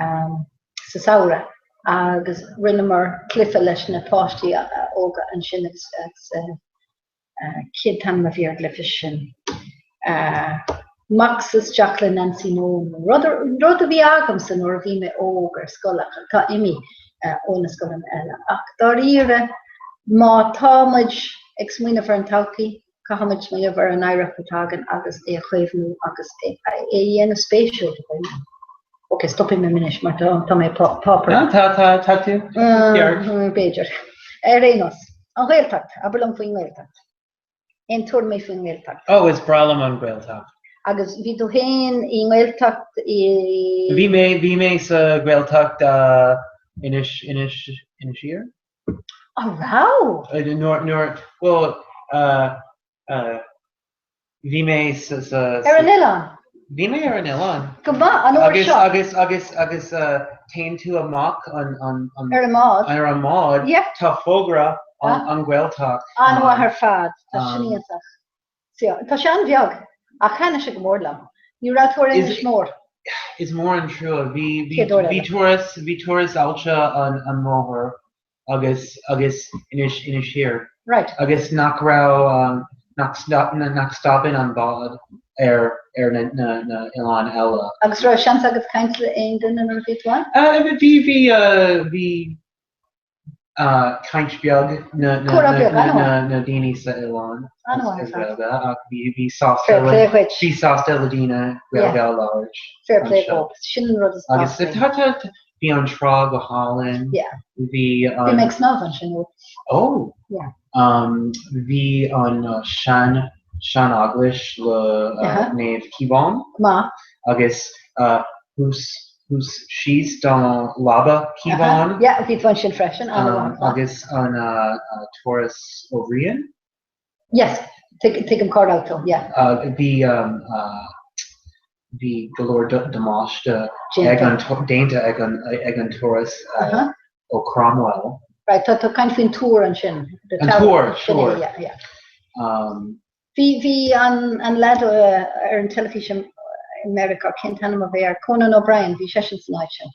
um, sa samhradh agus rinneamar cluiche leis na páistí óga ansin agus, agus uh, Cén t-ainm a bhí ar an gcluiche sin? Max isteach le Nancy Nolan. Rud, rud a bhí agamsa nuair a bhí mé óg ar scoil ach atá imithe ó na scoileanna eile. Ach dáiríre, má tá muid ag smaoineamh ar an todhchaí, caithfidh muid smaoineamh ar an oidhreacht atá againn agus é a chaomhnú agus é a dhéanamh spéisiúil do dhaoine. Ok, stopfaidh mé anois mar tá, tá mé páipéar. Tá, tá, tá, tá tú. B'fhéidir. Ar aon nós. An Ghaeltacht, abair liom faoin nGaeltacht. Aon tuairimí faoin nGaeltacht? Ó, is breá liom an Ghaeltacht. Agus bhí tú féin i nGaeltacht i. Bhí mé, bhí mé sa Ghaeltacht Inis, Inis, Inis Oírr? An raibh? Nuair, nuair, bhuel, Bhí mé sa, sa, Ar an oileán? Bhí mé ar an oileán. Go maith, an uair seo. Agus, agus, agus, agus téann tú amach an, an, an. Ar an mbád. Ar an mbád. Yeah. Tá fógra an, an Ghaeltacht. An-mhaith ar fad. Tá sin iontach. Tá sé an-bheag, ach thaitin sé go mór liom. Ní raibh tú ar Inis Mór? Is mór an trua. Bhí, bhí, bhí turas, bhí turas aillte an, an mbóthar. agus agus Inis Inis Oírr. Right. Agus nach raibh nach stop nach stopann an bád ar ar na na na oileáin eile. Agus raibh seans agat caint le aon duine nuair a bhí tú ann? Bhí bhí bhí caint beag na Comhrá beag, an-mhaith. na daoine sa oileán An-mhaith as ar fad. Gaeilge ach bhí bhí sásta Fair le play dhuit. bhí sásta le daoine Yeah. Gaeilge a labhairt Fair play anseo. dhóibh. Sin an rud is Agus tábhachtaí. tá tá bhí an trá go hálainn. Yeah. Bhí Bhí an mé ag snámh ansin ó. Oh! Yeah. Um bhí an sean sean eaglais le Uh-huh. Naomh Cíobhán Maith. agus thuas thuas síos don Leaba Cíobhán. Yeah, bhí tú ansin freisin, an-mhaith. Agus an Turas Ó Briain. Yes, tuigim cá raibh tú, yeah. Bhí bhí go leor damáiste ag an déanta ag an ag an turas ó Cromwell. Right, tá tú ag caint faoin túr ansin. An túr, sure. Yeah, yeah. Bhí bhí an an leaid ar an teilifís i Meiriceá, cén t-ainm a bhí air? Conan O'Brien, bhí seisean san áit sin.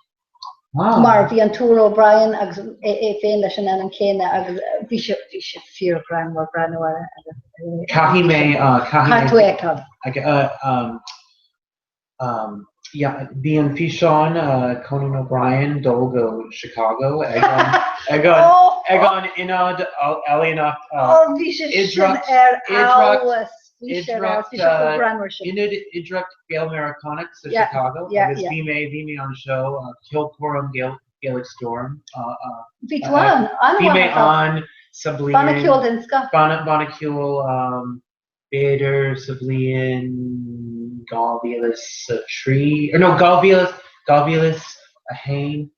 Ah. Mar bhí an Túr O'Brien agus é é féin leis an ainm céanna agus bhí sé bhí sé fíorghreannmhar breathnú ar ar Caithfidh mé caithfidh Caithfidh tú é a fheiceáil. mé Um, yeah, bhí an físeán uh, Conan O'Brien dul go Chicago ag an ag an Oh! ag an Ionad Ealaíonach uh, Oh, bhí sé sin Oidhreacht ar Oidhreacht fheabhas. Bhí sé ar fheabhas. Oidhreacht Bhí sé chomh uh, greannmhar sin. Ionad Oidhreacht Gael-Meiriceánach sa Yeah, Chicago yeah, agus yeah. bhí mé bhí mé anseo uh, Ceolchoirm Gael Gaelic Storm uh, uh, Bhí tú ann, Bhí mé an-mhaith ar fad. ann sa bliain Banna ceoil den scoth. Banna banna ceoil um, b'fhéidir sa bhliain 2003, or no, 2000, 2001,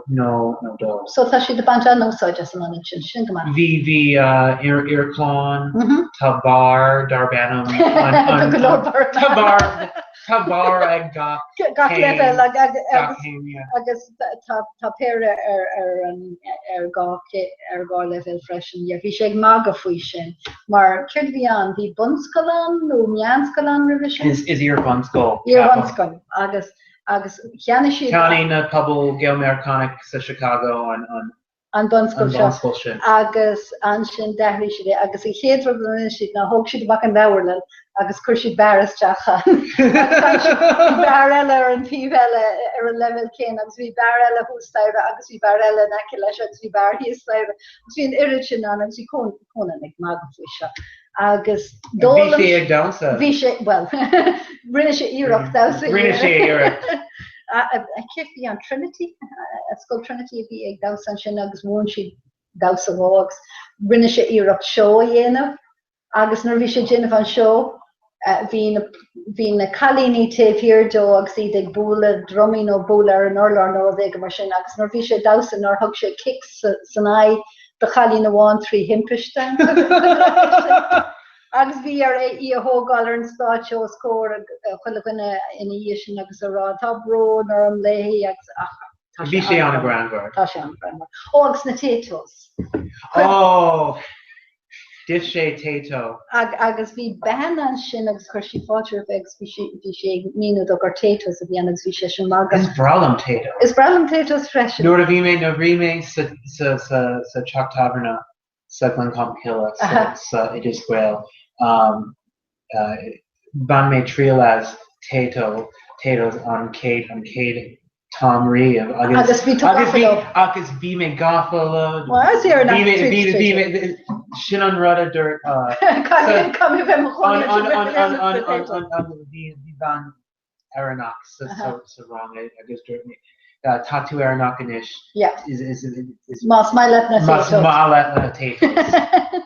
nó nó dó. So tá siad ag baint an-úsáid as an ionad sin, sin go maith. Bhí, bhí amharclann, tá beár darb ainm an, an, Tá go leor beáranna. tá beár, tá beár ag gach Gach céim, leibhéal gach céim, yeah. agus tá péire ar ar an ar dhá ar dhá leibhéal freisin. Yeah, bhí sé ag magadh faoi sin. Mar céard a bhí ann? Bhí bunscoil ann nó meánscoil ann roimhe sin? Is is iar-bhunscoil. Iar-bhunscoil agus agus cheannaigh siad. Cheannaigh na pobal Gael-Meiriceánach sa Chicago an an an bunscoil An seo bunscoil sin. agus ansin d'athraigh siad é agus an chéad rud a rinne siad ná thóg siad amach an leabharlann agus chuir siad beár isteach ann agus ansin bhí beár eile ar an taobh eile ar an leibhéal céanna agus bhí beár eile thuas staighre agus bhí beár eile in aice leis agus bhí beár thíos staighre agus bhí an oiread sin ann agus bhí Conan ag magadh faoi seo agus Bhí sé ag damhsa. Bhí sé, bhuel, rinne sé iarracht damhsa. Rinne sé iarracht. Cé bhí an Trinity, Scoil Trinity a bhí ag damhsa ansin agus mhúin siad damhsa dhó agus rinne sé iarracht seó a dhéanamh agus nuair a bhí sé ag déanamh an seó bhí na bhí na cailíní taobh thiar dó agus iad ag bualadh drumaí nó bualadh ar an urlár nó rud éigin mar sin agus nuair a bhí sé ag damhsa nár thug sé cic san aghaidh do chailín amháin 3 thimpiste. Agus bhí air í a thógáil ar an stáitse os comhair chuile dhuine ina dhiaidh sin agus a rá tá brón orm léi agus ach tá Bhí sé an-ghreannmhar. Tá sé an-ghreannmhar. Ó agus na Taytos. Ó! D'ith sé Tayto. Agus bhí bean ansin agus chuir sí fáilte roimhe agus bhí sí bhí sí ag míniú dó gur Taytos a bhí ann agus bhí seisean ag magadh. Is breá liom Tayto. Is breá liom Taytos freisin. Nuair a bhí mé nuair a bhí mé sa sa sa sa teach tábhairne sa Glencolmcille sa sa Oideas Gael um bhain mé triail as Tayto Taytos an chéad an chéad t-am riamh agus Agus bhí tú agus gafa bhí leo. agus bhí mé gafa leo. Well, is ar Bhí mé bhí bhí mé sin an rud a dúirt Caithfidh caithfidh bheith mo an chónaí an an an an an an an bhí bhí bean Éireannach sa sa sa rang agus dúirt mé tá tú Éireannach anois Yeah. is is is Más maith leat na más Taytos. maith leat na Taytos.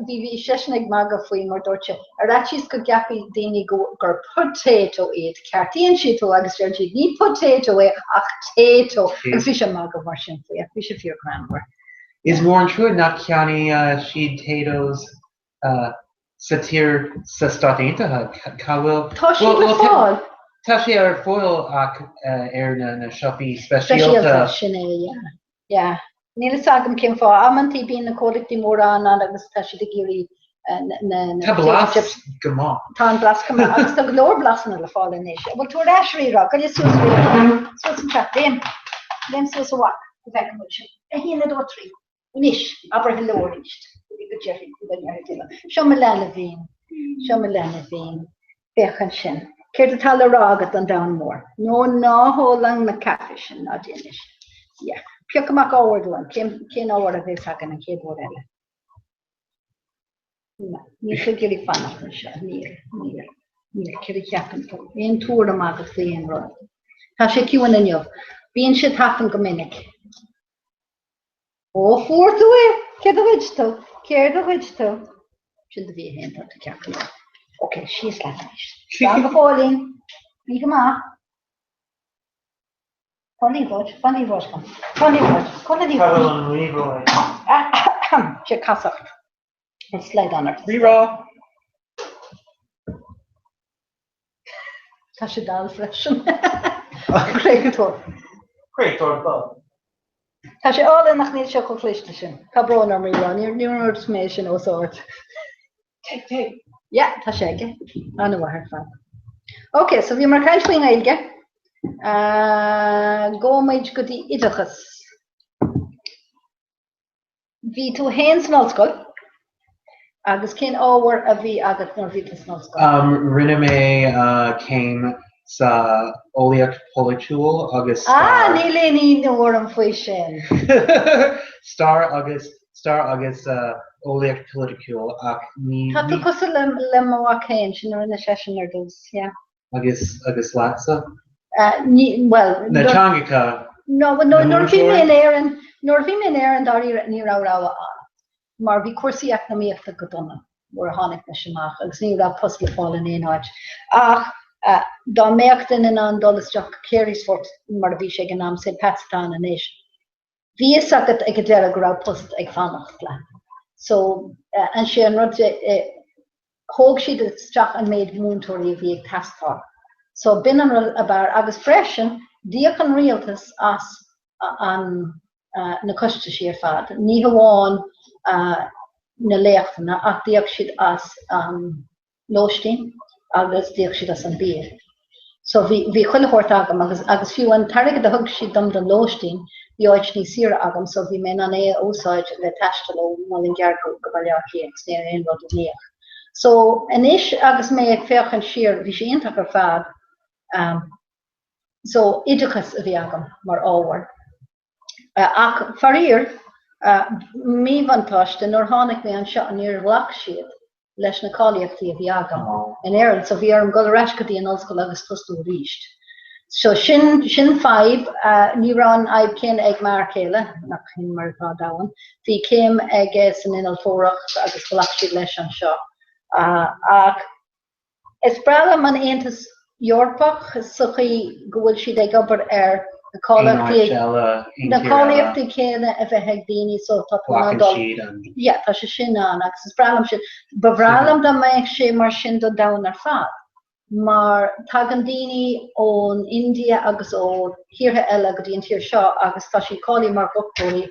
Bhí bhí seisean ag magadh faoi mar dúirt sé, ar fhaitíos go gceapfaidh daoine go gur potato iad, ceartaíonn siad tú agus deireann siad ní potato é ach Tayto agus bhí sé ag magadh mar sin faoi ach bhí sé fíor greannmhar. Is mór an trua nach ceannaíonn siad Taytos sa tír sa Stát Aontaithe. Cá bhfuil? Tá siad le fáil. Tá sé ar fáil ach ar na siopaí speisialta. Speisialta, sin é, yeah. Yeah. Níl fhios agam cén fáth. Amantaí bíonn na comhlachtaí móra ann agus tá siad ag iarraidh na na Tá blas go maith. Tá an blas go maith agus tá go leor blasanna le fáil anois. Bhfuil tú ar ais a Rí-Rá? Gabh suas a Rí-Rá. Suas an teach. Léim. Léim suas a mhac. Go bhfeicfidh muid sin. 1, 2, 3. Anois, abair hello arís. Go déarfaidh go ndéarfaidh tú. Seo mo leanbhín. Seo mo leanbhín. Féach ansin. Céard atá le rá agat don domhan mór? No, ná hól an caife sin, ná déan é sin. Yeah. Pioc amach ábhar dúinn. Cén, cén ábhar a bheas againn an chéad uair eile? No, níl tú ag iarraidh fanacht anseo. Níl, níl, níl. Céard a cheapann tú? Aon tuairim agat faoi aon rud? Tá sé ciúin inniu. Bíonn sé tafann go minic. Ó, fuair tú é! Céard a ghoid tú? Céard a ghoid tú? Sin do mhí 1, tá tú ceart go leor. Ok, síos leat anois. Slán go fóillín. Bí go maith. Tá an liathróid, fan liathróid agam. Tá an liathróid, cá bhfuil an liathróid? Cá bhfuil an liathróid? Sé casacht. An slaghdán ort. Rí-rá! Tá sé dall freisin. Créatúr. Créatúr dall. Tá sé álainn ach níl sé chomh cliste sin. Tá brón orm Rí-rá, níor dhúirt mé sin os ard. Téigh, téigh. Yeah, tá sé aige. An-mhaith ar fad. Ok, so bhíomar ag caint faoin nGaeilge. Gabhfaidh muid go dtí oideachas. Bhí tú féin san ollscoil agus cén ábhar a bhí agat nuair a bhí tú san ollscoil? Rinne mé céim sa eolaíocht pholaitiúil agus stair. Ah, níl aon ionadh orm faoi sin. Stair agus stair agus eolaíocht pholaitiúil ach ní. Tá tú cosúil le mo mhac féin, sin a rinne seisean ar dtús, yeah. Agus agus leatsa? Ní, bhuel. Na teangacha. No, no, nuair a bhí mé in Éirinn, nuair a bhí mé in Éirinn dáiríre ní raibh rogha ann. Mar bhí cúrsaí eacnamaíochta go dona nuair a tháinig mise amach agus ní raibh post le fáil in aon áit. Ach dá mbeadh duine in ann dul isteach go Carysfort mar a bhí sé ag an am, St Pat's atá ann anois, bhí fhios agat ag an deireadh go raibh post ag fanacht leat. So, ansin an rud, thóg siad isteach an méid múinteoirí a bhí ag teastáil. So, b'in an rud ab fhearr. Agus freisin, d'íoc an rialtas as an, na costaisí ar fad. Ní hamháin na léachtanna ach d'íoc siad as an lóistín agus d'íoc siad as an bia. So bhí, bhí chuile shórt agam agus, agus fiú an t-airgead a thug siad dom don lóistín, bhí áit níos saoire agam so bhí mé in ann é a úsáid le taisteal ó Mhuileann gCearr go, go Baile Átha Cliath agus ní raibh aon rud imníoch. So anois agus mé ag féachaint siar, bhí sé iontach ar fad. Um, so oideachas a bhí agam mar ábhar. Ach faraor, míbhuntáiste, nuair a tháinig mé anseo níor ghlac siad leis na cáilíochtaí a bhí agam in Éirinn, so bhí orm dul ar ais go dtí an ollscoil agus tosnú arís. So sin, sin fadhb, ní raibh an fhadhb céanna ag m'fhear céile, nach shin mar atá domhan, bhí céim aige san innealtóireacht agus ghlac siad leis anseo. Ach Is breá liom an Aontas Eorpach sa chaoi go bhfuil siad ag obair ar na cáilíochtaí na cáilíochtaí céanna a bheith ag daoine so tá tú in ann dul yeah tá sé sin ann agus is breá liom sin. Ba bhreá liom dá mbeadh sé mar sin don domhan ar fad. mar tagann daoine ón India agus ó thíortha eile go dtí an tír seo agus tá siad cáilithe mar dhochtúirí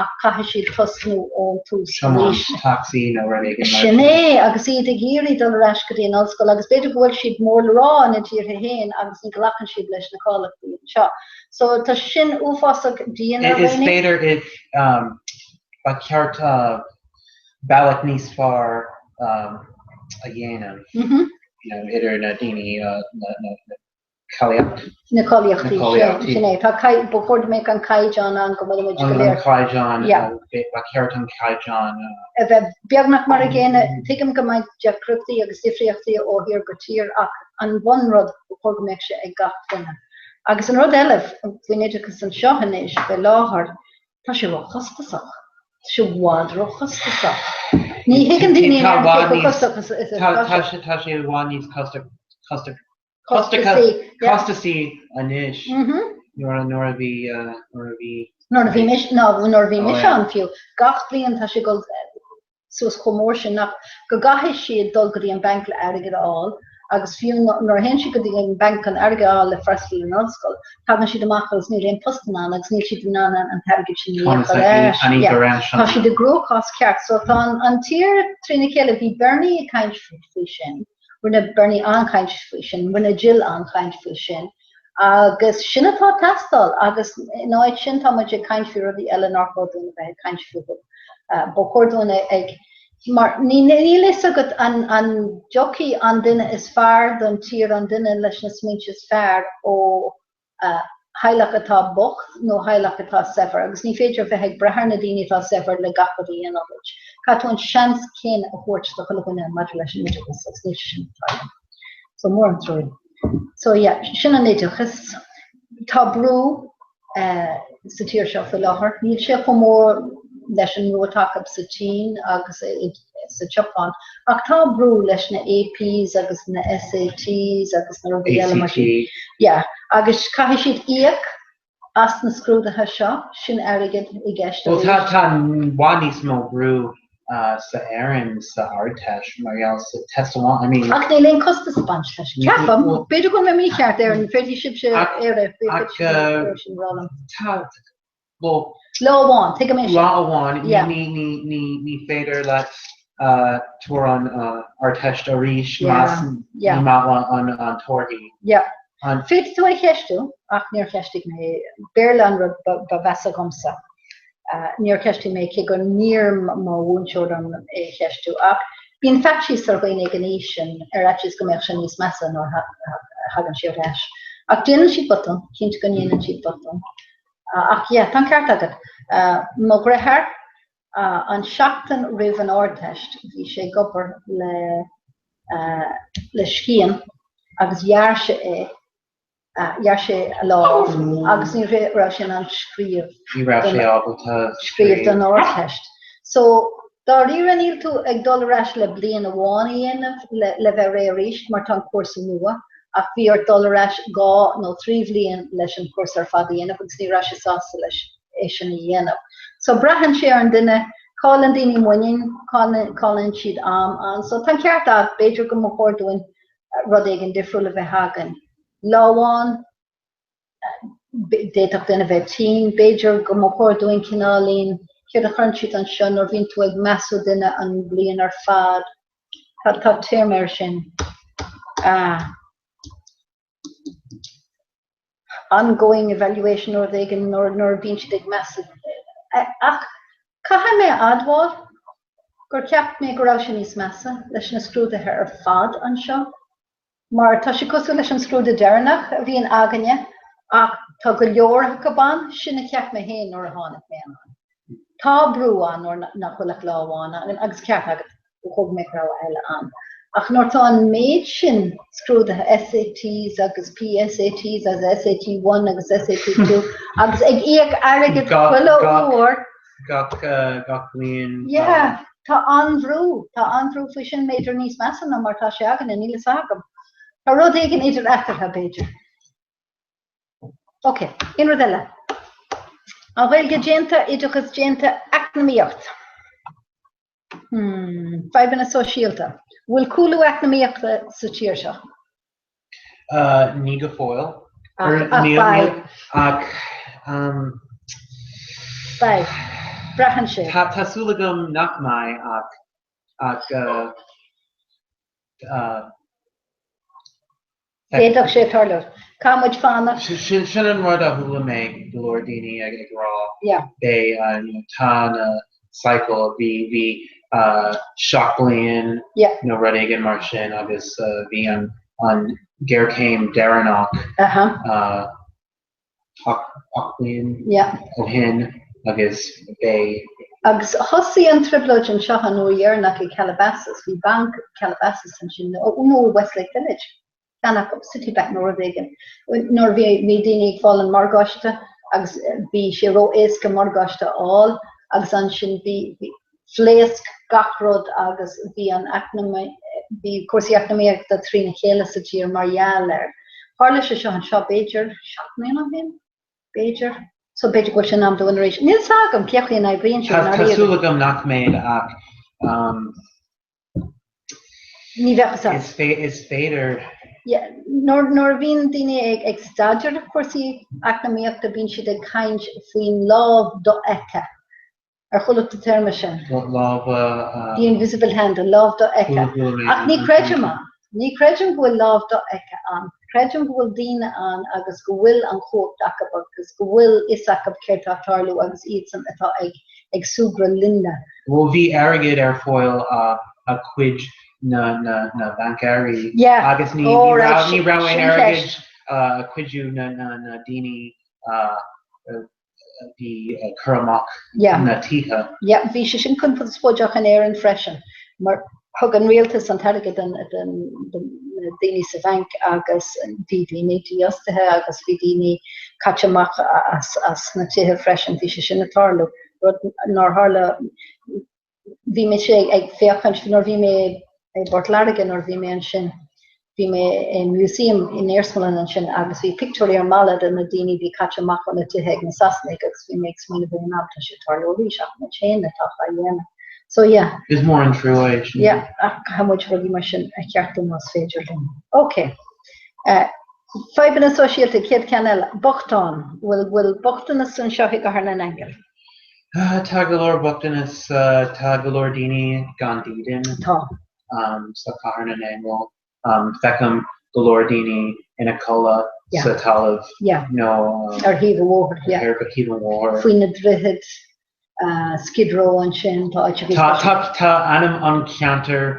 ach caithfidh siad tosnú ón tús arís. Tiomáint tacsaí nó rud éigin mar sin. Sin é, agus iad ag iarraidh dul ar ais go dtí an ollscoil agus b'fhéidir go bhfuil siad mór le rá ina dtíortha féin agus ní ghlacann siad leis na cáilíochtaí anseo. So tá sin uafásach dian ar Is dhaoine. féidir if ba cheart bealach níos fearr a dhéanamh idir na daoine, na cáilíocht. Na cáilíochtaí, sin é. Tá, ba chóir go mbeadh an caighdeán ann go bhfuil muid go léir. An caighdeán, ba cheart an caighdeán. A bheith beagnach mar an gcéanna. Tuigim go mbeidh deacrachtaí agus difríochtaí ó thír go tír ach an bunrud, ba chóir go mbeadh sé ag gach duine. Agus an rud eile faoin oideachas anseo anois, faoi láthair, Tá sé róchostasach. Tá sé i bhfad róchostasach. Ní thuigeann daoine in Éirinn cé chomh costasach is atá sé. Tá sé i bhfad níos costasaí anois nuair a bhí nuair a bhí. Nuair a bhí mise, ná nuair a bhí mise ann fiú. Gach bliain tá sé ag dul suas chomh mór sin nach go gcaithfidh siad dul go dtí an banc le airgead a fháil agus fiú nuair a théann siad go dtí an banc chun airgead a fháil le freastal ar an ollscoil, tagann siad amach agus níl aon post in ann agus níl siad in ann an t-airgead sin a íoc ar ais. Tá siad i gcruachás ceart. So tá an tír trína chéile. Bhí Bernie ag caint faoi sin, rinne Bernie an-chaint faoi sin, rinne Jill an-chaint faoi sin. Agus sin atá ag teastáil agus in áit sin tá muid ag caint faoi rudaí eile nár chóir dúinn a bheith ag caint fúthu. Ba chóir dúinn ag, mar níl a fhios agat an an dtiocfaidh an duine is fearr don tír, an duine leis na smaointe is fearr ó theaghlach atá bocht nó theaghlach atá saibhir agus ní féidir a bheith ag brath ar na daoine atá saibhir le gach rud a dhéanamh duit. Caithfidh tú an seans céanna a thabhairt do chuile dhuine maidir leis an oideachas agus níl sé sin ag tarlú. So mór an trua. So yeah, sin an oideachas. Tá brú sa tír seo faoi láthair. Níl sé chomh mór leis an mbrú atá acu sa tSín agus sa tSeapáin, ach tá brú leis na APs agus na SATs agus na rudaí eile mar sin. Yeah, agus caithfidh siad íoc as na scrúduithe seo, sin airgead i gceist Bhuel, arís. tá tá i bhfad níos mó brú sa Éirinn sa Ardteist mar gheall sa test amháin, I mean. Ach níl aon costas ag baint leis. Ceapaim, b'fhéidir go bhfuil mé mícheart ar, féadfaidh sibhse Éire, féadfaidh sibhse sin rá liom. Tá, bhuel. Lá amháin, tuigim é sin. Lá amháin, Yeah. ní, ní, ní, ní féidir leat tabhair an Ardteist arís más Yeah. ní maith an, an torthaí. Yeah. An. Féadfaidh tú é a cheistiú, ach níor cheistigh mé é. Béarla an rud ba mheasa dhomsa. Níor cheistigh mé cé gur iarr mo mhúinteoir orm é a cheistiú. Ach bíonn faitíos ar dhaoine ag an aois sin, ar fhaitíos go mbeadh sé níos measa nuair a thagann sé ar ais. Ach déanann siad botún, cinnte go ndéanann siad botún. Ach yeah, tá an ceart agat. Mo dheartháir, an seachtain roimh an Ardteist, bhí sé ag obair le le scian agus ghearr sé é, ghearr sé a lámh agus ní raibh sé in ann scríobh. Ní raibh sé ábalta scríobh don Ardteist. So, dáiríre níl tú ag dul ar ais le bliain amháin a dhéanamh le le bheith réidh arís mar tá an cúrsa nua ach bhí ort dul ar ais dhá nó trí bhliain leis an chúrsa ar fad a dhéanamh agus ní raibh sé sásta leis é sin a dhéanamh. So braitheann sé ar an duine, cailleann daoine muinín, cailleann siad am ann. So tá an ceart agat, b'fhéidir go mba chóir dúinn rud éigin difriúil a bheith againn. Lá amháin, d'fhéadfadh duine a bheith tinn, b'fhéidir go mba chóir dúinn cineáilín, céard a chuireann siad anseo nuair a bhíonn tú ag measú duine an bhliain ar fad, tá téarma air sin. Ah. ongoing evaluation nó rud éigin nuair a bhíonn siad ag meas ach caithfidh mé a admháil gur cheap mé go raibh sé níos measa leis na scrúduithe ar fad anseo mar tá sé cosúil leis an scrúdú deireanach a bhíonn againne ach tá go leor acu ann, sin a cheap mé féin nuair a tháinig mé ann. Tá brú ann nuair nach bhfuil ach lá amháin againn agus ceart agat ba chóir go mbeadh rogha eile ann. Ach nuair tá an méid sin scrúduithe, SATs agus PSATs agus SAT 1 agus SAT 2 agus ag íoc airgead chuile uair. Gach gach bliain. Yeah, tá an-bhrú, tá an-bhrú faoi sin, b'fhéidir níos measa ná mar tá sé againne, níl fhios agam. Tá rud éigin idir eatarthu, b'fhéidir. Ok, aon rud eile? An Ghaeilge déanta, oideachas déanta, eacnamaíocht. Hmm, fadhbanna sóisialta. Bhfuil cúlú eacnamaíochta sa tír seo? Uh, ní go fóill. Ach, ach beidh. Ach, um, Beidh. Braitheann sé. Tá, tá súil agam nach mbeidh ach, ach, uh, uh, D'fhéadfadh sé tarlú. Caithfidh muid fanacht. Sin an rud a chuala mé go leor daoine ag rá. Beidh tá na cycle bhí bhí 7 bliain nó rud éigin mar sin agus bhí an an géarchéim deireanach 8 bliain ó shin agus beidh. Agus thosaigh an trioblóid anseo an uair dheireanach i Calabasas, bhí banc Calabasas ansin, nó Westlake Village, ceann acu, Citibank nó rud éigin, nuair a bhí bhí daoine ag fáil an morgáiste agus bhí sé ró-éasca morgáiste a fháil agus ansin bhí bhí phléasc gach rud agus bhí an bhí cúrsaí eacnamaíochta trína chéile sa tír mar gheall air. Tharla sé seo anseo b'fhéidir 7 mbliana ó shin? B'fhéidir. So b'fhéidir go bhfuil sé in am dúinn arís. Níl 's agam cén chaoi a n-oibríonn sé i Tá súil agam nach mbeidh ach Ní bheadh fhios agat. Is féidir. Nuair a bhíonn daoine ag staidéar cúrsaí eacnamaíochta bíonn siad ag caint faoin lámh dofheicthe. Ar chuala tú an téarma sin? Lámh a. The invisible hand, an lámh dofheicthe. Ach ní chreidim ann. Ní chreidim go bhfuil lámh dofheicthe ann. Creidim go bhfuil daoine ann agus go bhfuil an chumhacht acu agus go bhfuil fhios acu céard tá ag tarlú agus iadsan atá ag ag súgradh linne. Bhuel bhí airgead ar fáil a cuid na na na baincéirí Yeah. agus ní Oh ní right, raibh ní sin raibh aon sin airgead ceist. a cuidiú na na na daoine a bhí ag cur amach Yeah. na tithe. Yeah, bhí sé sin conspóideach in Éirinn freisin, mar thug an rialtas an t-airgead don don don na daoine sa bhanc agus bhí daoine dífhostaithe agus bhí daoine caite amach as as na tithe freisin, bhí sé sin ag tarlú, rud nár tharla Bhí mise ag féachaint nuair bhí mé i bPort Láirge nuair bhí mé ansin, bhí mé i museum in iarsmalann ansin agus bhí pictiúirí ar an mballa de na daoine a bhí caite amach ó na tithe ag na Sasanaigh agus bhí mé ag smaoineamh ag an am tá sé ag tarlú arís ach muid féin atá á dhéanamh. So yeah. Is mór an trua é sin. Yeah, ach caithfidh muid rudaí mar sin a cheartú más féidir linn. Ok. Uh, fadhbanna sóisialta, chéad ceann eile, bochtán. Bhfuil bhfuil bochtanas anseo i gCathair na nAingeal? Tá go leor bochtanas, tá go leor daoine gan dídean. Tá. Sa Chathair na nAingeal. Feicim go leor daoine ina codladh sa talamh nó ar thaobh an bhóthair. Ar thaobh an bhóthair. Faoi na droichid, Skid Row ansin, tá áit Tá tá ainm an cheantair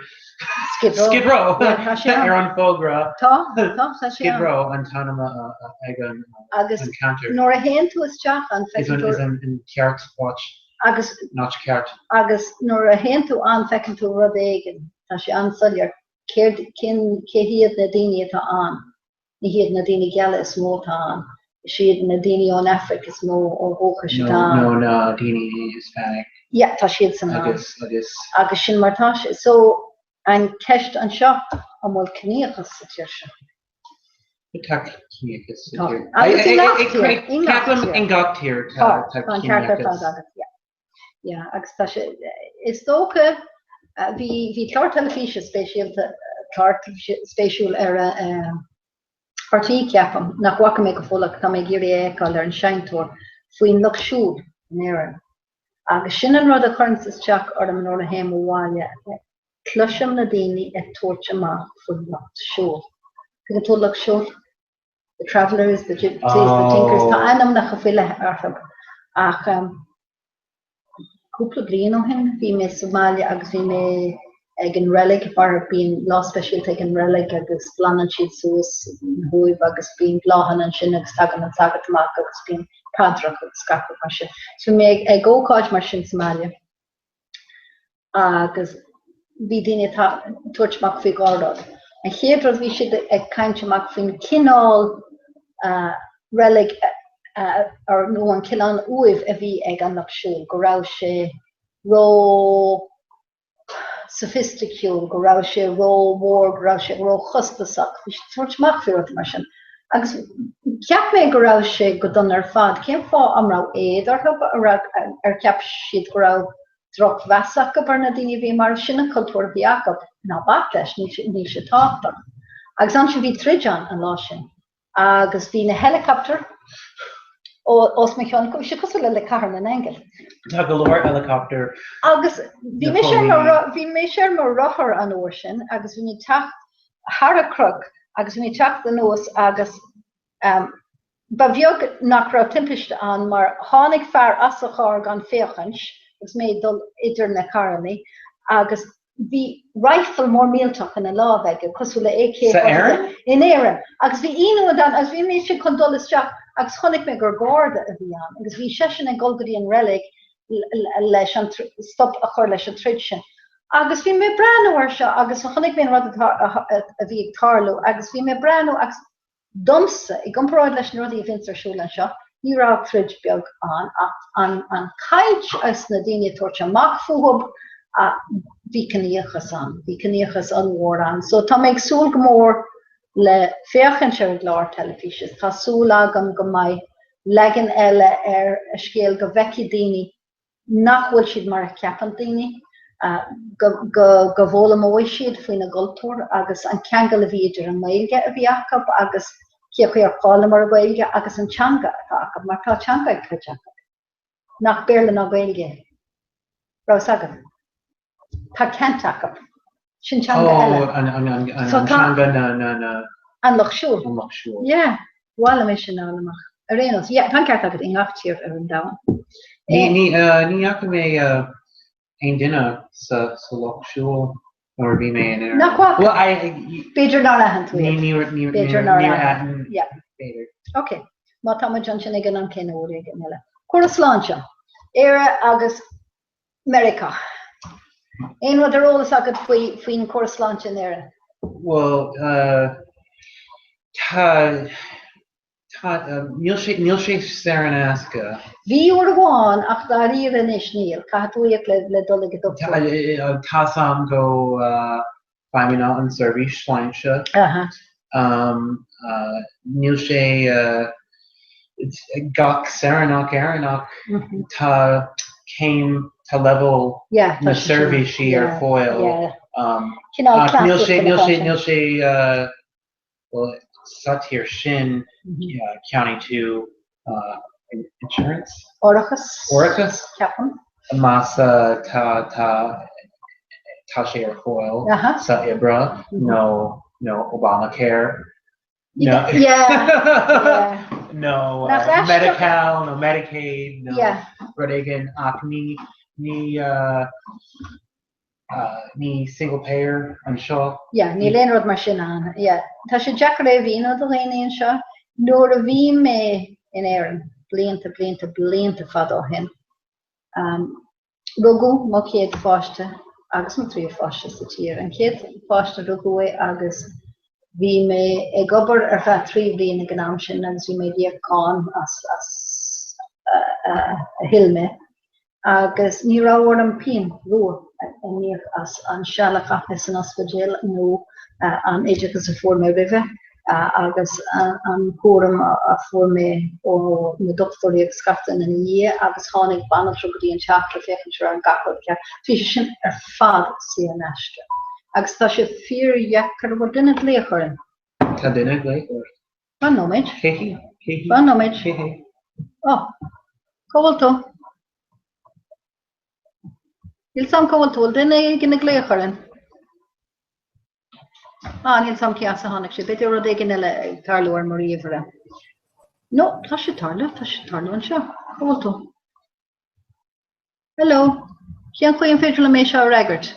Skid Row. Skid Row tá sé ar an bhfógra. Tá, tá, tá sé Skid Row an t-ainm ag an Agus ceantar. nuair a théann tú isteach ann feiceann tú. Is an ceart áit. Agus. An áit ceart. Agus nuair a théann tú ann feiceann tú rud éigin. Tá sé an-soiléir céard, cén, cé hiad na daoine atá ann. Ní hiad na daoine geala is mó atá ann. Is iad na daoine ón Afraic is mó ó dhúchais atá ann. Nó na daoine Hispanic. Yeah, tá siadsan ann. Agus, agus. Agus sin mar tá sé. So, an ceist anseo, an bhfuil ciníochas sa tír seo? Tá ciníochas sa tír. Agus i ngach tír. I ngach tír. Ceapaim i ngach tír tá Tá an ceart ar fad agat, yeah. Yeah, agus tá sé, is dócha, bhí, bhí clár teilifíse speisialta, clár spéisiúil ar RTÉ, ceapaim, nach bhfaca mé go fóill ach tá mé ag iarraidh é a fheiceáil ar an Seinnteoir, faoin lucht siúil in Éirinn. Agus sin an rud a chuireanns isteach orm nuair a théim abhaile, cloisim na daoine ag tabhairt amach faoin lucht siúil. Tuigeann tú lucht siúil? The Travellers, the Gypsies, the Tinkers, tá ainmneacha faoi leith orthu. Ach cúpla bliain ó shin bhí mé sa mbaile agus bhí mé ag an reilig mar bíonn lá speisialta ag an reilig agus glanann siad suas na huaimh agus bíonn bláthanna ansin agus tagann an sagart amach agus bíonn paidreacha agus gach rud mar sin. So bhí mé ag ócáid mar sin sa mbaile. agus bhí daoine ag tabhairt amach faoi dhá rud. An chéad rud, bhí siad ag caint amach faoin cineál reilig nó an cineál uaimh a bhí ag an lucht siúil, go raibh sé ró soifisticiúil, go raibh sé ró-mhór, go raibh sé ró-chostasach. Bhí siad ag tabhairt amach faoi rudaí mar sin. Agus cheap mé go raibh sé go dona ar fad. Cén fáth an raibh éad orthu? Ar cheap siad go raibh drochmheas acu ar na daoine a bhí marbh, sin an cultúr a bhí acu, ná bac leis, níl sé tábhachtach. Agus ansin bhí troid ann an lá sin agus bhí na helicopter os mo chionn, bhí sé cosúil le Cathair na nAingeal. Tá go leor helicopter Agus bhí mise ar mo bhí mise ar mo rothar an uair sin agus bhí mé ag teacht thar an cnoc agus bhí mé ag teacht anuas agus Ba bheag nach raibh timpiste ann mar tháinig fear as a charr gan féachaint agus mé ag dul idir na carrannaí agus bhí rifle mór millteach ina lámh aige, cosúil le AK Sa Éirinn? In Éirinn. Agus bhí ionadh an domhain agus bhí mise chun dul isteach agus chonaic mé gur garda a bhí ann agus bhí seisean ag dul go dtí an reilig leis an stop a chur leis an troid sin. Agus bhí mé ag breathnú air seo agus chonaic mé an rud a bhí ag tarlú agus bhí mé ag breathnú agus Domsa, i gcomparáid leis na rudaí a bhíonns ar siúl anseo, ní raibh troid beag ann ach an chaint agus na daoine ag tabhairt amach fúthub, bhí ciníochas ann, bhí ciníochas ollmhór ann. So tá mé ag súil go mór le féachaint ar an gclár teilifíse. Tá súil agam go mbeidh leagan eile ar an scéal go bhfeicfidh daoine nach bhfuil siad mar a cheapann daoine, go bhfoghlaimeoidh siad faoina gcultúr agus an ceangal a bhí idir an nGaeilge a bhí acu agus cé chaoi ar chailleamar an Ghaeilge agus an teanga atá acu, mar tá teanga ag cuid acu nach Béarla ná Gaeilge é. Raibh fhios agat? Tá Cant acu. Sin teanga eile. Ó, an teanga na. An Lucht Siúil. An Lucht Siúil. Yeah, ba mhaith liom é sin a fháil amach. Ar aon nós, yeah, tá an ceart agat i ngach tír ar an domhan. Ní, ní, ní fhaca mé aon duine sa, sa Lucht Siúil nuair a bhí mé in Éirinn. Nach bhfaca? Well, I, B'fhéidir nár aithin tú ní, iad. ní, ní, B'fhéidir níor, nár níor aithin. aithin, Yeah. b'fhéidir. Ok. Má tá muid ansin ag an am céanna uair éigin eile. Cúras sláinte. Éire agus Meiriceá. Aon rud ar eolas agat faoi faoin córas sláinte in Éirinn? Bhuel, tá, tá, níl sé, níl sé saor in aisce. Bhí uair amháin ach dáiríre anois níl. Caithfidh tú íoc le le dul ag an dochtúir. Tá's a'm go feidhmeanna an seirbhís sláinte. Níl sé gach saoránach Éireannach tá céim tá leibhéal na seirbhísí ar fáil. Ach níl sé níl sé níl sé bhuel sa tír sin ceannaigh tú insurance? Árachas. Árachas. Ceapaim. Más tá tá tá sé ar fáil sa oibre nó nó Obamacare nó nó Medi-Cal nó Medicaid nó rud éigin ach ní ní ní single payer anseo. Yeah, níl aon rud mar sin ann. Yeah. Tá sé deacair é a mhíniú do dhaoine anseo. Nuair a bhí mé in Éirinn, blianta, blianta, blianta fada ó shin, um, rugadh mo chéad pháiste agus mo tríú pháiste sa tír. An chéad pháiste rugadh é agus bhí mé ag obair ar feadh 3 bhliain ag an am sin agus bhí mé ag íoc cáin as, as a, a, a thuill mé. agus ní raibh orm pingin rua a íoc as an seal a chaith mé san ospidéal nó an oideachas a fuair mé roimhe agus an cúram a fuair mé ó na dochtúirí agus gach duine ina dhiaidh agus tháinig banaltra go dtí an teach le féachaint an raibh gach rud ceart. Bhí sé sin ar fad saor in aisce. Agus tá sé fíordheacair, bhfuil duine ag glaoch orainn? Tá duine ag glaoch ort. Fan nóiméad. Cé hí? Cé hí? Fan nóiméad. Cé hé? Ó, cá bhfuil tú? Níl 's a'm cá bhfuil tú, bhfuil duine éigin ag glaoch orainn? Ah, níl 's a'm cé as a tháinig sé, b'fhéidir rud éigin eile ag tarlú ar mo ríomhaire. No, tá sé ag tarlú, tá sé ag tarlú anseo. Cá bhfuil tú? Hello. Cén chaoi an féidir liom é seo a fhreagairt?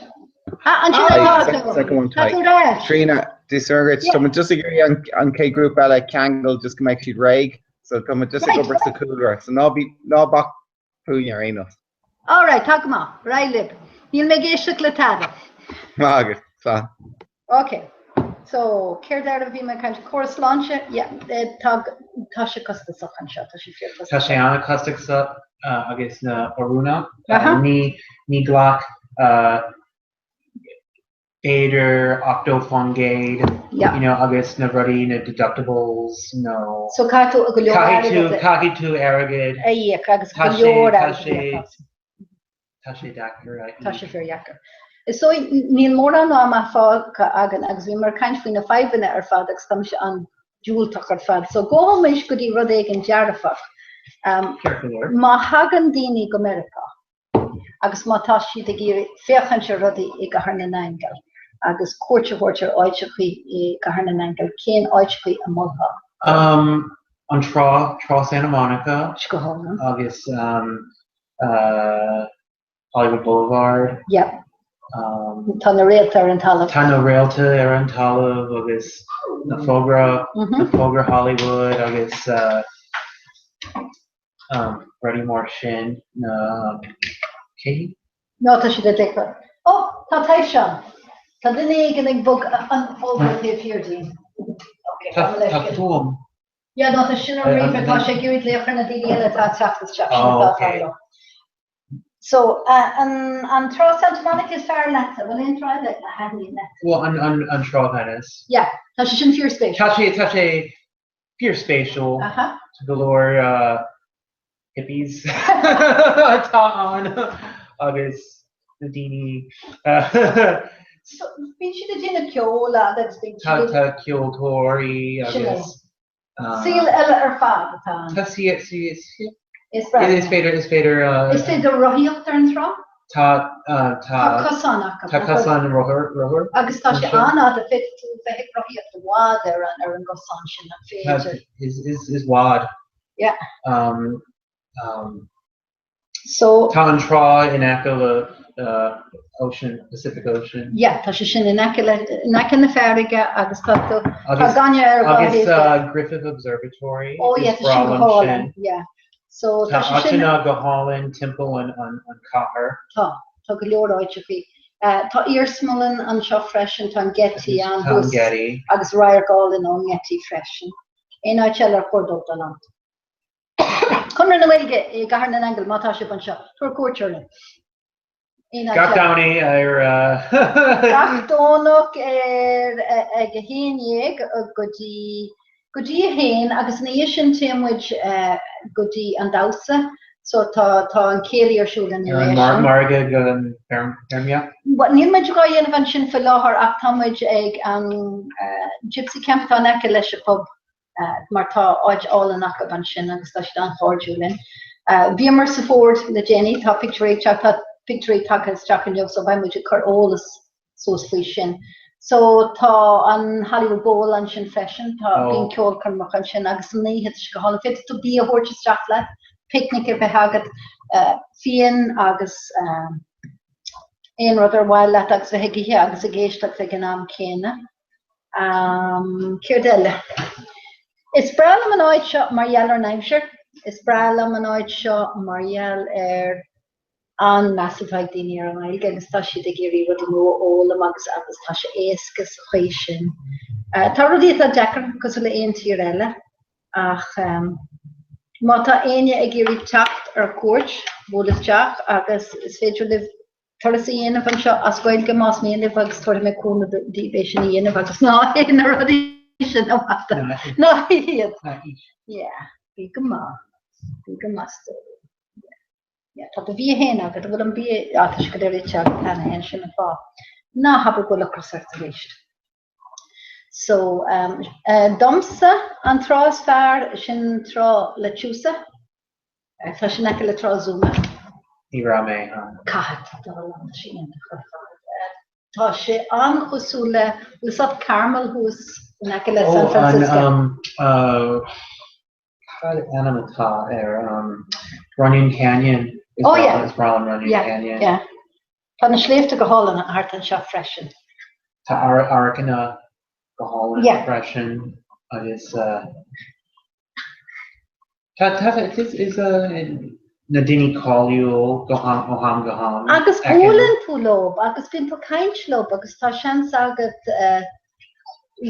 Ah, ansin atá tú! Second Tá tú ar ais! Tríona, Dia duit, tá muid just ag iarraidh an chéad grúpa eile a cheangal just go mbeidh siad réidh, so tá muid just ag obair sa chúlra, so ná bí, ná bac fúinn ar aon nós. All right, tá go maith. Ar aghaidh libh. Níl mé ag éisteacht le tada. Maith agat, slán. Ok. So, céard air a bhí mé ag caint? Córas sláinte? Yeah, tá, tá sé costasach anseo, tá sé fíor Tá costasach. sé an-chostasach agus na oiriúnach. Ní, ní ghlac b'fhéidir 80% Yeah. you know, agus na rudaí, na deductibles nó. So caithfidh tú go leor Caithfidh tú, airgead a. caithfidh tú airgead. a íoc agus go Tá sé, leor tá airgead a sé, íoc as. Tá sé deacair a Tá sé fíordheacair. Is dóigh, níl mórán ama fágtha againn agus bhíomar ag caint faoi na fadhbanna ar fad agus tá mise an-diúltach ar fad. So gabhaimis go dtí rud éigin dearfach. Ceart go leor. Má thagann daoine go Meiriceá agus má tá siad ag iarraidh féachaint ar rudaí i gCathair na nAingeal agus cuairt a thabhairt ar áiteachaí i gCathair na nAingeal, cén áiteachaí a molfá? An trá, Trá Santa Monica. Go hálainn. Agus Hollywood Boulevard. Yep. Tá na réalta ar an talamh. Tá na réalta ar an talamh agus na fógra, na fógra Hollywood agus rudaí mar sin, na cé? No, tá siad ag glaoch. Ó, tá taibhse ann. Tá duine éigin ag bogadh an fógra taobh thiar dínn. Okay, Tá fuaim. Yeah, no, tá sin ar ríomhaire, tá sé ag iarraidh glaoch ar na daoine eile atá ag teacht isteach, sin atá ag tarlú. So, an, an trá Santa Monica is fearr leatsa, bhfuil aon trá eile a thaitníonn leat? Well, an, an, an trá Venice. Yeah, tá sé sin fíorspéisiúil. Tá sé, tá sé fíorspéisiúil. Aha. Tá go leor uh, hippies atá ann agus na daoine uh, So, bíonn siad ag déanamh ceoil agus bíonn tá, siad ag... tá ceoltóirí Sin é. agus Saol eile ar fad atá ann. Tá sí, sí, Is breá. Is féidir, is féidir. Is féidir rothaíocht ar an trá? Tá. Tá Tá cosán acu. Tá cosán rothar rothar. Agus tá sé ansin. an-fhada, féadfaidh tú bheith ag rothaíocht i bhfad ar an ar an gcosán sin, nach Tá féidir? is is is bhfad. Yeah. Um, um, So. Tá an trá in aice le uh, Ocean, Pacific Ocean. Yeah, tá sé sin in aice le in aice na farraige agus tá tú tá Agus gaineamh ar dhá agus thaobh de. uh, Griffith Observatory Oh is yeah, tá breá sin go liom hálainn, sin. yeah. So Tá tá sé sin áiteanna go hálainn timpeall an an an cathair. Tá, tá go leor áiteachaí. Tá iarsmalann anseo freisin, tá an Getty ann Tá an thuas Getty. agus radharc álainn ón nGetty freisin. Aon áit eile ar chóir dóibh dul ann? Conradh na Gaeilge i gCathair na nAingeal, má tá sibh anseo, tabhair cuairt orainn. Aon áit Gach eile? Domhnach ar. Gach Domhnach ar ag 11 go dtí go dtí 1 agus ina dhiaidh sin téann muid go dtí an damhsa so tá tá an céilí ar siúl ina Ar an dhiaidh sin. margadh go an feirmeach. Bhuel níl muid dhá dhéanamh ansin faoi láthair ach tá muid ag an Gypsy Camp atá in aice leis an pub mar tá áit álainn acu ansin agus tá siad an-chairdiúil linn. Bhíomar sa Ford le déanaí, tá pictiúirí ag teacht, tá pictiúirí tagtha isteach inniu so beidh muid ag cur eolas suas faoi sin. So tá an Hollywood Bowl ansin freisin, tá bíonn ceolchoirmeacha ansin agus san oíche tá sé go hálainn. Féadfaidh tú bia a thabhairt isteach leat, picnic a bheith agat, fíon agus aon rud ar mhaith leat agus bheith ag ithe agus ag éisteacht ag an am céanna. Céard eile? Is breá liom an áit seo mar gheall ar an aimsir. Is breá liom an áit seo mar gheall ar an meas atá ag daoine ar an nGaeilge agus tá siad ag iarraidh rudaí nua a fhoghlaim agus agus tá sé éasca sa chaoi sin. Tá rudaí atá deacair cosúil le aon tír eile ach má tá éinne ag iarraidh teacht ar cuairt, buail isteach agus is féidir libh turas a dhéanamh anseo as Gaeilge más mian libh agus tabharfaidh mé cúnamh daoibh é sin a dhéanamh agus ná ith na rudaí sin a Mhata. Ná ith iad. Yeah, bí go maith. Bí go maith stór. Yeah. Yeah, tá do bhia féin agat, an bhfuil an bia, ah, tá sé go léir ite agat cheana féin, sin an fáth. Ná habair go bhfuil ocras ort arís. So, um, uh, domsa an trá is fearr, sin trá La Chusa. Tá sin in aice le trá Zuma. Ní raibh mé ann. Caithfidh tú dul ann, tá sé iontach ar fad. Tá sé an-chosúil le, bhfuil fhios agat Carmel thuas in aice le San Francisco. Ó, an, cad ainm atá ar Runyon Canyon? Oh yeah. Is breá liom Runyon Canyon. Yeah, yeah. Tá na sléibhte go hálainn thart anseo freisin. Tá amharcanna go hálainn freisin agus tá is is na daoine cáiliúil go ham ó ham go ham. Agus buaileann tú leo agus bíonn tú ag caint leo agus tá seans agat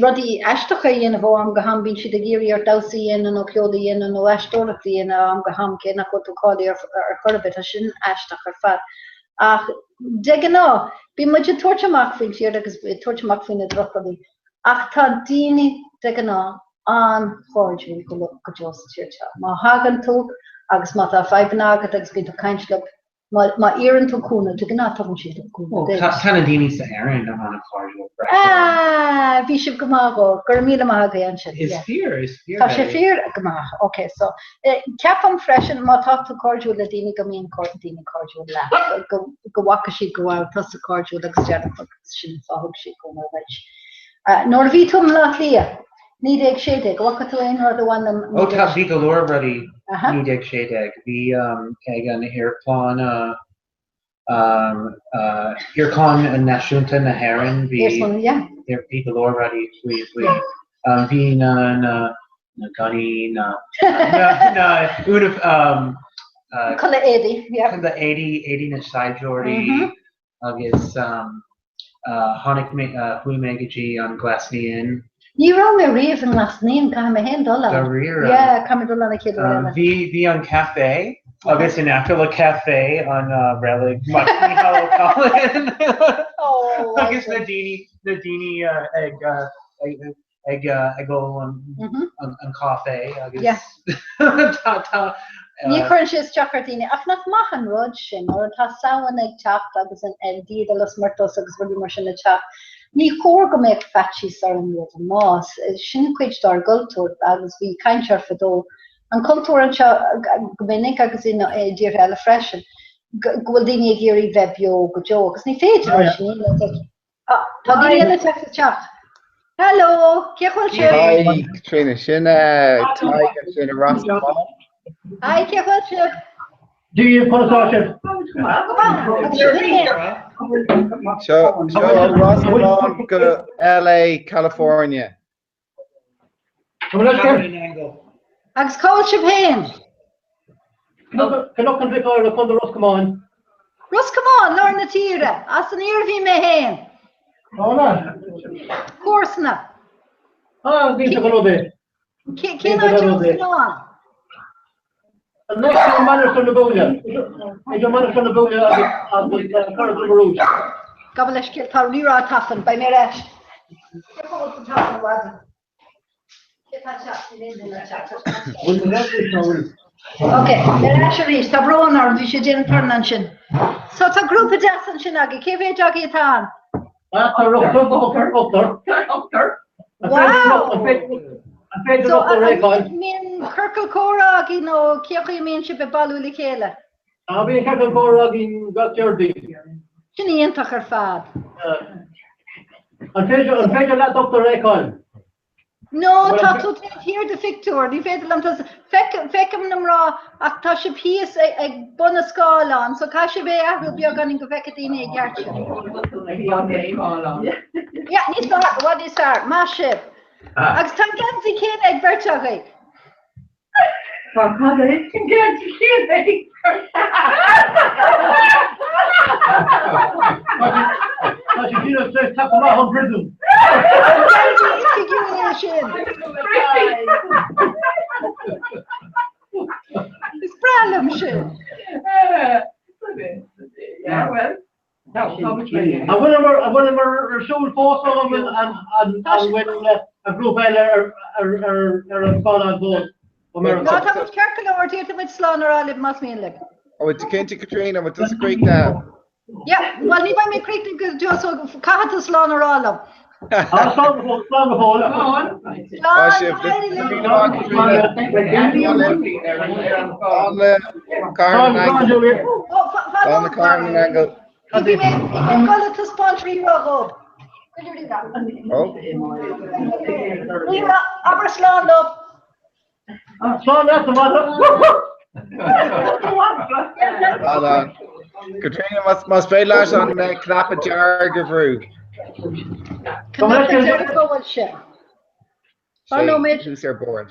rudaí aisteacha a dhéanamh ó am go ham, bíonn siad ag iarraidh ort damhsa a dhéanamh nó ceol a dhéanamh nó aisteoireacht a dhéanamh ó am go ham, cé nach bhfuil tú cáilithe ar chor ar bith, tá sin aisteach ar fad. Ach de ghnáth, bíonn muid ag tabhairt amach faoin tír agus ag tabhairt amach faoi na drochrudaí, ach tá daoine de ghnáth an-chairdiúil go deo sa tír seo. Má thagann tú agus má tá fadhbanna agat agus bíonn tú ag caint leo, Má iarrann tú cúnamh, de ghnáth tugann siad cúnamh duit. Tá na daoine sa Éirinn an-chairdiúil freisin. Ah, bhí sibh go maith dhó. Go raibh míle maith agaibh ansin. Is fíor, is fíor. Tá sé fíor go maith. Ok, so ceapaim freisin má tá tú cairdiúil le daoine go mbíonn daoine cairdiúil leat, go go bhfaca siad go bhfuil tusa cairdiúil agus dearfach agus sin an fáth thug siad cúnamh duit. Nuair a bhí tú i mBleá Cliath, 1916, bhfaca tú aon rud a bhain le Ó tá, bhí go leor rudaí 1916. Bhí ag an Amharclann, Amharclann Náisiúnta na hÉireann, bhí bhí go leor rudaí faoi faoi. Bhí na na na gunnaí, na na Culaith éadaí, yeah. Culaith éadaí, éadaí na saighdiúirí. agus tháinig mé, chuaigh mé go dtí an Glas Naíon. Ní raibh mé riamh i nGlas Naíon, caithfidh mé féin dul ann. Dáiríre? Yeah, caithfidh mé dul ann an chéad uair eile. Bhí, bhí an café agus in aice le café an reilig Micheál Ó Callán agus na daoine, na daoine ag, ag, ag ól an, an caife agus tá, tá, Ní chuireann sé isteach ar dhaoine, ach nach maith an rud sin, nuair atá Samhain ag teacht agus an Día de los Muertos agus rudaí mar sin ag teacht, ní chóir go mbeadh faitíos orainn iad a bhá. Sin cuid dár gcultúr agus bhí caint air fadó. An cultúr anseo go minic agus i dtíortha eile freisin. go bhfuil daoine ag iarraidh bheith beo go deo agus ní féidir leis sin. Tá daoine eile ag teacht isteach. Hello, cén chaoi a bhfuil sibh? Hi Caitríona, sin Tadhg ansin i Ros Comáin. Hi, cén chaoi a bhfuil sibh? Dia daoibh, conas tá sibh? Go maith, agus sibh féin? Seo seo Ros Comáin go LA, California. Agus cá bhfuil sibh féin? Cnoc an Mhic Oidhre, Contae Ros Comáin. Ros Comáin, lár na tíre. As an Iarmhí mé féin. Comharsana. Ah, bhí go rud é. Cén áit i Ros Comáin? Anois tá Mainistir na Búille. Idir Mainistir na Búille agus Carraig na Rúis. Gabh mo leithscéal, tá rírá tafann, beidh mé ar ais. Cé chomh bhfuil tafann i bhfad? Cé tá teacht in aon duine teacht? Ok, ar ais arís, tá brón orm, bhí sé ag déanamh torann ansin. So tá grúpa deas ansin agaibh, cé mhéad agaibh atá ann? Ah, tá ochtar. Ochtar. Wow! An féidir So, ochtar a fheiceáil? mbíonn ciorcal comhrá agaibh nó cén chaoi a mbíonn sibh ag bailiú le chéile? Tá, bíonn ciorcal comhrá againn gach Déardaoin. Sin iontach ar fad. An féidir, an féidir leat ochtar a fheiceáil? No, tá tú taobh thiar de phictiúr, ní féidir liom tusa, feicim na mná ach tá sibh thíos ag bun an scáileáin, so caithfidh sibh é a athrú beagáinín go bhfeicfidh daoine i gceart sibh. Yeah, níos fearr, i bhfad níos fearr, maith sibh. Agus tá an geansaí céanna ag beirt agaibh. Tá cad é an geansaí céanna ag Tá sé díreach tar éis teacht amach ón bpríosún. Geansaí oifigiúil é sin. Is breá liom sin. Yeah, well. An bhfuileamar ar siúl fós nó an bhfuil an bhfuil an grúpa eile ar an scáileán fós? No, tá muid ceart go leor, d'fhéadfadh muid slán a rá libh más mian libh. An bhfuil tú cinnte Caitríona, an bhfuil tusa críochnaithe? Yeah, bhuel ní bheidh mé críochnaithe go deo so caithfidh tú slán a rá liom. Slán go fóill. Slán, sibh. go n-éirí libh. Slán le Cathair na nAingeal. Ó, fan Slán le Cathair na nAingeal. Bhí mé ag dul ag taispeáint rírá dhób. Ó. Rírá, abair slán leo. Slán leat, a mhadra. Slán. Caitríona, más féidir leat an cnaipe dearg a bhrú. Cnaipe dearg go bhfuil sé. Fan nóiméad. Tús ar bord.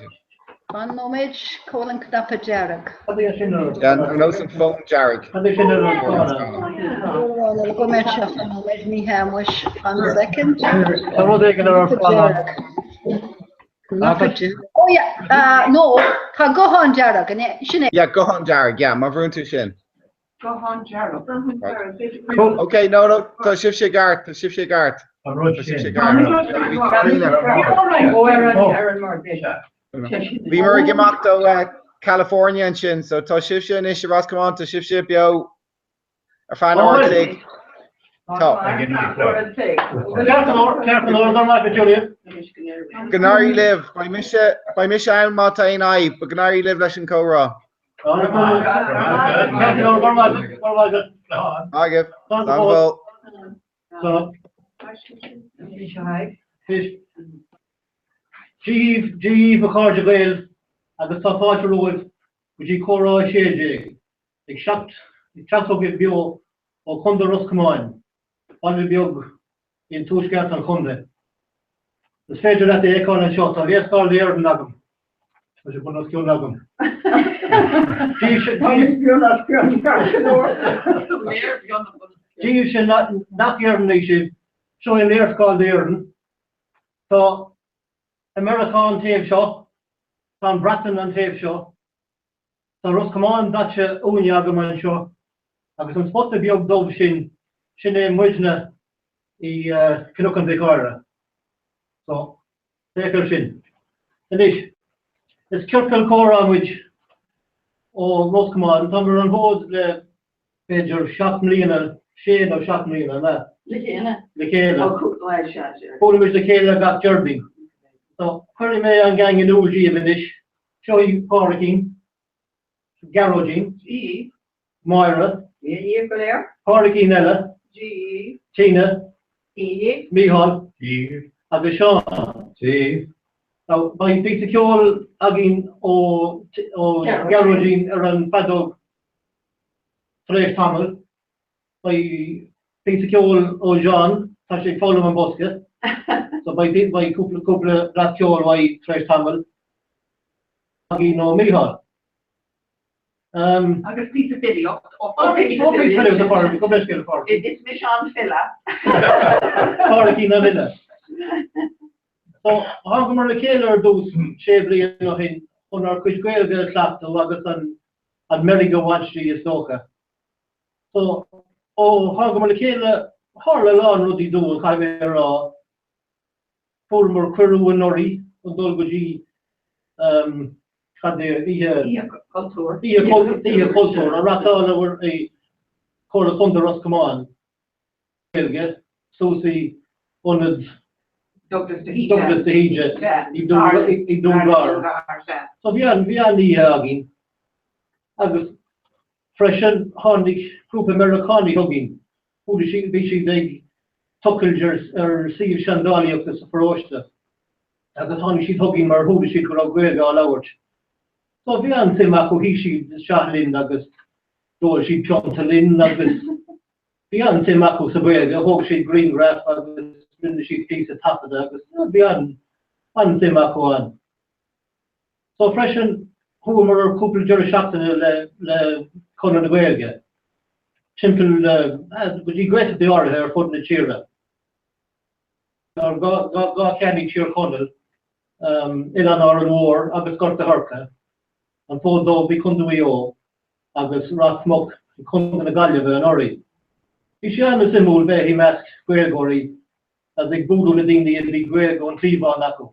Fan nóiméad, cá bhfuil an cnaipe dearg? Ar nós an fón dearg. Go mbeidh sé fan nóiméad, ní hea muis, fan second. Tá rud éigin ar an scáileán. Cnaipe dearg. Oh yeah, no, tá guthán dearg, sin é. Yeah, guthán dearg, yeah, má bhrúnn tú sin. Guthán dearg. Ok, no, no, tá sibhse i gceart, tá sibhse i gceart. Tá sibhse i gceart. Bhíomar ag imeacht ó California ansin, so tá sibhse anois i Ros Comáin, tá sibhse beo ar feadh an uair a chloig. Tá. Go n-éirí libh, beidh mise, beidh mise ann má tá aon fhadhb, but go n-éirí libh leis an chomhrá. Agaibh. Slán go fóill. Dia daoibh a chairde Gael agus tá fáilte romhaibh go dtí Comhrá 16 ag teacht chugaibh beo ó Chontae Ros Comáin, baile beag in tuaisceart an chontae. Is féidir leat é a fheiceáil anseo, tá léarscáil d'Éirinn agam. Tá sé bun os cionn agam. Daoibhse nach Éireannaigh sibh, seo é léarscáil d'Éirinn. Tá Meiriceá an taobh seo, tá an Bhreatain an taobh seo, tá Ros Comáin daite uaine agam anseo, agus an spota beag dubh sin, sin é muidne i Cnoc an Mhic Oidhre. So, Féach air sin. Anois, is ciorcal comhrá muid ó Ros Comáin. Táim ar an bhfód le b'fhéidir 7 mbliana, sé nó 7 mbliana, an ea? Le chéile. Le chéile. Ó, cúpla uair, sea, sea. Buailimid le chéile gach Déardaoin. So, cuirfidh mé an gang in iúl díobh anois. Seo í Pádraigín, Gearóidín, Í. Máire. Dia dhaoibh go léir. Pádraigín eile. Dia. Tina. Dia. Mícheál. Dia. Agus Seán. Dia. Now, beidh píosa ceoil againn ó ó Ghearóidín ar an bhfeadóg tar éis tamaill. Beidh píosa ceoil ó Jean, tá sé ag foghlaim an bosca. So beidh beidh cúpla cúpla blas ceoil uaidh tar éis tamaill. Againn ó Mícheál. Agus píosa filíocht ó Pádraig. Ó píosa filíocht ó Phádraig, gabh mo leithscéal a Phádraig. Is mise an file. Pádraigín an fhile. So, thángamar le chéile ar dtús sé bliana ó shin chun ár gcuid Gaeilge a chleachtadh agus an an meirg a bhaint di is dócha. So, ó thángamar le chéile tharla a lán rudaí dúinn, caithfidh mé a rá. Fuaireamar cuireadh anuraidh chun dul go dtí cad é, oíche. Oíche Chultúir. Oíche Chultúir a reáchtáladh i Comhairle Contae Ros Comáin. Gaeilge suas i ionad Douglas de hÍde. Douglas de hÍde i Dún Garbhán. So bhí an bhí an-oíche againn agus freisin tháinig grúpa Meiriceánaigh chugainn. Chuaigh siad bhí siad ag tochailt ar ar suíomh seandálaíochta sa pharóiste agus tháinig siad chugainn mar chuala siad go raibh Gaeilge á labhairt. So bhí an-suim acu, shuigh siad isteach linn agus d'ól siad pionta linn agus Bhí an-suim acu sa Ghaeilge, thóg siad grianghraif agus rinne siad píosa taifeadta agus bhí an-suim acu ann. So freisin, chuamar ar cúpla deireadh seachtaine le le Conradh na Gaeilge, timpeall go dtí Gaeltachtaí áirithe ar fud na tíre. Dhá cheann i dTír Chonaill, Oileán Árainn Mhór agus Gort a' Choirce, An Fód Dubh i Contae Mhaigh Eo agus Ros Muc i Contae na Gaillimhe anuraidh. Bhí sé an-suimiúil bheith i measc Gaeilgeoirí agus ag bualadh le daoine a bhí Gaeilge ón chliabhán acu.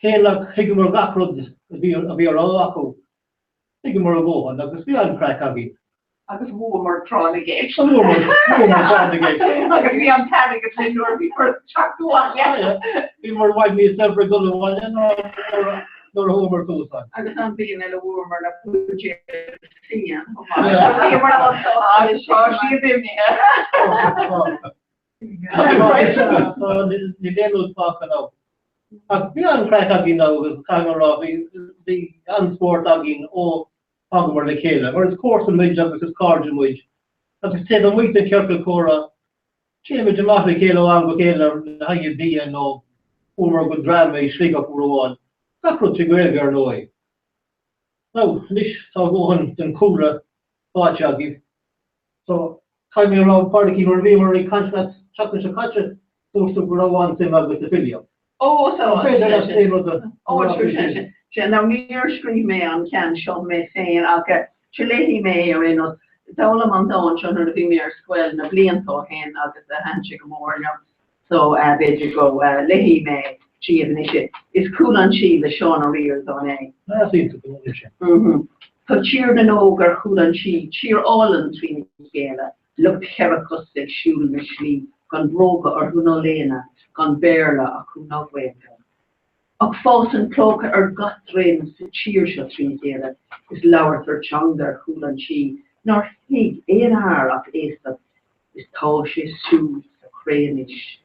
Cé nach thuigeamar gach rud a bhí a rá acu, thuigeamar a dhóthain agus bhí an-chraic againn. Agus bhuamar tráth na gceist. Bhuamar, bhuamar tráth na gceist. Agus bhí an t-airgead linn nuair a bhíomar ag teacht abhaile. Bhíomar i bhfad níos saibhre ag dul abhaile ná nuair a chuamar suas ann. Agus an bhliain eile bhuamar na buidéil fíon chomh maith. Bhíomar an-sásta. Tá siad imithe. Níl aon rud fágtha now. Ach bhí an-chraic againn agus caithfidh mé a rá bhí an-spórt againn ó thángamar le chéile, mar is comharsain muid agus is cairde muid, agus taobh amuigh den chiorcal comhrá, téimid amach le chéile ó am go chéile le haghaidh bia nó chuamar go dráma i Sligeach uair amháin, gach rud trí Ghaeilge ar ndóigh. Now, anois tá a dhóthain den chúlra faighte agaibh, so caithfidh mé a rá, Pádraigín, nuair a bhíomar ag caint leat seachtain seo caite, dúirt tú go raibh an-suim agat sa bhfilíocht. Ó, tá. An féidir leat aon rud a Ó, rá faoi sin? sin? Sea, now níor scríobh mé an ceann seo mé féin ach sea, léifidh mé é ar aon nós. D'fhoghlaim an dán seo nuair a bhí mé ar scoil na blianta ó shin agus thaitin sé go mór liom so b'fhéidir go léifidh mé daoibh anois é. Is Cúl an Tí le Seán Ó Ríordáin é. Ah, is iontach an rud é sin. Tá Tír na nÓg ar chúl an tí, tír álainn trína chéile. Lucht cheithre cos ag siúl na slí gan bróga orthu ná léine, gan Béarla acu ná Gaeilge. Ach fásann clóca ar gach droim sa tír seo trína chéile is labhartar teanga ar chúl an tí nár thuig aon fhear ach aosach is tá sé suas sa chré anois.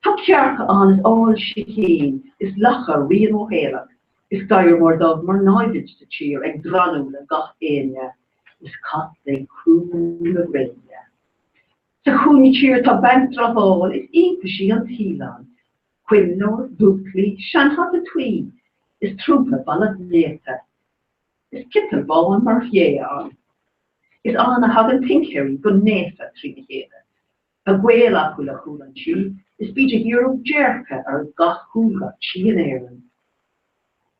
Tá cearca ann is ál sicín is lacha righin mhothaolach is gadhar mór dubh mar námhaid sa tír ag drannadh le gach éinne is cat ag crú na gréine. Sa chúinne tiar tá banc dramháil is iontaisí an tsaoil ann, coinnleoir, búclaí, seanhata tuí is trúmpa balbh néata is ciotal bán mar dhea ann. Is ann a thagann tincéirí go naofa trína chéile. Tá gaol acu le cúl an tí is bíd ag iarraidh déirce ar gach cúlghat tí in Éirinn.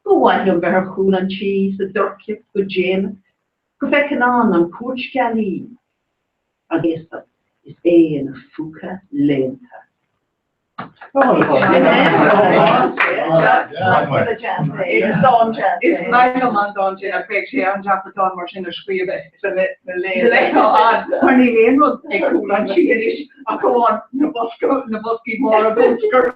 Ba mhaith liom bheith ar chúl an tí sa doircheacht go déanach go bhfeicfinn ann an chúirt ghealaí ag aosach is é ina phúca léannta. Is maith liom an dán sin ach bheadh sé an-deacair dán mar sin a scríobh sa lá atá ann mar níl aon rud ag Cúl an Tí anois ach amháin na boscaí móra bruscair.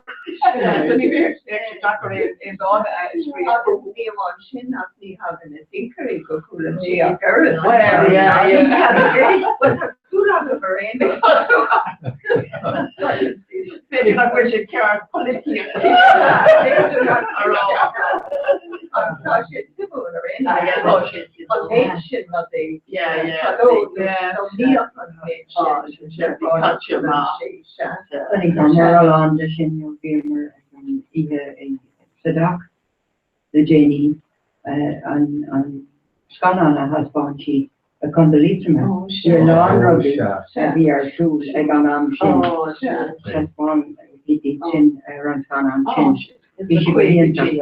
So ní bheadh sé deacair aon dán a scríobh. Agus ní amháin sin ach ní thagann na tincéirí go Cúl an Tí ach oiread. Well, yeah, yeah. Well, tá súil agam ar aon nós. B'fhéidir nach bhfuil sé ceart polaitíocht a rá ach tá sé suimiúil ar aon nós. Tá sé an méid sin rudaí fadó nó bhíodh an méid sin caite amach. Tá mórán de sin nó bhíomar ag an oíche i Sligeach le déanaí an scannán a thaispeáin siad i gContae Liatroma. Bhí a lán rudaí a bhí ar siúl ag an am sin. Thaispeáin siad iad sin ar an scannán sin. Bhí sé go hiontach.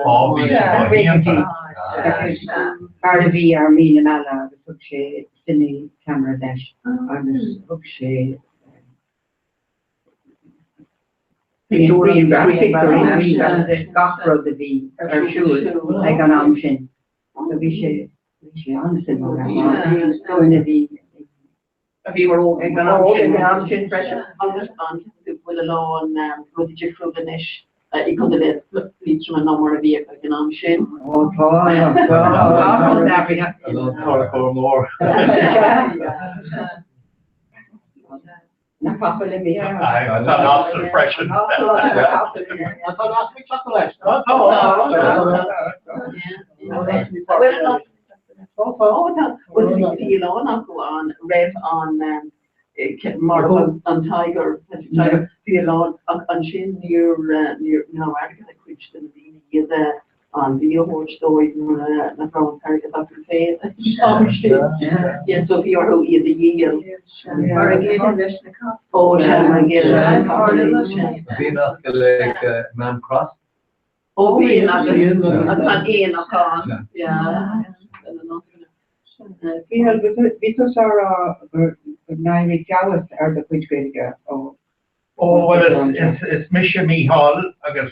Agus fear a bhí ar Mhí na Meala agus thug sé cine ceamara leis agus thug sé Pictiúirí, gach rud a bhí ar siúl ag an am sin. So bhí sé, bhí sé an-suimiúil ar fad. Dúinn a bhí a bhí mar óg ag an am sin. Ag an am sin freisin. Agus an bhfuil a lán rudaí difriúil anois i gContae Liatroma ná mar a bhíodh ag an am sin? Ó tá, tá. A lán tarracóir mór. Na capaill imithe. Tá an asal freisin. Tá an asal ag teacht leis. Tá. Bhuel bhí a lán acu ann roimh an mar an Tiger, bhí a lán ach ansin níor níor ní raibh airgead ag cuid de na daoine iad a an bia a thabhairt dóibh nuair nach raibh an t-airgead acu féin an sin. Yeah, so bhí orthu iad a dhíol. Mar a gcéanna leis na capaill. Ó, sea, mar a gcéanna leis na capaill, sea. Bhí an-asal ag Maam Cross. Ó, bhí an an aonach ann, yeah. Mícheál, bhí tusa ag rá gur éirigh feabhas ar do chuid Gaeilge ó Ó, bhuel, is mise Mícheál agus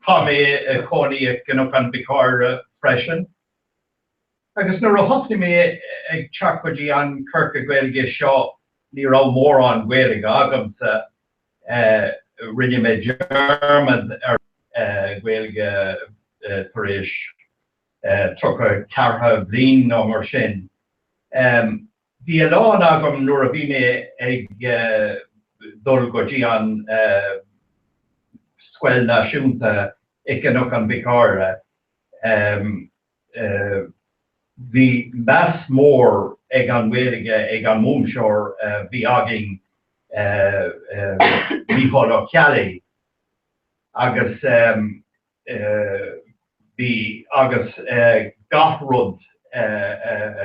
tá mé i cónaí i gCnoc an Bhiocáire freisin. Agus nuair a thosnaigh mé ag teacht go dtí an ciorcal Gaeilge seo ní raibh mórán Gaeilge agamsa. Rinne mé dearmad ar Ghaeilge tar éis 34 bliain nó mar sin. Bhí a lán agam nuair a bhí mé ag dul go dtí an Scoil Náisiúnta i gCnoc an Bhiocáire. Bhí meas mór ag an nGaeilge ag an múinteoir a bhí againn, Mícheál Ó Ceallaigh, agus bhí agus gach rud a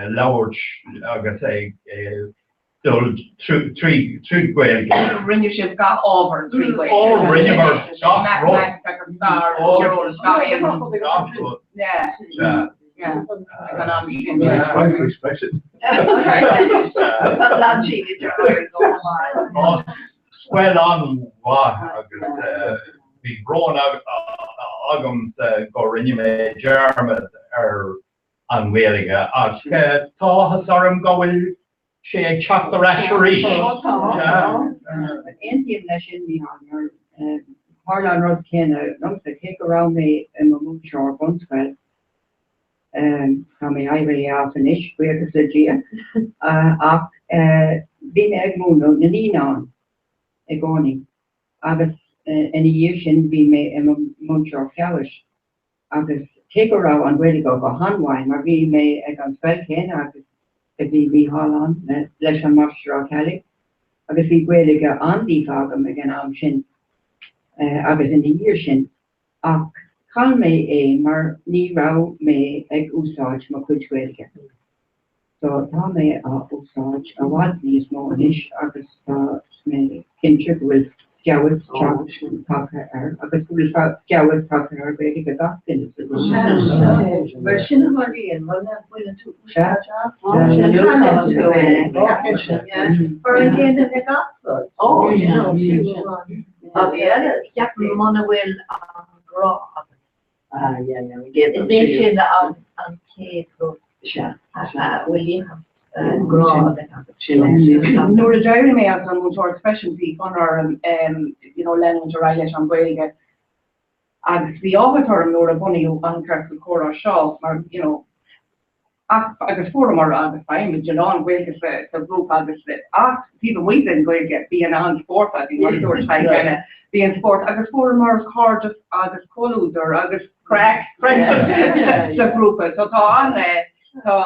labhairt agus ag dul trí Ghaeilge. Rinne sibh gach ábhar trí Ghaeilge. Ó, rinneamar gach rud. Matemaitice, stair, tíreolas, gach aon rud. Gach rud. Yeah. Sea. Yeah. Ag an am sin. Scoil an-mhaith agus bhí brón agamsa go rinne mé dearmad ar an nGaeilge ach tá áthas orm go bhfuil sé ag teacht ar ais arís. Aontaím leis sin, Mícheál, mar tharla an rud céanna liomsa, cé go raibh mé i mo mhúinteoir bunscoil, tá mé éirithe as anois, buíochas le Dia, ach bhí mé ag múineadh na naíonán i gcónaí agus ina dhiaidh sin bhí mé i mo mhúinteoir feabhais agus cé go raibh an Ghaeilge go han-mhaith mar bhí mé ag an scoil chéanna agus a bhí Mícheál ann leis an Máistir Ó Ceallaigh agus bhí Gaeilge an-líofa agam ag an am sin agus ina dhiaidh sin ach chaill mé é mar ní raibh mé ag úsáid mo chuid Gaeilge. So tá mé á úsáid i bhfad níos mó anois agus tá mé cinnte go bhfuil feabhas tagtha air agus go bhfuil feabhas tagtha ar Ghaeilge gach duine sa ghrúpa. Mar sin a tharlaíonn, muna mbaineann tú úsáid as, Mar an gcéanna le gach rud. Agus eile, muna bhfuil an grá agat. Ah, yeah, yeah, an gcéad Is é sin an chéad rud a bhfuil grá a bheith agat. Nuair a d'éirigh mé as an múinteoireacht freisin bhí fonn orm you know leanúint ar aghaidh leis an Ghaeilge agus bhí áthas orm nuair a bunaíodh an Ciorcal Comhrá seo mar you know Ach, agus fuaireamar agus faighimid a lán Gaeilge sa ghrúpa agus, ach taobh amuigh den Ghaeilge, bíonn an-spórt againn, mar a dúirt Tadhg cheana, bíonn spórt agus fuaireamar cairdeas agus comhluadar agus craic freisin sa ghrúpa. So tá an, tá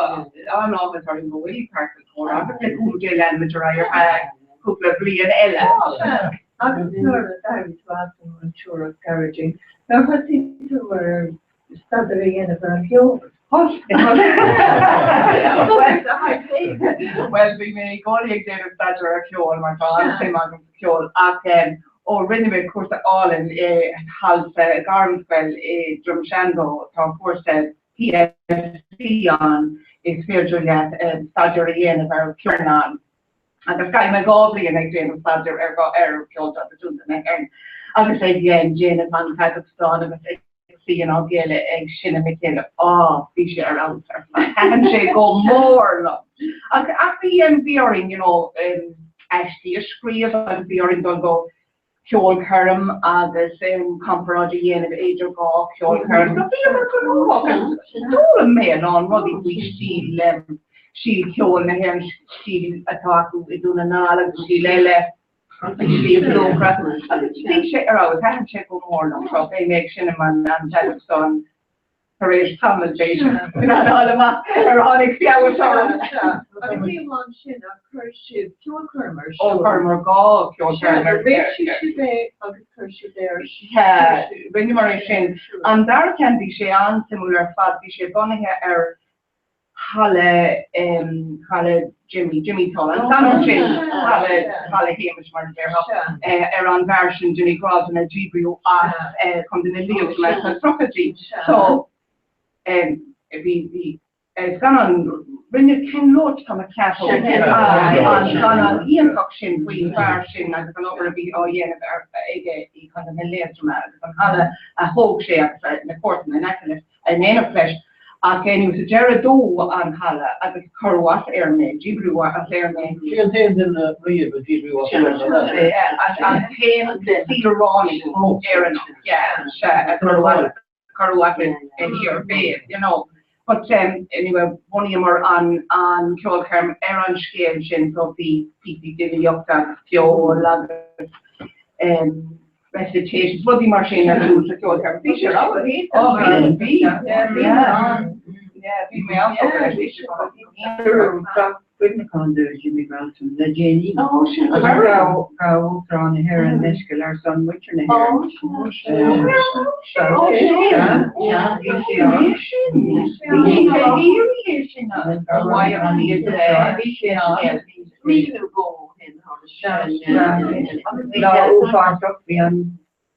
an-áthas orainn go bhfuil Ciorcal Comhrá agus le cúnamh Dé leanfaimid ar aghaidh ar feadh cúpla bliain eile. Agus nuair a d'éirigh tú as an múinteoireacht Gearóidín, nár thosaigh tú ar staidéar a dhéanamh ar an gceol. Bhuel, bhí mé i gcónaí ag déanamh staidéar ar cheol mar tá an-suim agam sa cheol ach ó rinne mé cúrsa álainn thall sa Ghairmscoil i Droim Seandó, tá cúrsa PSC ann, is féidir leat staidéar a dhéanamh ar cheol ann. Agus chaith mé 2 bhliain ag déanamh staidéar ar ar cheol traidisiúnta na hÉireann agus ag déanamh an feadóg stáin agus ag suí inár gcéile ag seinm le chéile. Á, bhí sé ar fheabhas ar fad. Thaitin sé go mór liom. Ach ach bhí bhí orainn you know aistí a scríobh agus bhí orainn dul go ceolchoirm agus comparáid a dhéanamh idir 2 cheolchoirm. So bhíomar gnóthach agus d'fhoghlaim mé a lán rudaí faoi stíl stíl cheoil na hÉireann, stíl atá acu i Dún na nGall agus stíl eile Sliabh Luachra. Agus bhí sé ar fheabhas, thaitin sé go mór liom. So beidh mé ag seinm an fheadóg stáin tar éis tamaill b'fhéidir, chun a fháil amach ar tháinig feabhas orm. Agus ní amháin sin, ach chuir sibh ceolchoirm ar siúl. Ó, chuireamar 2 cheolchoirm ar Réitigh sibh é agus chuir sibh é ar Sea, rinneamar é sin. An dara ceann, bhí sé an-suimiúil ar fad, bhí sé bunaithe ar Halla, Halla Jimmy, Jimmy Toal, an scannán sin, Halla, Halla Shéamais mar a déarfá, ar an bhfear sin Jimmy Gralton a díbríodh as Contae na Liatroma sna tríochaidí. So, bhí, bhí scannán, rinne Ken Loach, tá mé ag ceapadh, an scannán iontach sin faoin bhfear sin agus an obair a bhí á dhéanamh aige i Contae na Liatroma agus an halla a thóg sé agus na comharsana in aice leis. in éineacht leis, ach anyway sa deireadh dódh an halla agus cuireadh as Éirinn é, díbríodh as Éirinn é. Sé an t-aon duine riamh a díbríodh as Éirinn an ea? An t-aon saoránach Éireannach, yeah, sea, a cuireadh as a thír féin, you know. But anyway, bhunaíomar an an ceolchoirm ar an scéal sin, so bhí píosaí filíochta agus ceol agus recitations, rudaí mar sin ar siúl sa cheolchoirm. Bhí sé ar fheabhas. Ó, bhí, bhí, yeah, bhí mé an-tógtha leis, bhí sé Sraith cuimhneacháin do Jimmy Gralton le déanaí. Ó, sin Agus ghabh ghabh Uachtarán na hÉireann leithscéal ar son muintir na Ó, hÉireann. sin, sin, ó, sin, Bhí sé ann. sin, bhí sé é sin an bhí sé ann. Bliain nó dhó ó shin Lá uafásach bhí an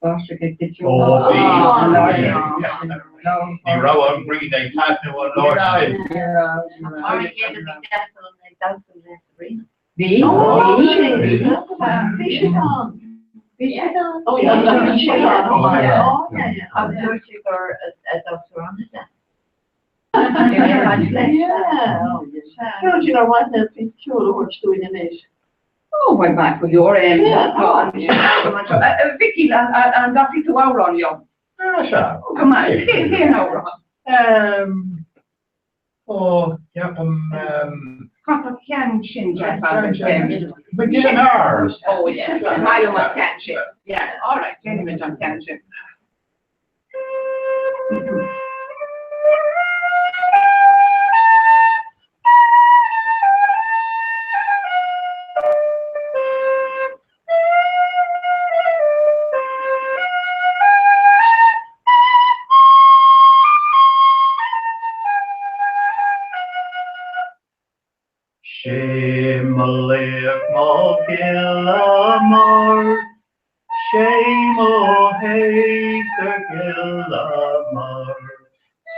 bháisteach ag titim. Ó bhí, ní raibh an ghrian ag taitneamh an lá sin. Mar a chéile bhí Declan ag damhsa le Sabrina. Bhí, bhí, bhí siad ann. Bhí siad ann. Ó, bhí siad ann. Agus dúirt sé gur damhsóir an-deas. Gearóidín ar mhaith leat píosa ceoil a thabhairt dúinn anois? Ó, bhuel, maith go leor. A Mhicíl, an gcasfaidh tú amhrán liom? Ah, sea. Go maith. Cén amhrán? Ó, ceapaim... Cas an ceann sin, Jeff, agus... McGill and Ours. Ó, yeah. Maith liom an ceann sin. Yeah, all right, déanfaimid an ceann sin. Sé mo laoch mo ghile mór, Sé mo shaothar gile mór,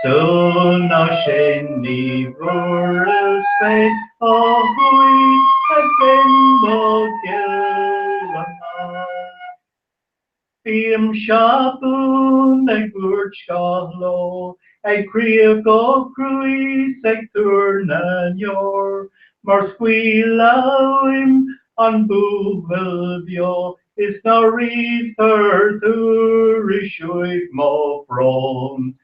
Sul ná sin ní bhfuaireas féin Ó thuaidh a bhinn mo ghile mór. Bímse buan ag búirt gach ló, Ag críoch go cruaidh 's ag tuar na ndeor, Mar scaoileadh uaim an buachaill beo Is ná ríomhtar tuairisc uaidh mo bhrón.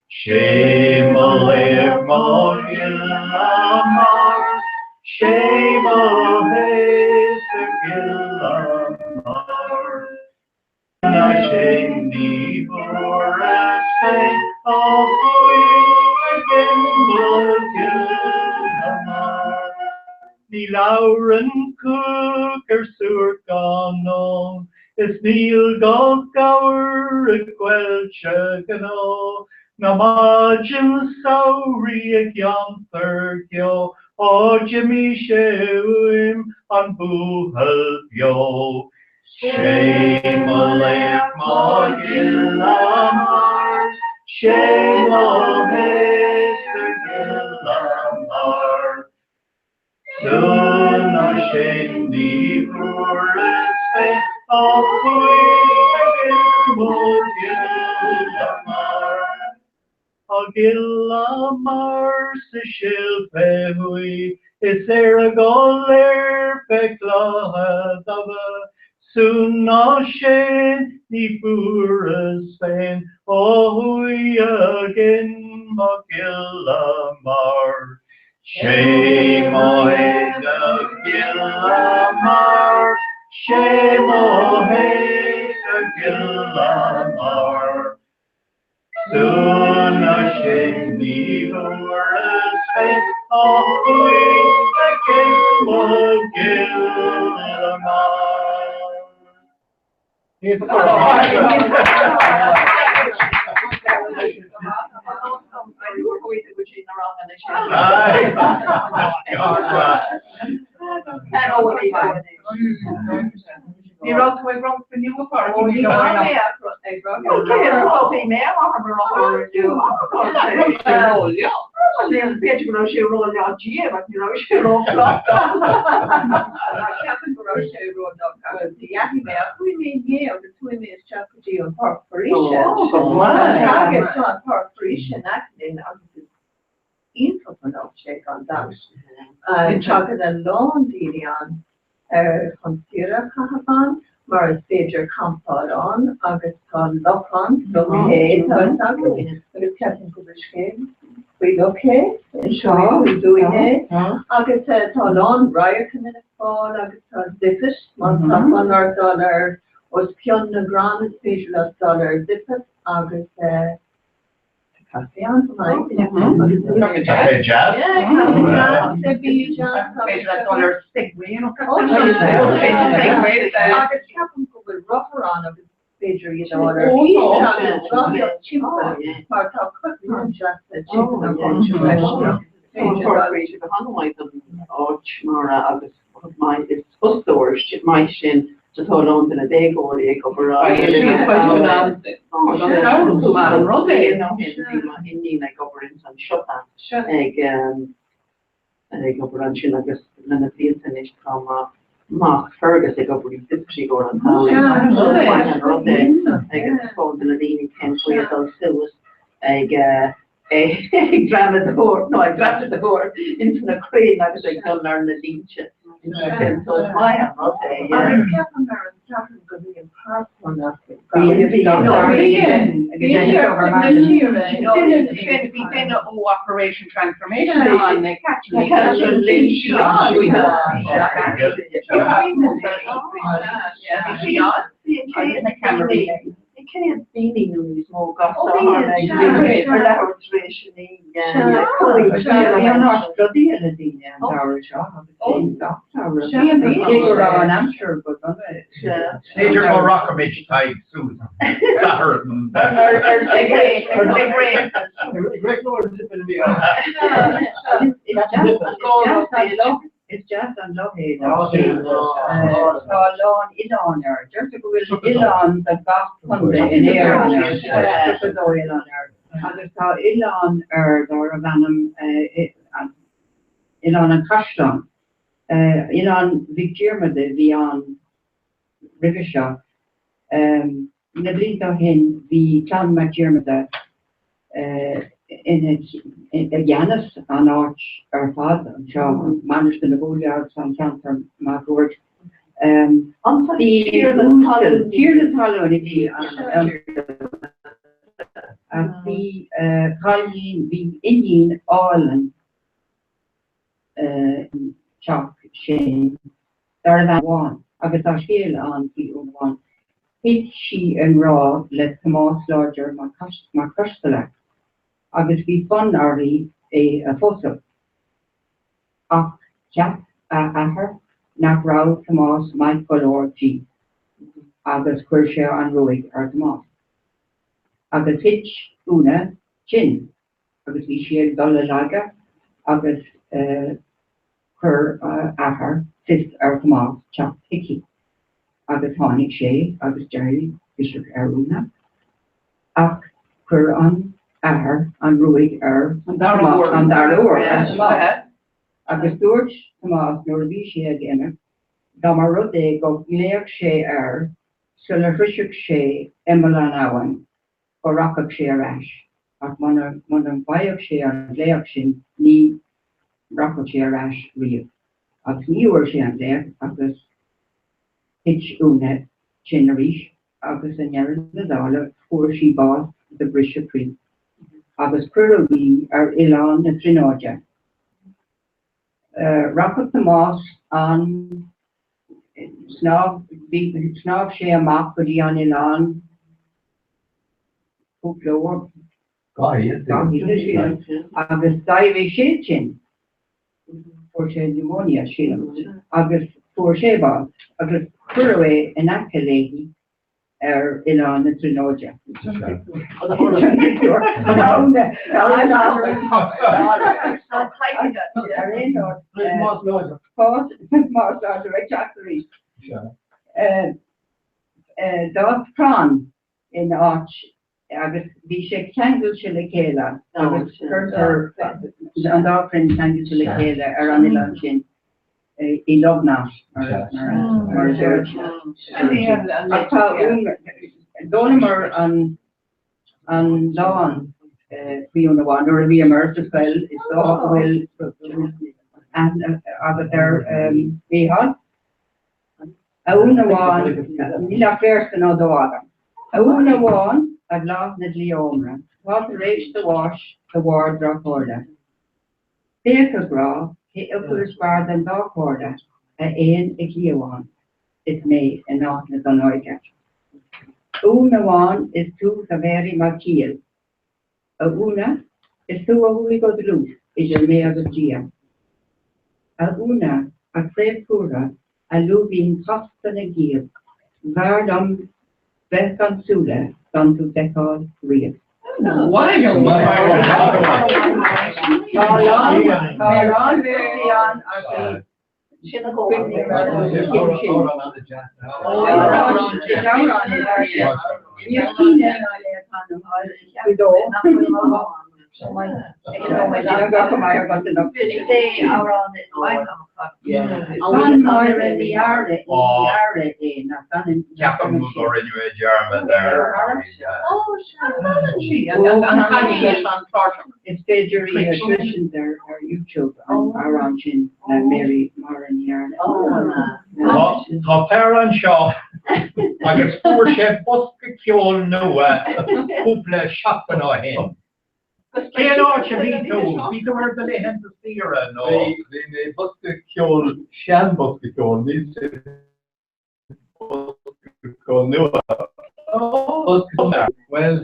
'Sé mo laoch mo ghiolla mear, 'Sé mo thaos a ghiolla mear. Ná sin ní bhfuaireas féin ó chuaigh again mo ghiolla mear. Ní labhrann cuach ar suairc gan ól, Is níl guth gabhair i gcoillte gnó, Ná maidin samhraidh i gceantar ceo, Ó d'imigh sé uaim, an buachaill beo. 'Sé mo laoch mo ghiolla mear, 'Sé mo thaos a ghiolla mear. Ná sin ní bhfuaireas féin ó chuaigh again mo ghiolla mear. A ghiolla mear sa tsil fé thuaidh is Éire go léir fé chlocha dubha Sún ná séan ní fuaireas féin ó chuaigh again mo ghiolla mear. 'Sé mo thaos a ghiolla mear, 'sé mo thaos a ghiolla mear. Sún ná sin ní bhfuaireas féin ó chuaigh again mo ghiolla mear. Ní raibh tú ag rang inniu a chara. Ní raibh mé ag rang. Bhí mé B'fhéidir go raibh sé ró-láidir ach ní raibh sé ró-shlachta. Ceapaim go raibh sé ró-láidir. Dheachaigh mé ach chuaigh mé inné agus chuaigh mé isteach go dtí an Páirc Foraoise. Agus tá an Páirc Foraoise in aice linn agus is iontach an áit é gan dabht. Tagann a lán daoine ann chun saoire a chaitheamh ann mar is féidir campáil ann agus tá loch ann, Loch Cé tá fhios againn agus ceapaim go bhfuil scéal faoi Loch Cé, inseoidh tú dúinn é. Agus tá a lán radharcanna le fáil agus tá Zip-it, má tá fonn ort dul ar os cionn na gcrann is féidir leat dul ar Zip-it agus Tá caife ann chomh maith. Café jazz? Agus ceapaim go bhfuil rothar ann agus féidir iad a fháil ar cíos rothaíocht timpeall mar tá cosán deasa timpeall na háite freisin agus is féidir dul. Go han-mhaith don áit mar agus maith is fostóir maith sin do tá a lán de na déagóirí ag obair ann. An rud é nó bhí m'iníon ag obair ins an siopa ag ag obair ansin agus le na blianta anois tá mo mac Fergus ag obair i Zip-it i gcomhair an tsamhraidh. An rud é agus fáil de na daoine cén chaoi a dul suas ag ag greamadóir nó ag dreapadóir ins na crainn agus ag dul ar na línte ansin so is maith an rud é. Agus ceapaim ar an Satharn go mbíonn parkrun acu. Bíonn, bíonn. Bhí duine ó Operation Transformation ann ag Catherine Lynch. Bhí 100 daoine nó níos mó gach Satharn ag ar leathuair tar éis a 9. Bhí an áit plódaithe le daoine an samhradh seo agus bhí gach samhradh. Cé go raibh an aimsir go dona. B'fhéidir go rachaimid Tadhg suas Satharn. Is deas an loch é Loch Cé. Tá a lán oileán air. Deirtear go bhfuil oileán do gach contae in Éirinn air. Tríocha dó oileán air. Agus tá oileán air darbh ainm Oileán an Chaisleáin. Oileán Mhic Diarmada a bhí ann roimhe seo. Na blianta ó shin bhí Clann Mac Diarmada ina i gceannas an áit ar fad anseo, Mainistir na Búille agus an ceantar máguaird. Bhí tiarna talún a bhí ann ach bhí cailín, bhí iníon álainn teach sin darbh ainm Úna Bhán agus tá scéal ann faoi Úna Bhán. Thit sí i ngrá le Tomás Láidir Mac Coisteala agus bhí fonn uirthi é a phósadh. Ach cheap a athair nach raibh Tomás maith go leor di agus chuir sé an ruaig ar Thomás. Agus thit Úna tinn agus bhí sí ag dul i laige agus chuir a athair fios ar Thomás teacht chuici agus tháinig sé agus d'éirigh biseach ar Úna ach chuir an athair an ruaig ar an dara huair ar Thomás agus dúirt Tomás nuair a bhí sé ag imeacht dá mba rud é go nglaofadh sé air sula shroisfeadh sé imeall an abhainn go rachadh sé ar ais, ach muna bhfaigheadh sé an glaoch sin ní rachadh sé ar ais riamh. Agus ní fhuair sé an glaoch agus thit Úna tinn arís agus i ndeireadh na dála fuair sí bás de bhriseadh croí agus cuireadh í ar Oileán na Tríonóide. Rachadh Tomás an snámh, shnámh sé amach go dtí an oileán cúpla uair, gach oíche, agus d'éirigh sé tinn, fuair sé pneumonia, sílim, agus fuair sé bás, agus cuireadh é in aice léi ar Oileán na Tríonóide. D'fhás crann in áit agus bhí sé ceangailte le chéile agus cuirtear an dá chrann ceangailte le chéile ar an oileán sin. i love knot mar a deir siad. Ach tá d'fhoghlamar an an dán faoi Úna Bhán nuair a bhíomar sa scoil is dócha go bhfuil aithne agat air Mícheál. A Úna Bhán, níl ach véarsa nó dó agam. A Úna Bhán, a bhláth na dligeomra, tá tar éis do bháis de bharr droch-chomhairle. Féach, a ghrá, cé acu is fearr den dá chomhairle, a éan i gcliabhán is mé in Áth na Donnóige. A Úna Bhán is tú do Mhéirí Mac Cill. A Úna, is tú a chuaigh go dlúth idir mé agus Dia. A Úna, a chraobh chumhra, a lúibín chasta na gciall, b'fhearr liom bheith gan súile gan tú feiceáil riamh. Tá a lán, tá a lán véarsaí ann ach bhí cuimhní ar an gcinn sin. Is amhrán é Níor cíne ná le t-anam faoi dó. Ceapaim go rinneadh é dearmad ar. Is féidir í a chloisint ar YouTube an amhrán sin le Mary Máire Ní Fhearna. Tá fear anseo agus fuair sé bosca ceoil nua cúpla seachtain ó shin. Cén áit a bhí tú? Bhí tú ar do laethanta saoire nó? Bhí mé bosca ceoil, sean-bosca ceoil, níl sé bosca ceoil nua. Bhuel,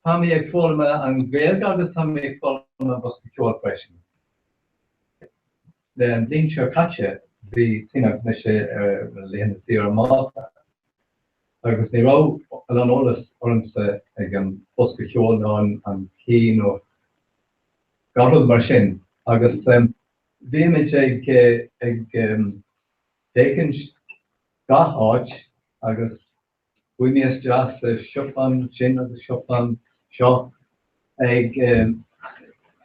tá mé ag foghlaim an Ghaeilge agus tá mé ag foghlaim an bosca ceoil freisin. Le an bhliain seo caite bhí Tina mise ar laethanta saoire i Málta agus ní raibh a lán eolas ormsa ag an bosca ceoil nó an key nó gach rud mar sin agus bhí muid ag ag féachaint gach áit agus Chuaigh mé isteach sa siopa sin agus siopa seo ag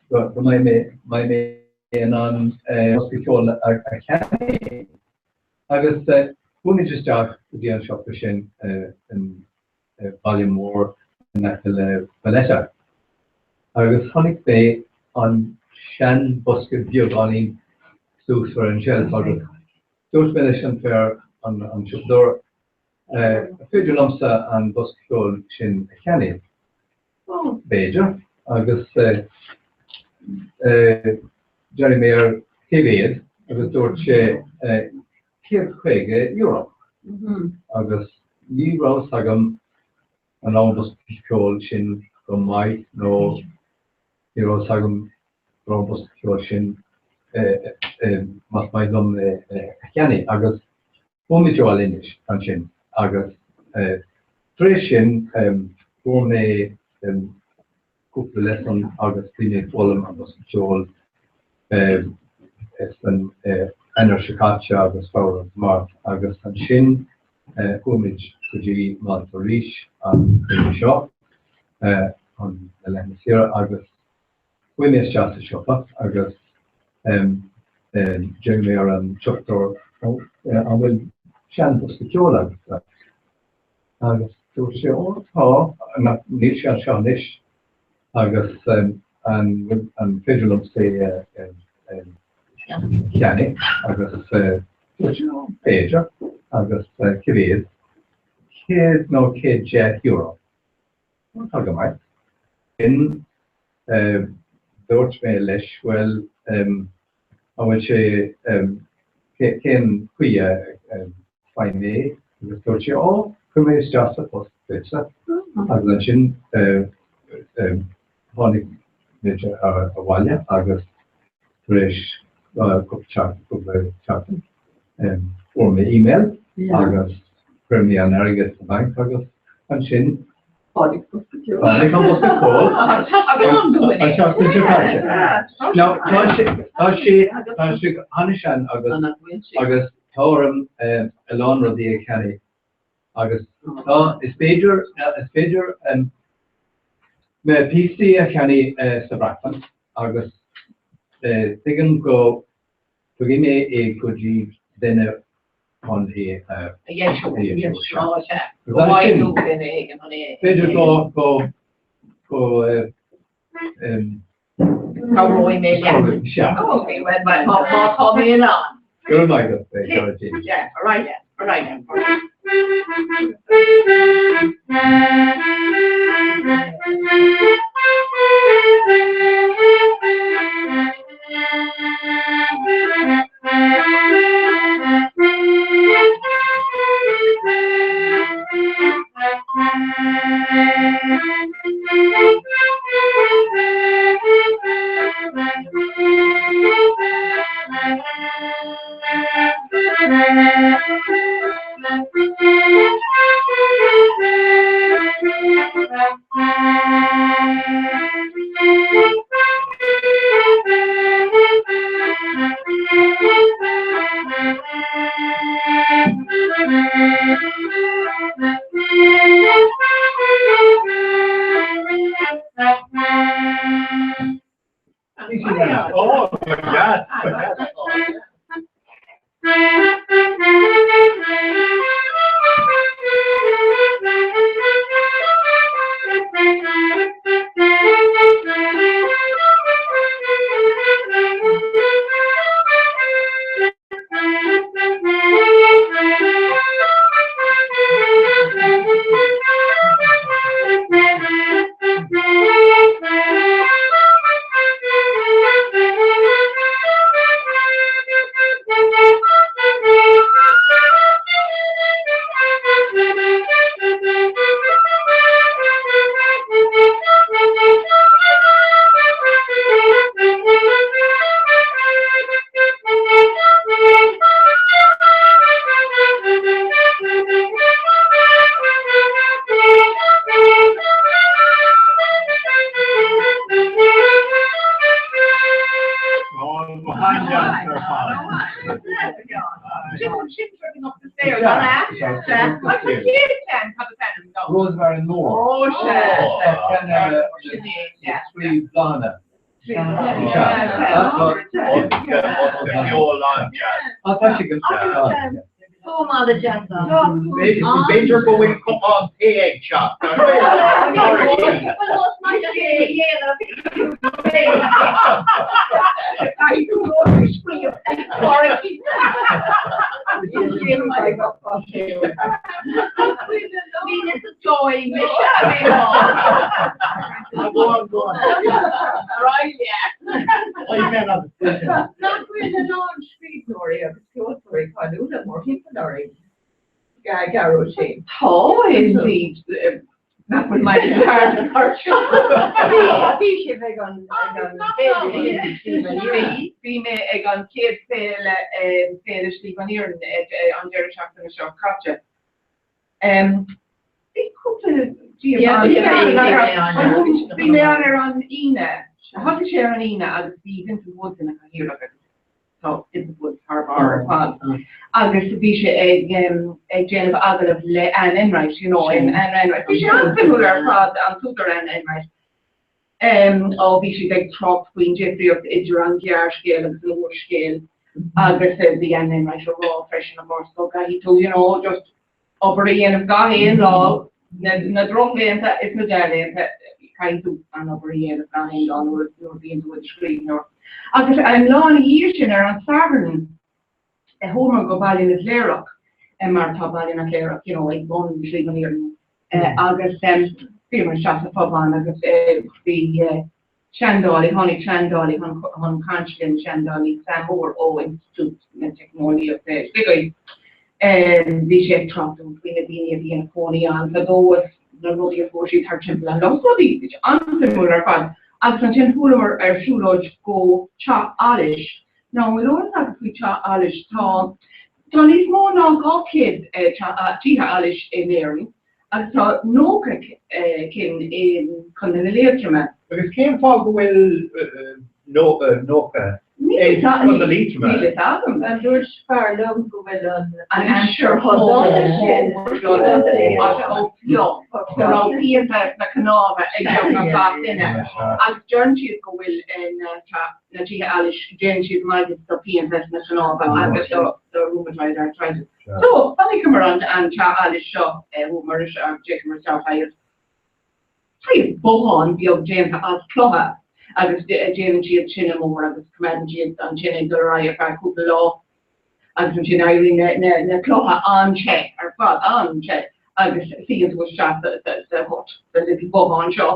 go mbeidh mé mbeidh mé in ann bosca ceoil a cheannach. Agus chuaigh muid isteach go dtí an siopa sin in. baile mór in aice le Valletta. Agus chonaic mé an sean-bhosca beagáinín suas ar an tseilf agus dúirt mé leis an fear, an siopadóir, An féidir liomsa an bosca ceoil sin a cheannaigh? B'fhéidir. Agus d'iarr mé air cé mhéad agus dúirt sé €150. Agus ní raibh fhios agam an raibh an bosca ceoil sin go maith nó ní raibh fhios agam go raibh an bosca ceoil sin más maith liom é a cheannaigh. Agus Chuaigh muid abhaile anois ansin agus tar éis sin fuair mé cúpla lesson agus bhí mé ag foghlaim an bosca ceoil san Eanáir seo caite agus Feabhra agus Márta agus ansin chuaigh muid go dtí Málta arís an cruinniú seo chun na laethanta saoire agus Chuaigh mé isteach sa siopa agus d'iarr mé ar an siopadóir an bhfuil seanbhosca ceoil agat? Agus dúirt sé ó tá, níl sé anseo anois agus an bhfuil an féidir liomsa é a cheannaigh agus dúirt sé ó b'fhéidir agus cé mhéad? 100 nó €110. Tá go maith. Sin dúirt mé leis, bhuel, an bhfuil sé, cén chaoi a bhfaighim é? Agus dúirt sé, ó, cuirfidh mé isteach sa phost duitse. Agus ansin tháinig muid abhaile agus tar éis cúpla seachtain fuair mé email agus chuir mé an airgead sa bhanc agus ansin tháinig an bosca ceoil an seachtain seo caite. Now tá sé tá sé tá sé an-sean agus agus tá orm a lán rudaí a cheannaigh agus tá is féidir is féidir na píosaí a cheannaigh sa Bhreatain agus tuigim go dtugaim é é go dtí duine chun é a dheisiú. B'fhéidir go go go Cabhróidh mé leat. Sea. Ok, well má tá mé in ann. Go raibh maith agat, Geraldine. Yeah, all right, all right. Rosemary Moore. Ó sea. Trí bláthanna. Buamáil a deasa. B'fhéidir go bhfuil cupán tae ag teacht. Nach bhfuil a lán scríbhneoirí agus ceoltóirí cáiliúla mórthimpeall orainn, Gearóidín? Tá, indeed. Nach bhfuil Michael Cardin thart seo? Bhí sibh ag an bhféile Bhí, bhí mé ag an chéad féile, Féile Sliabh an Iarainn an deireadh seachtaine seo caite. Bhí cúpla díobh ann. Bhí mé ann ar an Aoine. Thosaigh sé ar an Aoine agus bhí Vincent Woods ina chathaoirleach agus tá Vincent Woods thar barr ar fad. Agus bhí sé ag ag déanamh agallamh le Anne Enright, you know, Anne Enright. Bhí sé an-suimiúil ar fad, an t-údar Anne Enright. Ó bhí siad ag trácht faoin difríocht idir an gearrscéal agus an úrscéal agus bhí Anne Enright ag rá freisin, of course, go gcaithfidh tú, you know, just obair a dhéanamh gach aon lá, na drochlaethanta is na dea-laethanta, caithfidh tú an obair a dhéanamh gach aon lá nuair a bhíonn tú i do scríbhneoir. Agus an lá ina dhiaidh sin, ar an Satharn, chuamar go Baile na gCléireach, mar tá Baile na gCléireach, you know, ag bun Sliabh an Iarainn, agus bhíomar isteach sa phub ann agus bhí seandálaí, tháinig seandálaí chun caint linn, seandálaí Sam Moore ó Institiúid na Teicneolaíochta i Sligeach. Bhí sé ag trácht dúinn faoi na daoine a bhí ina cónaí ann fadó is na rudaí a fuair siad thar timpeall an loch, rudaí an-suimiúil ar fad. Agus ansin chuamar ar siúlóid go Teach Allais. Now, an bhfuil eolas agat faoi Teach Allais? Tá, tá níos mó ná 200 tithe allais in Éirinn. Agus tá 90 cinn i gContae na Liatroma. Agus cén fáth go bhfuil 90 i gContae Liatroma? Níl fhios agam. Dúirt fear liom go bhfuil an aimsir chomh dona sin chomh fliuch go raibh pianta sna cnámha ag beagnach gach duine. Agus deireann siad go bhfuil na tithe allais, déanann siad maitheas do phianta sna cnámha agus do rheumatoid arthritis. So, chonaiceamar an teach allais seo, chuamar isteach, d'fhéachamar isteach saghas, saghas bothán beag déanta as clocha agus déanann siad tine mór agus coimeádann siad an tine ag dul ar aghaidh ar feadh cúpla lá agus ansin éiríonn na, na clocha an-te ar fad, an-te agus suíonn tú isteach sa, sa hut, sa little bothán seo.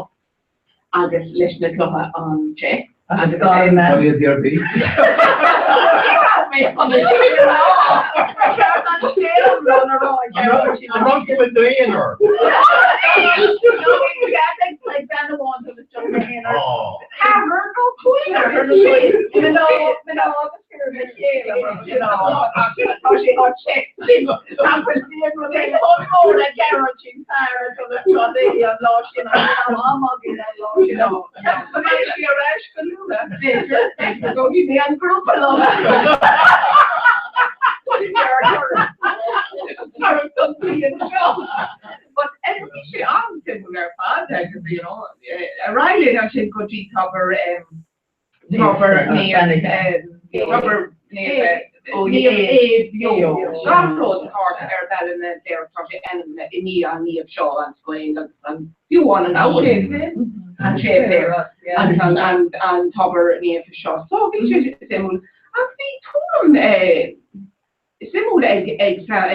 agus leis na clocha an-te agus Ansin go dtí tobar Tobar Naomh Aodh Beo. Gach rud thart ar Bhaile na gCléireach tá sé ainmnithe i ndiaidh an naoimh seo, an scoil agus an fiú amháin an abhainn, an séipéal agus an tobar naofa seo. So bhí sé suimiúil. Ach bhí tuairim suimiúil ag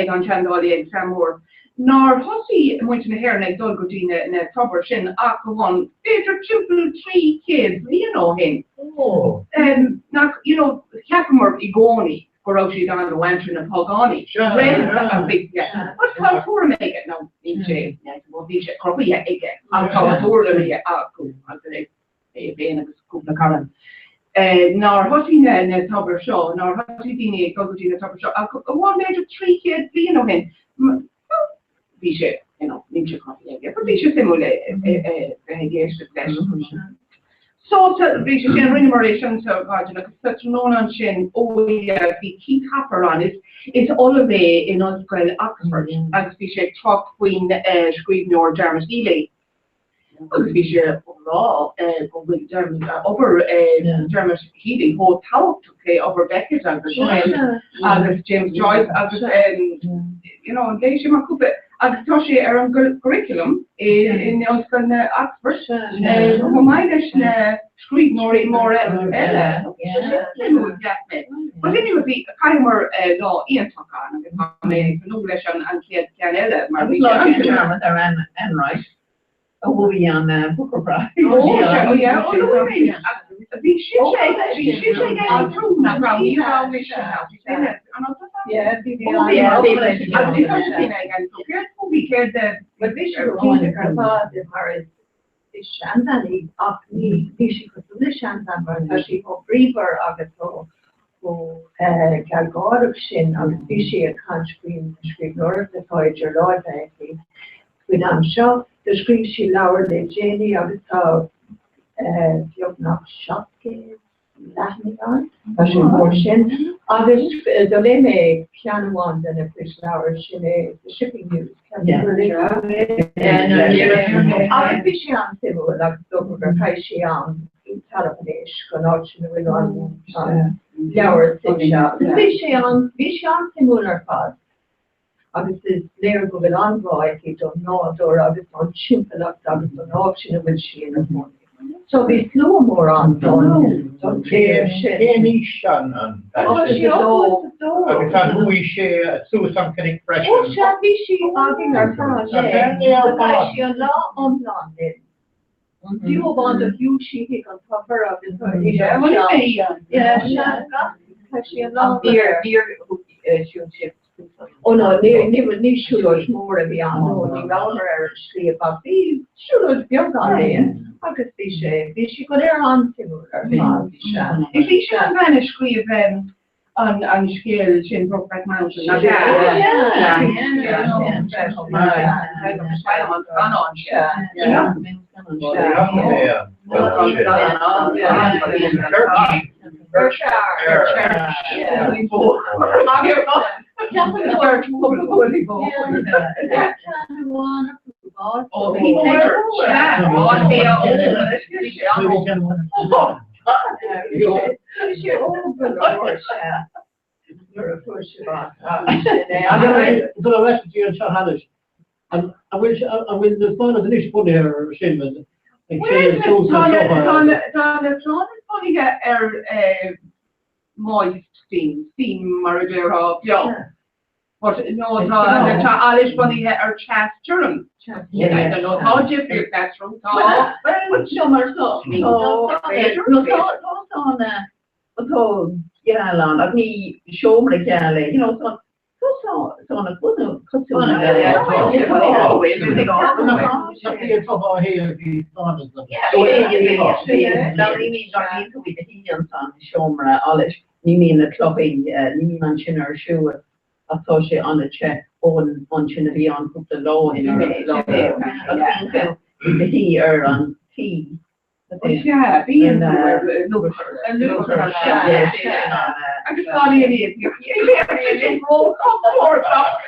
an seandálaí, ag Sam Moore, nár thosaigh muintir na hÉireann ag dul go dtí na tobair sin ach amháin b'fhéidir timpeall 300 bliain ó shin. Nach, you know, cheapamar i gcónaí go raibh siad ann ó aimsir na bpágánaigh, but tá tuairim aige, nó níl sé, bhí sé cruthaithe aige, ach tá tuairim acu agus é féin agus cúpla cara, nár thosaigh na tobair seo, nár thosaigh daoine ag dul go dtí na tobair seo ach amháin b'fhéidir 300 bliain ó shin. Bhí sé, you know, níl sé cruthaithe aige, but bhí sé suimiúil bheith ag éisteacht leis. So, bhí sé sin, rinneamar é sin sa mhaidin agus sa tráthnóna ansin, ó yeah, bhí Keith Hopper ann, is, is ollamh é in Ollscoil Oxford agus bhí sé ag trácht faoin scríbhneoir Dermot Healy. Agus bhí sé á rá go bhfuil Dermot, obair Dermot Healy chomh tábhachtach le obair Beckett agus agus James Joyce agus you know an léigh sé mar cúpla agus tá sé ar an gcurriculum in Ollscoil na Oxford chomh maith leis na scríbhneoirí móra eile. But anyway bhí chaitheamar lá iontach ann agus tá mé ag tnúth leis an chéad cheann eile mar bhí sé an-suimiúil. Ar Anne Rice a bhuaigh an Booker Prize. Bhí sí bhí sí ag an trú nach raibh ní raibh mise ann. Bhí sé iontach ar fad mar is is seanbhean í ach ní níl sí cosúil le seanbhean mar tá sí chomh bríomhar agus chomh chomh gealgháireach sin agus bhí sí ag caint faoin scríbhneoireacht atá idir láimhe aici faoin am seo. Do scríobh sí leabhar le déanaí agus tá beagnach 700 leathanaigh ann, tá sé mór sin. Agus do léigh mé ceann amháin dena cuid leabhar, sin é The Shipping News. Agus bhí sé an-suimiúil agus dócha gur chaith sí am i dTalamh an Éisc, an áit sin a bhfuil an leabhar suite. Agus bhí sé bhí sé an-suimiúil ar fad. Agus is léir go bhfuil an-ghrá aici don nádúr agus don timpeallacht agus don áit sin a bhfuil sí ina cónaí. So bhí slua mór ann don don léamh sin. Cén aois an Tá sí 82. Agus an chuaigh sé suas an cnoic freisin? Ó sea, bhí sí againn ar fad. Chaith sí an lá iomlán linn. Fiú amháin do shiúil sí chuig an tobar agus Ó no, ní siúlóid mhór a bhí ann, nó ní rabhamar ar an sliabh ach bhí siúlóid bheag ann é agus bhí sé, bhí sí go léir an-suimiúil ar fad. Is í sin an bhean a scríobh an scéal sin Brokeback Mountain. An bhfuil na plánaí anois bunaithe ar sin? Ag téamh suas Tá an na clocha? tá na plánaí bunaithe ar moist steam, steam mar a déarfá beo. But no tá tá allas bunaithe ar teas tirim. No tá difríocht eatarthu tá. Well seo mar seo. Tá tá tá tá geal ann ach ní seomra geal é, you know, tá Tá na bunú cosúil le. Seomra allais ní mbíonn na clochaí ní mbíonn an tine ar siúl ach tá sé an-te ón tine a bhí ann cúpla lá ó shin i do shuí ar an tuí Sea, bíonn luachar agus bailíonn iad. Róchompordach.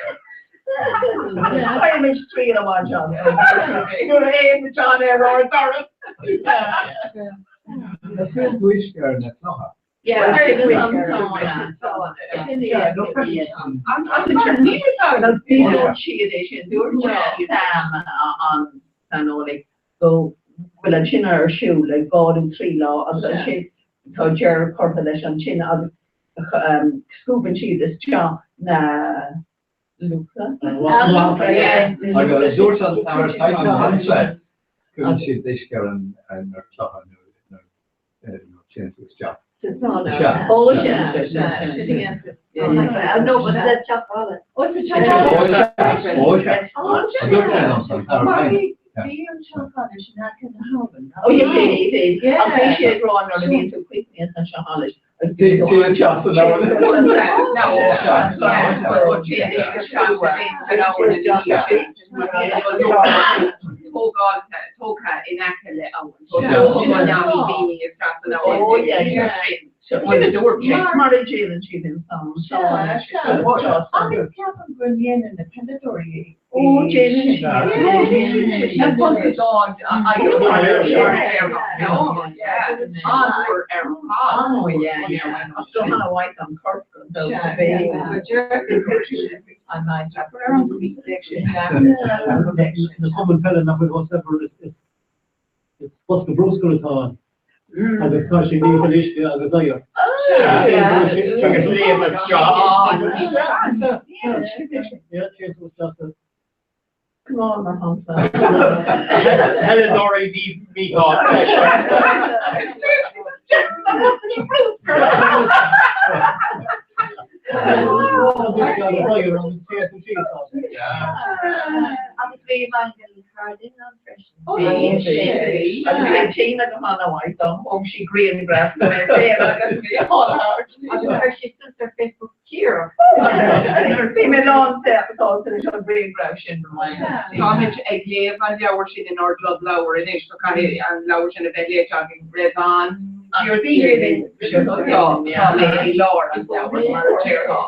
Cuirimid triail amháin John. Nuair a théann John ar ár dturas. Tá féin uisce ar na clocha. Dúirt siad é sin, dúirt Sam an saineolaí go bhfuil an tine ar siúl le dhá nó trí lá agus ansin tá deireadh curtha leis an tine agus scuabann siad isteach na luchra. Agus dúirt an tAthair Simon Hansen cuireann siad uisce ar na clocha nuair a téann tú isteach. Ó sea, sea. No, but that's teach allas. Ó sa teach allas. Ó sea. Dúirt sé liom san Athar Simon. Bhí an teach allais in aice na habhann. Ó yeah, bhí, bhí. Ach bhí sé ag rá nuair a bhíonn tú críochnaithe san teach allais. Tógtha in aice le abhainn. Mar a déanann siad in san. Agus ceapaim go ndéanann na peileadóirí. Ó, déanann sé. An folcadán Na cumainn peile nach bhfuil chomh saibhir is is bosca bruscair atá ann agus tá sé líonta le uisce agus oighear. Agus léim isteach. Come on, mar shampla. Peileadóirí míshásta. Agus bhí Michael Cardin ann freisin. Bhí sé. Agus bhí an Tina go han-mhaith dom. Thóg sí grianghraf de mé féin agus bhí an-ard. Agus chuir sí suas ar Facebook díreach. Bhí mé lán sásta leis an ghrianghraf sin. Táimid ag léamh an leabhair sin inár gclub leabhar anois, so caithfidh an leabhar sin a bheith léite againn roimh an Déardaoin. Tá mé i lár an leabhair mar a déarfá.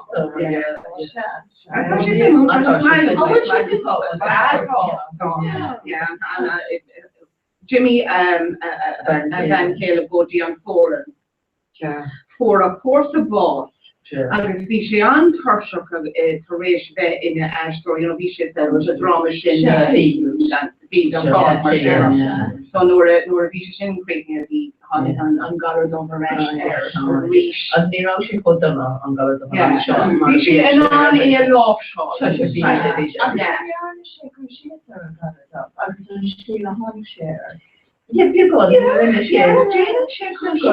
Jimmy a bhean chéile go dtí an Pholainn. Fuair a chomharsa bás agus bhí sé an-tuirseach tar éis bheith ina aisteoir, you know, bhí sé sa dráma sin bhí an bás mar sin. So nuair a bhí sé sin críochnaithe bhí tháinig an galar dubh ar ais air arís. Agus ní raibh sé chomh dona an galar dubh an am seo. Bhí sé in ann é a láimhseáil. Tá sé bhí sé bhí sé. Agus dhearna sé cur síos ar an galar dubh agus an scéal a tháinig sé air. Yeah, beagán, rinne sé. Yeah, déanann sé cur síos cé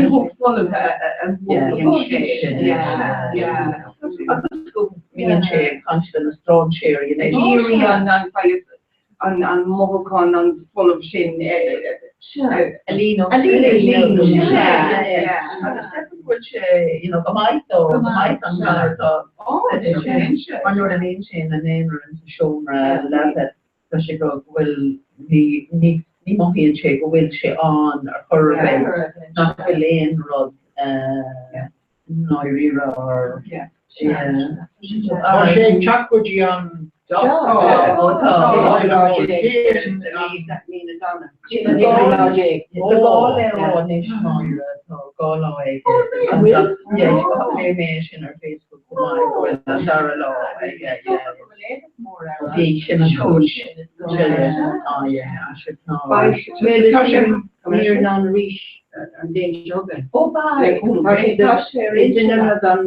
chomh folamh a mhothaíonn sé. Yeah, yeah. Agus go mbíonn sé ag caint le na stráinséirí anois. Ag iarraidh an an mothúchán an folamh sin a líonadh. A líonadh. Agus ceapaim go bhfuil sé, you know, go maith dó, go maith don galar dubh. Mar nuair a bhíonn sé ina aonar sa seomra leapa, tá sé go bhfuil, ní, ní, ní mothaíonn sé go bhfuil sé ann ar chor ar bith, nach bhfuil aon rud ndáiríre or, yeah. Tá sé ag teacht go dtí an Tá, tá. Sin ar Facebook an dara lá Bhí sin an chúis Níor ná arís an bhliain seo chugainn. Ó beidh. Tá sé in ionad an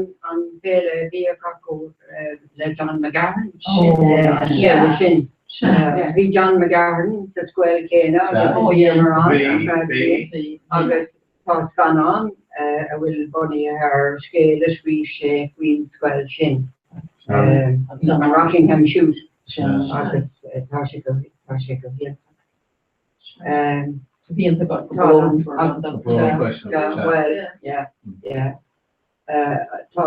féile a bhíodh acu le John McGahern. Sin. Bhí John McGahern sa scoil chéanna agus bhíomar ann ar feadh bliain agus tá scannán a bhfuil bunaithe ar scéal a scríobh sé faoin scoil sin, an Rockingham Shoot, agus tá sé go hiontach. Bhíonn go Well, yeah, yeah. Tá,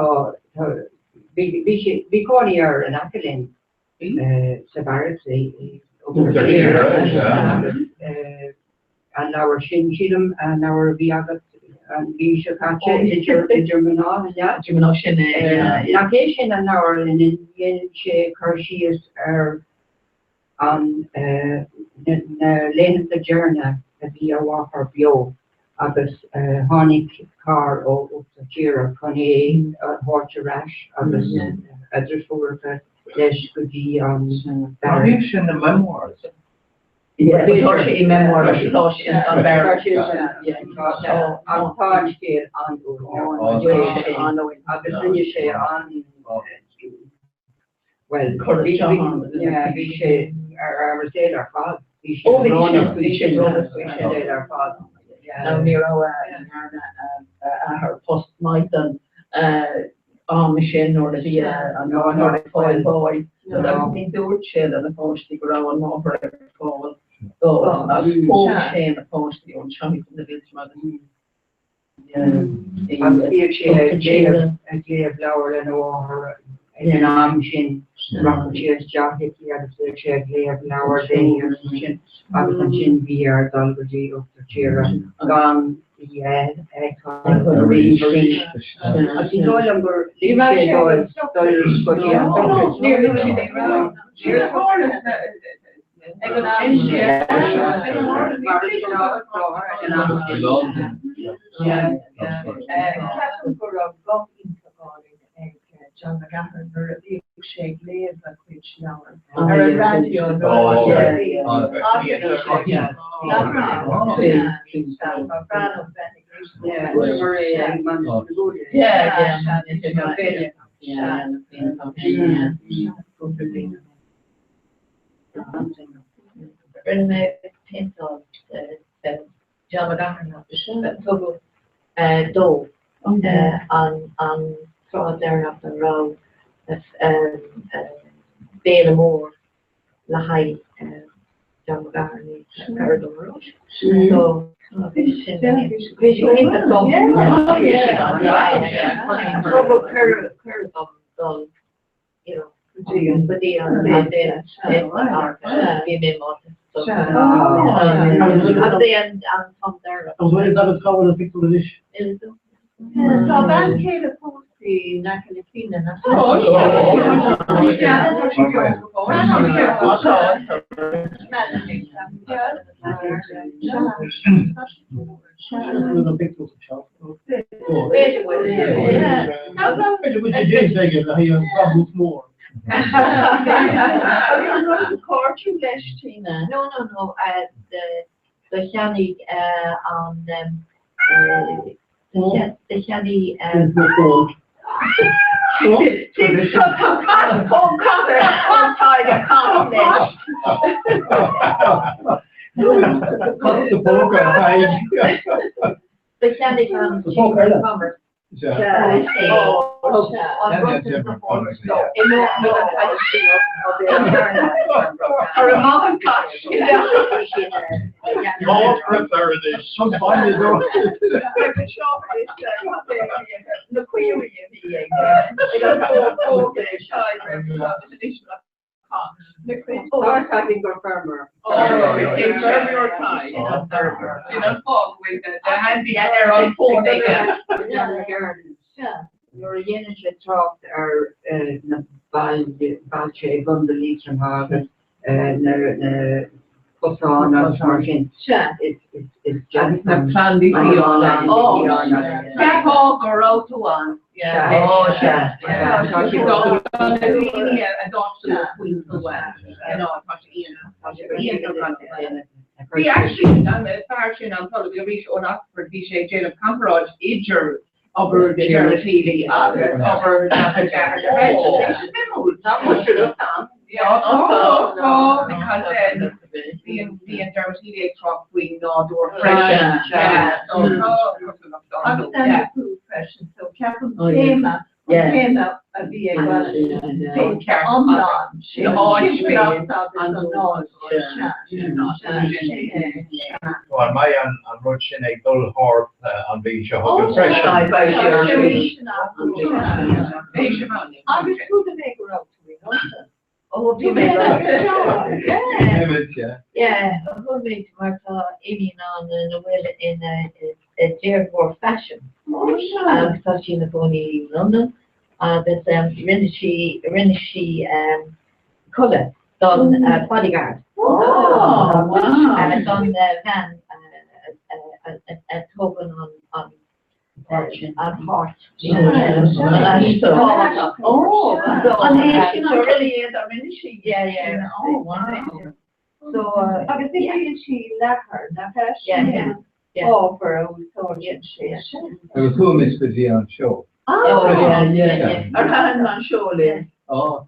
bhí sé, bhí cónaí air in aice linn sa Barracks i an leabhar sin, sílim, an leabhar a bhí agat an mhí seo caite, idir idir mná, an ea? Idir mná sin é. Nach é sin an leabhar ina ndéanann sé cur síos ar an na laethanta deireanacha a bhí a mháthair beo agus tháinig carr ó Uachtar Tíre chun é a thabhairt ar ais agus a deirfiúracha leis go dtí an Tá sin na memoirs. Tá sé i memoirs tá sé an Tá tá an scéal an-uaigneach agus rinne sé an Bhuel, bhí sé ar a saol ar fad. Bhí sé brónach faoi sin saol ar fad. Nó ní raibh a athair post maith don am sin nuair a bhí an mháthair ag fáil báis. Agus ní dúirt sé lena pháistí go raibh an mháthair ag fáil báis agus thóg sé na páistí ón teach na bhfiltear agus Agus bhíodh sé ag léamh leabhar lena mháthair ag an am sin, rachadh sé isteach chuici agus bhíodh sé ag léamh leabhar léi agus mar sin agus ansin bhí air dul go dtí Uachtar Tíre gan Arís. Agus ní dóigh liom gur lig sé dóibh dul go dtí an Ceapaim go raibh guth iontach álainn ag John McGahern nuair a bhíodh sé ag léamh a chuid leabhar ar an raidió nuair a bhí Rinne mé péinteáil de John McGahern agus tugadh dó an tráth deireanach a raibh féile mór le haghaidh John McGahern i Carrigdhoun. So bhí sé iontach dom. Tugadh cuireadh dom dul you know, go dtí an féile bhí mé Agus é an t-am deireanach. Agus bhfuil David Cowell an pictiúr anois? Tá bean chéile pósta in aice le Clíona nach No, no, no, do cheannaigh an, do cheannaigh Do cheannaigh an Chamber of Commerce Nuair a dhéanann sé trácht ar na bailte i gContae Liatroma agus na cosáin agus mar sin, is deas Agus na plandaí fiáine. Cheapfá go raibh tú ann. Ó, sea. Tá sé Tá na daoine a d'fhás faoin tuath, you know, tá sé iontach. Bhí actually an fear sin an tOllamh arís ón Oxford, bhí sé ag déanamh comparáid idir obair Dermot Healy agus obair John McGahern. Tá, because then bíonn bíonn Dermot Healy ag trácht faoin nádúr freisin. So tá Agus Anna Pú freisin, so ceapaim téama, an téama a bhí ag iomlán sin timpeallacht agus an nádúr. So an mbeidh an rud sin ag dul thart an bhliain seo chugainn freisin? Agus chuala mé go raibh tú in Londain. Ó bhí mé Yeah, chuaigh mé mar tá iníon ann ina bhfuil ina dearthóir faisin agus tá sí ina cónaí i Londain agus rinne sí rinne sí culaith don bodyguard. Don bhean a tógann an an páirt. An é sin an culaith a rinne sí? Yeah, yeah. Oh, wow. So, agus oibríonn sí leathair, nach ea? Yeah, yeah. Ábhar a úsáideann sí. Agus chuaigh muid go dtí an seó. Oh, yeah, yeah. Ar thaitin an seó libh? Ó,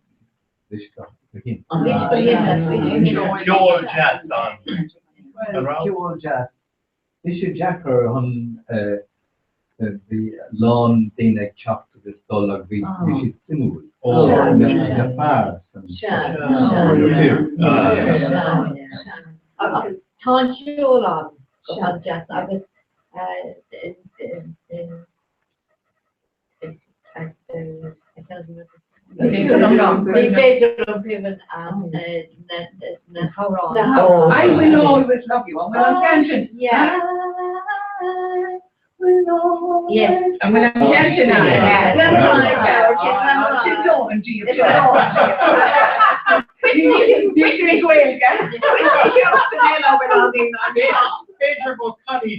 bhí sé go An bhí sé go Ceol deas ann. An raibh? Ceol deas. Bhí sé deacair chun bhí lán daoine ag teacht agus dul agus bhí bhí siad suimiúil. Ó na fear san Sea. Agus tá an ceol ann go han-deas agus Ní féidir liom cuimhin na hamhráin. I will always love you. An bhfuil an ceann sin? Yeah. An bhfuil an ceann sin ann? Sin dóthain díobh. B'fhéidir go canfaidh tusa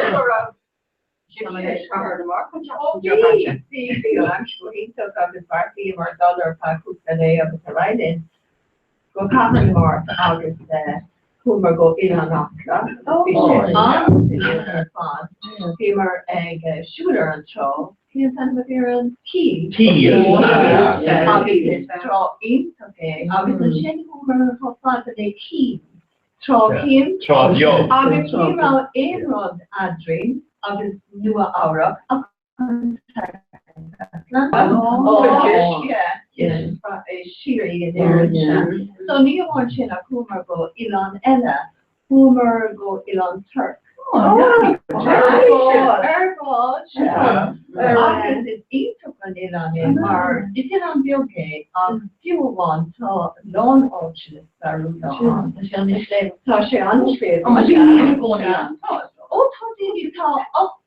amhrán Bhíomar dul ar feadh cúpla lae agus ar aghaidh linn go Cathair na Mart agus chuamar go Oileán Acla. Bhí sé an-suimiúil ar fad. Bhíomar ag siúl ar an trá. Cén t-ainm a bhí ar an Cé? Cé. Agus is trá iontach é. Agus ansin chuamar chomh fada le Keem. Trá Keem. Trá bheag. Agus ní raibh aon rud eadrainn agus Nua Eabhrac ach an So ní amháin sin ach chuamar go oileán eile, chuamar go Oileán Toirc. Ar bhád, Agus is iontach an oileán é mar is oileán beag é ach fiú amháin tá a lán áiteanna stairiúla ann. Tá sé an-sléibhte. Ó tá daoine, tá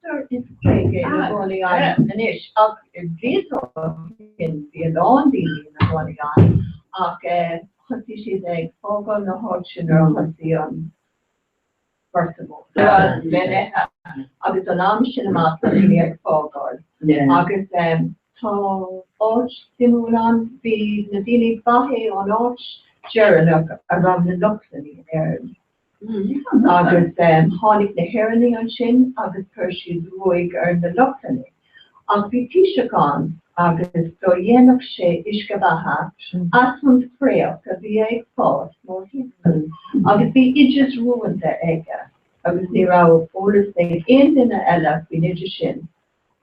58 ina gcónaí ann anois ach blianta ó shin bhí a lán daoine ina gcónaí ann ach thosaigh siad ag fágáil na háite nuair a thosaigh an Gorta Mór agus an am sin amach tá daoine ag fágáil agus tá áit suimiúil ann, bhí na daoine ba é an áit deireanach a raibh na Lochlannaigh in Éirinn. Agus tháinig na hÉireannaigh ansin agus chuir siad ruaig ar na Lochlannaigh. Ach bhí taoiseach ann agus do dhéanadh sé uisce beatha as an bhfraoch a bhí ag fás mórthimpeall. Agus bhí oideas rúnda aige agus ní raibh eolas ag aon duine eile faoin oideas sin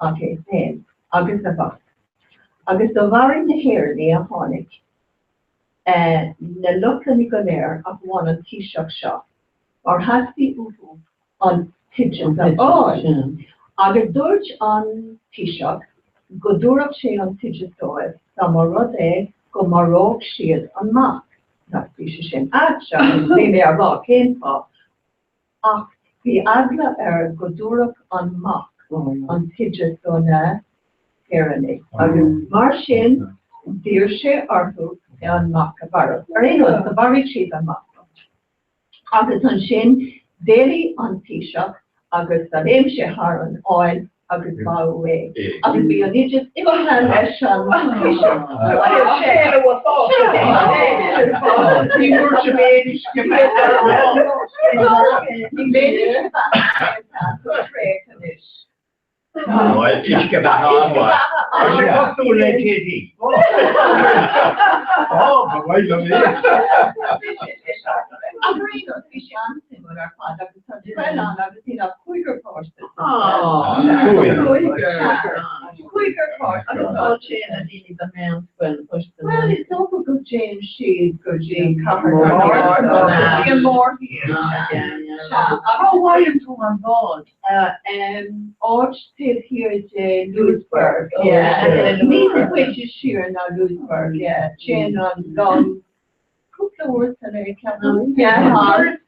ach é féin agus a mhac. Agus do mharaigh na hÉireannaigh a tháinig. na Lochlannaigh go léir ach amháin an taoiseach seo, mar theastaigh uathu an t-oideas a fháil. Agus dúirt an taoiseach go dtabharfadh sé an t-oideas dóibh dá mba rud é go maródh siad an mac. Now, bhí sé sin ait agus níl mé a rá cén fáth, Ach bhí eagla air go dtabharfadh an mac an t-oideas do na hÉireannaigh agus mar sin d'iarr sé orthu an mac a mharú. Ar aon nós, do mharaigh siad an mac. Agus ansin d'éalaigh an taoiseach agus do léim sé thar an aill agus bádh é. Agus bhí an oideas imithe leis an taoiseach. Ní bhfuair sé aon uisce beatha. Ní bheidh uisce beatha sa fraoch anois. Uisce beatha an-mhaith. Tá sé cosúil le KD. Ó, ba mhaith liom é. Ach ar aon nós, bhí sé an-suimiúil ar fad agus tá scoil ann agus níl ach cúigear páiste sa scoil. Cúigear. Cúigear páiste. Agus cá dtéann na daoine don mheánscoil páiste? Bhuel, is dócha go dtéann siad go dtí Cathair na Mart nó go dtí an mórthír. Cá bhfaigheann tú an bád? Áit taobh thiar de Louisburgh. Níos faide siar ná Louisburgh, yeah. Téann an long cúpla uair sa lae, ceapaim. Yeah.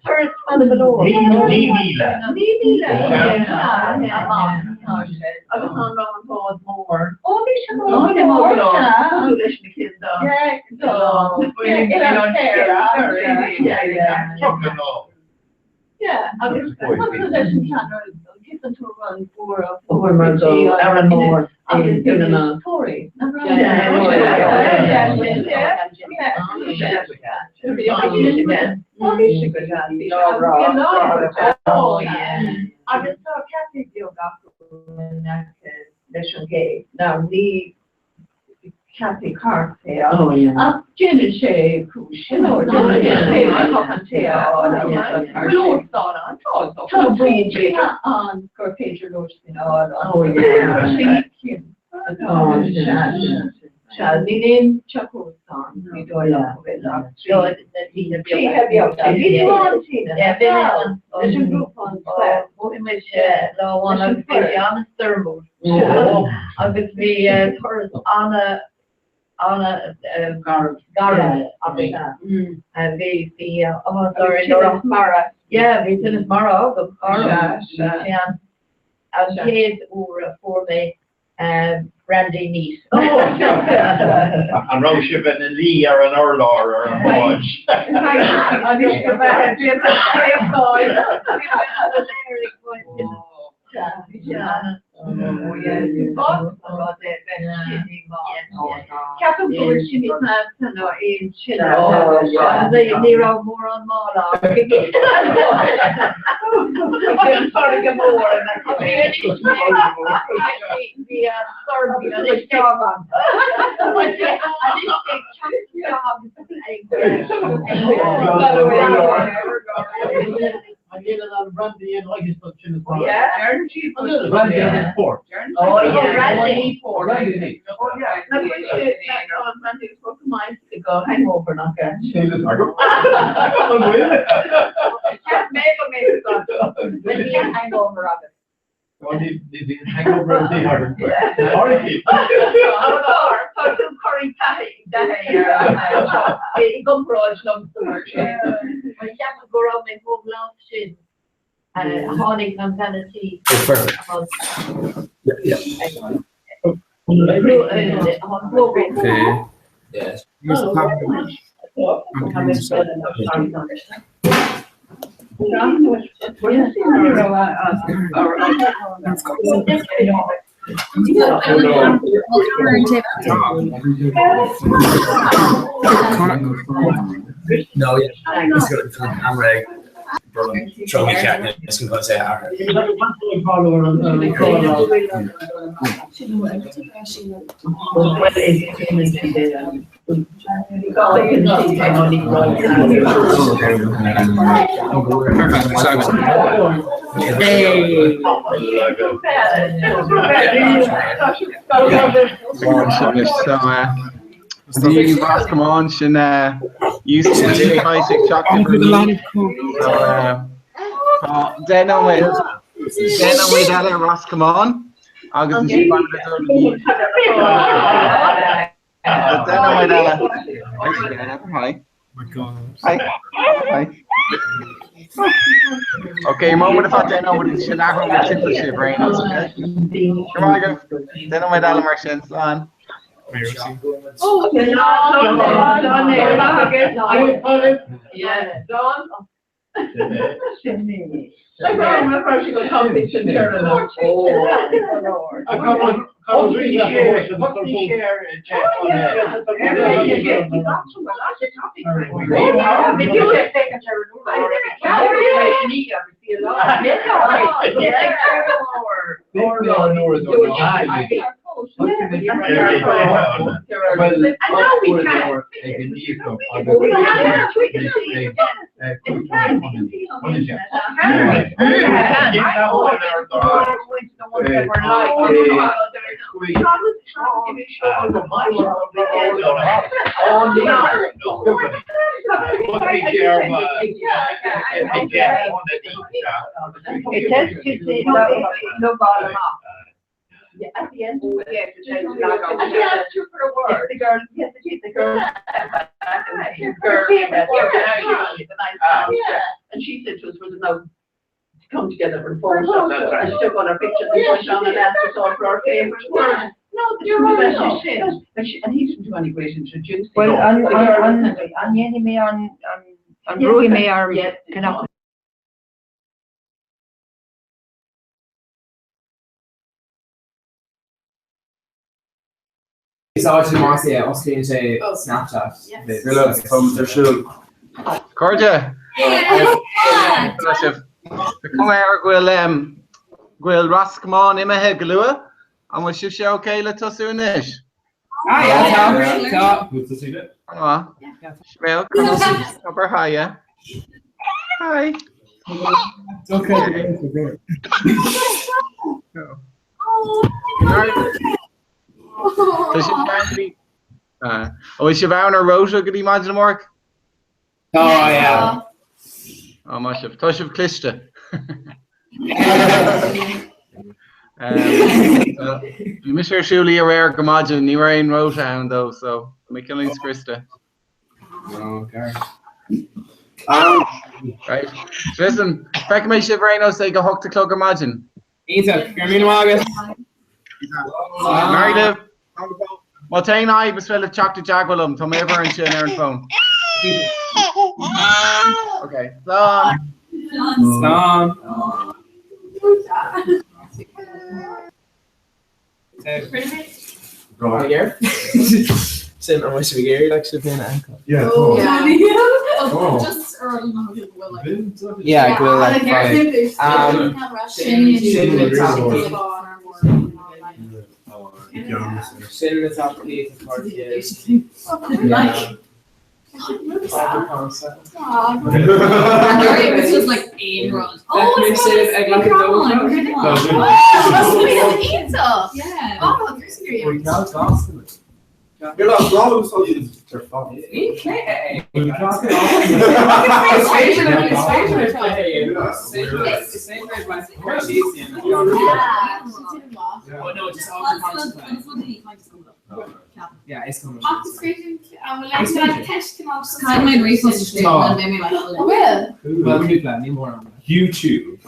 Turas fada go leor. 9,000. 9,000, yeah. Amach atá sé. Agus an raibh an bád mór? Ó, bhí sé mór. Mór go leor. Cosúil leis na cinn dá. Yeah. Yeah, yeah. Yeah, agus cosúil leis an ceann ar tuigeann tú an mhór Fuair mar go Aran Mór agus in na Tóraí. Agus tá café beag acu in aice leis an gcé. Now ní café cairt é ach déanann sé cúis you know an tae a fháil. Lóistín ann, tá Tá tithe ann gur féidir lóistín a fháil ann. Trí cinn atá ann. Sea, níl aon teach óstán, ní dóigh liom go bhfuil ach tithe beaga. Bhí tú ann, Tina? Bhí mé ann. Leis an ngrúpa an Mhothaigh muid lá amháin agus bhí sé an-stoirmiúil. Agus bhí turas ana ana-gharbh againn. Bhí bhí áthas orainn tinneas mara. Yeah, bhí tinneas mara agam. Bhí an an chéad uair a fuair mé brandy neat. An raibh sibh ina luí ar an urlár ar an mbád? Anois go mbeidh déanta pléascáil. Ceapaim go bhfuil sin níos measa ná aon tine. Ní raibh mórán mála An farraige mór Bhí an stoirm bhí an uisce An ndéanann an brandy aon mhaitheas don tinneas mara? Yeah. Brandy agus port. Oh yeah. Brandy. Brandy neat. Oh yeah. Nach bhfuil sé tá an brandy agus port go maith do hangover nach ea? Níl fhios agam. An bhfuil? Cheap mé go mbeadh agat. Bhí hangover agat. Ní bhíonn hangover ar bith agam. Áirithe. Tá tú curtha taithí ar i gcomparáid liomsa mar sin. Mar cheapaim go raibh mé chomh glan sin tháinig an bhean a tí. No, yeah. It's got the camera. Throw me cat. It's gonna say Bhí Ros Comáin sin 10 nóiméad 10 nóiméad eile Ros Comáin agus ansin 10 nóiméad eile. Hi. Hi. Hi. Ok, moment of 10 nóiméad sin athrú na timpeall sibh raon okay? Go maith agaibh. 10 nóiméad eile mar sin, slán. Oh, Yeah, Don. Yeah, at the end, yeah, and she asked you for a word. The girl, yes, it is, the girl. Girl, yeah. And she said to us, was now to come together for photo. And she took all our pictures and put it on and asked us all for our favourite word. No, the best she said. And, she, and he didn't do any great introducing. Well, an an an dhéanfaidh mé an an brúfaidh mé ar cnap. Is áit más é osclaíonn sé Snapchat. Táimid ar siúl. Cairde! Sibh. Tá cuma air go bhfuil go bhfuil Ros Comáin imithe go luath. An bhfuil sibhse ok le tosú anois? Ah, yeah, tá, tá. An-mhaith. Sibéal, abair hi, yeah. Hi. Tá An bhfuil sibh ann ar rota go dtí maidin amárach? Tá, yeah. Á, maith sibh. Tá sibh cliste. Bhí mise ar siúl aréir go maidin, ní raibh aon rota ann though, so tá mé cineál scriosta. Right. So listen, feicfidh mé sibh ar aon nós ag a 8 a chlog ar maidin. Iontach, go raibh míle maith agat. Maith libh. Má tá aon fhadhb is féidir libh teacht i dteagmháil liom, tá m'uimhir ansin ar an bhfón. Ok, slán. Slán. Sin an bhfuil sibh ag iarraidh like sibh féin a fheiceáil? Yeah, Oh. tá. Oh. Just ar an go bhfuil like Yeah, go bhfuil like fine. Um, Sin sin na Sin na topaicí atá Like Yeah. It was just like aon rud. Oh, it's ag like a dó. Yeah, it's coming. Well, cúpla, ní mór an. YouTube.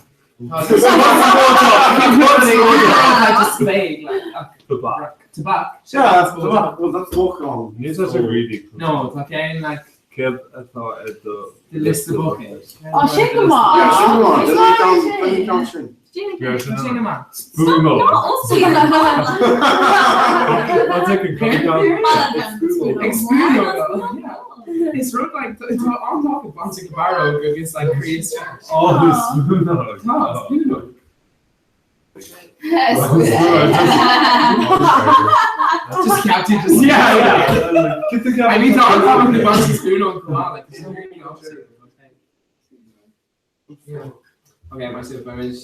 Tobac. Tobac. Yeah, that's tobac. Well, that's walk Níl sé really. No, tá cén like Céard atá ar do the list of buckets. Oh, sin go maith. Yeah, sin go maith. Déan sin. Sin go maith. Spúnóg. Ag spúnóg. Is rud like tá an-tábhacht baint ag barróg agus like críost. Oh, spúnóg. Tá spúnóg. Just ceap tú just yeah yeah. I mean tá an-tábhacht le baint ag spúnóg chomh maith like there's no really opposite. Yeah. Okay, my soup, I'm in,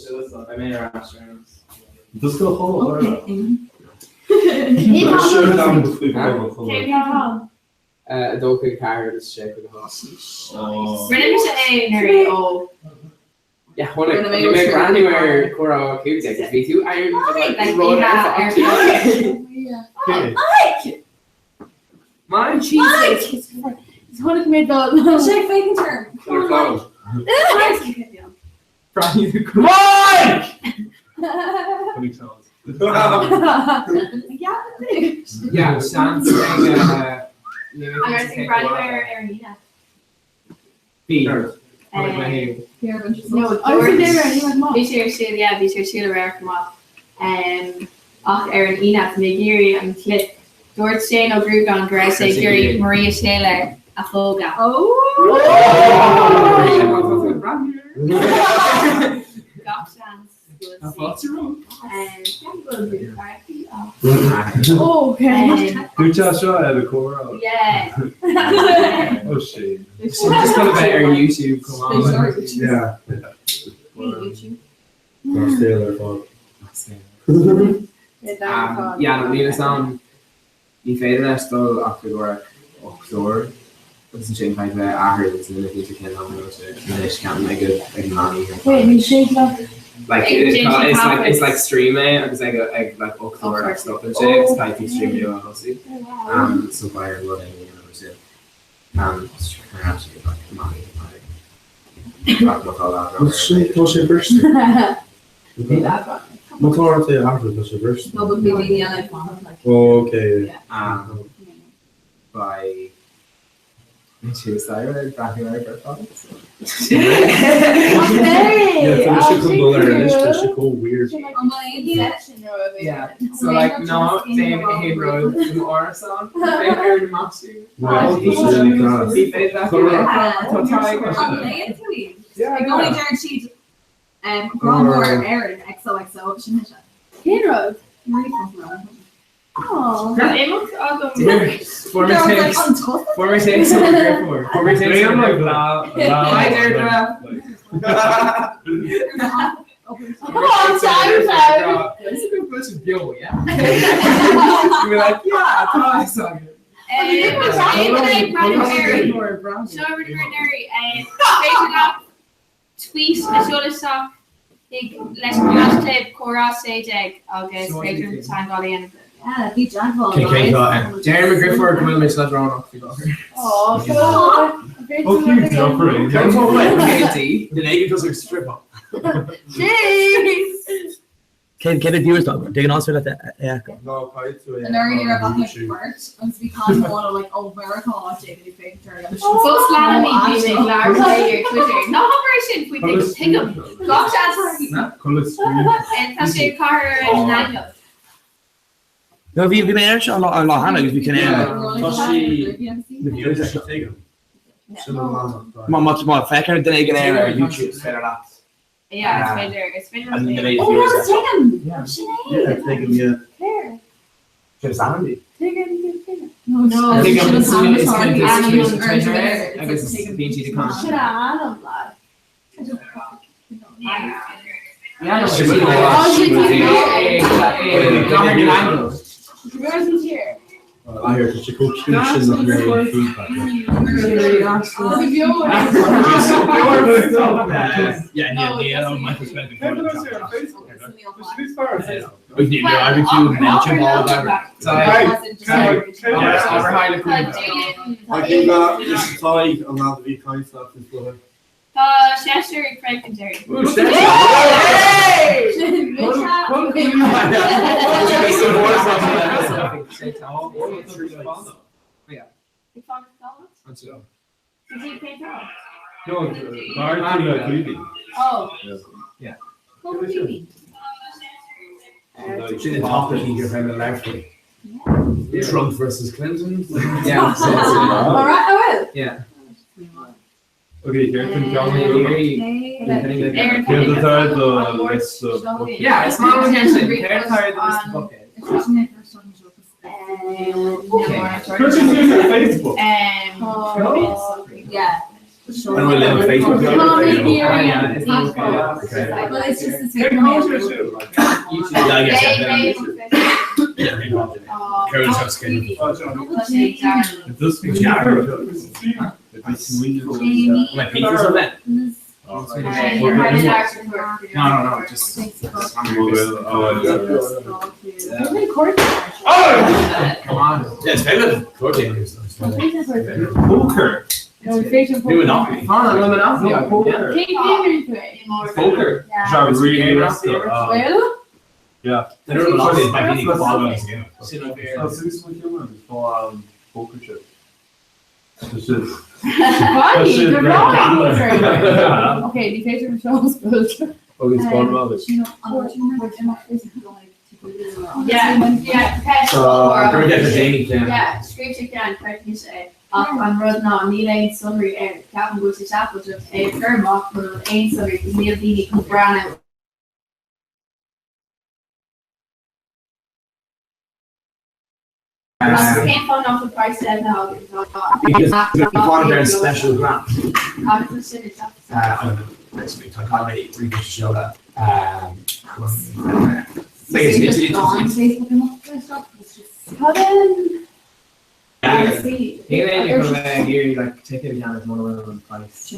I'm in ar ais ar nós. Does go Okay. 2 5 4 agus 6 5 8. Rinne mise é nuair ó Yeah, chonaic mé ag breathnú ar Comhrá 15 agus bhí tú ar rud ar fad. Mike! Mike! Mike! Chonaic mé do sé féachaint orm. Mike! Mike! Yeah, seans ag Agus ag breathnú ar ar an Aoine. Bhí. No, bhí sé ar siúl, yeah, bhí sé ar siúl aréir chomh maith. Ach ar an Aoine, tá mé ag iarraidh an clip. Dúirt Shane Ó Gruagáin go raibh sé ag iarraidh Maria Taylor a phógadh. Gach seans go bhfuil Tá fáilte romhat. Dúirt sé seo ar an comhrá. Yeah. Oh shit. Just gonna bheith ar YouTube chomh maith. Yeah. YouTube. Tá saol ar fad. Yeah, no, níl fhios a'm. Ní féidir leis dul ach i gcomhair 8 uair agus ansin caithfidh bheith athrú agus ní féidir cén am a raibh sé anois ceapaim ag ag an meán oíche. Wait, ní féidir leat? Like it's like it's like stream é agus ag ag like 8 uair like stopann sé agus caithfidh tú stream nua a thosú. Um so beidh ar rud éigin a dhéanamh sin. Um ar ais ag like meán oíche Tá sé briste. Má tá ort é a athrú, tá sé briste. No, but bhí daoine eile ag fanacht like. Oh, okay. Um, by Suicide ag breathnú ar ar Yeah, tá mise chun dul ar anois, tá sé chomh weird. Yeah, so like ná déan aon rud san árasán ar na maisiú. Well, tá sé really class. Bhí féidir leat tá Yeah, I gcónaí deireann siad grá mór ar Éirinn XOXO sin mise. Cén rud? Tá imeacht agam. Fuair mé téacs. Fuair mé téacs ó mo dheirfiúr. Fuair mé téacs ó mo dheirfiúr. Hi Deirdre. Oh, It's a good question, Bill, yeah? You're like, yeah, tá fhios agam. Seo rud a Féidir leat tweet a sheoladh isteach chuig leis an hashtag comhrá 16 agus féidir an teagmháil a dhéanamh linn. Yeah, bí i dteagmháil, Cé guys. tá Deir McGrifford go bhfuil mé leadránach faoi láthair. Jeez! Cén cén viewers tá agat? Déan an leat é fheiceáil. Ná caithfidh tú é An uair ní raibh ach like beirt agus bhí caint amháin ó like ó Mheiriceá déag ag féachaint ar agus Fós leanaim í bím ag labhairt léi ar Twitter. Ná habair é sin faoi tuigim tuigim. Gach seans. Tá sé ag cur ar an ainm. No bhí bhí mé air seo an lá an lá cheana agus bhí cin Tá sí na viewers ag tuigim. Sin an lánach. Má má má féach ar duine éigin ar ar YouTube is féidir leat. Yeah, is féidir is féidir An leat. méid Ó viewers rud tuigim! Sin é! Yeah, tuigim, yeah. Céard? Sin is ainm di. Tuigim, tuigim. No, No, sin Tuigim an is t-ainm is atá kind ar of an is ar Twitter Twitter. agus Tuigim. bíonn siad ag caint. Sin a ainm lad. Yeah. Yeah, no, Sin sin Where's the chair? I hear tá sé chomh ciúin sin nach mbeidh aon feedback. Yeah, yeah, yeah, oh, Michael Spence. An lá bhí caint is go Tá seisear ag féachaint air. Ooh, seisear. Oh. Yeah. Sin an topic gur bheith na leirfaí. Trump versus Clinton. Yeah. All right, I will. Yeah. Okay, here can Yeah, it's not only actually they're tired of this bucket. Facebook. Yeah. And we'll live on Facebook. Yeah, it's not Okay. Well, it's just the same. Yeah, I guess. Yeah, yeah. Current house schedule. It does speak My papers are wet. No, no, no, just. Come on. Yeah, it's very good. Poker. New Monopoly. Oh, no, Monopoly. No, poker. Poker. Sorry, really Well, Yeah. The new Monopoly is by being following. Poker chip. It's just. Why? They're wrong. Yeah. Okay, ní féidir an show spilled. Okay, spawn about it. Yeah, yeah, So, go get the Jamie Cam. Yeah, scríobh sé ceann chuir sé ach an rud ná níl aon sonraí air ceapaim go bhfuil sé seafóideach é a chur amach mura bhfuil aon sonraí agus níl daoine chun breathnú Agus cén fáth nach bhfuil praghas deimhnithe againn? Because we wanted their special grant. Agus sin is I don't know. Next week, I can't really really show that. Like it's, it's, it's, Kevin. like take it down as one of them price.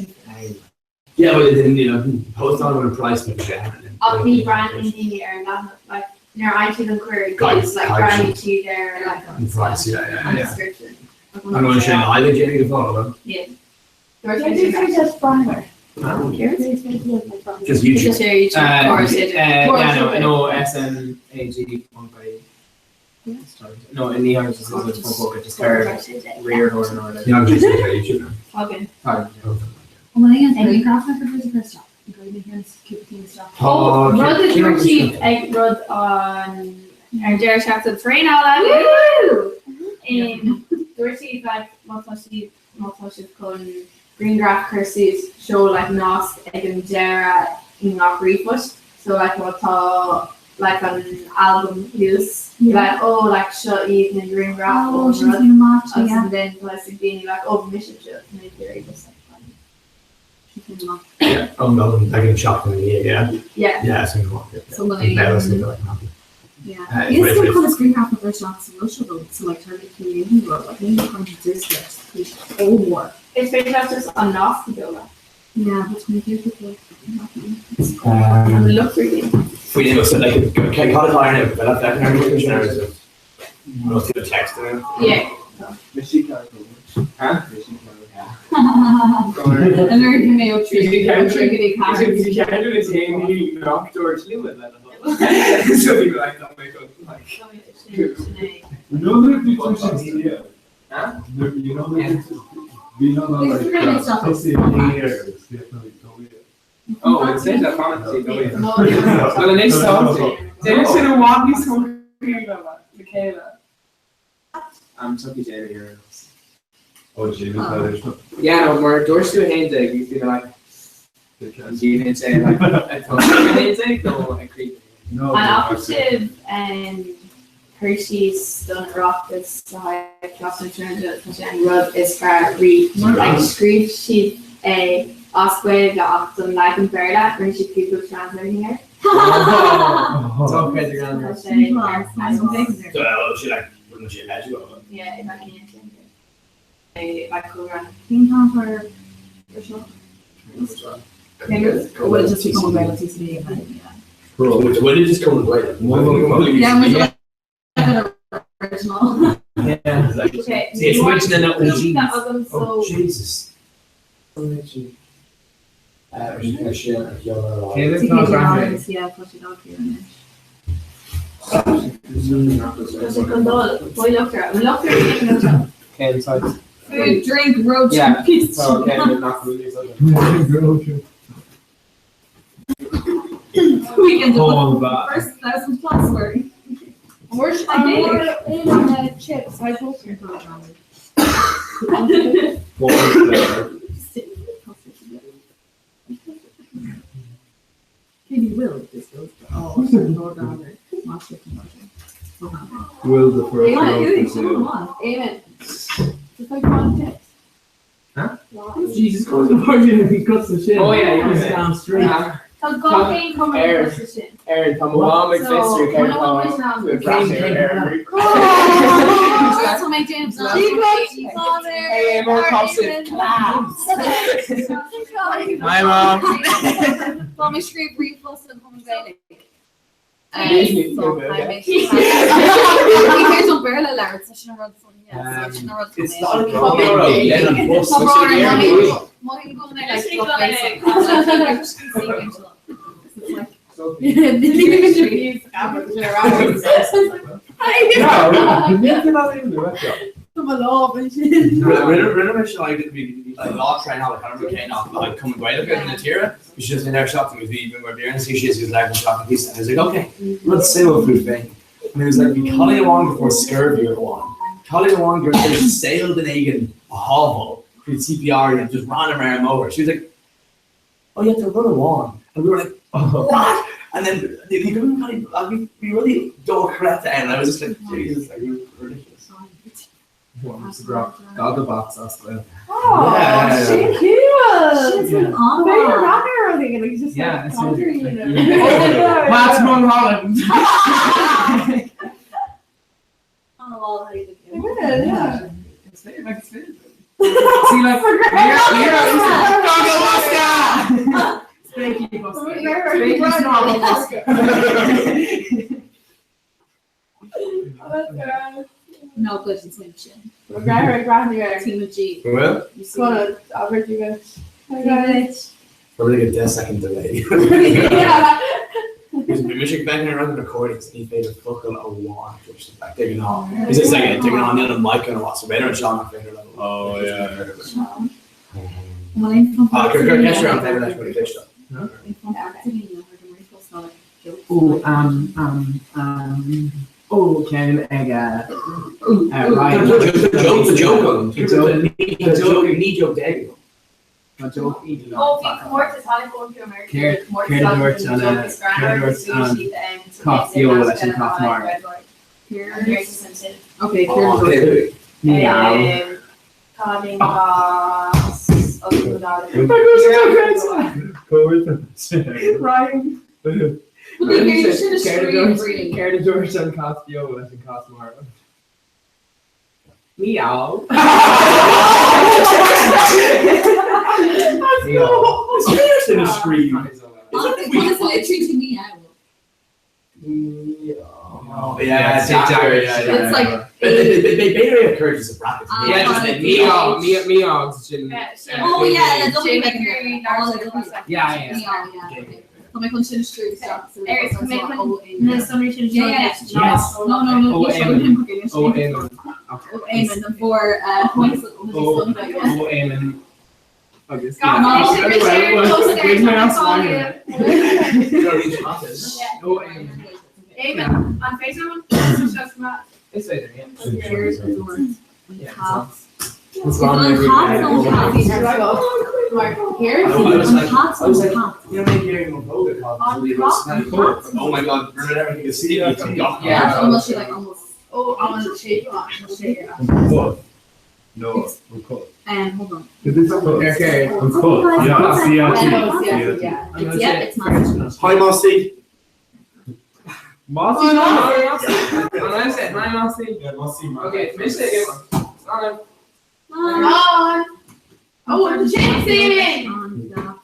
yeah, but it didn't, you know, post on with a price, but yeah. Ach ní breathnaíonn daoine ar an leathanach, like nuair a fhaigheann siad an cuireadh Guide- like guide breathnaíonn sheet. siad ar like And price, yeah, yeah, an yeah. description. I'm going to share an island, Jamie, to follow them. Yeah. Did you say just Brian? Just YouTube. Just YouTube. Or is it- Yeah, no, no, S N A G one by. No, in the others is a full just her rear horn or Yeah, I'm just YouTube. Fucking. Oh, Rud a cén- dúirt siad ag rud an ar an deireadh seachtaine traenála. Dúirt siad like má tá siad má tá siad chun grianghraf a chur suas seo like nasc ag an deireadh i ngach ríomhphost. So like má tá like an album thuas like oh like seo iad na grianghraif Oh, ón sin rud. faoin match, Agus yeah. then tá ag daoine like oh mise seo na grianghraif. Yeah, oh no, like in shop in the yeah. Yeah. Yeah, it's in the market. So when Yeah, they- it's like happy. Yeah. Is go chun grianghraf a bhris isteach sa bhfuil seo so like target community rud like ní chun dúscairt ollmhór. Is féidir leat just an nasc a sheoladh. Yeah, but my favorite like Um, Look really. Faoi so like cad atá ar an bhfuil ar an sin ar nó tú text in Yeah. Huh? An nuair mé ó trí So we like that make up like No, no, no, Huh? You know, we know It's like really tough. Oh, it's in the fantasy, No. Well, an is Déanann sin i bhfad níos mó le chéile. I'm Tucky Jamie here. Oh, Jamie Tyler. Yeah, no, mar dúirt tú 11, you feel like Jamie say like a 11 nó a creep. No. An operative Hershey's don Oireachtas le haghaidh Class na Trinidad tá sé an rud is fearr riamh. Like scríobh siad é as Gaeilge ach don leagan Béarla rinne siad Google Translating air. Tá sé Well, she like wouldn't she imagine it? Yeah, exactly. É like go Cén t-am ar seo? Well, just become available to me. When did this come away? Yeah, we like an original. Yeah. Okay. See, it's mentioned in the Agam Oh, so Jesus. Yeah, tá sé anois. Tá sé chun dul faoi luchtar an luchtar Cén site? Food, drink, road Yeah, trip. so okay, not really. Weekend All of that. first thousand plus work. More chips. I hope you're Katie will if this goes. Oh, Lord Honor. Will the first Yeah, row yeah, for sale. Amen. Just like one chips. Huh? Jesus Christ, the party he cuts the shit. Oh yeah, yeah. Down street. Tá gach aon Air. cumar sin. Erin, tá mo ag So, fiosrú when I went down- That's what my James. Hey, more cops in class. Hi, Mom. Tá mé scríb ríomhphost an chum Gaeilge. Amazing. an Béarla leir sin rud sin rud. It's not a problem. Rinne like bhí like lá traenála kind of cé nach like come Gaeilge in the tíre we just in our shop and bhí mar beer and see she is like shop and piece and I was like okay let's see what food thing and he was like bhí cailín amháin before scurvy or one cailín amháin gur saol den éigin a shábháil through CPR and just ran around over she was like oh you have to run amháin and we were like what and then the the kind of like we we really don't correct it and I was just like Jesus like we were ridiculous Gada box as well. Oh, Yeah. she cute. She's an honor. Very rocker, I think, like just Yeah, like it's conjuring, like- you know. Matt Mulholland. Yeah, yeah. It's fair, like it's fair. See, like we're we're Thank you, Thank you, No good sin. Team of G. Well? Probably like a 10 second delay. Yeah. Bhí bheith ar an recordings ní féidir focal amháin like taking on. Is it like taking on the other mic and what's better Sean féidir le. Oh yeah. Ah, gur gur ceist an féidir leis mar éiste. Oh, um, um, um, oh, ceann ag uh, Ryan. The joke, the joke on The joke. The joke, ní joke déag. Tá joke idir Oh, bhí comórtas tháinig ón go America, Céard comórtas céard a dúirt agus an joke is céard a greannmhar dúirt agus bhí an siad, cat sa beo National leis an cat mar. An Red sin. Okay, Oh, céard Ní Um, Cailín as Ryan. Sin a scríobh really. Céard a dúirt an cat beo leis an cat marbh? Meow. Is féidir sin a scríobh. Conas a litríonn tú meow? Yeah, it's It's like B'fhéidir é a chur sa bracket. Yeah, just meow, meow, meow sin. Oh yeah, le W Yeah, Yeah, yeah. yeah. Tá mé chun sin a scríobh isteach sa Ar mé chun na sonraí sin Yeah, yeah. Yes. No, no, no. Ó Éamonn. Ó Éamonn. Ó Éamonn an bhfuair Ó Éamonn. Agus. Ó Éamonn. Éamonn, an féidir Is féidir, yeah. Oh my god, remember everything is see Yeah, almost like almost. Oh, an sé What? No, I'm cool. Hold on. It is cool. Okay. I'm cool. Yeah, C-R-T. Yeah, it's, yeah, it's massive. Hi, Mossy. Mossy. Mossy. Hi, Mossy. Yeah, Mossy. Okay, finish it again. On. Oh, I'm chasing. On that.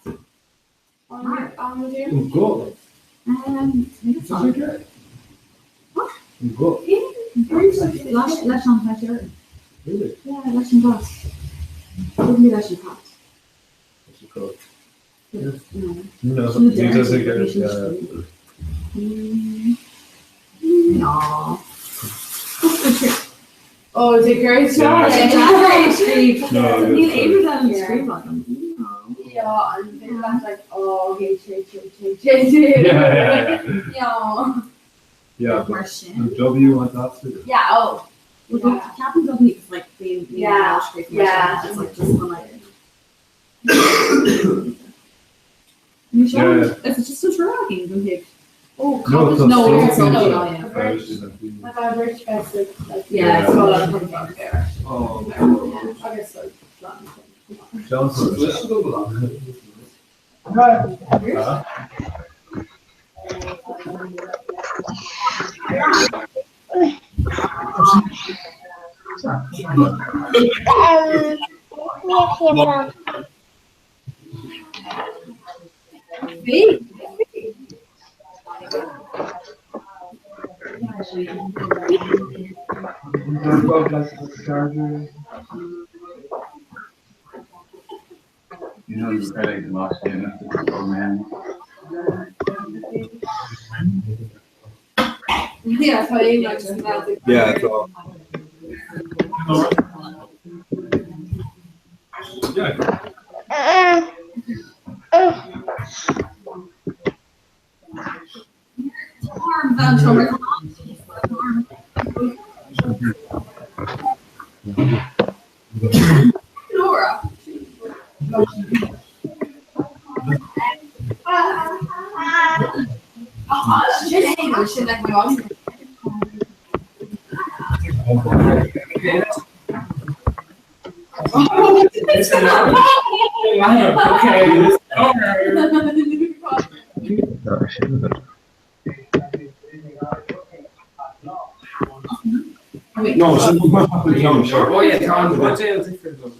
On the I'm cool. It's Is okay? What? I'm cool. Leis an pet Really? Yeah, leis an gas. Wouldn't be leis an cat. That's cool. No. No, Sin he doesn't get it. Yeah. No. Oh, is it great Yeah. No, Níl aon an scríobh agam. Yeah, and then that's like, oh, H, H, H, H, H. Yeah, yeah, yeah. Yeah. Yeah, Mar but sin. the W on top too. Yeah, oh. Well, the Captain W is like being Yeah, yeah. It's like just when I. You sure? Yeah. Is it just a tracking? Don't you? Oh, No, it's no, on it's so on so. oh, yeah. I was just like, My average best is like, Yeah, it's all I'm from there. Oh, Yeah, I guess like, Johnson. Huh? You know, you credit the last game oh man. Yeah, so I like just that. Yeah, it's all. Yeah. Arm down to Laura. Sin é sin le my Okay. No, so no, sure. Oh yeah, Tom, what jail different though?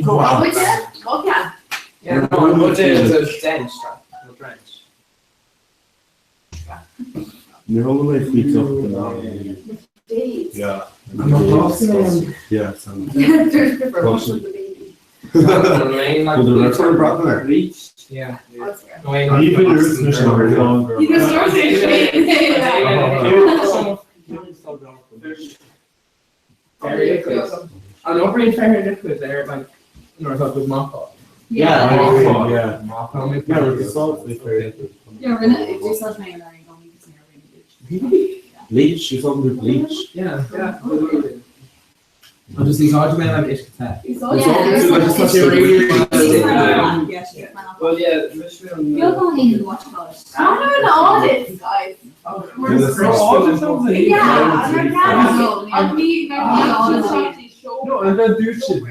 Go on. Okay. Yeah, no, what jail is a dense, no drench. You're all the way feet up now. Yeah. Yeah, sounds. Well, the rest are brought there. Reach, yeah. Even You just Very liquid. And over in very liquid there, like, north up with mop Yeah, Yeah. yeah. Mop Yeah, with the salt, they very Yeah, we're gonna do something and then going Bleach, you're talking about bleach. Yeah, yeah. I'll just these hard men like Ishkatet. Yeah. Well, yeah, You're going in and watch about it. I'm an audit, guys. Yeah, I'm me. No, and then do shit.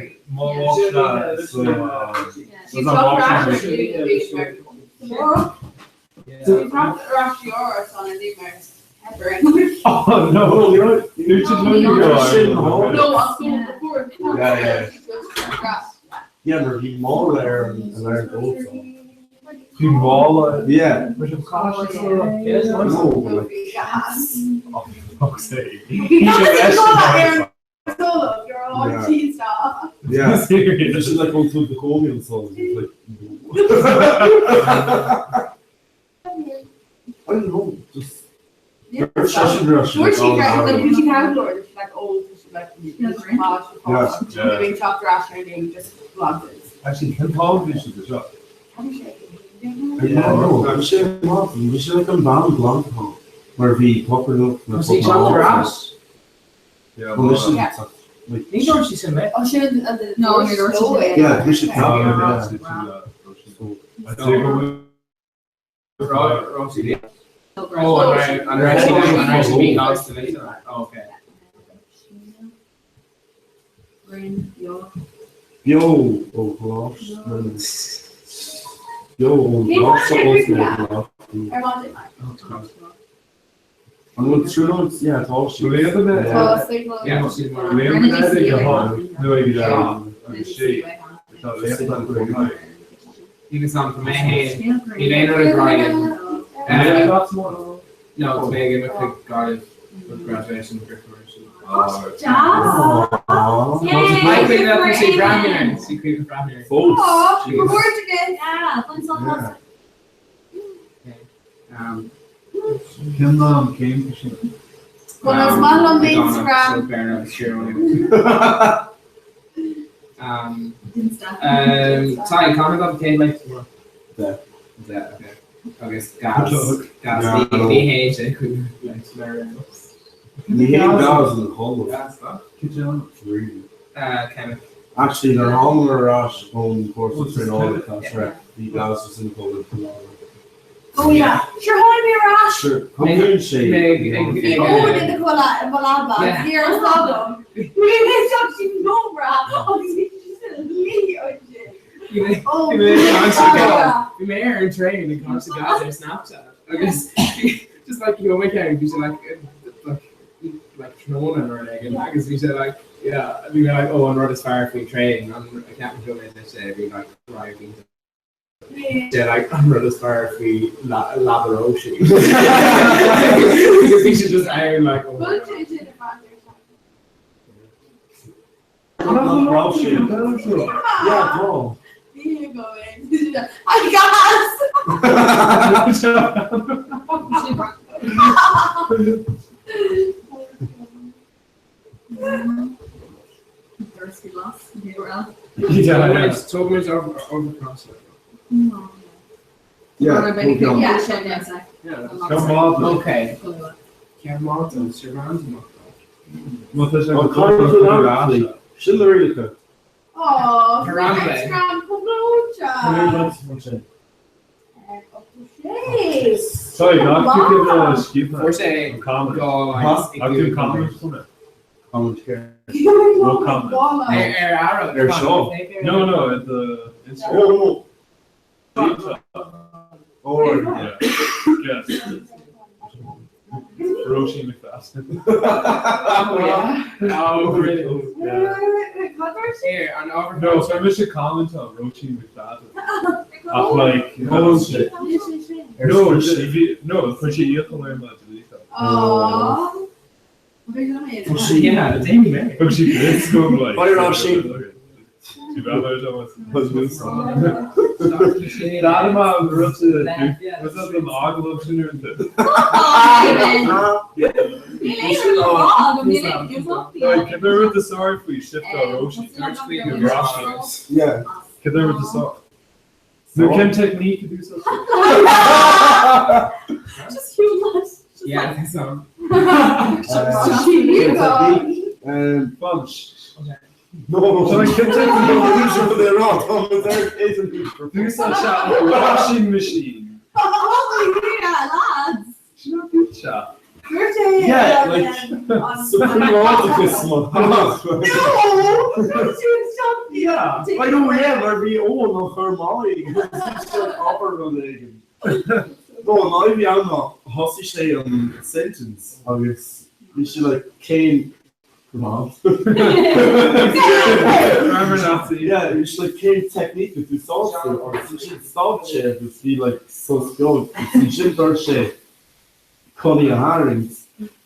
Oh no, you're you should know you go. Yeah, yeah. Yeah, mar bhí mála ar an ar an gcóta. Bhí mála? Yeah. Mar sin chaith sé No, like, Oh, fuck's sake. Yeah. Yeah. This is like going through the Coleman song. It's like, I don't know, just. Actually, can Paul be the shop? Yeah, no, bhí sé maith, bhí sé like an bhean glantachán mar bhí proper look na Was he John Ross? Yeah, well, this is Yeah. like Ní dúirt sí sin mé. Oh, sin No, ní dúirt sí sin. Yeah, bhí sé Oh, and an raibh sí constantly. Oh, okay. Beo ó Ghlás Beo ó Ghlás An bhfuil trúlóid yeah, tá sí. Níl sam mé Ní aon rud ag Ryan. No, tá mé ag imeacht chuig Gaillimh for graduation Cén am cén sin? Well, is maith liom Instagram. Tá comment on cén like De. De, okay. Agus gas gas ní hé sé Ní hé gas an cholam. Gas Really. Ceimic. Actually, nuair a tháinig ar ais ón gcúrsa traenála tá sé bhí gas sin cholam. Oh yeah. Sure tháinig mé ar ais. Sure, cuireann sé. Oh, in the cola in Malaba. Here Sodom. Bhí mé seo sí nóra agus bhí sí lí ansin. Bhí mé ar an traein ag caint gas ar Snapchat agus just like you know my character bhí sé like like like tráthnóna nó rud éigin agus bhí sé like yeah bhí mé like oh an rud is fearr faoin traein an ceapann tú mé sé bhí like right bhí sé like an rud is fearr faoi leaba Róisín because bhí sé just ann like oh my God. Yeah, tá. I gas. Thirsty loss. Yeah. Yeah, talk about over over cross. No. Yeah, Yeah. Yeah. Come Okay. Cearmáta sé random. Sin le rialacha. Oh, Harambe. Instagram poblóide. Sorry, not to give a skip. Fuair sé comment. Huh? Not to comment on it. Comment here. No comment. Ar ar Ar seo. No, no, at the Instagram. Oh, oh. Yeah. Yes. Roisin McFadden. Oh yeah. Oh really? Yeah. Here, an over. No, so I missed a comment on Roisin McFadden. Ach like, Oh, shit. No, no, chuir sé íocha mar ma delete. Oh. Yeah, Damien Mary. Thug sí blitz go like. Bye, Roisin. Sí, Dar rud an agallamh sin ar an Cad é rud is fearr faoi shift Roisin? Yeah. Cad é rud is fearr? Nó cén technique a d'úsáid tú? Just human. Yeah, that's all. Bunch. No, no, cén technique rá D'úsáid sé an washing machine. Oh, yeah, lads. Sin an pizza. Yeah, like Supreme Articus No! Yeah, I know yeah, mar bhí ó an chur máí obair rud éigin. No, an fhadhb a bhí ann ná thosaigh sé an sentence agus bhí sé like cén Yeah, bhí sé like cén technique a d'úsáid tú agus ansin stop sé agus bhí like sos beag agus ansin dúirt sé chun í a tharraingt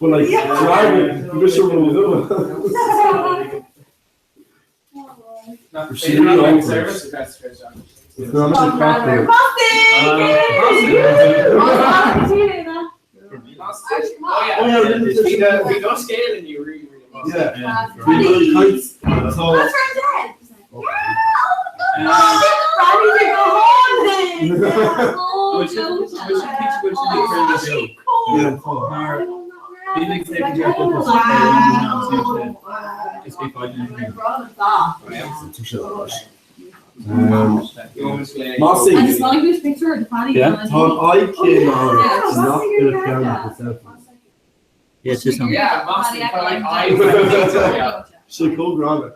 but like d'fhreagair bhí mise ró-luath. Mossy. Tá an aghaidh céanna ort nach bhfuil ceann acu selfies. Sé chomh gránna.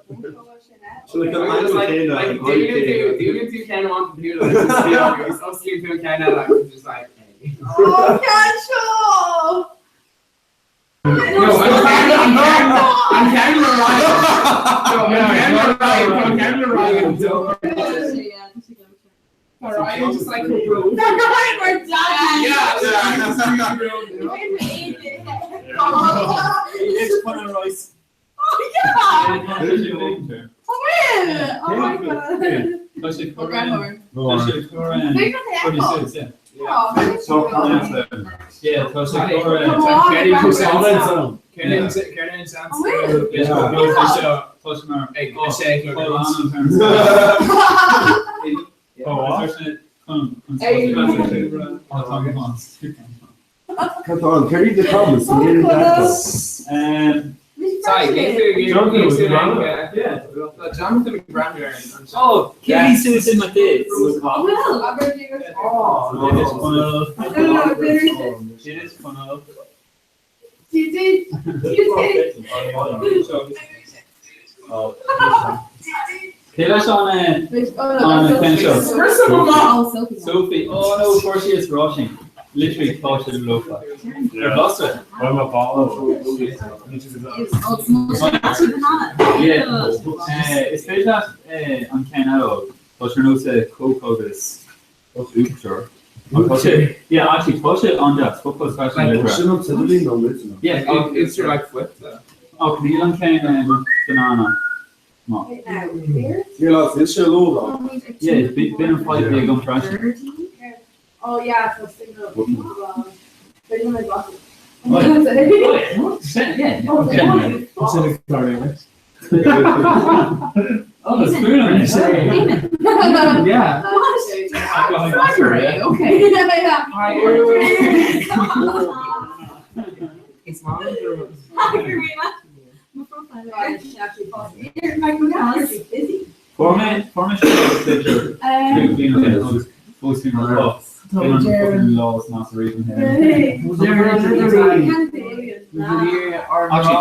Sé like an ainm céanna an aghaidh céanna. Oh, ceann seo! Cad tá an céard iad na comments? Ní raibh Oh, Kitty Susan McDade. Cé leis an an ceann seo? Sophie. Oh no, fuair sí is Róisín. Literally tá sé lofa. Ar bhlasta? Yeah. Is féidir leat an ceann eile tá sé ar nós Coke agus uachtar. Tá sé, yeah, actually tá sé an-deas. Focal freisin. Sin an t-idirlíon nó muidne? Yeah, it's your like flip though. Ach níl an ceann banana. Níl lads, níl sé lódán. Yeah, b'in an fadhb a bhí agam freisin. Oh yeah, so signal. Oh, the spoon on it. Yeah. Okay. It's mom. Fuair mé fuair mé seo b'fhéidir 5 bliana ó shin agus fós bhí mar lá bhí an fucking lá is measa riamh in Éirinn. Actually,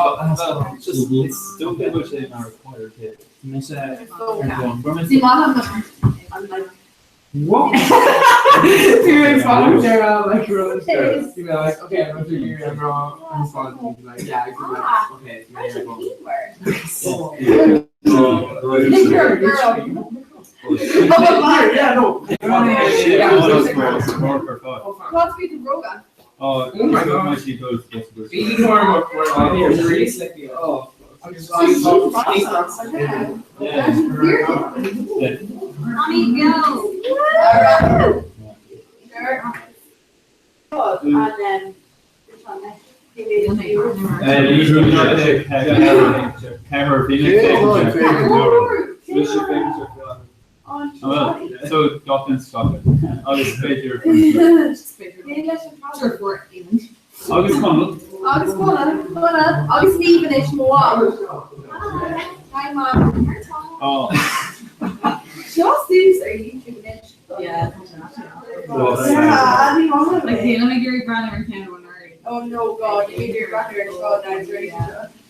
it's just it's dócha go bhfuil sé mar acquired taste. Mise ar bun. Fuair mé What? Dude, it's fine. Sarah, like, really You know, like, okay, I'm gonna I'm wrong. I'm fine. Like, yeah, like, okay, Yeah, no. What's with the roga? Oh, Oh my God. She goes. Oh. Yeah. Mommy, go. So Dawkins stop it. Agus b'fhéidir Agus Conall. Agus Conall, Conall, agus Niamh anois mo mham. Hi Mom. Oh. Seo suas ar YouTube anois. Yeah. Yeah, Like déanam ag iarraidh breathnú ar ceann amháin. Oh no God, you do record oh that's really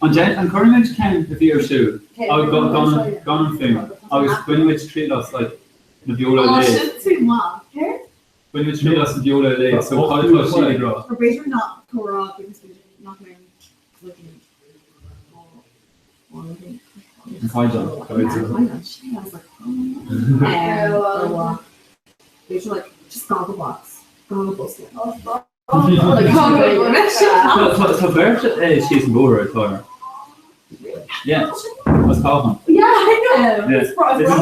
An den an cuirimid ceann a bhí ar siúl agus gan an fuaim agus bainimid triail as like na beola Oh, léi. sin tú maith. Baineadh triail as an diabhal ar léigh, so cad atá sí ag rá? Or b'fhéidir nach comhrá because b'fhéidir nach mbeidh like an An caighdeán. Caighdeán. Shit, I was like, oh. B'fhéidir like just Gogglebox. Gogglebox. Tá beirt síos an bóthar atá ar. Yeah, as Cabhán. Yeah, I know. Yeah. Is it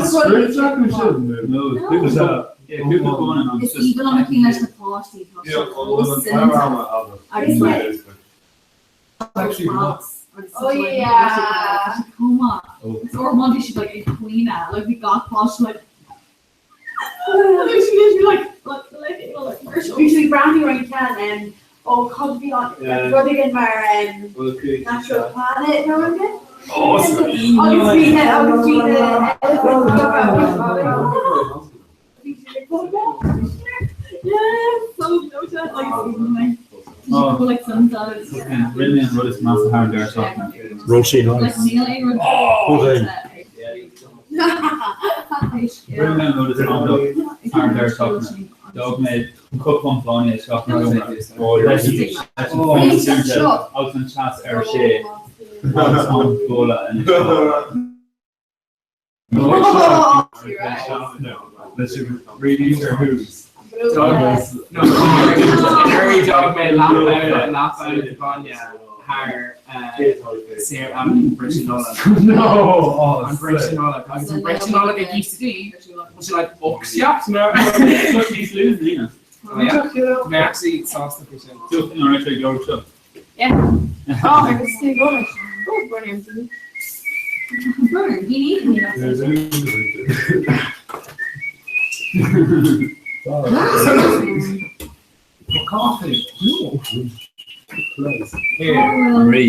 script acu sin? No, yeah, cúpla baineann an Is aoibhinn liom cén leis na páistí tá sé chomh soineanta agus like Oh yeah. Chomh maith. It's or one day she's like ag caoineadh like bhí gach páiste like Bhí sí breathnú ar an ceann ó cad a bhí ann rud éigin mar Natural Planet nó rud éigin. Agus bhí na agus bhí na Rinne mé an rud is measa thar an deireadh seachtaine. Róisín Ice. Pudding. Rinne mé an rud is measa thar an deireadh seachtaine. D'fhág mé an cupán fáinne isteach sa seomra leis an fón dúnta agus an teas ar a sé agus an boladh anois. D'fhág mé leath babhla de bhainne thar saor an briseadh Nollag. An briseadh Nollag. Agus an briseadh Nollag ag UCD, tá sé like ocsaíocht nó níos lú líne. Mé actually sásta faoi sin. Yeah. Oh, agus tú go Coffee. Rí.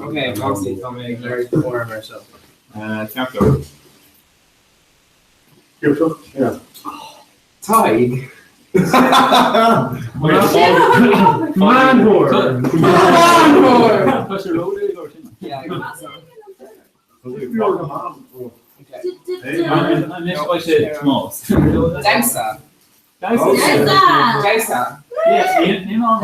Okay, obviously tá mé ag lorg córam ar seo. Ceart go. Tadhg. Man whore. Man whore. Tá sé ródéigh or sin. Yeah. Anois beidh sé Tomás. Damhsa. Damhsa. Damhsa. Yes, níl ann.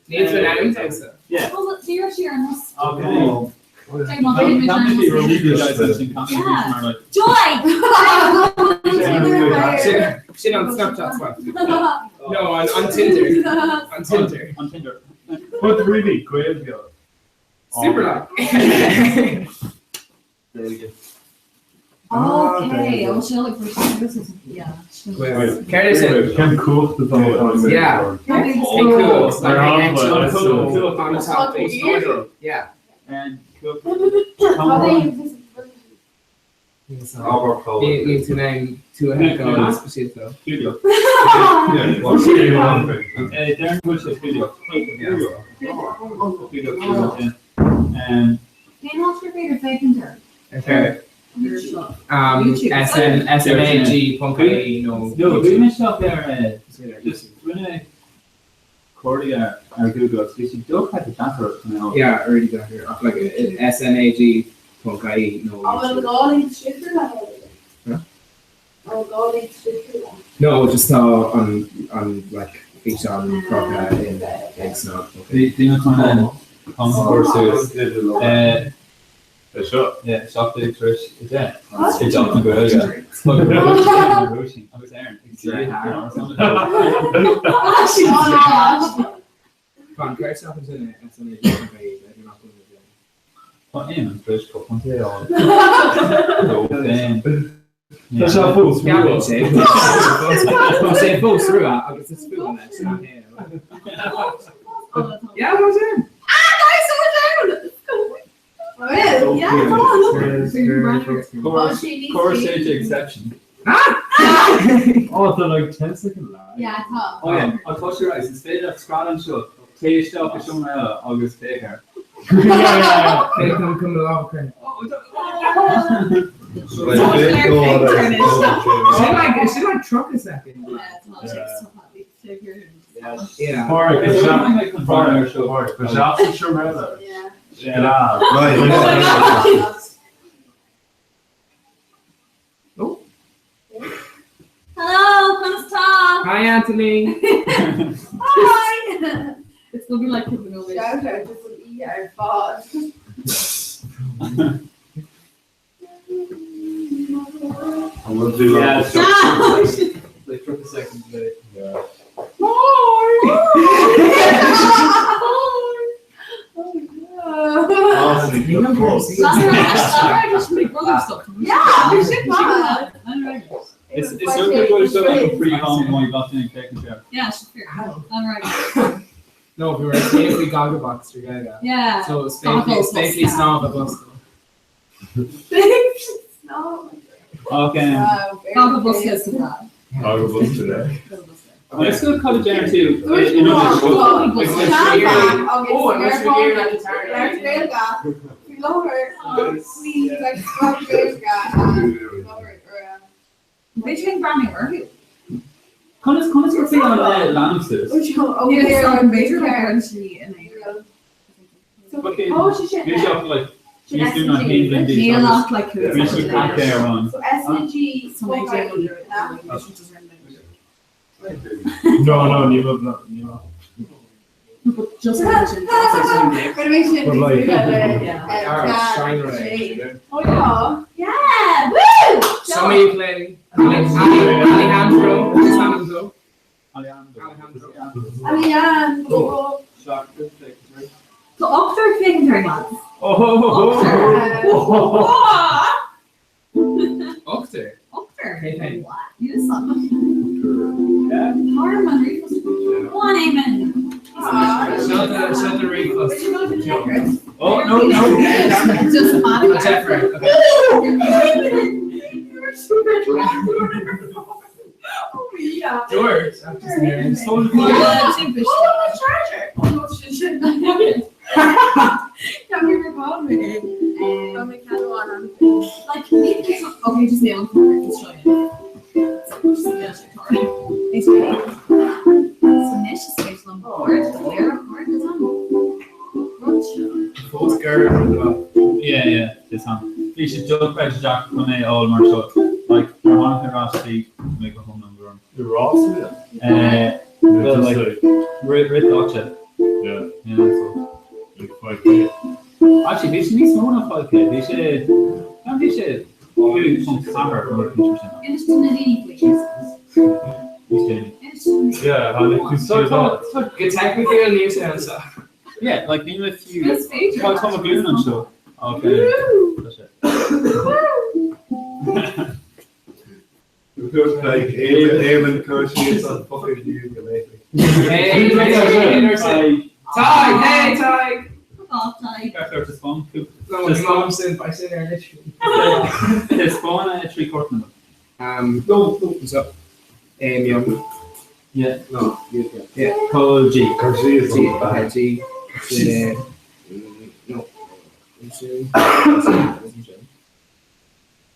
Níl tú in ann damhsa. Yeah. Well, dear she ar nós. Okay. Joy! Sin an Snapchat swipe. No, on, on Tinder. On Tinder. On Tinder. But really, Gaeilge. Super like. Okay, well, she'll like for yeah. Céard é sin? Cén cumhacht atá Yeah. Hey, cool. Mar Cool. On top. Yeah. And Níl tú in ann tú a fheiceáil speisialta. Darren bhfuil sé Julio. Cén áit gur féidir féachaint air? Okay. SN SNAG ponc IE nó No, bhí mé seo ar just rinne cuardach ar Google agus bhí sé dochreidte deacair nó Yeah, already got here. Ach like SNAG ponc IE nó An bhfuil gá iad sifriú le? Huh? An bhfuil gá iad sifriú le? No, just tá an an like físeán croctha in ag SnaG. Bhí mé chun an cursú É seo? Yeah, 17 tar éis 10. I dTeach na Gaeilge. Róisín agus Aaron ag suí Fan, cuir isteach ansin é SNAG ponc IE, b'fhéidir nach bhfuil mé déanamh. Tá Éamonn tar éis cupán tae a fháil. Dó féin. Tá sé fós rua. Ceapann sé. Tá sé fós rua agus is fuath leis nach é. Yeah, tá sé. Ah, guys, someone down! Well, yeah, come on, look. Core stage exception. Oh, tá like 10 second lag. Yeah, tá. Oh yeah, tá sé right, is féidir leat scread anseo, téigh isteach i seomra eile agus féach air. Hey, come come along, okay. Sin like sin like 30 second. Yeah. Pádraig, It's something like Pádraig, Pádraig, ba sheach seomra eile. Yeah. Glad. Oh my God. Hi Anthony! Hi! It's gonna be like keeping away. Shout out to some E ar fad. I'm gonna do Yeah. like Like for the second today. Yeah. Honestly, of course. Yeah, shit, man. It's it's okay go to like free home when you got in taking care. Yeah, she's fair. I'm right. No, we were basically Goggle Box for Gaga. Yeah. So it's Goggle basically, it's basically Box. Snob a Bosco. No. Okay. Wow, very Goggle good. Bus to that. Goggle Bus today. Let's go cut it down to Dúirt you know, mná, like, Sean agus Oh, and let's Gael regear guitar. Gaeilge, faoi láthair, faoi, like, Gaeilge and láthair, Bhí sin brand orthu. Conas conas gur fi an lances. Oh, Yeah, yeah, so b'fhéidir le sí in é. Okay. Oh, she should. Bhí sé like níos dú na haon Níl ach like Bhí sé pack ar an. So SNG So I do. No, no, ní no, ní But just imagine. But like- Oh yeah. Yeah! Woo! Somebody play Alejandro. Alejandro. Alejandro. Alejandro. So ochtar féin lads. Oh, Ochtar. Ochtar. Hey, hey. What? You son. Yeah. Harm on Go on, Eamon. Shut the refus. Oh, no, no. Just Oh, Jeffrey. Okay. Oh yeah. George. I'm just there. So Oh, my charger. Oh no, she shouldn't have it. Can we record me? Oh, my cat one. Like, leave this okay, just nail corner, just show you. Just nail it corner. It's okay. So next is space on board, there, board is on. Both girls. Yeah, yeah, this one. Bhí sé dul Jack chun é all mar seo like mar tháinig ar ais mé go hom an run. The Ross? Well, like rith rith Yeah. Yeah, so. Like 5K. Actually, bhí sé níos mó ná 5K, bhí sé bhí sé cúig ceathair mar bhí sin. Inis na daoine please. Bhí sé. Yeah, tháinig tú So siar tá Go technically on news answer. Yeah, like níl le fiú It's féidir. Tá tá glún an seo. Okay. Tá sé. Because like Eamon Curtis on fucking you lately. Hey, hey, Ty, hey, Ty. Off, Ty. Gach ar spán No, my mom said by sitting there literally. Spán a trí cortna. No, no, what's up? Young. Yeah. No, yeah. Yeah. Call G. Curtis G, okay, G. No.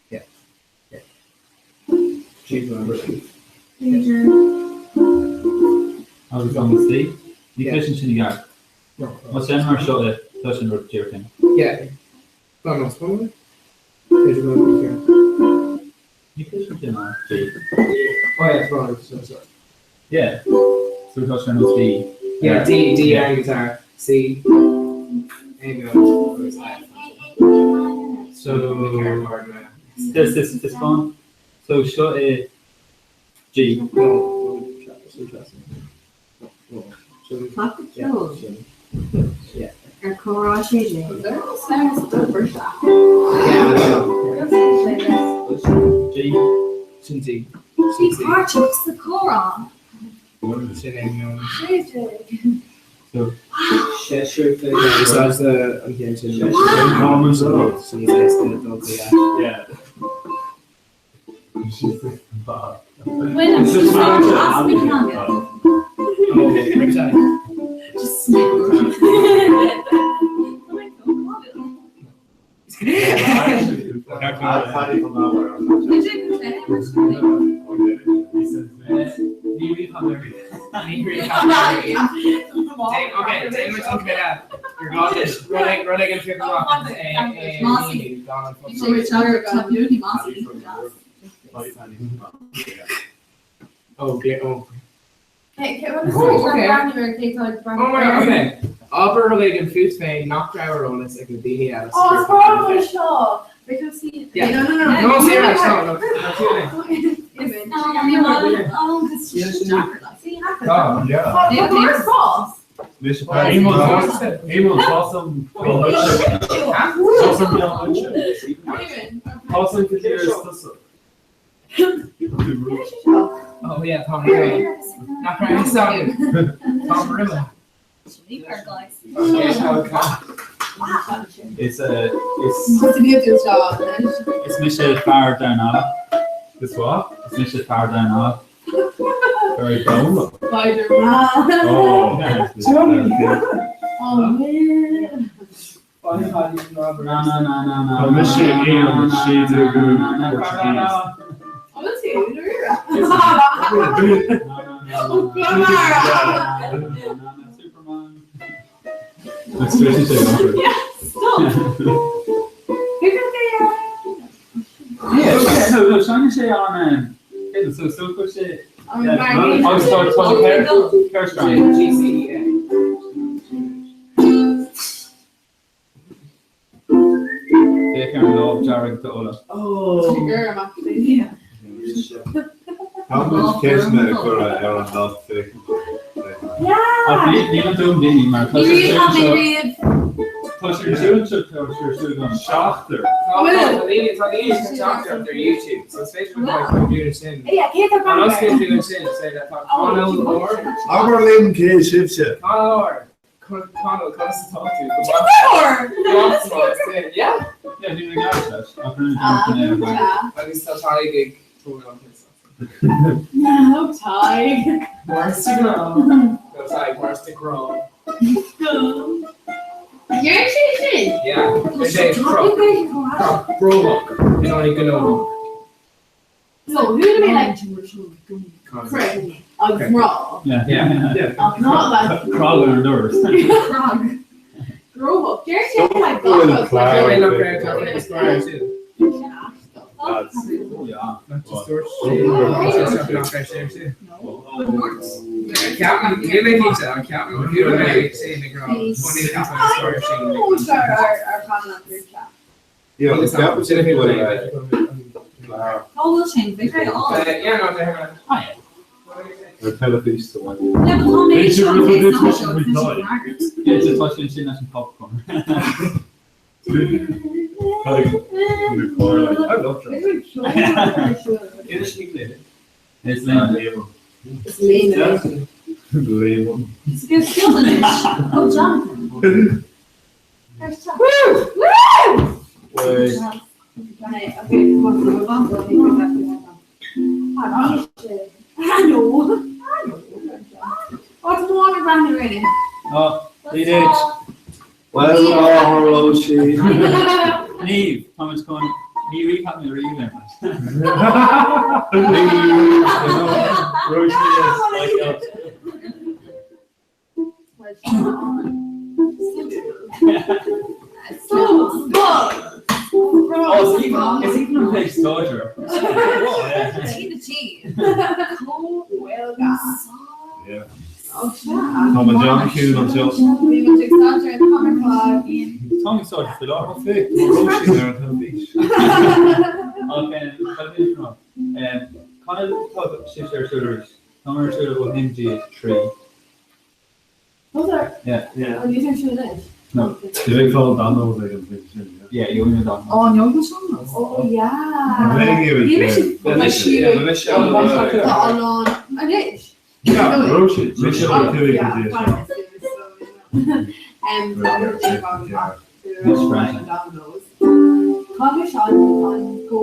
Yeah. Yeah. G number. Agus an C. Ní Yeah. clisinn sin gar. No. Má sin mar seo é tá sin rud tíir cin. Yeah. No, no, it's one. There's a one here. Ní clisinn sin mar G. Oh yeah, it's wrong. So sorry. Yeah. So tá sin nó D. Yeah, D, D, and guitar. C. A, no. So this this this one. So seo é G. No. Clap the kill. Yeah. Ar chomhrá sé sé. G. Sin D. Bhí páirteach sa chomhrá. Sin A, no. Sé sé. So Besides the intention. Yeah. When I'm ask me Just snap. Okay, déan muid an bit You're gone. Running, running and fifth rock. Mossy. Oh, yeah, oh. Hey, cé bhfuil Oh, okay. breathnú ar cé tá ag breathnú Oh my god, okay. Abair rud éigin fút féin nach raibh ar eolas ag na daoine eile. Oh, is breá liom seo. Because he... Yeah. No, no, no. No, serious, no, no. Oh, yeah. Oh yeah, Tom Ray. Nach raibh fhios againn. Tom Rima. Is is Is mise fear Darnala. Is what? Is mise fear Darnala. Very bone. Spider-Man. Oh. Oh, man. Na na na na. Tá mise aon séidir go Portuguese. Oh, that's you. Let's switch it Yeah, stop. Yeah, no, no, seinneann sé an so so chuir sé An Margaret. agus tá tá ceir GCE. Féach ar an lámh dearg d'Ola. Oh. Tá muid ceisteanna a chur ar an lucht féachana. Ach níl an dúm daoine mar tá sé Tá tá sé ar siúl seo tá sé ar siúl gan seachtar. Tá daoine tá daoine ag teacht ar YouTube, so is féidir le computer sin. Yeah, cé tá An oscailt tú ansin, say that tá Conall Orr. Abair linn cé sibhse. Conall Orr. Conall, conas atá tú? Orr! Yeah? Yeah, bhí mé ag labhairt leis, ach rinne dearmad den é. Agus tá Tadhg ag tógáil an pionsa. No, Tadhg. Mars to grow. Go Tadhg, Mars to grow. You're sin. Yeah. Is é croc. Croc. Bromach. In aghaidh gnóthach. So, who do we like? Craig. Agus mná. Yeah. Yeah. Ach not like Crawl ar an doras. Frog. Grow up. Deir sé like Go bhfuil gach clár Wait, look, ar Greg, tá mé square too. Lads. Yeah. Ceapaim, níl mé cinnte, ach ceapaim go bhfuil mé sin ag rá, bunaíonn ceapaim an square sin. Ar pan an chat. Yeah, ceapaim sin go bhfuil clár Tá sin bhí á. Yeah, no, they're ar teilifís sa bhaile. Yeah, but tá mé Yeah, so tá sin sin leis an popcorn. I love It's lame. It's lame. Lame. It's good skill in it. Oh, Jonathan. Woo! Woo! Wait. Okay, I know. What's more than really? Oh, lead it. Well, oh, hello, she. Níomh, tá chun ní rí mé rí le. So good. Oh, it's even, it's even an page soldier. Tea the tea. Cool. Well, God. Yeah. Oh, shit. Tá an John Cún an seo. Bhí muid ag staidéar an Comic Tommy soldier for law. Fé, Roisin ar an teilifís. Okay, Conall tá sé ar siúl arís. Tá ar siúl ó haon G 3. Was there? Yeah. Yeah. Oh, you think she was No. Did they call Donald ag an thing sin? Yeah, you only Donald. Oh, no, no, Oh, yeah. Maybe You should. Yeah, Tá an anois. Roisin. Mise Oh, an tuig yeah, go fine. That's right. Cá se an go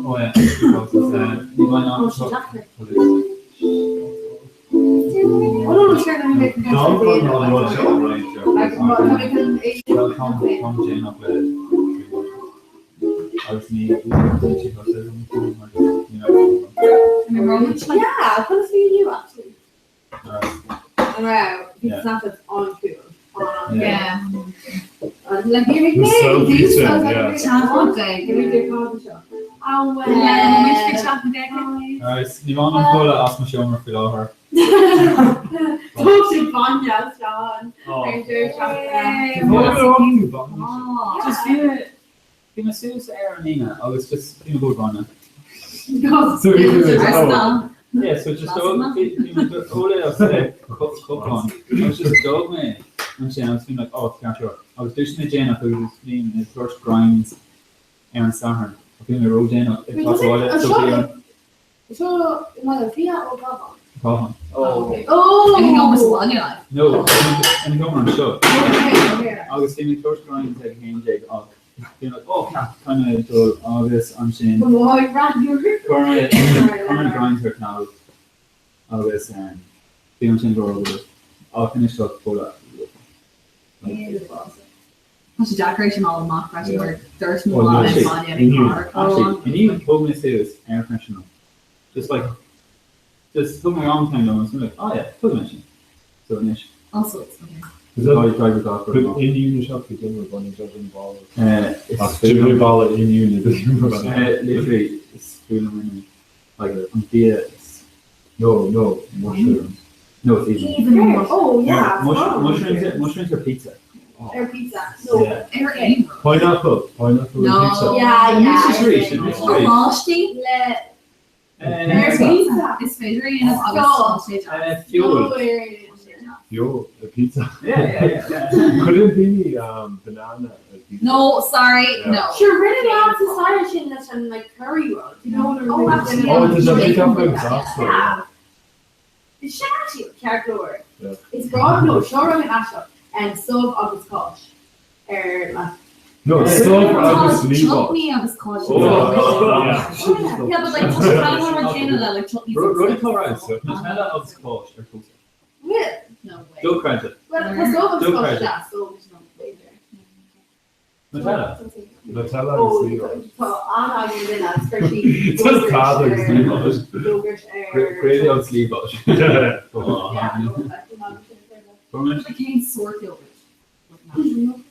Oh yeah. Ní bhain Oh, she's after. Oh, no, no, sure, no, no, Don an seo Well, Tom Tom Jane up le agus ní Yeah, put us you actually. Wow, Yeah. he's not on cool. Yeah. Like, give me The selfie thing, yeah. Give me the card shot. Ní bhain an codladh as mo seomra faoi láthair. Thóg sé bainne as Seán ar an deireadh seachtaine. Just bhí mé bhí mé suas ar an Aoine agus just bhí mé ag ól bainne. So bhí mé Yeah, so just ól bhí mé ag ól é as cupán agus just d'ól mé ansin agus bhí mé like oh ceart go leor agus dúisigh mé déanach agus bhí mé ag tabhairt grinds ar an Satharn ach bhí mé ródhéanach ag teacht abhaile so bhí an Seo i mBaile Átha Cliath ó Cabhán. Cabhán. Oh. Oh! Ina sheomra No, ina sheomra anseo. Agus bhí mé ag tabhairt grinds ag 11 ach bhí mé like oh ceart caithfidh mé dul agus ansin chuir mé chuir mé na grinds ar ceal agus bhí ansin go raibh ach anois tá codladh Tá sé deacair é sin a fháil amach freisin mar dúirt mo mham ar baile ag carr. Actually, inniu thug mé suas air freshener. Just like, just thug mé am time dom agus like, oh yeah, thug mé sin. So anois. Also, it's okay. Is that driver dog for Inniu na seachtaine Jimmy Bunny Judge Ball. Jimmy Ball inniu na Literally, is fuath liom inniu. Like, an bia is. No, no, mushrooms. No, it's even. Even Oh, yeah. Mushrooms, mushrooms ar pizza. Ar pizza. No. Ar aon rud. Pineapple, pineapple no. ar pizza. Yeah, yeah. Is arís, is arís. Oráistí? Le Ar pizza. Is féidir é a dhéanamh agus tá sé deas. Feoil. Feoil ar pizza. Yeah, yeah, yeah. Cuireann daoine banana ar pizza. No, sorry, no. Sure, rinne leat sa saoire sin leis an like curry rud, you know, Oh, actually, Oh, does that pick up like that? Is sin actually ceart go leor. Is grá no, seo rud aisteach, um, subh agus cáis ar like No, subh agus liamhás. Chutney agus cáis. Oh, yeah. Yeah, but like tá sé kind of an rud céanna le like chutney. Rudaí atá right, Nutella agus cáis ar cóta. Bhfuil? No way. Dochreidte. Well, tá subh agus cáis Dochreidte. deas, so b'fhéidir. Nutella. Nutella agus liamhás. Tá an-eagla duine as chuir sí Just cad agus liamhás. yogurt ar Gravy agus liamhás. Yeah, Like cén sórt yogurt? Like natural yogurt?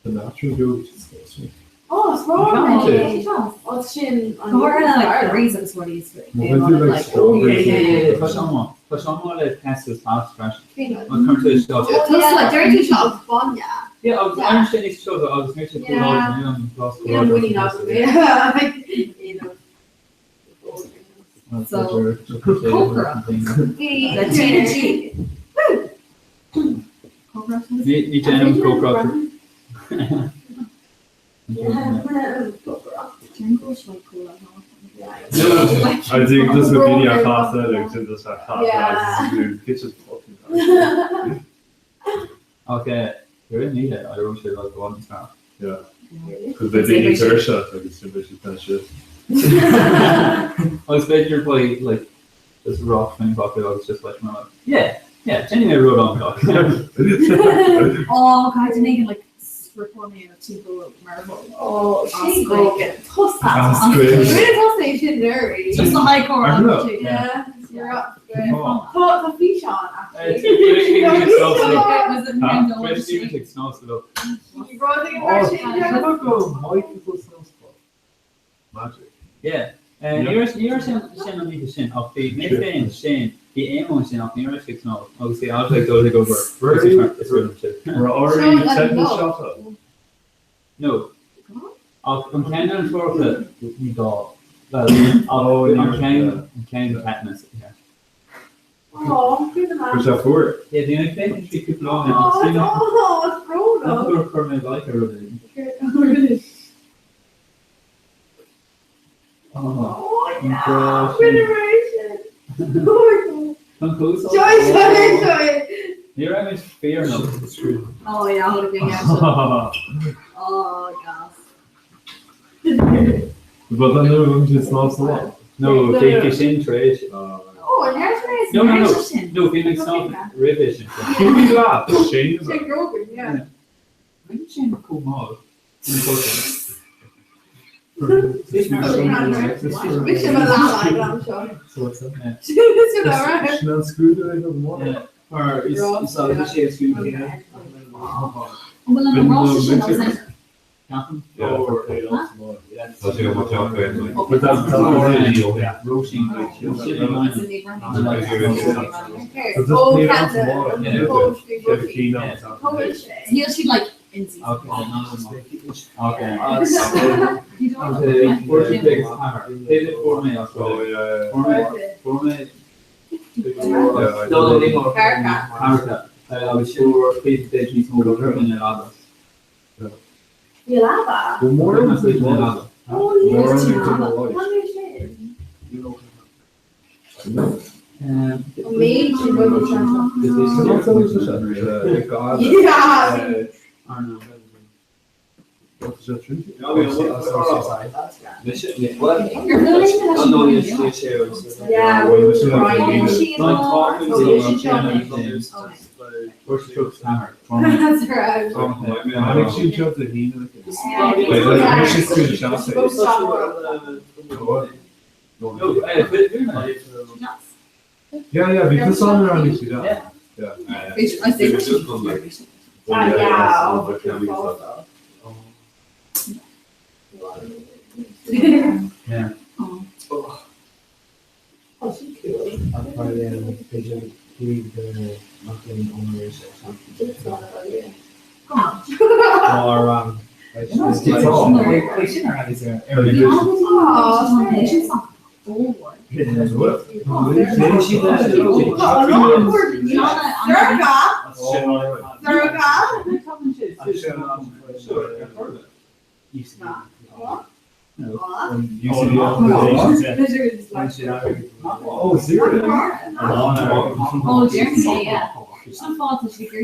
The natural yogurt is disgusting. Oh, is rá mé. Sin an Go háirithe like berries agus rudaí is Má bhain tú like strawberries. Yeah, yeah, yeah, tá sé an-mhaith. Tá sé an-mhaith le pesto pasta freisin. Má chuireann tú isteach. Tusa, deir tú seo agus bainne. Yeah, agus an sin níos teo agus níl sé chomh láidir, níl an blas chomh Níl an láidir. muinín agam é. So, cócaireacht. Le Tina G. Cócaireacht? Ní déanaim cócaireacht. I think just with daoine ar chasadh like sin just ar chasadh it's just fucking Ok, you're in need I wrote sé like one star. Yeah. Cos beidh daoine tuirseach agus sin beidh siad kind of shit. Agus b'fhéidir by like just rock thing bucket agus just like mar yeah, yeah, déanfaidh mé rud an gach. Oh, God, didn't even like strip on me timpeall mar Oh, sin go Tusa. As cuid. Rinne tusa é sin nuair. Just the high core. I know. Yeah, you're up. Oh. Tá tá físeán actually. Was it Mendoza? Oh, sin go Michael Snowspot. Magic. Yeah. Ní raibh ní raibh sin sin an oíche sin ach bhí mé féin sin bhí Éamonn sin ach ní raibh sé ag snámh agus bhí Alf ag dul ag obair. Is rud sin. Were already tetanus shot up. No. Ach an ceann an chláracha ní gá. Well, ach an ceann an ceann tetanus. Yeah. Oh, good man. Chuir sé fuar. Yeah, bhí mé féin trí cúpla lá Oh, ach bhí nach oh, it's nach brónach. gur chuir mé like ar rud éigin. Oh, Oh, an yeah. grá sin. Rinne mé sin. Oh my God. An cús Joy, joy, joy. Ní raibh mé fíor nó. Oh yeah, hold it yeah. Oh gas. But then there was just not so long. No, bhí sin tar éis. Oh, and here's my No, no, no. Sin. No, bhí mé ag snámh roimhe sin. Can we laugh? Shane. Sin Grogan, yeah. Rinne sin chomh maith. Bhí sin mo leath am seo. So what's that? Sin alright. Sin an scrúdú ag an mhór. Or is is sé scrúdú. Well, an oráiste sin agus like Ceapaim. Tá sé go maith teach féin. Níl siad like in season. Níl aba. Oh, Yeah, bhí cosán ar an yeah. Yeah. Oh, serious? Oh, Germany, yeah. An fáilte sí gur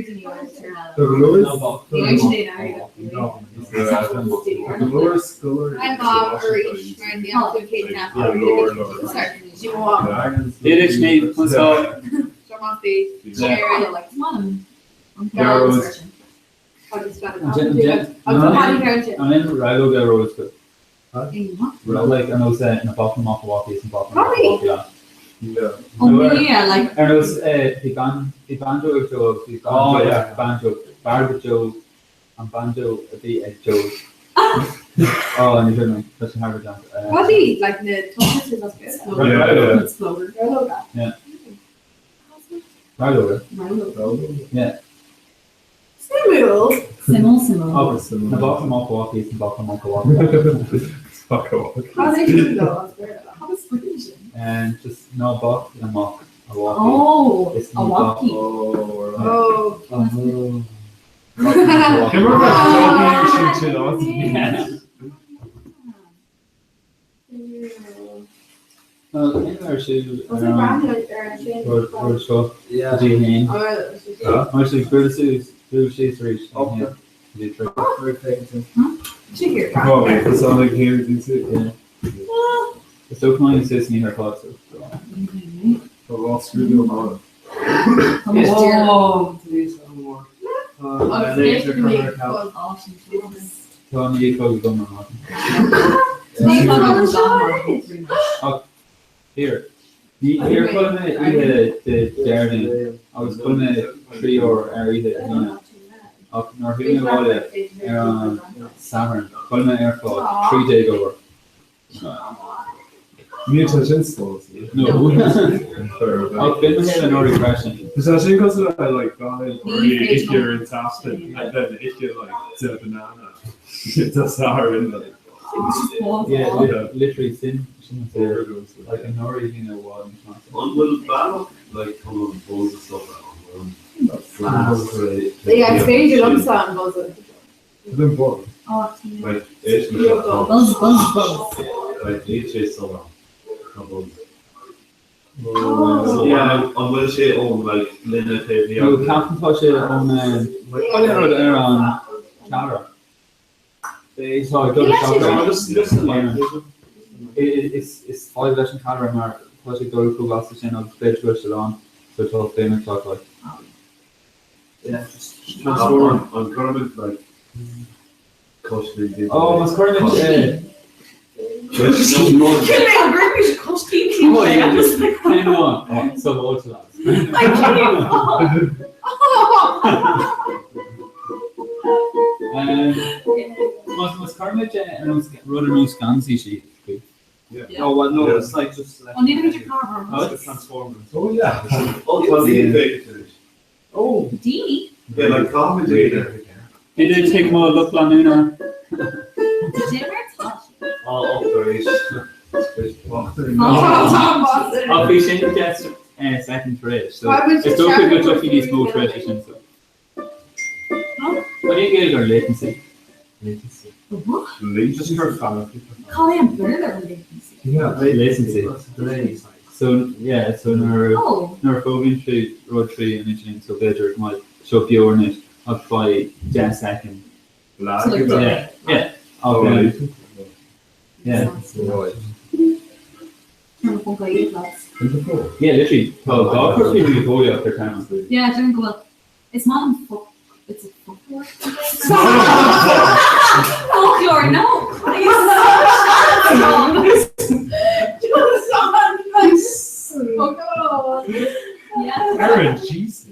Oh, yeah, like- Ar nós bhí bhí banjo ag Joe bhí Oh, banjo yeah. banjo b'fhearr do Joe an banjo a bhí ag Joe. Oh, ní bhí mé tá sé thar a bheith. Rudaí like na tuairisí as Yeah. Exploder. Yeah. Raileoga. Yeah. Suimiúil. Simul simul. Agus na bá amach walkie is na bá amach walkie. And just ná bá amach a walkie. Oh, Is a ní bá- walkie. Oh. Oh. Well, ar siúl Was it branded ar an sin? rud seo Yeah. dtí hain. Oh, Mar sé grú sí arís. Probably, it's like here, you see. Yeah. Is dócha mai is ní ar fád. Well, screw them on. Oh, please, no more. Tá ní fó go mar. Here. Ní ar chu mé ihe de dearna agus chu mé tríor ar ihe hína. Ach nar bhí bháile ar an samhain chu mé ar fád 3 óir. Mute installs. No. Ach bhí mé an orú freisin. Is that she goes to like gone if you're in Aston and then if you're like to banana, it's a sour in like Yeah, literally sin sin like an orú hína bháil. An bhfuil bealach like chun an buzz a stop Yeah, is féidir liomsa an buzz. Then what? Like éis Buzz, buzz, buzz. Like níl sé sona tá buzz. Oh. So an bhfuil sé ón like linne taobh No, ceapann tá sé ón rud ar an ceara. Is is fáid leis an ceara mar tá sé dul go glas sin agus beidir go se an so tá féna clock like. Yeah, Transform an government like costley. Oh, mas cuirimid Kill me, I'm very costing. Oh, yeah, just kind of one. So low to that. I can't. Um, Más cuirimid rud ar nós geansaí sí. Yeah. No, well, no, it's like just Oh, ní muid car Oh, it's Transformers. Oh yeah. Oh, Oh. Daoine? Yeah, like comedy. Bhí tig má lucht leanúna. Oh, sorry. Ach bhí sin 10 soicind tar éis, so Why would you is dócha go check dtiocfaidh níos mó tar éis sin so. What do you get ar latency? Latency. What? Just for fun. Call é an Béarla ar latency. Yeah, latency. Delay. So yeah, so nuair Oh. nuair a fógann tú rud trí an idirlíon so b'fhéidir go mbeidh seo beo anois ach beidh 10 soicind. Lag So like Yeah, delay. yeah. Oh, Okay. latency. Yeah. Yeah, literally. Tá dá chur faoi bhóíocht ar ceann. Yeah, deirim go bhfuil. Is maith an foc it's a folklore. Folklore, no! Folklore. Yeah. Aaron, Jesus.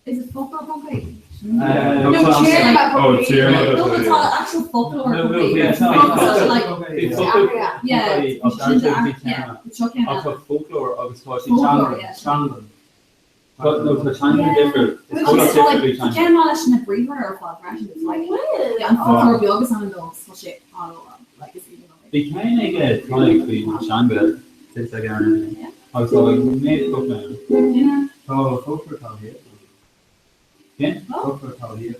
Is it folklore okay? No, No, téarma Oh, téarma. No, but tá actual folklore No, no, okay. yeah, So, like, Bhí yeah, yeah, Ach tá folklore agus tá sí Folklore, yeah. teanga. No, tá teanga difriúil. Is Which folklore is like, difriúil teanga. Déan leis na briathra ar fad freisin, it's like, yeah, an folklore beag is ann dó, tá sé an like is even Bhí ceann aige tráig faoi teanga sa ag an agus tá like méid folklore. Yeah. Oh, folklore tá here. Yeah? Folklore tá here.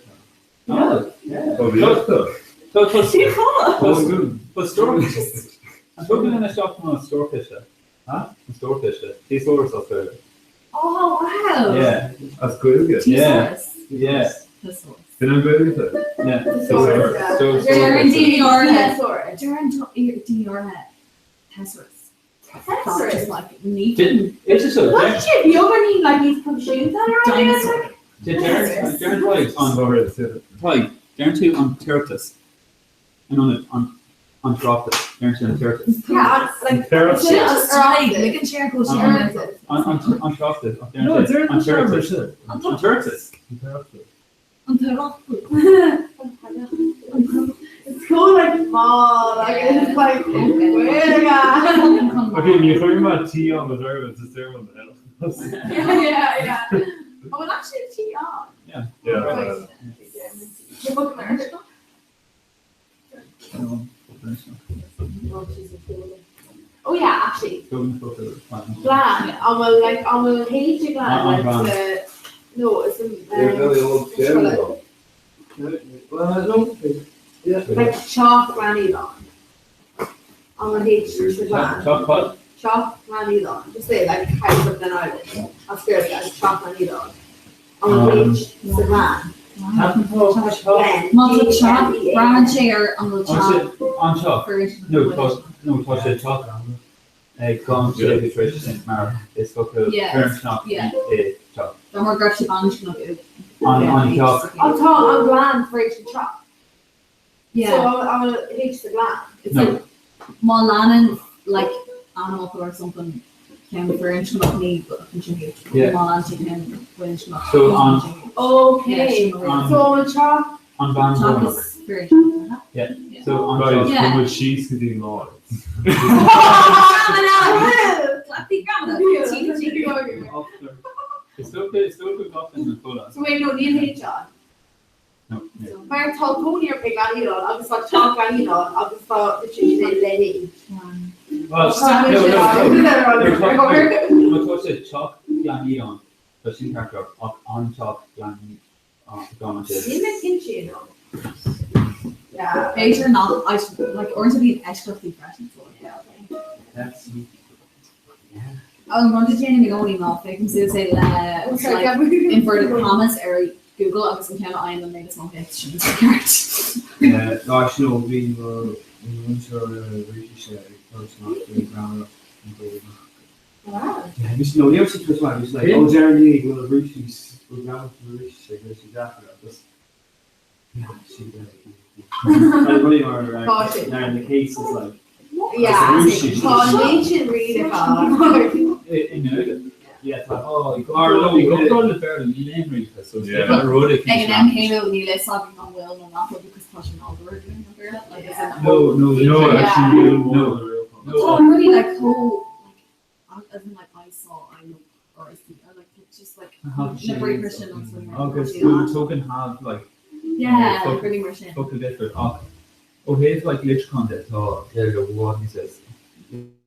Oh, yeah. Oh, yeah. So tá Tá stórfis. An tugann ina seach an stórfise. An stórfise. Thesaurus as Gaeilge. Oh, wow. Yeah. As Gaeilge. Yeah. Thesaurus. Yeah. Thesaurus. Sin an Gaeilge? Yeah. Thesaurus, yeah. So Deireann daoine áirithe. Thesaurus. Deireann daoine áirithe. Thesaurus. Thesaurus. Just like neat. Didn't it's just a What did you beagán like níos proifisiúnta ar an Dinosaur. Deireann Tadhg an Tadhg, deireann tú an tOireachtas in ionad an an tOireachtas, deireann tú an tOireachtas. Yeah, like Thesaurus. Sin just Tadhg, ligeann sé ar go sé ar an An an an tOireachtas, ach No, deireann tú an deireann tú tOireachtas. sin. An tOireachtas. An tOireachtas. It's cool like mall, like it's like where Okay, ní chuir má tí an a is there on the hill. Yeah, yeah. Oh, well, actually, tea on. Yeah. Yeah. You book America. Oh yeah, actually. Glan, an bhfuil like an bhfuil héide glan An- like an the no it's an They're very old um, though. Well, no. Yeah. like chalk glanelon. An bhfuil héide sa glan. Chalk what? Chalk glanelon. Just say like house of Glen Island. That's good. Like chalk glanelon. An bhfuil héide sa glan. Glen. Má tá teach, G-L-E-N. braitheann sé ar an bhfuil teach An teach. freisin. No, tá no tá sé teach ag gan sé go tréis sin mar is focal Yeah, firinscneach yeah. é teach. Dá mar go raibh sé bainisteach nó An an teach. An tá an glan for each chalk. Yeah. So an bhfuil héide sa glan. It's No. like má leanann like animal or something ceann firinscneach ní sin héid. Yeah. Má leanann sé ceann bainisteach. So an Okay. Yeah, an- So an bhfuil chalk an bhean Teach bhánach. is firinscneach. Yeah. So an Right, teach. Yeah. yeah. síos go dtí lá. Clapí gramada. Is dócha is dócha gach na cola. So wait, no, níl héide on. No. yeah. Mar tá cónaí ar Gleann Aoileann agus tá teach Gleann Aoileann agus tá sé le héid. Well, Tá no, no, no. no. Má tá sé teach Gleann Aoileann, tá sin ceart ach an teach Gleann gan an sé. Níl mé cinnte nó. Yeah. B'fhéidir nach like uaireanta bíonn eisceachtaí freisin so yeah. That's An rud a dhéanaim i gcónaí ná féachaim suas é le Oh, sorry, like, yeah. inverted commas ar Google agus an ceann a fhaigheann an méid is mó hits sin is ceart. Yeah, no, actually, no, bhí múinteoir Rúisis sé ag cur amach faoi grammar an Ghaeilge. Wow. Yeah, bhí no, ní raibh sí tuas bhí sí like, oh, Darren Lee, go bhfuil Rúisis, bhfuil grammar na Rúisis ag bhfuil sí deacair agus yeah, sí Like, really mar Tá sin. Now in the case is like Yeah. Rúisis. Tá an méid sin rí I nGaeilge? Yeah, tá. Mar i gcomparáid le Béarla níl aon ríomhphost, so is rud Ag an am céanna níl a fhios agam an bhfuil nó nach bhfuil because tá sé nádúrtha dúinn an Béarla like as in No, no, No, actually níl no. Tá rudaí like chomh like as in like I saw, I look or I see or like it's just like na briathra sin agus rudaí mar Agus sin. go token have like Yeah, like rudaí mar sin. focal difriúil ach ó thaobh like litriúcháin de tá Gaeilge i bhfad níos éasca.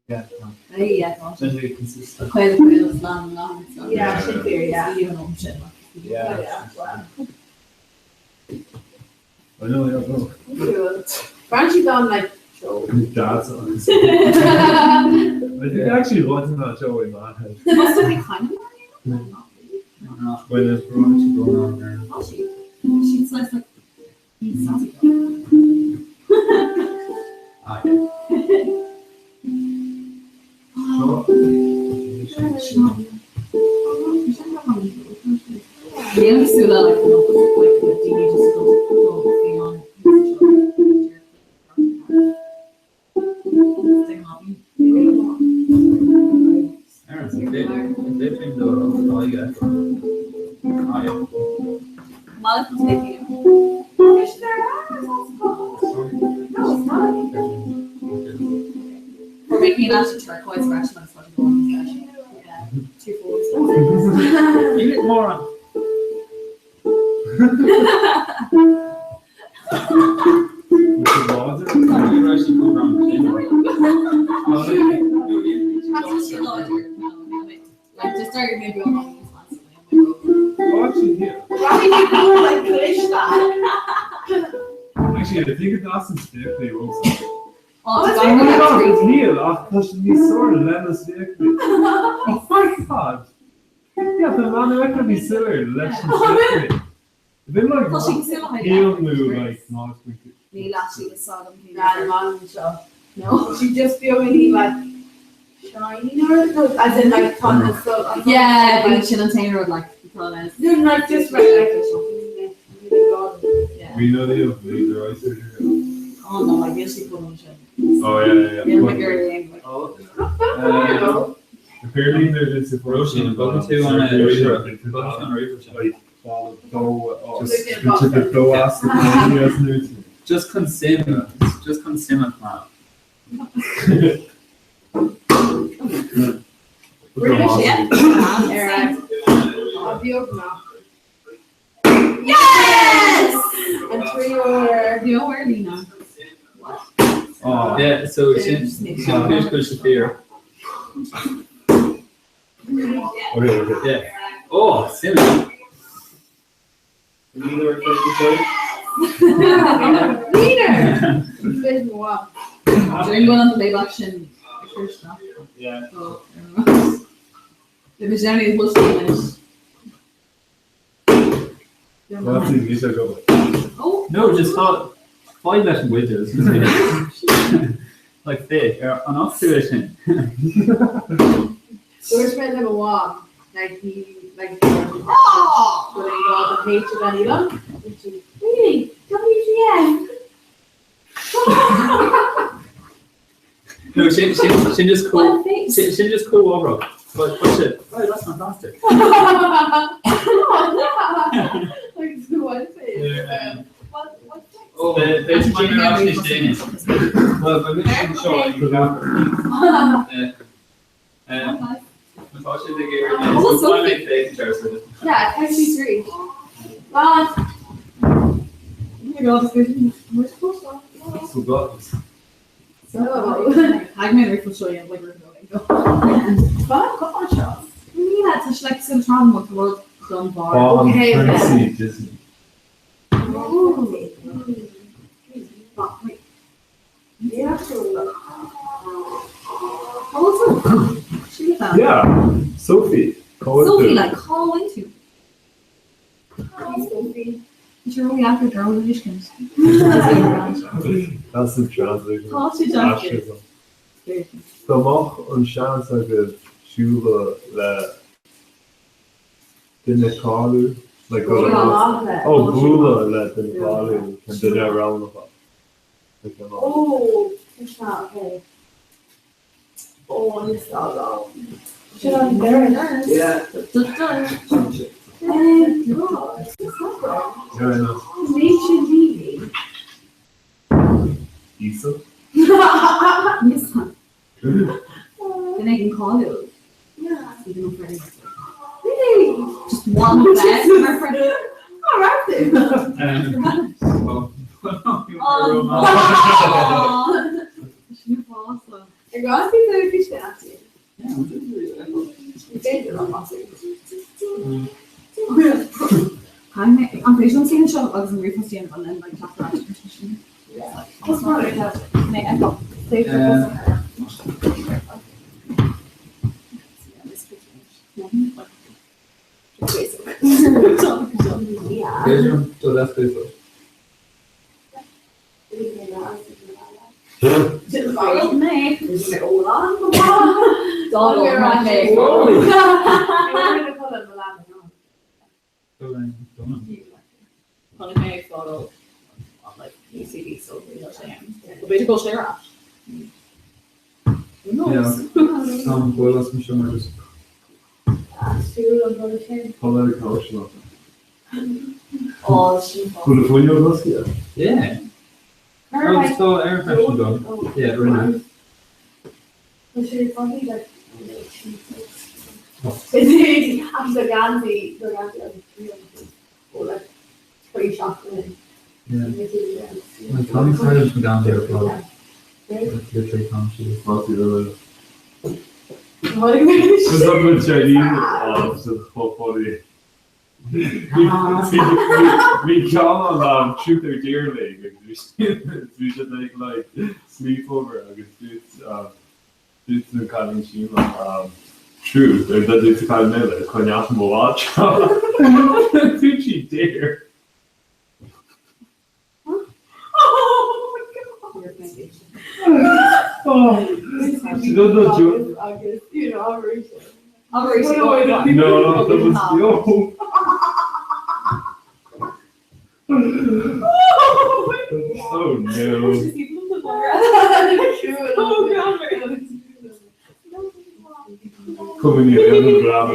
Yeah, tá. Hey, yeah, tá Tá sé consistent. Caol caol is lán lán so. Yeah, sin fíor, yeah. Is aoibhinn liom sin like. Yeah. Yeah, wow. I know, yeah, no. Cool. Branch you gone like show. Dad's on. I think actually wasn't that show in Manhattan. Must have been kind of not When it's brunch going on there. Oh, she she's like like he's sassy girl. Ah, yeah. Níl súla like no like na daoine just go go faoi an Aaron, is féidir linn do aghaidh a fheiceáil? Ah, yeah. Maith an taobh. No, it's not. We're making an actual turquoise version of Scotty Gordon's version. Yeah, two folds. You little moron. With the water? You're actually come around the That's what she Like just started maybe on these last Oh, actually, yeah. Why did you go like glitch that? Actually, I think it's Austin Stifley also. Oh, Oh my God, Neil, ach, tá sé níos sór lena Stifley. Oh my God. Yeah, tá man eich bhí similar leis an Stifley. Been like Tá sé cosúil le heel move like not Níl actually a sod am Nah, man, so. No. She just feel really like shiny or no, as in like ton of so. Yeah, bíonn sin an t-aon rud like tá No, like just right like Yeah. We know they have laser eye surgery. Oh no, like níl sé go sin. Oh yeah, yeah, yeah. Níl me gur like Uh, Apparently there's a Roisin, bogfaidh tú an ríomhaire. Bogfaidh tú an ríomhaire. Like just to the go ask the Just consume, just consume it now. Yes! And three or You know where Lena? Oh. Yeah, so sin sin cuis cuis sa fear. Okay, okay. Yeah. Oh, sin. Leader. There's more. During one of the live action first now. Yeah. So, The Vijani was English. Well, that's the go. Oh. No, just thought find leis an widget. Like fit ar an osú sin. Dúirt mé le mo like he like oh go the H of Vanilla which is really WTF No, sin sin sin just What cool. a face. Sin sin just cool overall. But but shit. Oh, that's fantastic. oh, yeah. like the one face Yeah. what what's that Oh, there's my actually staying. Well, but we show you Tá sé Oh, Sophie. yeah 33 Well, Oh my god, it's we're supposed to. So got So, Hag mé rifle seo like we're going go. But come on Charles Yeah, tá sé like sin tram with rud don bar. Bomb Okay, Tennessee Disney. Ooh. Yeah. Also, she that. Yeah, Sophie. Call it Sophie, the- like call into. Hi, Sophie. Is your only after girl in Michigan? That's the translation. Tá sé deacair. Fascism. Tá amach an seans agus siúla le duine cáú le go Bualadh le. ó bula le duine cáú an duine ranacha. Oh, it's not okay. Oh, it's not long. Sin an deireadh. Yeah. Íosa? Íosa. Duine éigin cáiliúil. Stephen O'Freddie. Really? Just one of them. Mar Freddie. All right then. Sin fása. Ar gá tú do bhí sé acu. B'fhéidir an An féidir liom suí anseo agus an ríomhphost a dhéanamh an linn like teacht ar ais sin? Mé ag Féidir liom dul as Facebook. Tháinig mé ag fáil like UCD so níl sé ann. B'fhéidir go bhfuil sé ar ais. Who knows? Tá an buile as seo mar just Codladh cóisiúil. Ó, sin fáth. Bhfuil fuinneog oscailte? Yeah. Agus tá air freisin dom. Yeah, rinne. Yeah. Tá mé sárach an gan ar fáil. Literally tá sí. Fáilte roimh. Cos up with Chinese oh, so chomh funny. Bhí ceann an um, Truth or Dare League agus bhí siad ag like sleepover agus dúirt um, dúirt an cailín Síneach um, truth or dúirt an cailín eile coinneach mo Dúirt sí dare. Oh, she does not do Agus you know, No, that was yo. Oh no. Coming in the drama.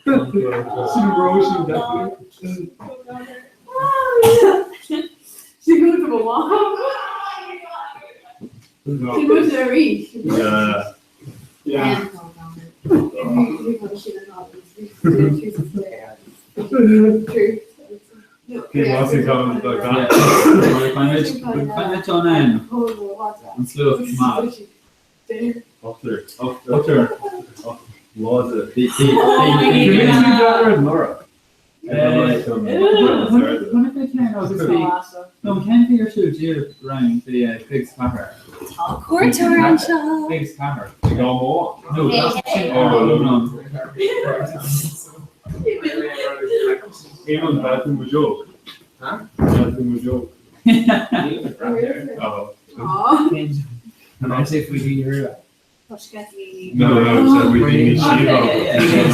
Sin Roisin definitely. Yeah. Yeah. Cé más é coming like that. Find an an sluach maith. Uachtar. Uachtar. Láidir. Bhí Nora. No cén bhí ar siúl díreach roimh bhí Figs Cathair. Tá cuairteoir anseo. Figs Cathair. Ag am ó. No, that's sin Aon bheith mo joke. Huh? Bheith mo joke. Oh. An sé faoi daoine rua? No, no, so we didn't see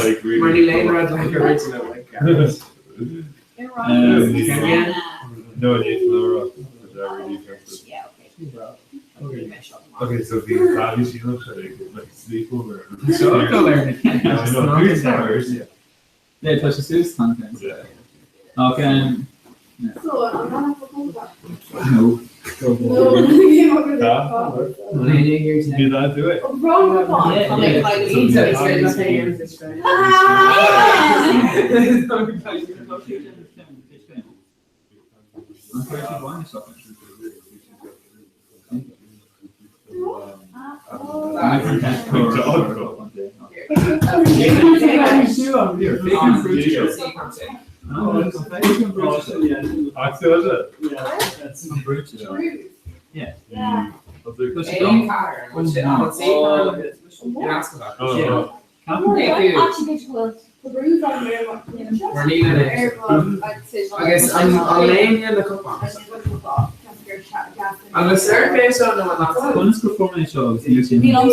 like really. Mar ní léon rud like original like No, it's not. Yeah, okay. Okay, so bhí Bobby Sheila like sleepover. So go learn. I know, who's that? Yeah, tá sé suas tan Yeah. Ach So I'm gonna have to no. Did I do it? Yeah. Yeah. Agus an léine na cupán. Agus ar mé seo nó an Conas go form seo agus níl sin. Níl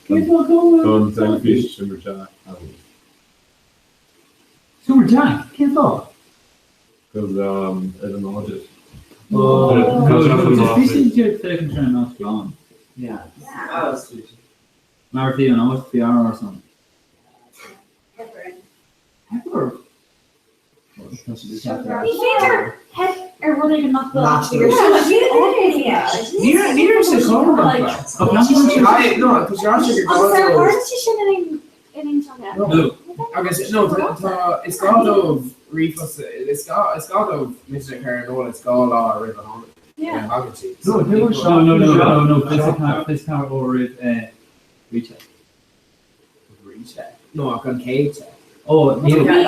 Don teilifís Simmer Jack. Simmer Jack? Cén fáth? Because ar an audit. Bhí siad ag féachaint ar an áit glan. Yeah. Mar bhí an áit b'fhearr ar son. Pepper. Ní féidir theip ar rud éigin nach bhfuil Ní raibh sé chomh No, tá sé Agus ar tharla sé sin in aon teanga eile? No. Agus no, tá is gá dóibh ríomhphost is gá is gá dóibh mise a chur ar an eolas 2 lá roimh an am a thagann siad. No, no, no, no, no, 24 uair roimh recheck. Recheck? No, ach an chéad check. Oh, Níl cead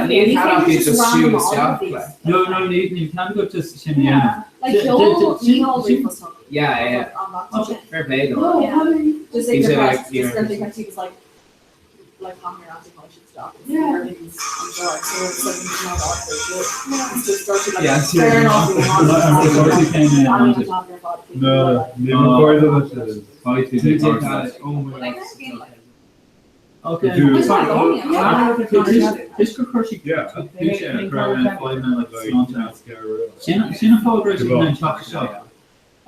níl cead acu just siúl isteach like. No, no, níl cead agat just sin a dhéanamh. Like sheol Mícheál ríomhphost chugat. Yeah, yeah. Fair play though. Just Bhí sé like like, just like he was like like talking around to should stop. Yeah. Yeah, No, ní raibh Oh my God. Okay. Is gur chuir sí Sin sin an fáth go raibh sí in ann teacht isteach.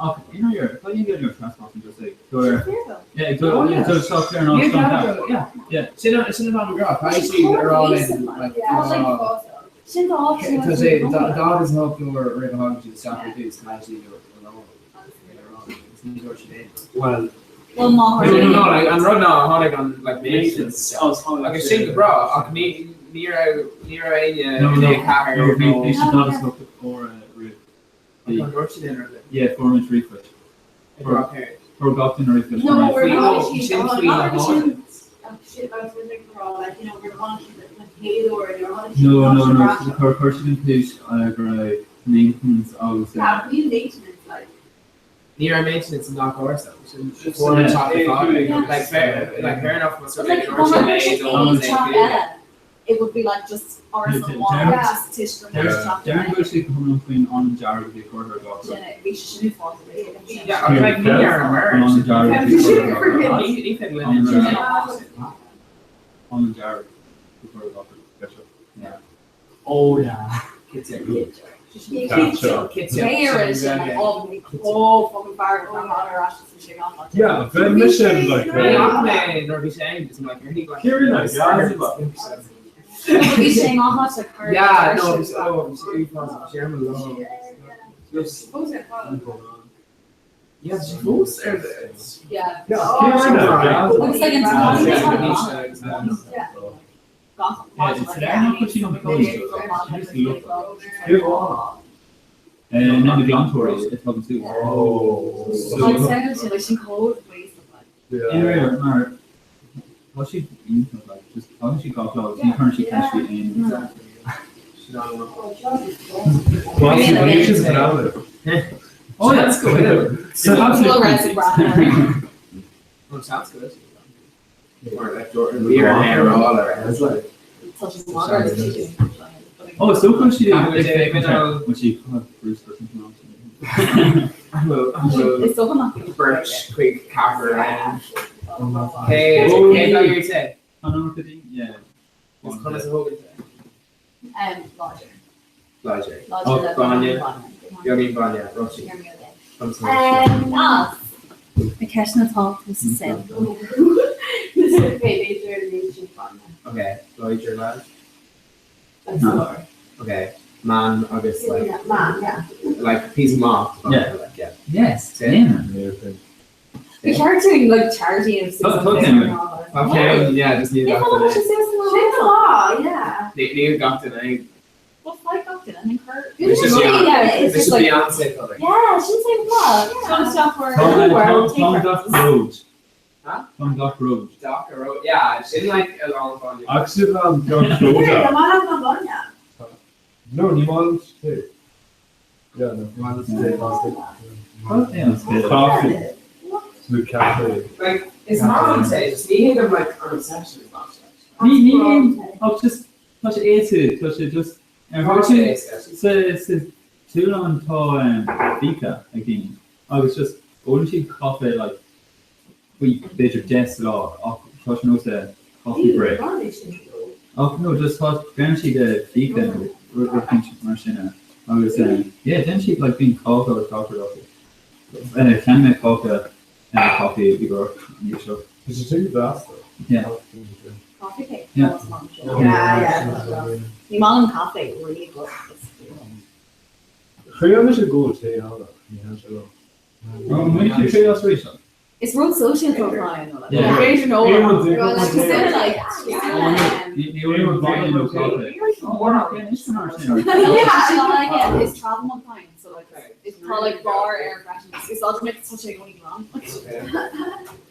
Ach in ar tá aon duine ar trespassing just ag dul ar yeah ag dul ag dul isteach ar an áit gan cead. Yeah. Yeah. Sin sin an am gra. Tá siad ar all in like Sin Tá sé dá is hocht uair roimh a thagann siad isteach ar dtús tá siad ar Well Well má No, like, an rud ná tháinig an like maintenance agus sin go breá ach ní ní raibh ní raibh éinne No, i no, ndiaidh ceathair no, bhí nó bhí siad dá is hocht uair roimh. An dúirt siad aon rud? Yeah, fuair muid ríomhphost. Ag rá céard? Fuair gach duine ríomhphost. No, we're Faoi- not no, sin sin faoi na háit. No, no, no, chuir chuir siad an tús go raibh maintenance agus Ní raibh maintenance in gach áras sin fuair an teach ar fad. Like fair like fair enough mas But like, well, not just aon teach eile. It would be like just áras amháin, just tis go mbeadh teach Deir eile. go bhfuil siad go hiomlán faoin an dearg a bhí curtha ar gach rud. Sin é, bhí sé sin uafásach. Yeah, ach like ní ar an An merch. dearg a bhí curtha ar gach rud. Ní ní féidir linn An sin. An dearg a bhí curtha ar gach rud. Yeah. Oh yeah. Kitchen. Yeah, bheith mise like Ní nuair bhí sé ann, is like, Kieran, like, yeah, Bhí sé maith le cur Yeah, no, bhí sé oh, bhí sé uafásach, bhí sé ar mo lámh. Yeah, she fós ar the Yeah. Yeah, Kieran, yeah. Looks like it's Yeah. Yeah, it's there nach bhfuil siad an Na na glantóirí a tugann tú. Oh. Anyway, mar tá siad iontach, like, just tagann siad gach lá agus ní chuireann siad ceist faoi aon Oh, that's good. So absolutely. Oh, sounds good. Or like Jordan Beer and hair all or it's like Oh, so chuir siad Ah, bhfuil sé ag Bhfuil sí Bruce or something else. Is dócha nach bhfuil. Birch chuig ceathair ann. Cé cé tá iarraidh te? An an cuid yeah. Is conas a thógann te? Láidir. Láidir. Láidir Oh, le bainne. bainne. Beagán bainne, roisín. Conas a thógann te? Ah, na ceisteanna atá sa saol. Okay, láidir lad. Okay, man agus like like piece of malt. Yeah. Like, yeah. Yes. Yeah. Yeah. Bhí ceart dúinn like charity and Tá- tá céim. Okay, yeah, just need Yeah, that. well, today. Níl gach duine ag. Well, fly gach duine and cur. This is Yeah, Beyonce. it's This just is like Beyonce coming. Yeah, sin say what? Tá stuff for Tom Dock Road. Huh? Tom Dock Road. Dock or yeah, sin like a long bond. Actually, an Dock Road. No, ní máil sé. Yeah, no. Máil sé. Coffee. Nó cafe. Like, is mom say just need him like an obsession with mom. Ní ní ach just Tá sé éasca, tá sé just ar Tá sé éasca. Sa sa tSualainn tá fika ag daoine agus just ólann siad caife like faoi b'fhéidir 10 sa lá ach tá sé nós coffee break. Ach no just tá déanann siad fika nó rud éicint mar sin agus yeah déanann siad like bíonn cáca agus gach rud acu. Cheannaigh mé cáca caife i gcomhair an oíche seo. Tá sé sin go deas though. Yeah. Coffee cake? Yeah. Yeah, yeah. Ní maith liom caife really but it's Chuir mise go tae cheana, ní hea sé liom. An mbainfidh tú triail as arís? Is rud sóisialta atá ann, like, Yeah. ní féidir nó Aon rud Well, like, it's sort of like, Ní ní bainne nó caife. Yeah, like, yeah, it's travel month time, so like, it's tá like bar air freshness. Is ultimate tá sé only glan.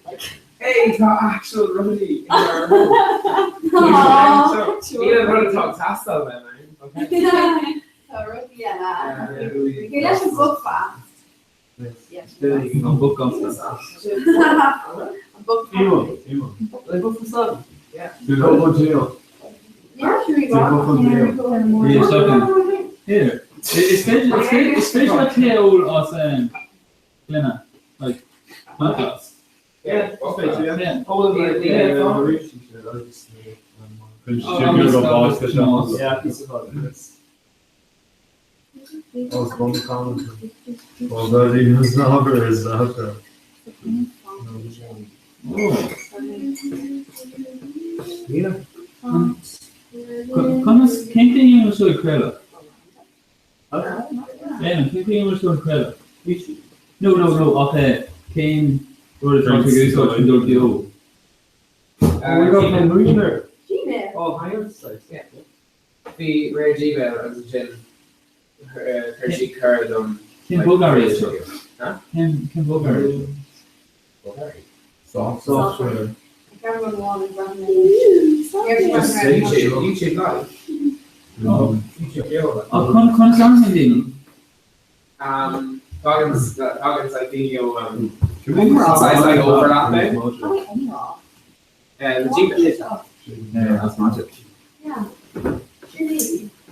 Like, Hey, tá actual rudaí inár Aw, Níl an rud atá ag teastáil uaim, okay? Tá rudaí eile. Bhí leis an book fast. An book gasta. An book Like book for sun. Yeah. Yeah, something. Here. Is féidir is féidir is féidir le tae a ól as gloine, like pint glass. Yeah, is féidir, yeah. Yeah. Oh, like, yeah. Yeah, piece of vodka. Conas cén chaoi a bhfuil tú ag craoladh? Éamonn, cén chaoi a bhfuil tú ag craoladh? No, no, no, ach cén rud atá tú ag úsáid chun dul beo? Gmail. Oh, hang on a sec. Yeah. Bhí mé ar Gmail agus ansin chuir sí cuireadh dom. Cén bogearraí é seo? Cén bogearraí é seo? Bogearraí? Software. Just YouTube, YouTube Live. Oh. YouTube beo. Ach conas a aithníonn daoine? Tagann tagann like daoine ó saghas like overlap é. Gmail. That's magic. Yeah.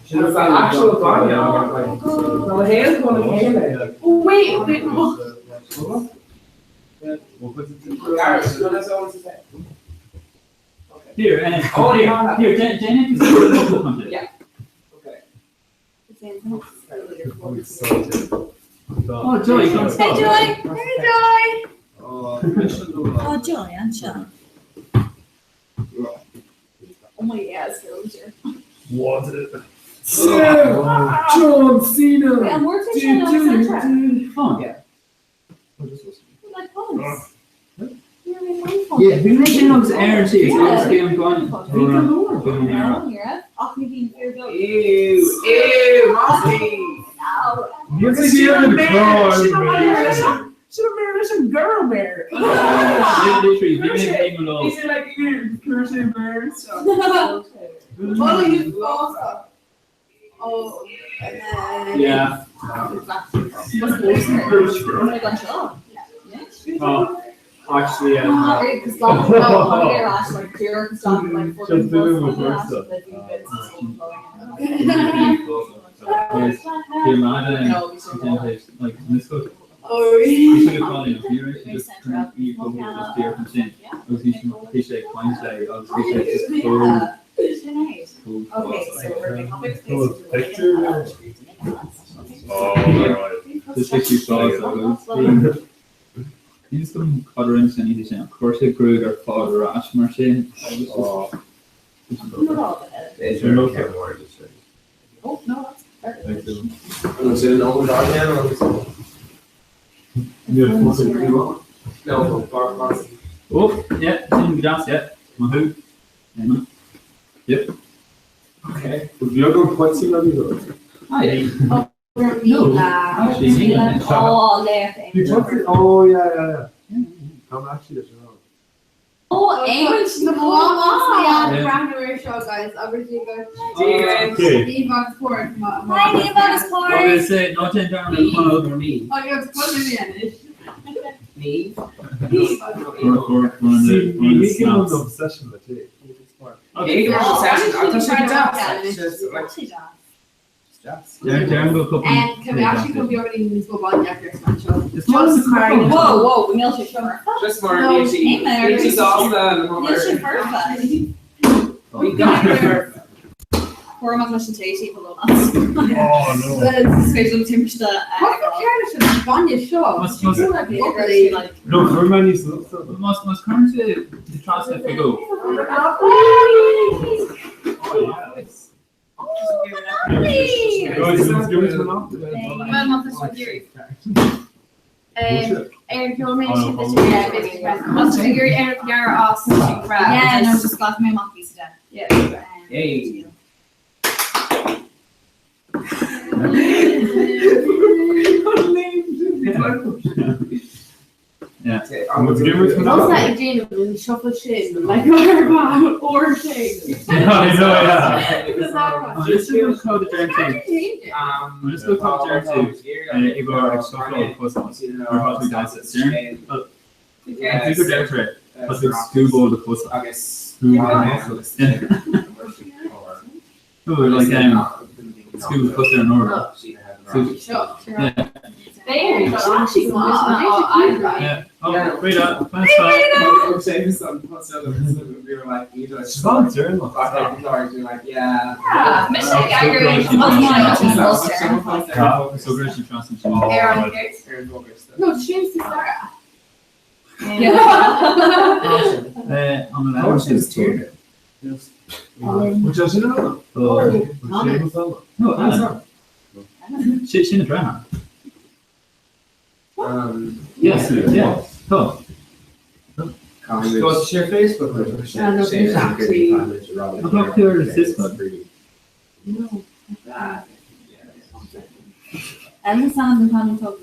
Sin is an actual bainne like Tá na haon chun a chéile. Wait, wait, what? Gareth, you wanna say Here, Oh, here, yeah. here, déan é Yeah. Okay. Oh, Joy, come Hey Joy! Hey Joy! Oh Joy, anseo. Oh my yes, sure. What? John Cena! Wait, and we're teaching on Snapchat. Fun. Yeah. Like phones. You're in my phone. Yeah, bhí mé sin agus Aaron sí, is agus bhí an bainne. No, you're Ach, ní bhíonn fíor beag. Ew, ew, Rossi. No. Sin an bear leis an girl bear. Literally, bhí mé ag an lá. Is it like you curse bear? Follow you also. Oh. Yeah. Oh, actually, yeah. Because like pure stuff, like Just doing with work stuff. Bhí mad like this Oh, Bhí sé go bhí sé just bhí just dear chun sin agus bhí bhí sé ag caint léi agus bhí sé just chomh chomh Okay, so we're gonna topics Picture. Oh, right. Just bhí sí sásta agus bhí Níl fhios agam cad a rinne sé an oíche sin ach chuir sé gruaig ar fad ar ais mar sin agus just Oh, no, that's perfect. Sin an old dog now? No, bar bar. Oh, yeah, sin go deas, yeah. Maith thú. Éamonn. Yep. Okay. Beag an pointe le bhí Hi. No, actually, níl. Oh, there. You took it? Oh, yeah, yeah, yeah. Come actually, as well. Oh, Éamonn, The mom wants me on Yeah. brand new show, guys. Obviously, go. Okay. Niamh agus Pádraig. Hi, Niamh agus Pádraig. Agus ná déan dearmad ar Conall. Me. Oh, you're putting me in it. Me. Or- or- or See, one of the we can snaps. an obsession le tae. Deirim go cúpla Can we actually come beagán níos mó bainne ar an seo? Is maith liom Whoa, whoa, níl sé seo. Just mar níl sí níl sí sásta le mar. Níl sé foirfe. Bhí gach foirfe. Fuair amach leis an tae timpeall ó Oh no. Is féidir liom timpiste Cad tá cearr leis an bhainne seo? No, fuair mé níos luchta. Más cuireann sé trasna faoi dhó. Yeah, no, just ghlac mé amach píosa de. Hey. Yeah. What's that déanamh an siopa sin like or sin? I know, yeah. This is called the Jerry. This is called Jerry. I go ag shuffle cosas mar tá tú damhsa. Tú go deirtear tá tú ag scuabáil do chosa. Agus No, like scuab cosa ar an urlár. Yeah. Yeah. Oh, wait up. So gur sí trasna No, sin sa Sarah. An leabhar sin is tír. No, Alan. Sin a dheartháir. Yes, yeah. Tá. Go share Facebook. Tá tú ar Facebook. No. Ellen san an tá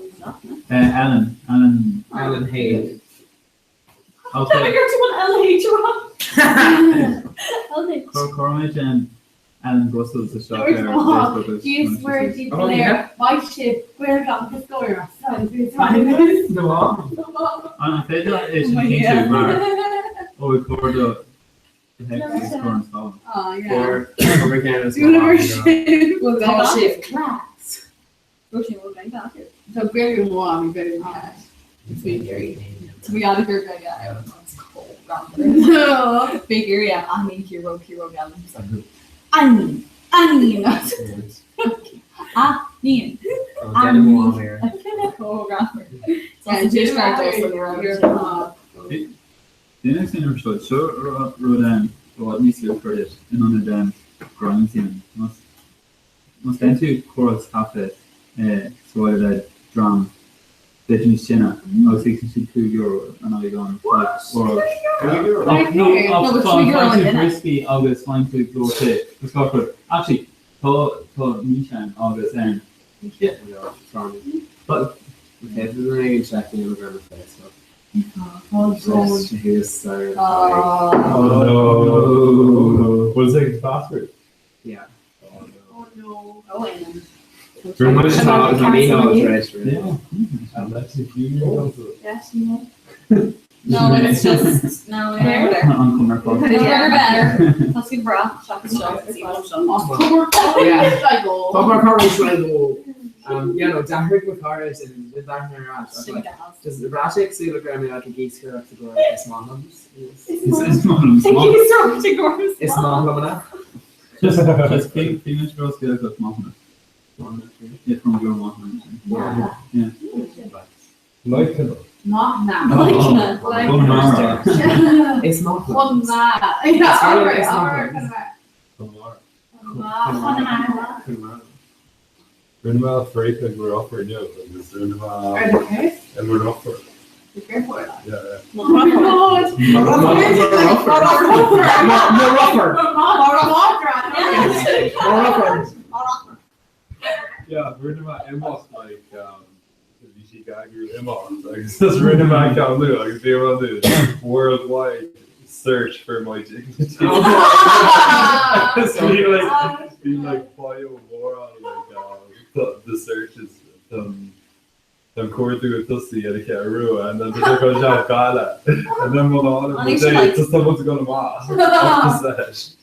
Alan, Alan. Alan Hale. Cormaid an Alan Brussels a seo ar Facebook. Díos muir díos léir Maith sibh buir gan go scóir An féidir é sin cinntiú mar ó cóir do Tá sibh class. Tá very warm, very hot. To be honest, gur No. Big area anín hero hero Anín Anín Anín Duine sin ar seo seo rud an rud níos luachmhar duit in ionad an grind Más déan tú córas caife sa bhaile le dream b'fhéidir níos sine agus íocann siad €5 in aghaidh an No, ach faigheann tú brioscaí agus faigheann tú blúire tae agus gach rud. Actually, tá tá níos agus um, yeah. But Oh no. What is it? Password? Yeah. Oh no. Oh, and. No, it's just no. An Never better. Tá sí bra D'athraigh mo chara sin d'athraigh ar ais. Just bhraith sé le go raibh mé like ag iascaireacht i gcomhair is maith liom. Is maith liom. Is maith liom an Just just bhí bhí mé rosc go maith liom. Yeah, from your maith liom. Yeah. Like him. Maith na. Is maith liom. Chun na. Is maith liom. Rinne mé fréic ag mar offer inniu agus rinne mé Ar the case? ag mar offer. The airport. Yeah, yeah. Yeah, rinne mé imeacht like bhí sí ag eagrú imeacht agus just rinne mé ceann nua agus bhí mé ag worldwide search for my dignity. Just bhí like bhí like bio mhór like the searches Tá cuardú ag tosaí ar an Cheathrú Rua and then tá sé ag dul isteach Gaillimh and then mo lá just tá muid ag dul amach agus leis.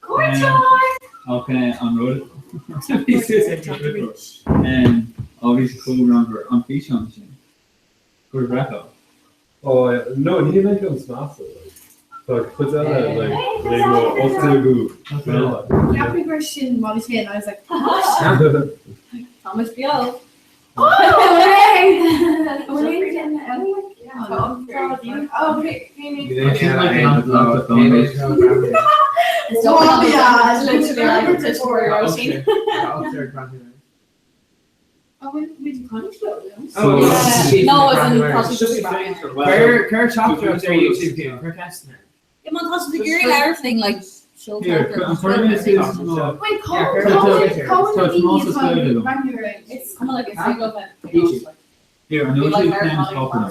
Cuairteoir! Ok, an rud Á bhí sé chomh greannmhar an físeán sin. Gur bhreá. Oh yeah, no ní hé an snas Tá cuid eile like léigh mo 18ú. Cheap mé gur sin Molly Finn, I was like, Tá muid beo. Oh, hey! Cuir teachtaireacht ar YouTube Cian, cuir ceisteanna.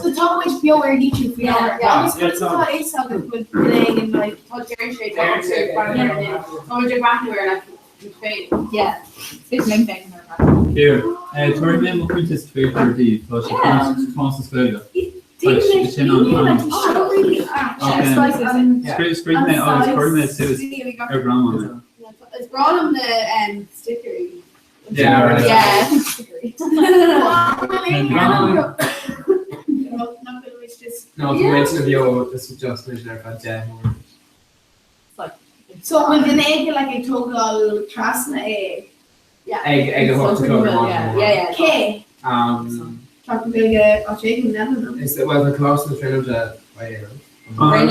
So tá muid beo ar YouTube faoi láthair agus conas atá a fhios agat go bhfuil duine éigin like tá deireann sé tá muid ag breathnú ar like muid féin. Yeah. Is linn féin ar breathnú. Here, tabharfaidh mé mo chuntas Twitter daoibh, tá sé fós as Gaeilge. Sin an Scríobh mé agus chuir mé suas ar ghreamán é. Is breá liom na stickers. Yeah, right. Yeah. No, tá muid na beo is just muid ar feadh 10 nóiméad. So bhfuil duine éigin like ag tógáil trasna é? Ag ag a hocht a chlog ar maidin. Yeah, yeah. Cé? Um, Tá go Gaeilge áit éigin eile nó? Is well tá Coláiste na Tríonóide An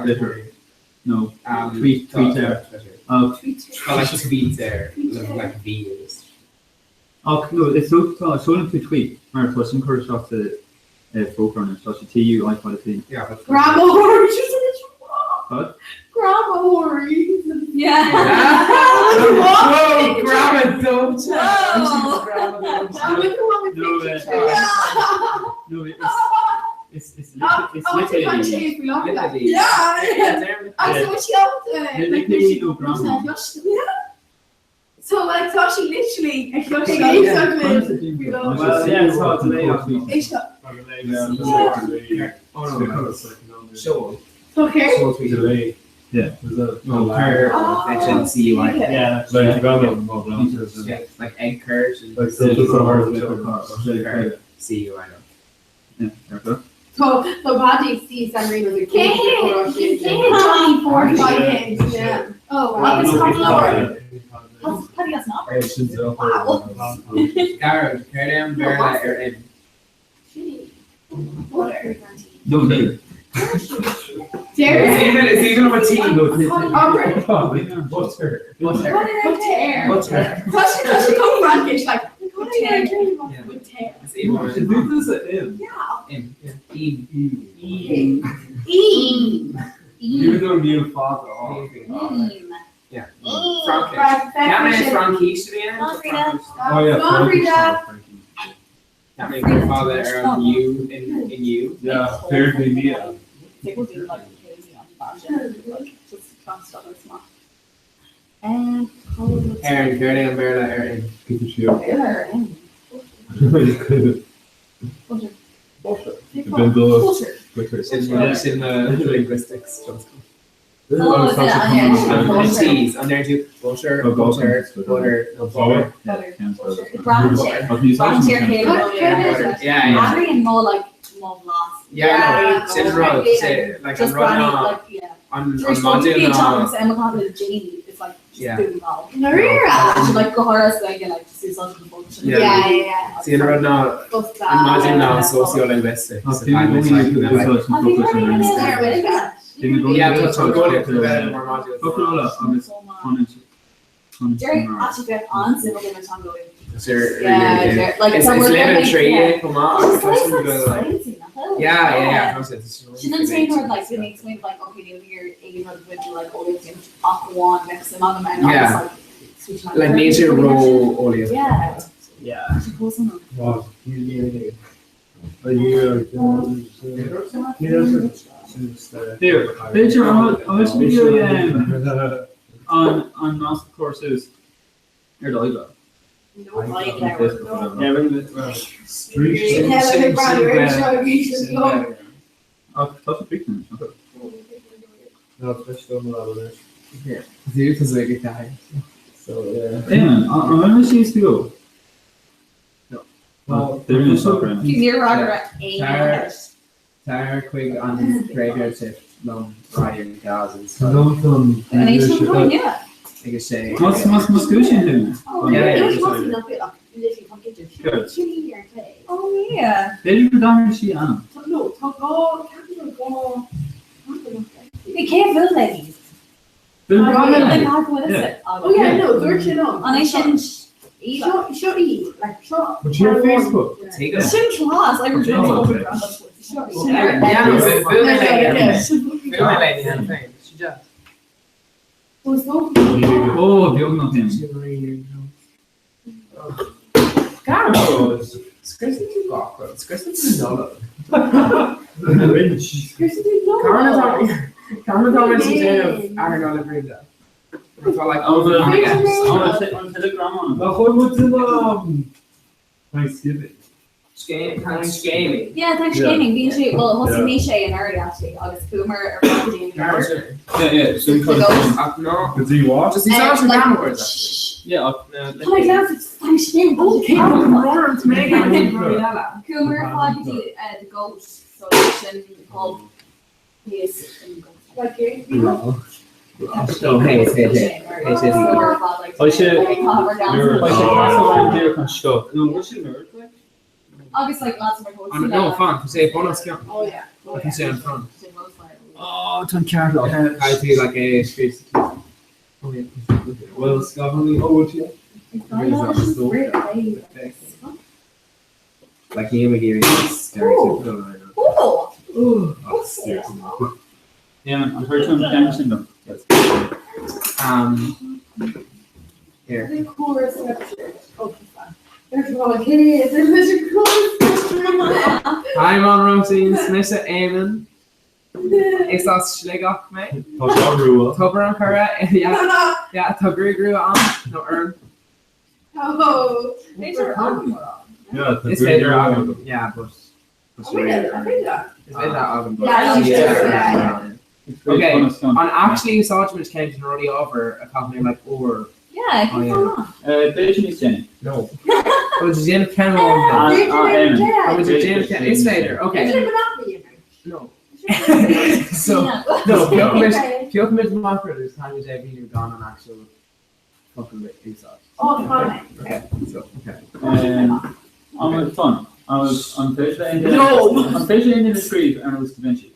Gaeilge No, tweet, tweet air. Ach. Tá like tweet air, like V agus. Ach no, is dócha tá, seolann tú tweet mar tá sin curtha isteach sa foclóir anois, tá sé T U I fada T. Yeah, but. Grammar! What? Grammar! Yeah. Whoa, grandma don't Whoa. No, no, it's It's it's it's literally So like tá sí literally ag Seol. Yeah. No, cur H C U I. Yeah. Like like egg curd. Like C U I. Tá tá Paddy ag suí San Marino ag Cé cé Johnny 4 5 yeah. Oh wow. Agus tá leor. Paddy as not. Gareth, céard é an Béarla ar im? Butter. No, ní. Is even is even of a T. Butter. Butter. Butter. Butter. Tá sé tá sé chomh Fraincis like butter. Butter. Is even Is it im? Yeah. Im. Yeah. Im. Im. E. Even though níl fada á. Yeah. Right, Frankish. Ceap mé Fraincis a bhí ann? Oh yeah, Go on, Frida. Ceap mé gur fada ar an U in in U. Yeah, apparently níl. Erin, céard é an Béarla ar im? Butter. Sin na linguistics tionscal. Oh, yeah, yeah. T's, an deir tú butter, butter, butter, nó butter. Yeah, yeah. Athraíonn mo like mo bhlas. Yeah, no, sin rud, sin, like an Just rud brownie, ná, like, yeah. an Tar an éis maidin bhí ná, Thomas Emma Cotton Jamie, it's like just Yeah. boom all. She like go hard like like just úsáid an bhun sin. Yeah. Yeah, yeah. sin rud ná, an maidin ná sociolinguistics. Ach bhí mé i gcónaí ag úsáid an focal sin ar Bhí mé i gcónaí Yeah, ag tá úsáid teangeolaíocht focal a bheith mar module. Focal eile agus tháinig tháinig Deir sin mar. actually bheith an-suim agam i teangeolaíocht. Is ar Yeah, yeah, like Is tá is rud léim ar bith, trí yeah. é chomh maith agus Just tá sin like go like sciencey, nach bhfuil? Yeah, yeah, yeah, tá sé Sin an t-aon rud like bhí mé ag smaoineamh like okay níl mé ag aon rud a bhain le like eolaíocht ach amháin bheadh suim agam ann Yeah. agus like speech language Like níl sé ró-eolaíocht. Yeah. Yeah. Sé cósta nó. Wow. Here, b'fhéidir an bhfuil sibh an an nasc a chur suas ar do iPad? Tar chuig an graveyard shift liom Friday agus Agus sé. Más cúis sin thú. Oh yeah. B'fhéidir go d'athraigh sí ainm. No, tá gá, ceapaim gur gá. Bhí cé bhfuil léi? Oh yeah, no, dúirt sé liom. An é sin Seo seo í, like seo. But she on Facebook. Sin class, I was Ó, beagnach in. Scriosann tú gach rud. Scriosann tú Nollaig. Scriosann tú Nollaig. Caithfidh tá muid ag déanamh athair Nollaig roimhe. Tá like Nach bhfuil muid in Thanksgiving? Thanksgiving. Yeah, Thanksgiving. Bíonn sé, well, thosaigh mise é anuraidh actually agus chuamar ar fad go dtí an Yeah, yeah, sin The goat. Ach no. Go dtí what? Just úsáid Like- an words actually. Yeah, ach Tá mé glad it's Thanksgiving. Okay, roaring to make it eile. Chuamar ar fad go dtí the goat, so sin pub thíos in Goat. No, hey, it's hey, hey. Hey, it's Tá sé Tá sé casadh díreach anseo. No, bhfuil sé nerd like? Agus like lads mar An no, fan, tá sé bun os cionn. Oh yeah. Tá sé an front. Oh, tá an ceart agat. Caithfidh tú like é a scríobh. Oh yeah. Well, Scotland, oh, would you? Like níl mé ag iarraidh stereotypical. Oh! Oh, stereotypical. Yeah, an chuir tú an ceann sin dom? Here. The chorus sweatshirt. Oh, There's one okay, there's a chorus sweatshirt. Hi, I'm Róisín, Is mise Éamonn. Is as Sligeach mé. Tá sé rua. Tobar an chora, yeah, yeah, tá gruaig rua ann, nó orm. Oh, these are on. Yeah, tá Is féidir rua agam, yeah, but I think I think that. Is féidir agam, but Yeah, yeah, yeah. Okay, an actually úsáidimid ceann de na rudaí ábhar a chaith mé like uair. Yeah, Oh, keep yeah. on. B'fhéidir níos déanaí. No. Bhuel, déanamh ceann amháin. Ah, Éamonn. Ah, would you déanamh ceann? Is féidir, okay. No. So, no, phioc muid amach rud agus táimid ag míniú gan an actual focal a úsáid. Oh, fine. Okay, so, okay. An bhfuil fun? An féidir le aon duine- No! An féidir le aon duine scríobh ar nós Da Vinci?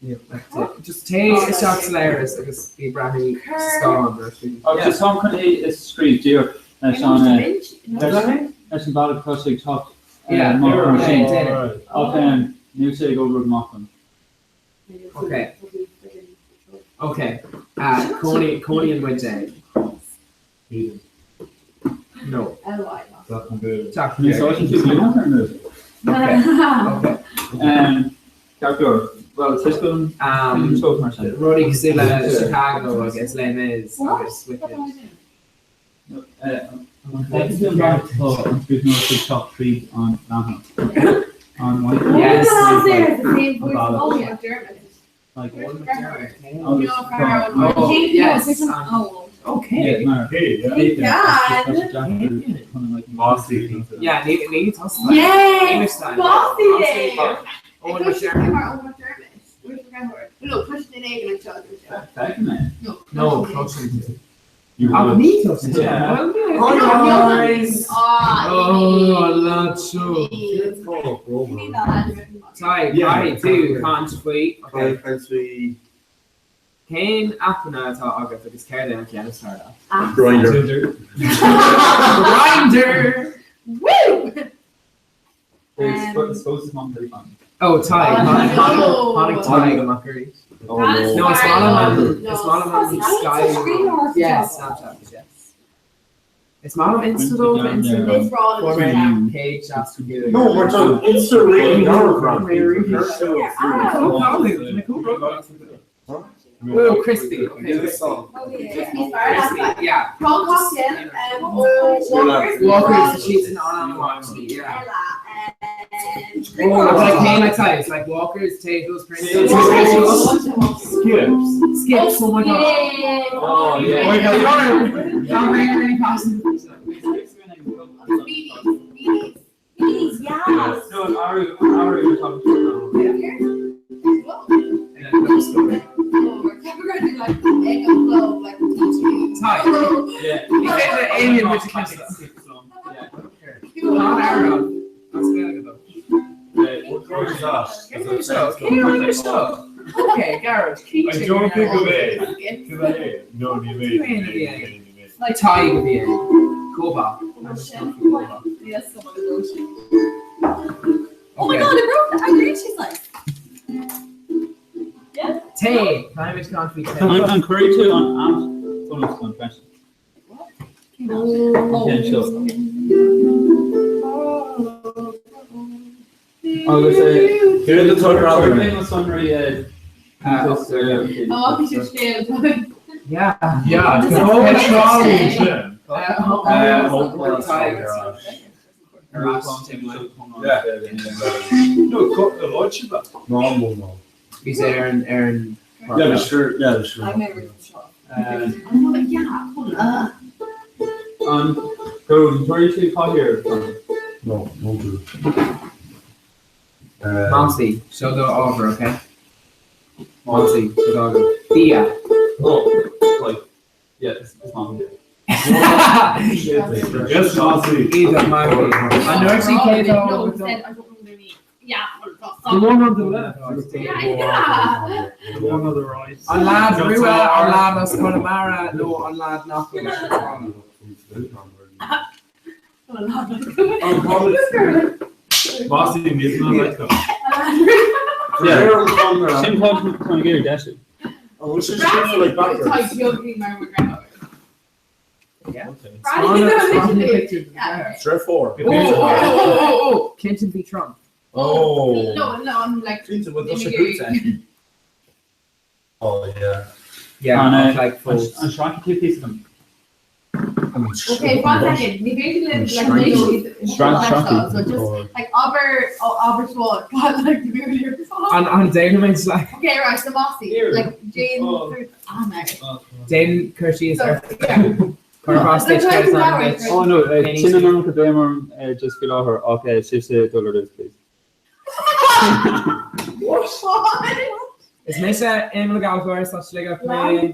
Yeah, that's it. Just téigh isteach sa léiris agus bí ag breathnú sa scáileán ar sin. Agus is táim chun é a scríobh díreach leis an leis an bhealach atá sé ag teacht Yeah, amach ar an yeah, sin. déanamh. Ach níl sé ag obair amach dom. Okay. Okay. Cónaí cónaíonn muid é. No. Teach Ní úsáideann tú glúnach ar nós? Okay. Okay. Ceart go leor. Well, tuiscint seo mar sin. Rudaí cosúil le Chicago agus Les Mis agus Wicked. An féidir an bealach atá an scríbhneoir ag teacht tríd an leathanach? An whiteboard? Yes. An bealach. Oh, yeah, Dermot. Like, Oh, yes. Okay. Yeah, mar. Yeah. Mossy. Yeah, ní ní tosa. Yes! Style. Bossy day! Owen McDermott. No, push the name and show Feicim No, closer. You Ach would. ní closer. Yeah. Well, yeah. Oh, guys. Ah, Oh, lads. Oh, bro. Sorry, Yeah. I do can't faoi. Okay. Fancy Cén aipeanna atá agat agus céard é an ceann is fearr leat? Grindr. Tinder. Grindr! Woo! It's supposed to come pretty fun. Oh, Tadhg. Tháinig No. tháinig Tadhg amach arís. Oh, That is no. No, it's not on No. it's not on Sky. Yes, Snapchat, yes. It's not on Insta though, but Insta. It's raw. Format page that's good. No, we're talking Insta rating our brand. Oh, Oh, crispy. Okay, crispy. Crispy, yeah. Prawn cocktail, Walkers. Walkers, she's an actually, yeah. Oh, like pain like size, like Walkers, Taytos, Pringles, Skips. Skips, oh my god. Oh, yeah. Oh my god. I'm really, really passionate. Beanies, yeah. No, an Ari, an Ari we're talking to Ty. Yeah. He said the alien which is Yeah. Not Aaron. That's Gaelic though. Okay, Gareth. I don't think of it. No, ní mé. Like Ty with the A. Koba. Yes, someone is Oh my god, it broke. I agree, she's like. Yeah. Tay. Climate can't be Tay. An cuirí tú an an an freisin. Oh. seo. Agus Here the third round. mé na sonraí Oh, we should scale. Yeah. Yeah. Oh, Yeah. No, ráit No, no, no. Bhí sé ar an ar an Yeah, but sure. Yeah, but sure. I'm never shot. I'm like, yeah, hold on. An go cuirí tú cathaoir No, no do. Monty, show the over, okay? Monty, show the over. Thea. Oh, like yeah, it's not. Yes, Monty. Either Monty. An nuair No, cé said I don't know their name. Yeah, The one on the left. Yeah, yeah. The one on the right. An lad rua, an lad as Connemara, no, an lad nach Mossy níos ná like them. Yeah. Sin chun géir deis. Oh, which is like backwards. Like joking, my grandma. Yeah. Yeah. Sure, four. Oh, oh, oh, oh, oh, Clinton v Trump. Oh. No, no, I'm like. Clinton with those boots Oh yeah. Yeah, An like an sraith tú pí them. Okay, one second. Ní féidir linn, like, Sraith- so just like aber oh, aber swat God like the earlier An an Dane like Okay, right, so Mossy, like Jane ah no. Dane Kirsty is So, our yeah. Oh no, sin an an go bémar just fi láthair ach si sé dollar is please. What? Is mise Emil Gallagher sa sligeach mé.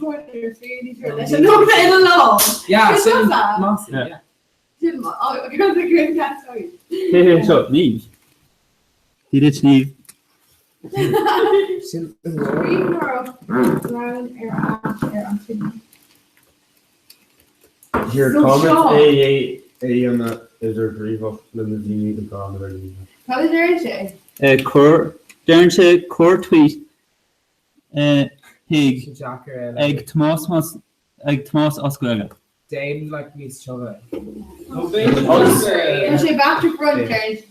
No, no, Yeah, Sin sin Mossy. Mossy, Yeah. yeah. Sin Mo- Oh, okay, the green cat, sorry. Hey, hey, seo ní. Hí dit ní. Sin Green or brown ar ash ar an sin. Here So comment seo. A A A an idir ríomh le na daoine atá ar líne. Cad a deir sé? Cuir dearan sé cuir tweet hiig Jack ar ag Tomás mas ag Tomás Oscuige. Dane like níos tiove. Tá sé back to front ar deir sé.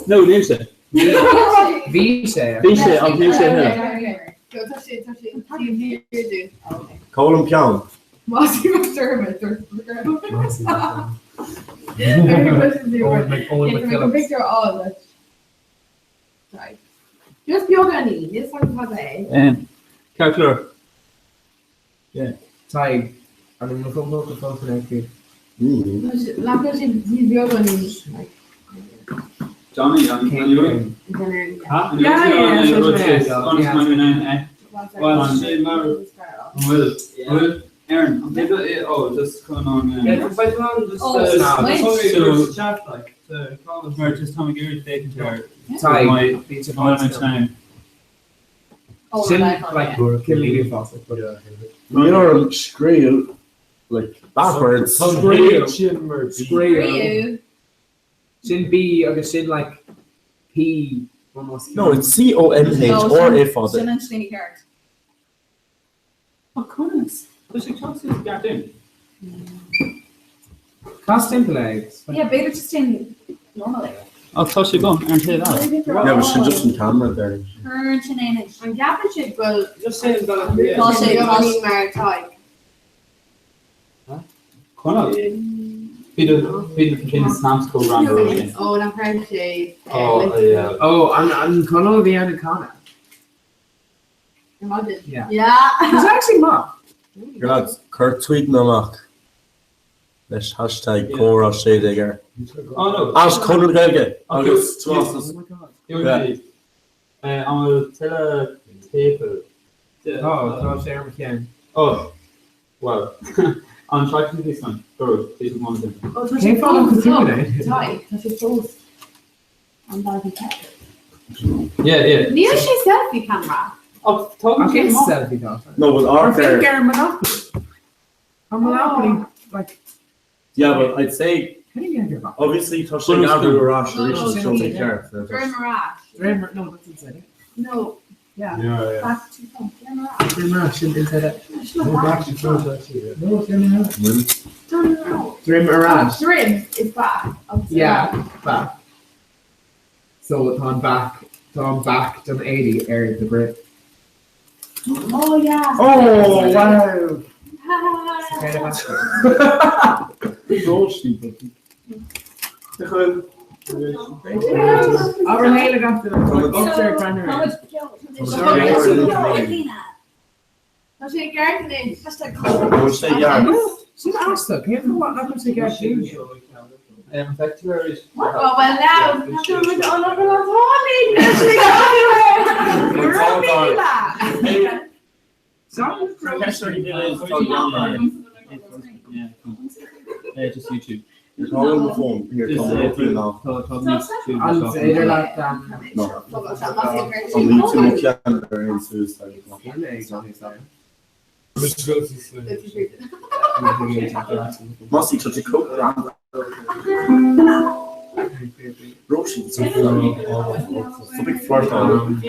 No, níl sé. Bhí sé. Bhí sé ach níl sé thuile. Tá sé tá sé tá sé Colin Peann. Mossy McDermott Mossy Owen Owen McPhillips. Picture all that. Right. Just beagáinín, is an cad é. Calculor. Yeah. Tadhg. An an fó go fó an Leath sin ní beagáinín. like, Johnny, an you? Yeah, Yeah, yeah, yeah. Well, sé mar bhfuil bhfuil Aaron, an bhfuil oh just chun an Yeah, just by the just Oh, wait. So- chat like the comments. Mar just tá gur fécin Tadhg. Bhí sé time. Oh, Sin right, like yeah. Killeen Foster. Níor scríl like backwards. Scríl. Scríl. Ríu. Sin B agus sin like P almost. No, it's C O M H or A father. Sin an slíní ceart. Oh, conas. Tá sé chance gatin. Cos timpeall. Yeah, b'fhéidir just sin normally. Ó tá sé agam ar an taobh eile. Yeah, but sin just an camera there. Cuir sin é anois. An gceapann sibh go bhfuil Just sin dul Tá sé beagáinín mar Tadhg. Conall. Bhí do bhí do bhí na snaps chomh random sin. Ó nach raibh sé Oh yeah. Oh, an an Conall a bhí ann ag canadh. Imagine. Yeah. Yeah. He's actually maith. Lads, cuir tweet amach leis hashtag comhrá 16 air. Oh no. As Conradh na Gaeilge agus Tomás Oh my god. Yeah. An bhfuil tuilleadh téipéil? Tá, tá sé ar mo cheann. Oh, well. An sraith sin san? Go, tá sé go maith. Ó, tá sé Cén fáth nach fós bhfuil tú up. in é? Tadhg, tá sé fós an bhfad Yeah, yeah. Níl sé selfie camera. Ach tá Ach is selfie tá. No, but Ar art féidir there. ar Monopoly. Tá Monopoly, like, Yeah, but I'd say can you get your back? obviously tá sé athú ar ais arís an seomra ceart. Droim ar ais. Droim ar, no, that's inside it. No. Yeah. Yeah, yeah. Back to front. Droim ar ais. Droim ar ais, sin inside it. No, No, back to front actually. Yeah. No, droim ar ais. No, no, no. Droim ar ais. Droim is back. Obviously. Yeah, back. So tá an back, tá an back don 80 ar the Brit. Oh yeah. Oh, wow! Kind of Abair héile gach duine. Upstairs primary. Tá sé ceart anois. Sin asta, cén fáth nach bhfuil sé ceart dúinn? An bhfeic tú arís? Oh well now, tá muid an Yeah, just YouTube. You're calling the phone. Here, Just, come up here now. Tá tá YouTube An féidir leat No. An YouTube mo cheann ar aon suicide. Mossy, tá sé chomh random. Róisín, it's a big flirt on.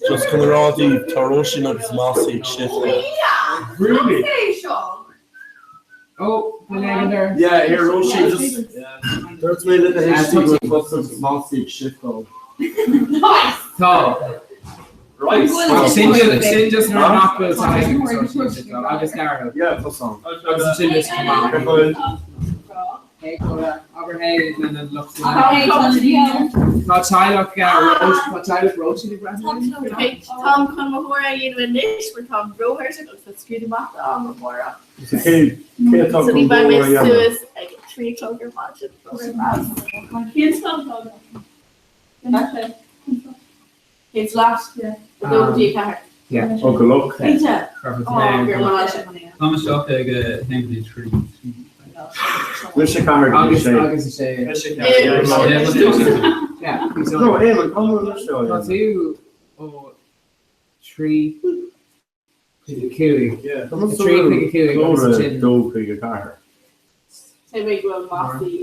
Just chun a rá daoibh, tá Róisín agus Mossy ag sifteáil. Really? Oh, the legendary. Yeah, here Róisín just dúirt mé le do thuistí go bhfuil tusa agus Mossy ag sifteáil. Nice. Tá. Right. Sin just sin just nuair nach bhfuil Tadhg agus Darragh. Yeah, tá san. Agus sin just come on. Hey, Cora. Abair hey lena lucht Tá teaghlach tá teaghlach Róisín ag breathnú. Táim chun mo thuar a dhéanamh anois mar táim róthuirseach agus tá scrúdú mata agam amárach. So cé cé atá So ní chun bheidh mé dul a dhéanamh? suas ag 3 o'clock ar maidin. Cén scoil? It's last year. Dó dtí 4. Yeah. Oh, good luck. Cinnte. Perfect. Oh, gur maith leis an Tá me seo ag haon trí. Mise ceathair go dtí Agus sé. agus is sé. Yeah, Yeah. No, Éamon, cá bhfuil mise á Tá dhéanamh? tú ó 3 chuig 5. Yeah, tá mé 3 chuig 5 agus Clóra sin. dó chuig a ceathair. Sé mé go bhfuil Mossy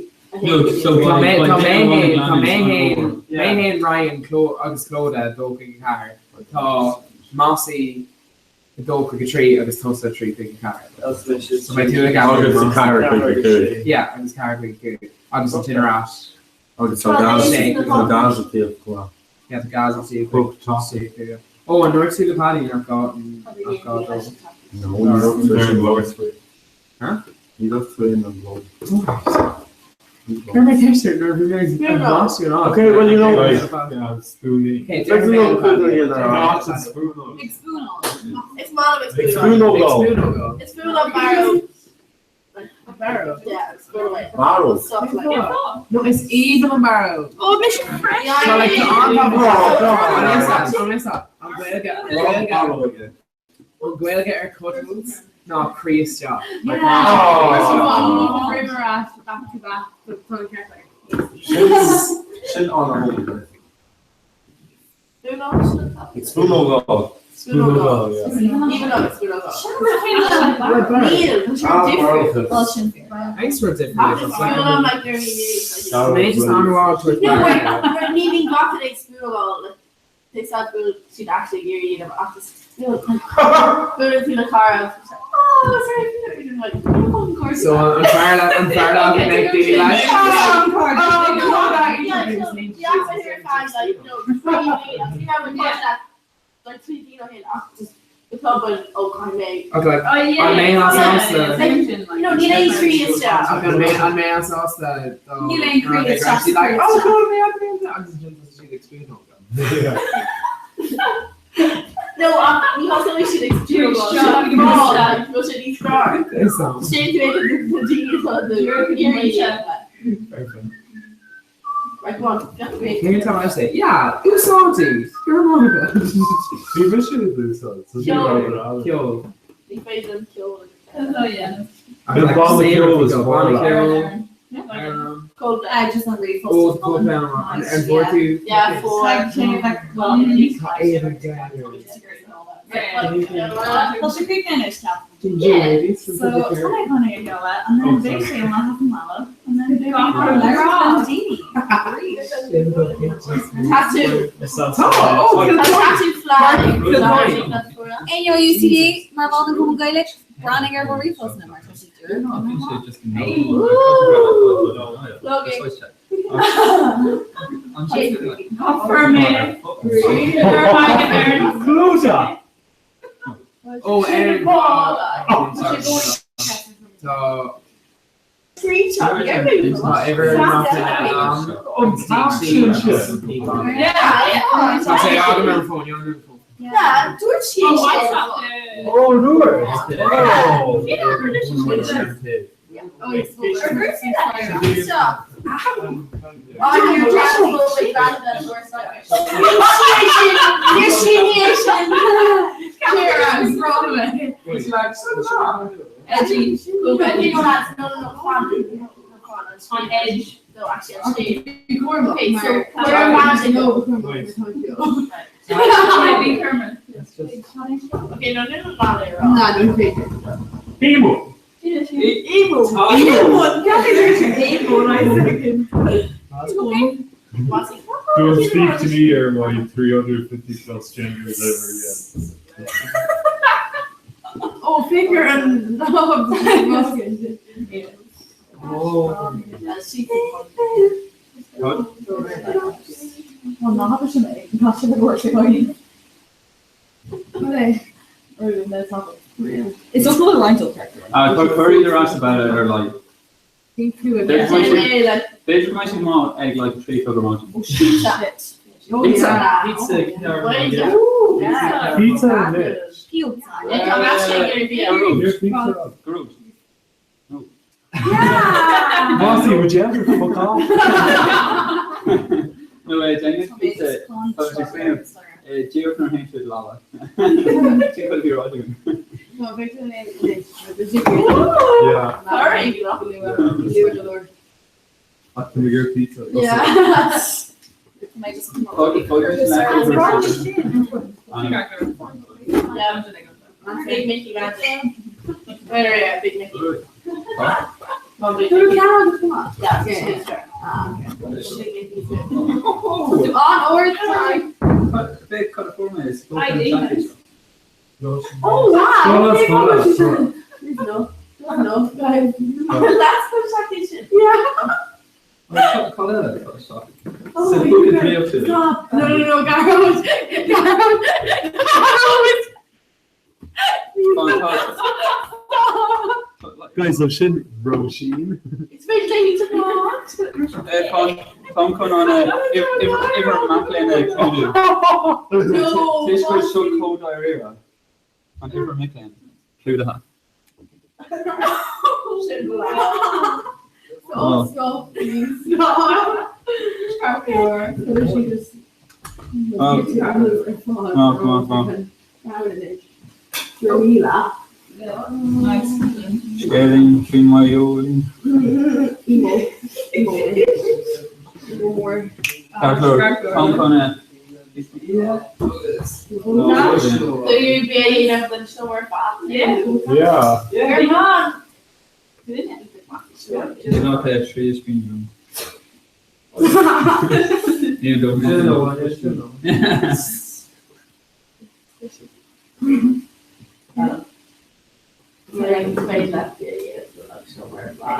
No, so Tá mé tá mé By- tá mé by- mé héin Ryan Cló agus Clóda dó chuig 4. Tá Mossy dó chuig 3 agus tusa 3 chuig 4. So beidh tú ag Agus a ceathair chuig a cúig. Yeah, agus 4 chuig 5. Agus an sin ar ais. Agus tá gaz tá gaz a taobh chomh maith. Yeah, tá gaz an taobh chuig. Ó, an dúirt tú le Paddy nach gá nach gá dó. No, ní raibh tú sin glór. Huh? Ní raibh tú in an glór. Cur mé ceist ar nuair a bhí mé ag Mossy an Okay, well, you know- Right. Yeah, spoonie. Okay, Like, no, no, no, no. Spoon. Ag spúnáil. It's maith Ag spúnógáil. Spúnógáil. It's spoon barrow. Barrow. Yeah, it's spoon away. Barrow. Stuff like that. No, is iad an barrow. Oh, mission fresh. So like the on top Oh, God. An Gaeilge an Gaeilge an Rob Gaeilge Barrow again. an Gaeilge ar cuddles ná Críosta. Yeah. Oh. Droim ar ais, back to back. Tá an ceart agat. Sin sin an a thóg. Spoon on. Ag spúnógáil. Spoon yeah. Even though it's spoon on. Neil, Ah, barrow. sin fíor. Thanks for different. Spoon on like they're needing. Mé just an rá No, we're we're needing gach ag spoon on like Tá a fhios agat go bhfuil siad actually ag iarraidh a dhéanamh ach just buaileann tú le cara agus tá oh sorry like So an fearr le an fearr le go mbeidh daoine like Okay, like, an mbeidh an sásta An mbeidh an mbeidh an sásta Níl aon chroí isteach sa like oh cool mé agus ansin tá siad ag spúnóg. No, ach ní thosóidh siad ag spúnóg. Nó sé níos fearr. Sé tú ag na daoine atá do iarraidh. Right, come on. Cén t-am a sé? Yeah, úsáidí! Go raibh maith agat. Bhí mise ag úsáid, so bhí rud eile. Ceol. Ní féidir liom ceol a Bhí banna ceoil is Banna ceoil. Cold just an ríomhphost. Old Cold An an bhfuair tú? Yeah, for. Tá éadan Tá sé críochnaithe anois, ceapaim. So tá mé chun é a sheoladh and then beidh sé amach as an mbaile and then beidh mé chun labhairt le na daoine arís. Tattoo. Tá! Oh, Tattoo flag. Ainneoin UCD mar bhall den Chumann Gaelach, breathnaigh ar mo ríomhphostanna mar tá siad Clúdach! Ó, Erin. Tá. Tá uimhir Tá sé agam ar an bhfón, ar an bhfón. Yeah, dúirt sí sin. Ó, dúirt! Ó! On edge. No, actually, Okay, no, no, no, no, Emo! Emo. Don't speak to me or my 350 plus genders ever again. Oh, finger and knob. Oh. Well, ná sin é tá sin go sé chuin. Is also a line character. Tá cuirí ar as about ar like B'fhéidir go mbeidh sé maith ag like 3 go maidin. Pizza. Pizza. Pizza anois. Grút. Mossy, would you ever fuck off? No way, déanamh pizza tá sé smaoineamh díreach nuair a théann siad lala. Sin chuid bhí ráite agam. Yeah. Ach tá mé ag iarraidh pizza. Big Mickey Magic. Wait, yeah, Big Mickey. On or time. Big cut of form is. Oh wow! No, no, guys. That's the shocking Yeah. Oh, Stop. No, no, no, Garrett. Garrett. Garrett. Guys, tá sin Róisín. It's been late to watch. Tá chun an uimhir mac léinn ag clúdú. No. Tis chuid seo chomh dáiríre. An uimhir mic léinn clúdaithe. Oh, stop, please. Stop. Oh. Oh, come on, come on. Scéilín faoi Mhaigh Eo. Tá chun a So you be enough than somewhere fast. Yeah. Not that tree is green room.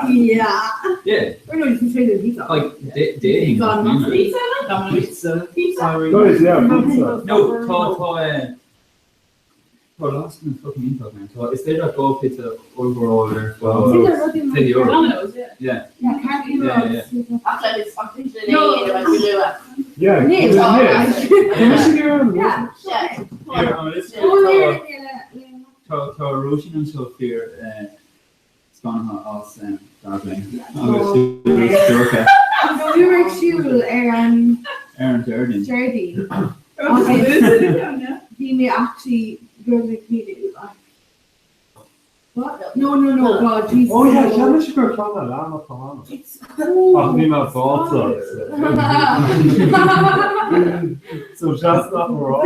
Yeah. Yeah. Or no, you can say the pizza. Like, dating. Gone Pizza? Pizza? Pizza. Sorry. Guys, yeah, pizza. No, tá tá eh, tá last an fucking iontach man. Tá is féidir leat go pizza ollmhór ar Domino's. euro. Domino's, yeah. Yeah. Yeah, can't you? Yeah, yeah. No. Yeah, Nee, yeah. Yeah. Yeah, an is Oh, yeah, yeah, yeah. Tá tá Róisín anseo fíor eh, scanraithe as eh, Darling. Agus dúrcha Bhí mé ag siúl ar an ar an Déardaoin. Déardaoin. Bhí mé actually beagnach míle like What? No, no, no, God, Jesus. Oh yeah, ceann is gur ceann a leanach a hána. Ach bhí mé fáilte. So just nach rá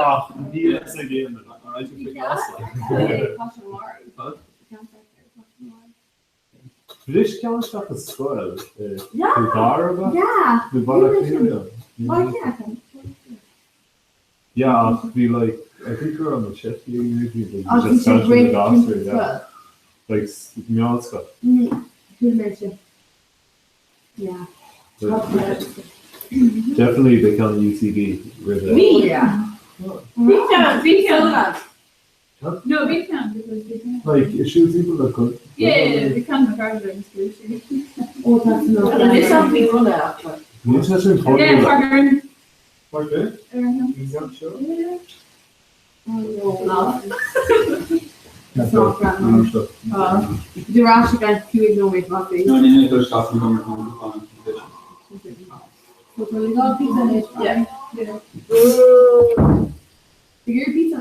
ach ní a géan Bris ceann isteach a scoil Yeah. Darba Yeah. Bhí baile Why can't I? Yeah, ach bhí like I think gur an Sheffield University Oh, just bhí sé great Gosser, yeah. well. Like meánscoil. Who made you? Yeah. Definitely they can UCD with it. Me? Yeah. Bhí ceann, bhí ceann. Huh? No, bhí ceann because bhí ceann. Like issues people that could. Yeah, bhí ceann na Harvard and school. Oh, that's not. And this something run out. Níl sé sin Yeah, Parker. Parker? Yeah. Is that sure? Oh, no. It's not that much. The rash against you no wait, not No, ní ní go isteach an gcomhar an Yeah. Yeah. Your pizza.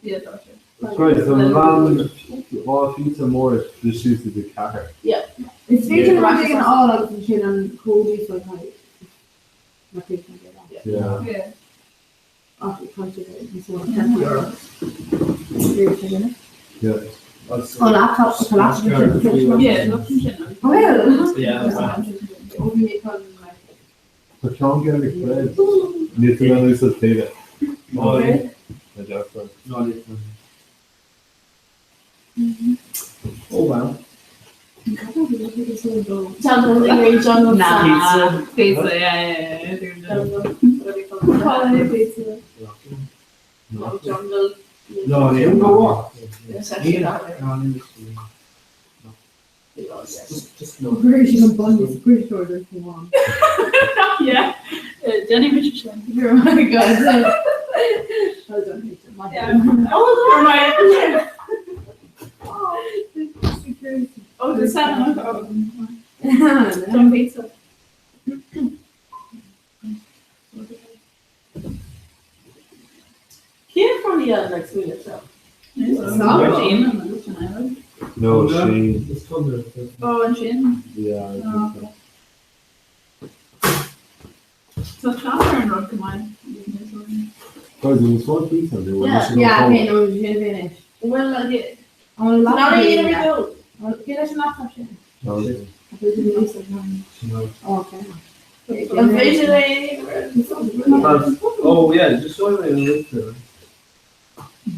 Yeah, that's it. Right, so man dhá pizza mór de siús de ceathair. Yeah. It's féidir rud éigin a fháil agus ansin an cód so my face can get that. Yeah. Yeah. Ach, tá sé níos mó ná €10. Yeah. Oh, laptop, tá laptop. Yeah, look sin. Well. Yeah. Ó, bhí mé chun, like, Tá ceann garlic bread. Ní tú an úsáid féile. Okay. Na dearfa. Oh wow. Jungle, you're jungle. Nah. Pizza, yeah, yeah, yeah. Quality pizza. Jungle. No, ní go walk. Just, just no. British and Bundy's British order if you want. Yeah. Jenny Richardson. Oh my god. Well done, Rachel. My Yeah. Oh, my. Oh, the salmon. Oh, Some pizza. Here from the like sweet itself. No, Shane. It's thunder. Oh, and Shane. Yeah. I Oh, think so. So Chandler and Rod come on. Guys, it was one pizza. They were Yeah, missing yeah, a okay, no, sin finish. Well, like it. Oh, laptop. Not even go. Get us a laptop sin. No. Oh, okay. Visually. Oh yeah, just show me the list there.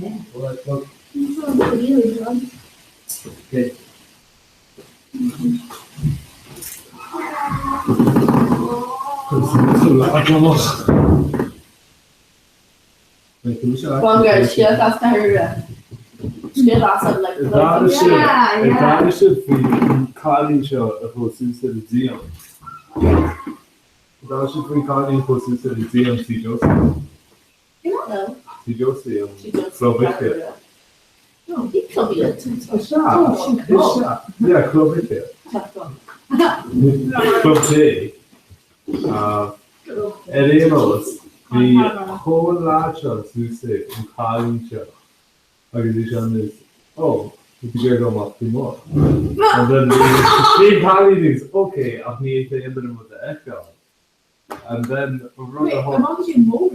Yeah. Alright, well, okay. Bongo, scéal as na thuaire. Scéal as an like. Dána sibh faoi cailín seo a chomh suas ar a díon. Dána sibh faoi cailín chomh suas ar a díon sí Josie. No. Sí Josie an Club Uisce. No, he club it. Is ea, is ea. Yeah, Club Uisce. Club J. Ar aon nós, bhí chomh leaid seo suas ag an cailín seo agus bhí sé an is, oh, bhí tú ag amach faoi mo. And then bhí an cailín is, okay, ach ní fhéadfaidh aon duine rud a fheiceáil. And then an rud a Wait, tharla- am I doing more?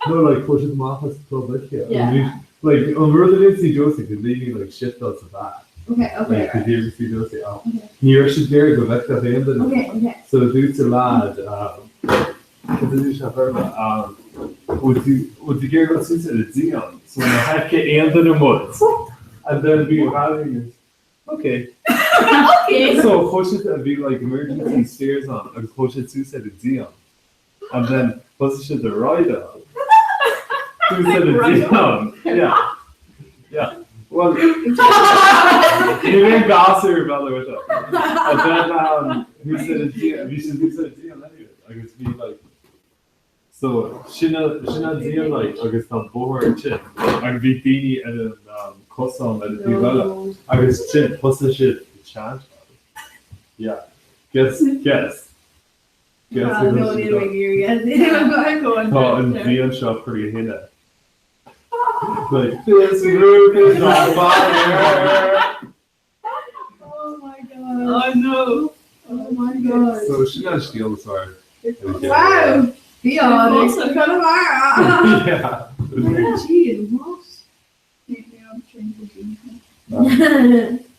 No, like chuir siad amach as Club Uisce. Yeah. Bhí- Like an rud a bhí sí Josie, go daoine like shift out sa bheat. Okay, okay, Like, right. go dtí sí Josie ach Okay. ní raibh siad ag iarraidh go bhfeicfeadh aon duine. Okay, okay. So dúirt an lad, cad a dúirt sé further, Bhfuil tú bhfuil tú ag iarraidh dul suas ar an díon so nach bhfeicfidh aon duine muid and then bhí an cailín is okay. Okay. So chuaigh siad a bhí like emergency stairs ann agus chuaigh siad suas ar an díon and then thosaigh siad ag ride-áil suas ar an díon. Yeah. Yeah. Well, ní raibh aon gasúr ar bhealach ar seo. And then um, thuas ar an díon bhí siad thuas ar an díon anyway agus bhí like So, sin an díon like agus tá bóthar ansin agus bhí daoine ar an cosán ar an taobh eile agus sin thosaigh siad ag chant. Yeah. Guess, guess. Guess who Tá an díon seo faoi thine. Like, this roof is on fire! Oh my god. Oh no. Oh my god. So sin an scéal is fearr. Wow! Bhí an Conamara. Yeah. Gee, what?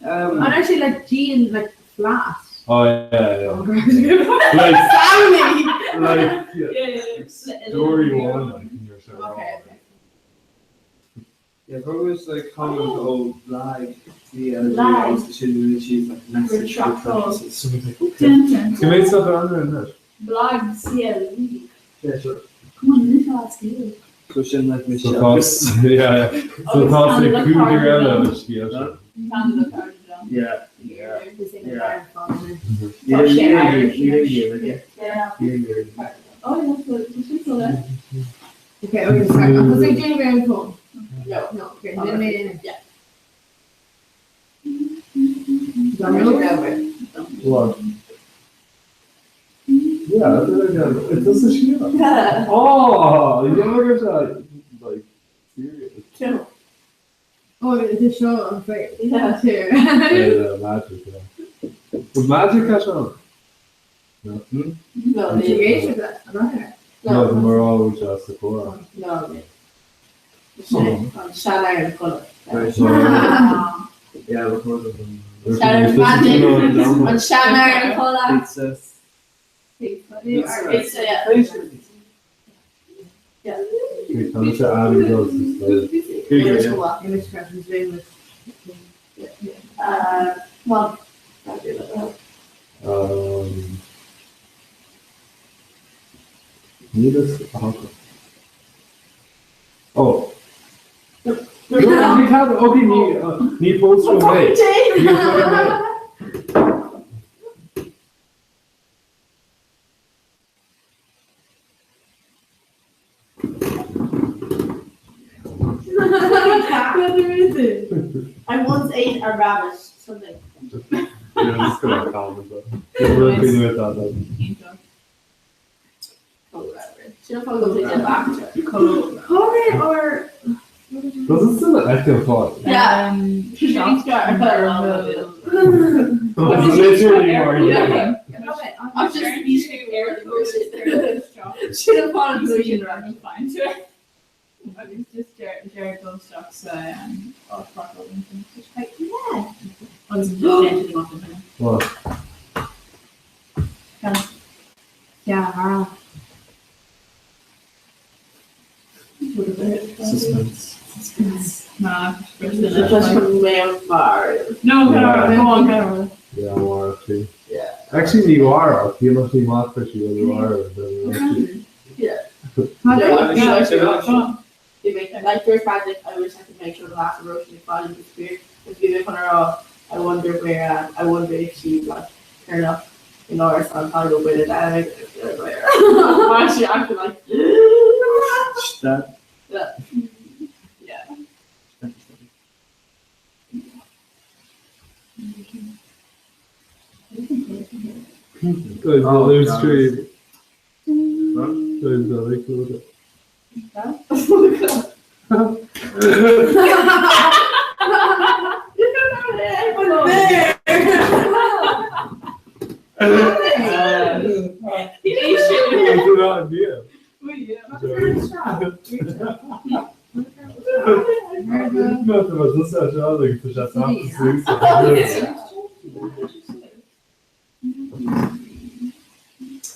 And actually like Jean like flat. Oh yeah, yeah. Like, Sammy! Like, yeah. Yeah, yeah. Story one, like, in your show. Okay, okay. Yeah, probably was like common old lag CLG Lag. agus sin rinne siad like message Retractable. something like okay. Dun, dun, Can we stop under in this? Blag CLG. Yeah, sure. Come on, this last year. So sin like So Michelle. tá yeah, yeah. So tá sé cúigear eile an scéal seo. Yeah. Yeah. Yeah. Yeah, Yeah, yeah, yeah, Yeah. yeah. Oh, yeah, so it's so there. Okay, okay, sorry. I'm going to Jane phone. No. No, okay, then made Yeah. What? Yeah, that's what I got. It's just a scéal. Oh, you never get that like serious. No. Oh, the show I'm afraid. Yeah. Here. Yeah, magic, yeah. But magic catch on. No. Hmm? No, Did you get that? I'm No, we're all just the core. No. An sean colour. Yeah, record them. An sean colour. Pizza. Pizza, yeah. Yeah. Okay, tá sé airgead Well, Um, Níl a fhios. Oh. No, ní cad okay ní ní fós go mé. Ní fós go mé. Whether is it? I once ate a rabbit. Something. Yeah, just go comment. We're going with that. then. Oh, whatever. She don't probably go to the doctor. Call or Does it still active thought? Yeah. Um, Shooting star. It's literally more yeah. I'm just eating air. Should have gone to the Find it. Agus just deir dul isteach sa áit Yeah. Agus What? Yeah. Suspense. Suspense. Nah, Just from where far. No, Yeah. go on, go on. Yeah, war too. Yeah. Actually, you are. You must be mad for you. You are. Yeah. Yeah, Yeah. They make like there's magic. I wish I could make sure the last erosion of body disappeared. If you make on her off, I wonder where. I wonder if she like turn up in Norris on Tiger with it. And why is she acting like? That. Yeah. Yeah. Guys, Oh, the live God. stream. Huh? Guys, the live stream. I do not idea. No, tá mas você já like, tu já sabe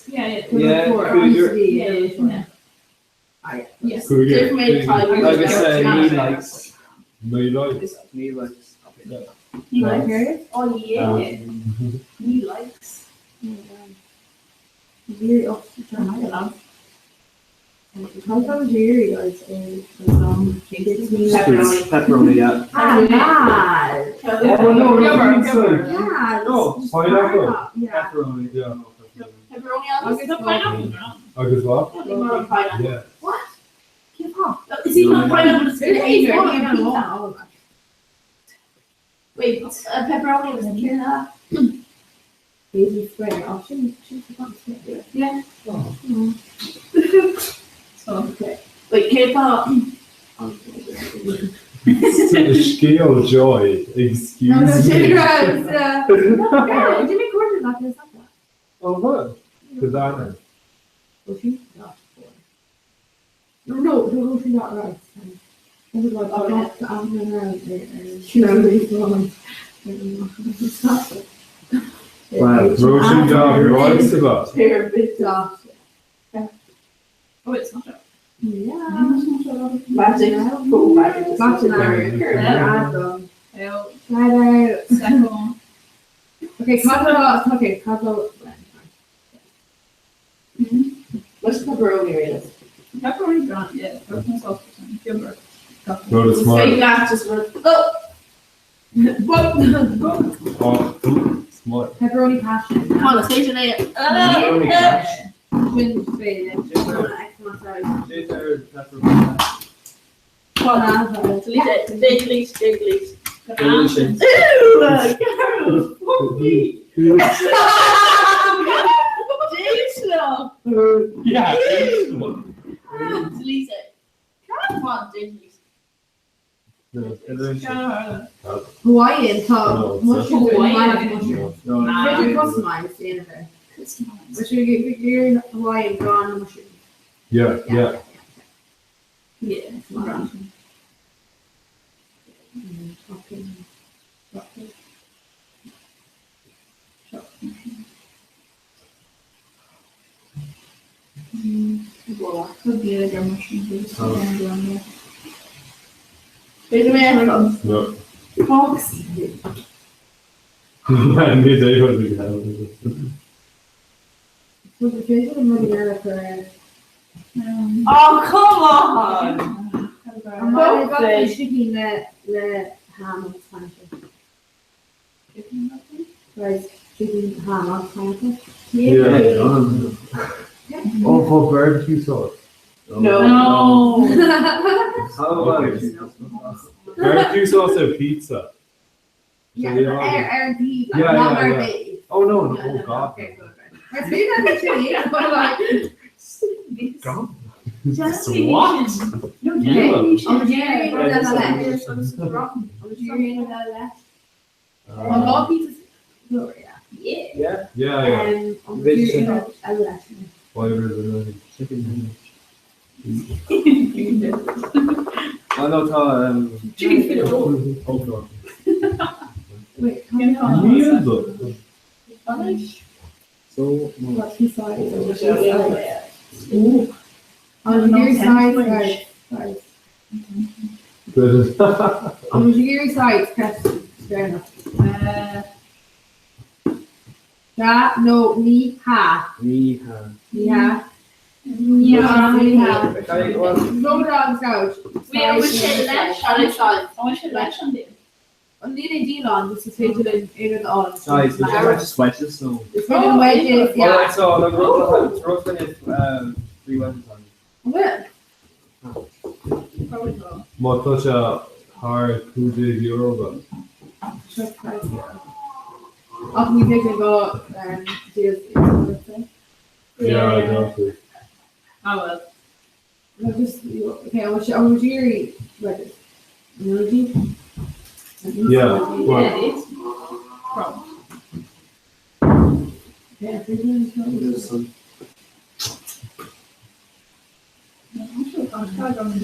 Yeah, yeah. Yeah, Yeah, yeah, yeah. Yes. Cúigear. Agus ní likes. Ní likes. Ní likes. Ní likes. Oh yeah. Ní likes. Pepperoni. Pepperoni, yeah. Ah, mad. Oh no, no, pizza. Yeah. No, pineapple. Yeah. Pepperoni, yeah. Pepperoni agus pineapple. Agus what? Pineapple. Yeah. What? Is he not pineapple? It's pizza. Wait, pepperoni was pizza. Baby square option. Yeah. Oh. So okay. Wait, K-pop. Scale joy. Excuse me. No, Jimmy Gordon got this up. Oh what? Kazana. Was he not four? No, no, no, she not right. Oh my god, I got the Wow. Roisin dot rice about. Pyramid dot. Oh, it's not up. Yeah. Magic. Oh, magic. Magic. Yeah. Shout out. Second. Okay, Cosmo. Okay, Cosmo. What's pepperoni rated? Pepperoni brown, yeah. Pepperoni sauce percent. Gilbert. No, it's Say smart. that just went. Oh. What? Oh, smart. Pepperoni passion. Conversation A. Pepperoni passion. Delete it. Delete. Delete. Delete. Ew, girl. Fuck me. Delete. Yeah. Delete it. Come on, delete. Hawaiian tá No, mushroom Hawaiian. mushroom. No, Féidir customize déanamh. Which Hawaiian gone mushroom. Yeah, yeah. Yeah. Could be like a mushroom. but it's Oh. not down there. Wait a minute. No. Fox. Yeah, ní dé go Was the féidir an rud eile for Oh, come on. An sicín le le ham agus pineapple. Right, chicken ham agus pineapple. Yeah. Oh, for barbecue sauce. No. No. How about Okay. Barbecue sauce or pizza? Yeah, So you ar have- ar an taobh, like, Yeah, not yeah, mar yeah. base. Oh no, no, No, oh no, god. okay, good, right. Mar féidir le sin, but like God. What? No, Yeah. An Algerian Yeah, le it's leis. Algerian le leis. Uh, An lá pizza. No, yeah. Yeah. Yeah. yeah, yeah. Algerian le leis. Whatever the Chicken. Oh no, tá Chicken fillet roll. Oh god. Wait, Can Níl. So What's the size? Ooh. Algerian size, right. Size. Good. Algerian size, press. Fair enough. Ja, no, ní ha. ní ha. Ní ha. Yeah. Ní ha. Okay, well, Roll on couch. Wait, I wish it less. Size. I wish it less on there. An líon é dílán, just is féidir linn éad á. Size, which I just wedges, so. Is féidir wedges, Well, yeah. so like road road if three wedges on. Well, Probably not. Má tá sé thar €15 go. seo price, yeah. Ach ní féidir go deals. Yeah, exactly. Oh well. No, just okay. I was I was Algerian wedges. Algerian? Yeah, well, Yeah, it's probably. Yeah, féidir Some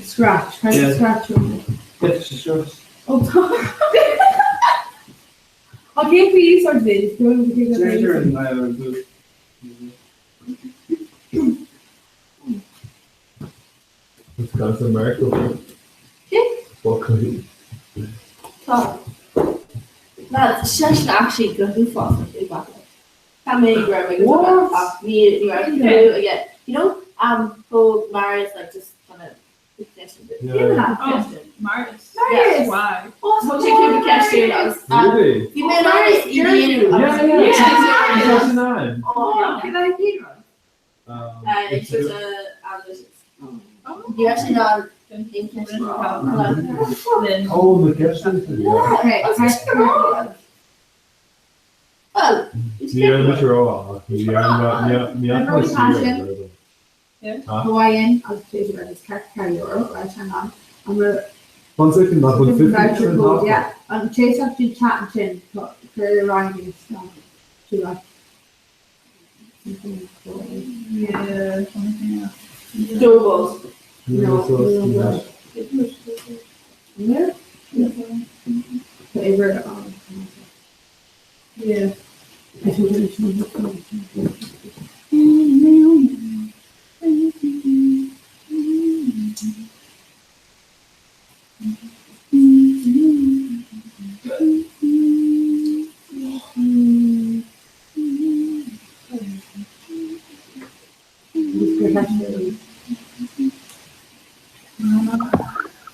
Scratch, kind Yeah. of scratch on it. Yeah, sure. Oh, Okay, please, or this. Don't take Sure, sure. a I will do. Gan sa Merkel. Foclaí. Tá. Lads, seisean actually go huafásach ag bac. Tá mé go raibh mé go dona ach ní ní raibh clue aige. You know, um, go Marius like just kind of Yeah. Marius. Marius! Why? Oh, tá sé cúpla ceist agus Really? bhí mé Marius i dhéanamh Yeah, yeah. Tá sin ann. Oh, can I be Um, It's just a analytics. Bhí raibh sé ná Oh, na ceisteanna sin, yeah. Okay, Well, Ní raibh mise ró-mhaith, ní raibh ní raibh Hawaiian agus pléisiúr agus €4 right hang on an bhfuil One second, nach bhfuil 50 voucher percent code off? yeah an téasach tú chat ansin cuir Ryan isteach to like something called Yeah, something else. Doubles. No, no, no. Whatever um Yeah.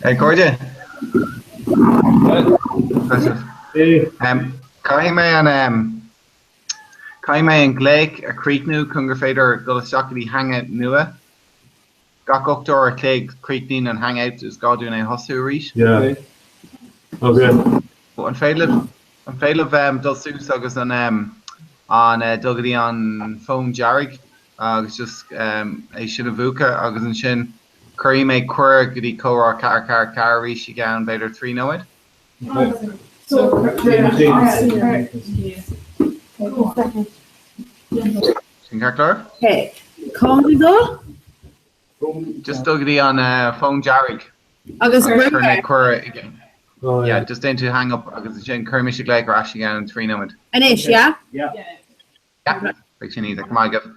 A chairde. Caithfidh mé an caithfidh mé an glaoch a chríochnú chun gur féidir dul isteach go dtí hangout nua. Gach 8 uair a chloig críochnaíonn an hangout is gá dúinn é a thosú arís. Yeah. Okay. An féidir libh an féidir libh dul suas agus an an dul go dtí an fón dearg agus just é sin a mhúchadh agus ansin cuirfidh mé cuireadh go dtí comhrá 4 4 4 arís i gceann b'fhéidir 3 nóiméad. Sin ceart go leor? Okay, cá bhfuil dul? Just dul go dtí an fón dearg. Agus Cuir mé cuireadh i gceann. Yeah, just déan tú hang up agus ansin cuirfidh mise glaoch ar ais i gceann 3 nóiméad. Anois, yeah? Yeah. Beidh sin iontach. Go maith agaibh.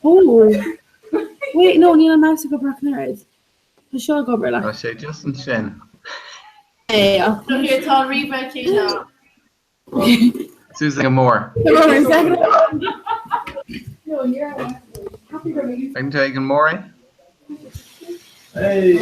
Oh! Wait, no, níl an mouse ag obair ach an oiread. Tá seo ag obair, like. Tá sé just ansin. É, ach. So here tá an ríomhaire céanna. Suas ag an mór. No, you're happy for me. Ag tú ag an mór é? Hey!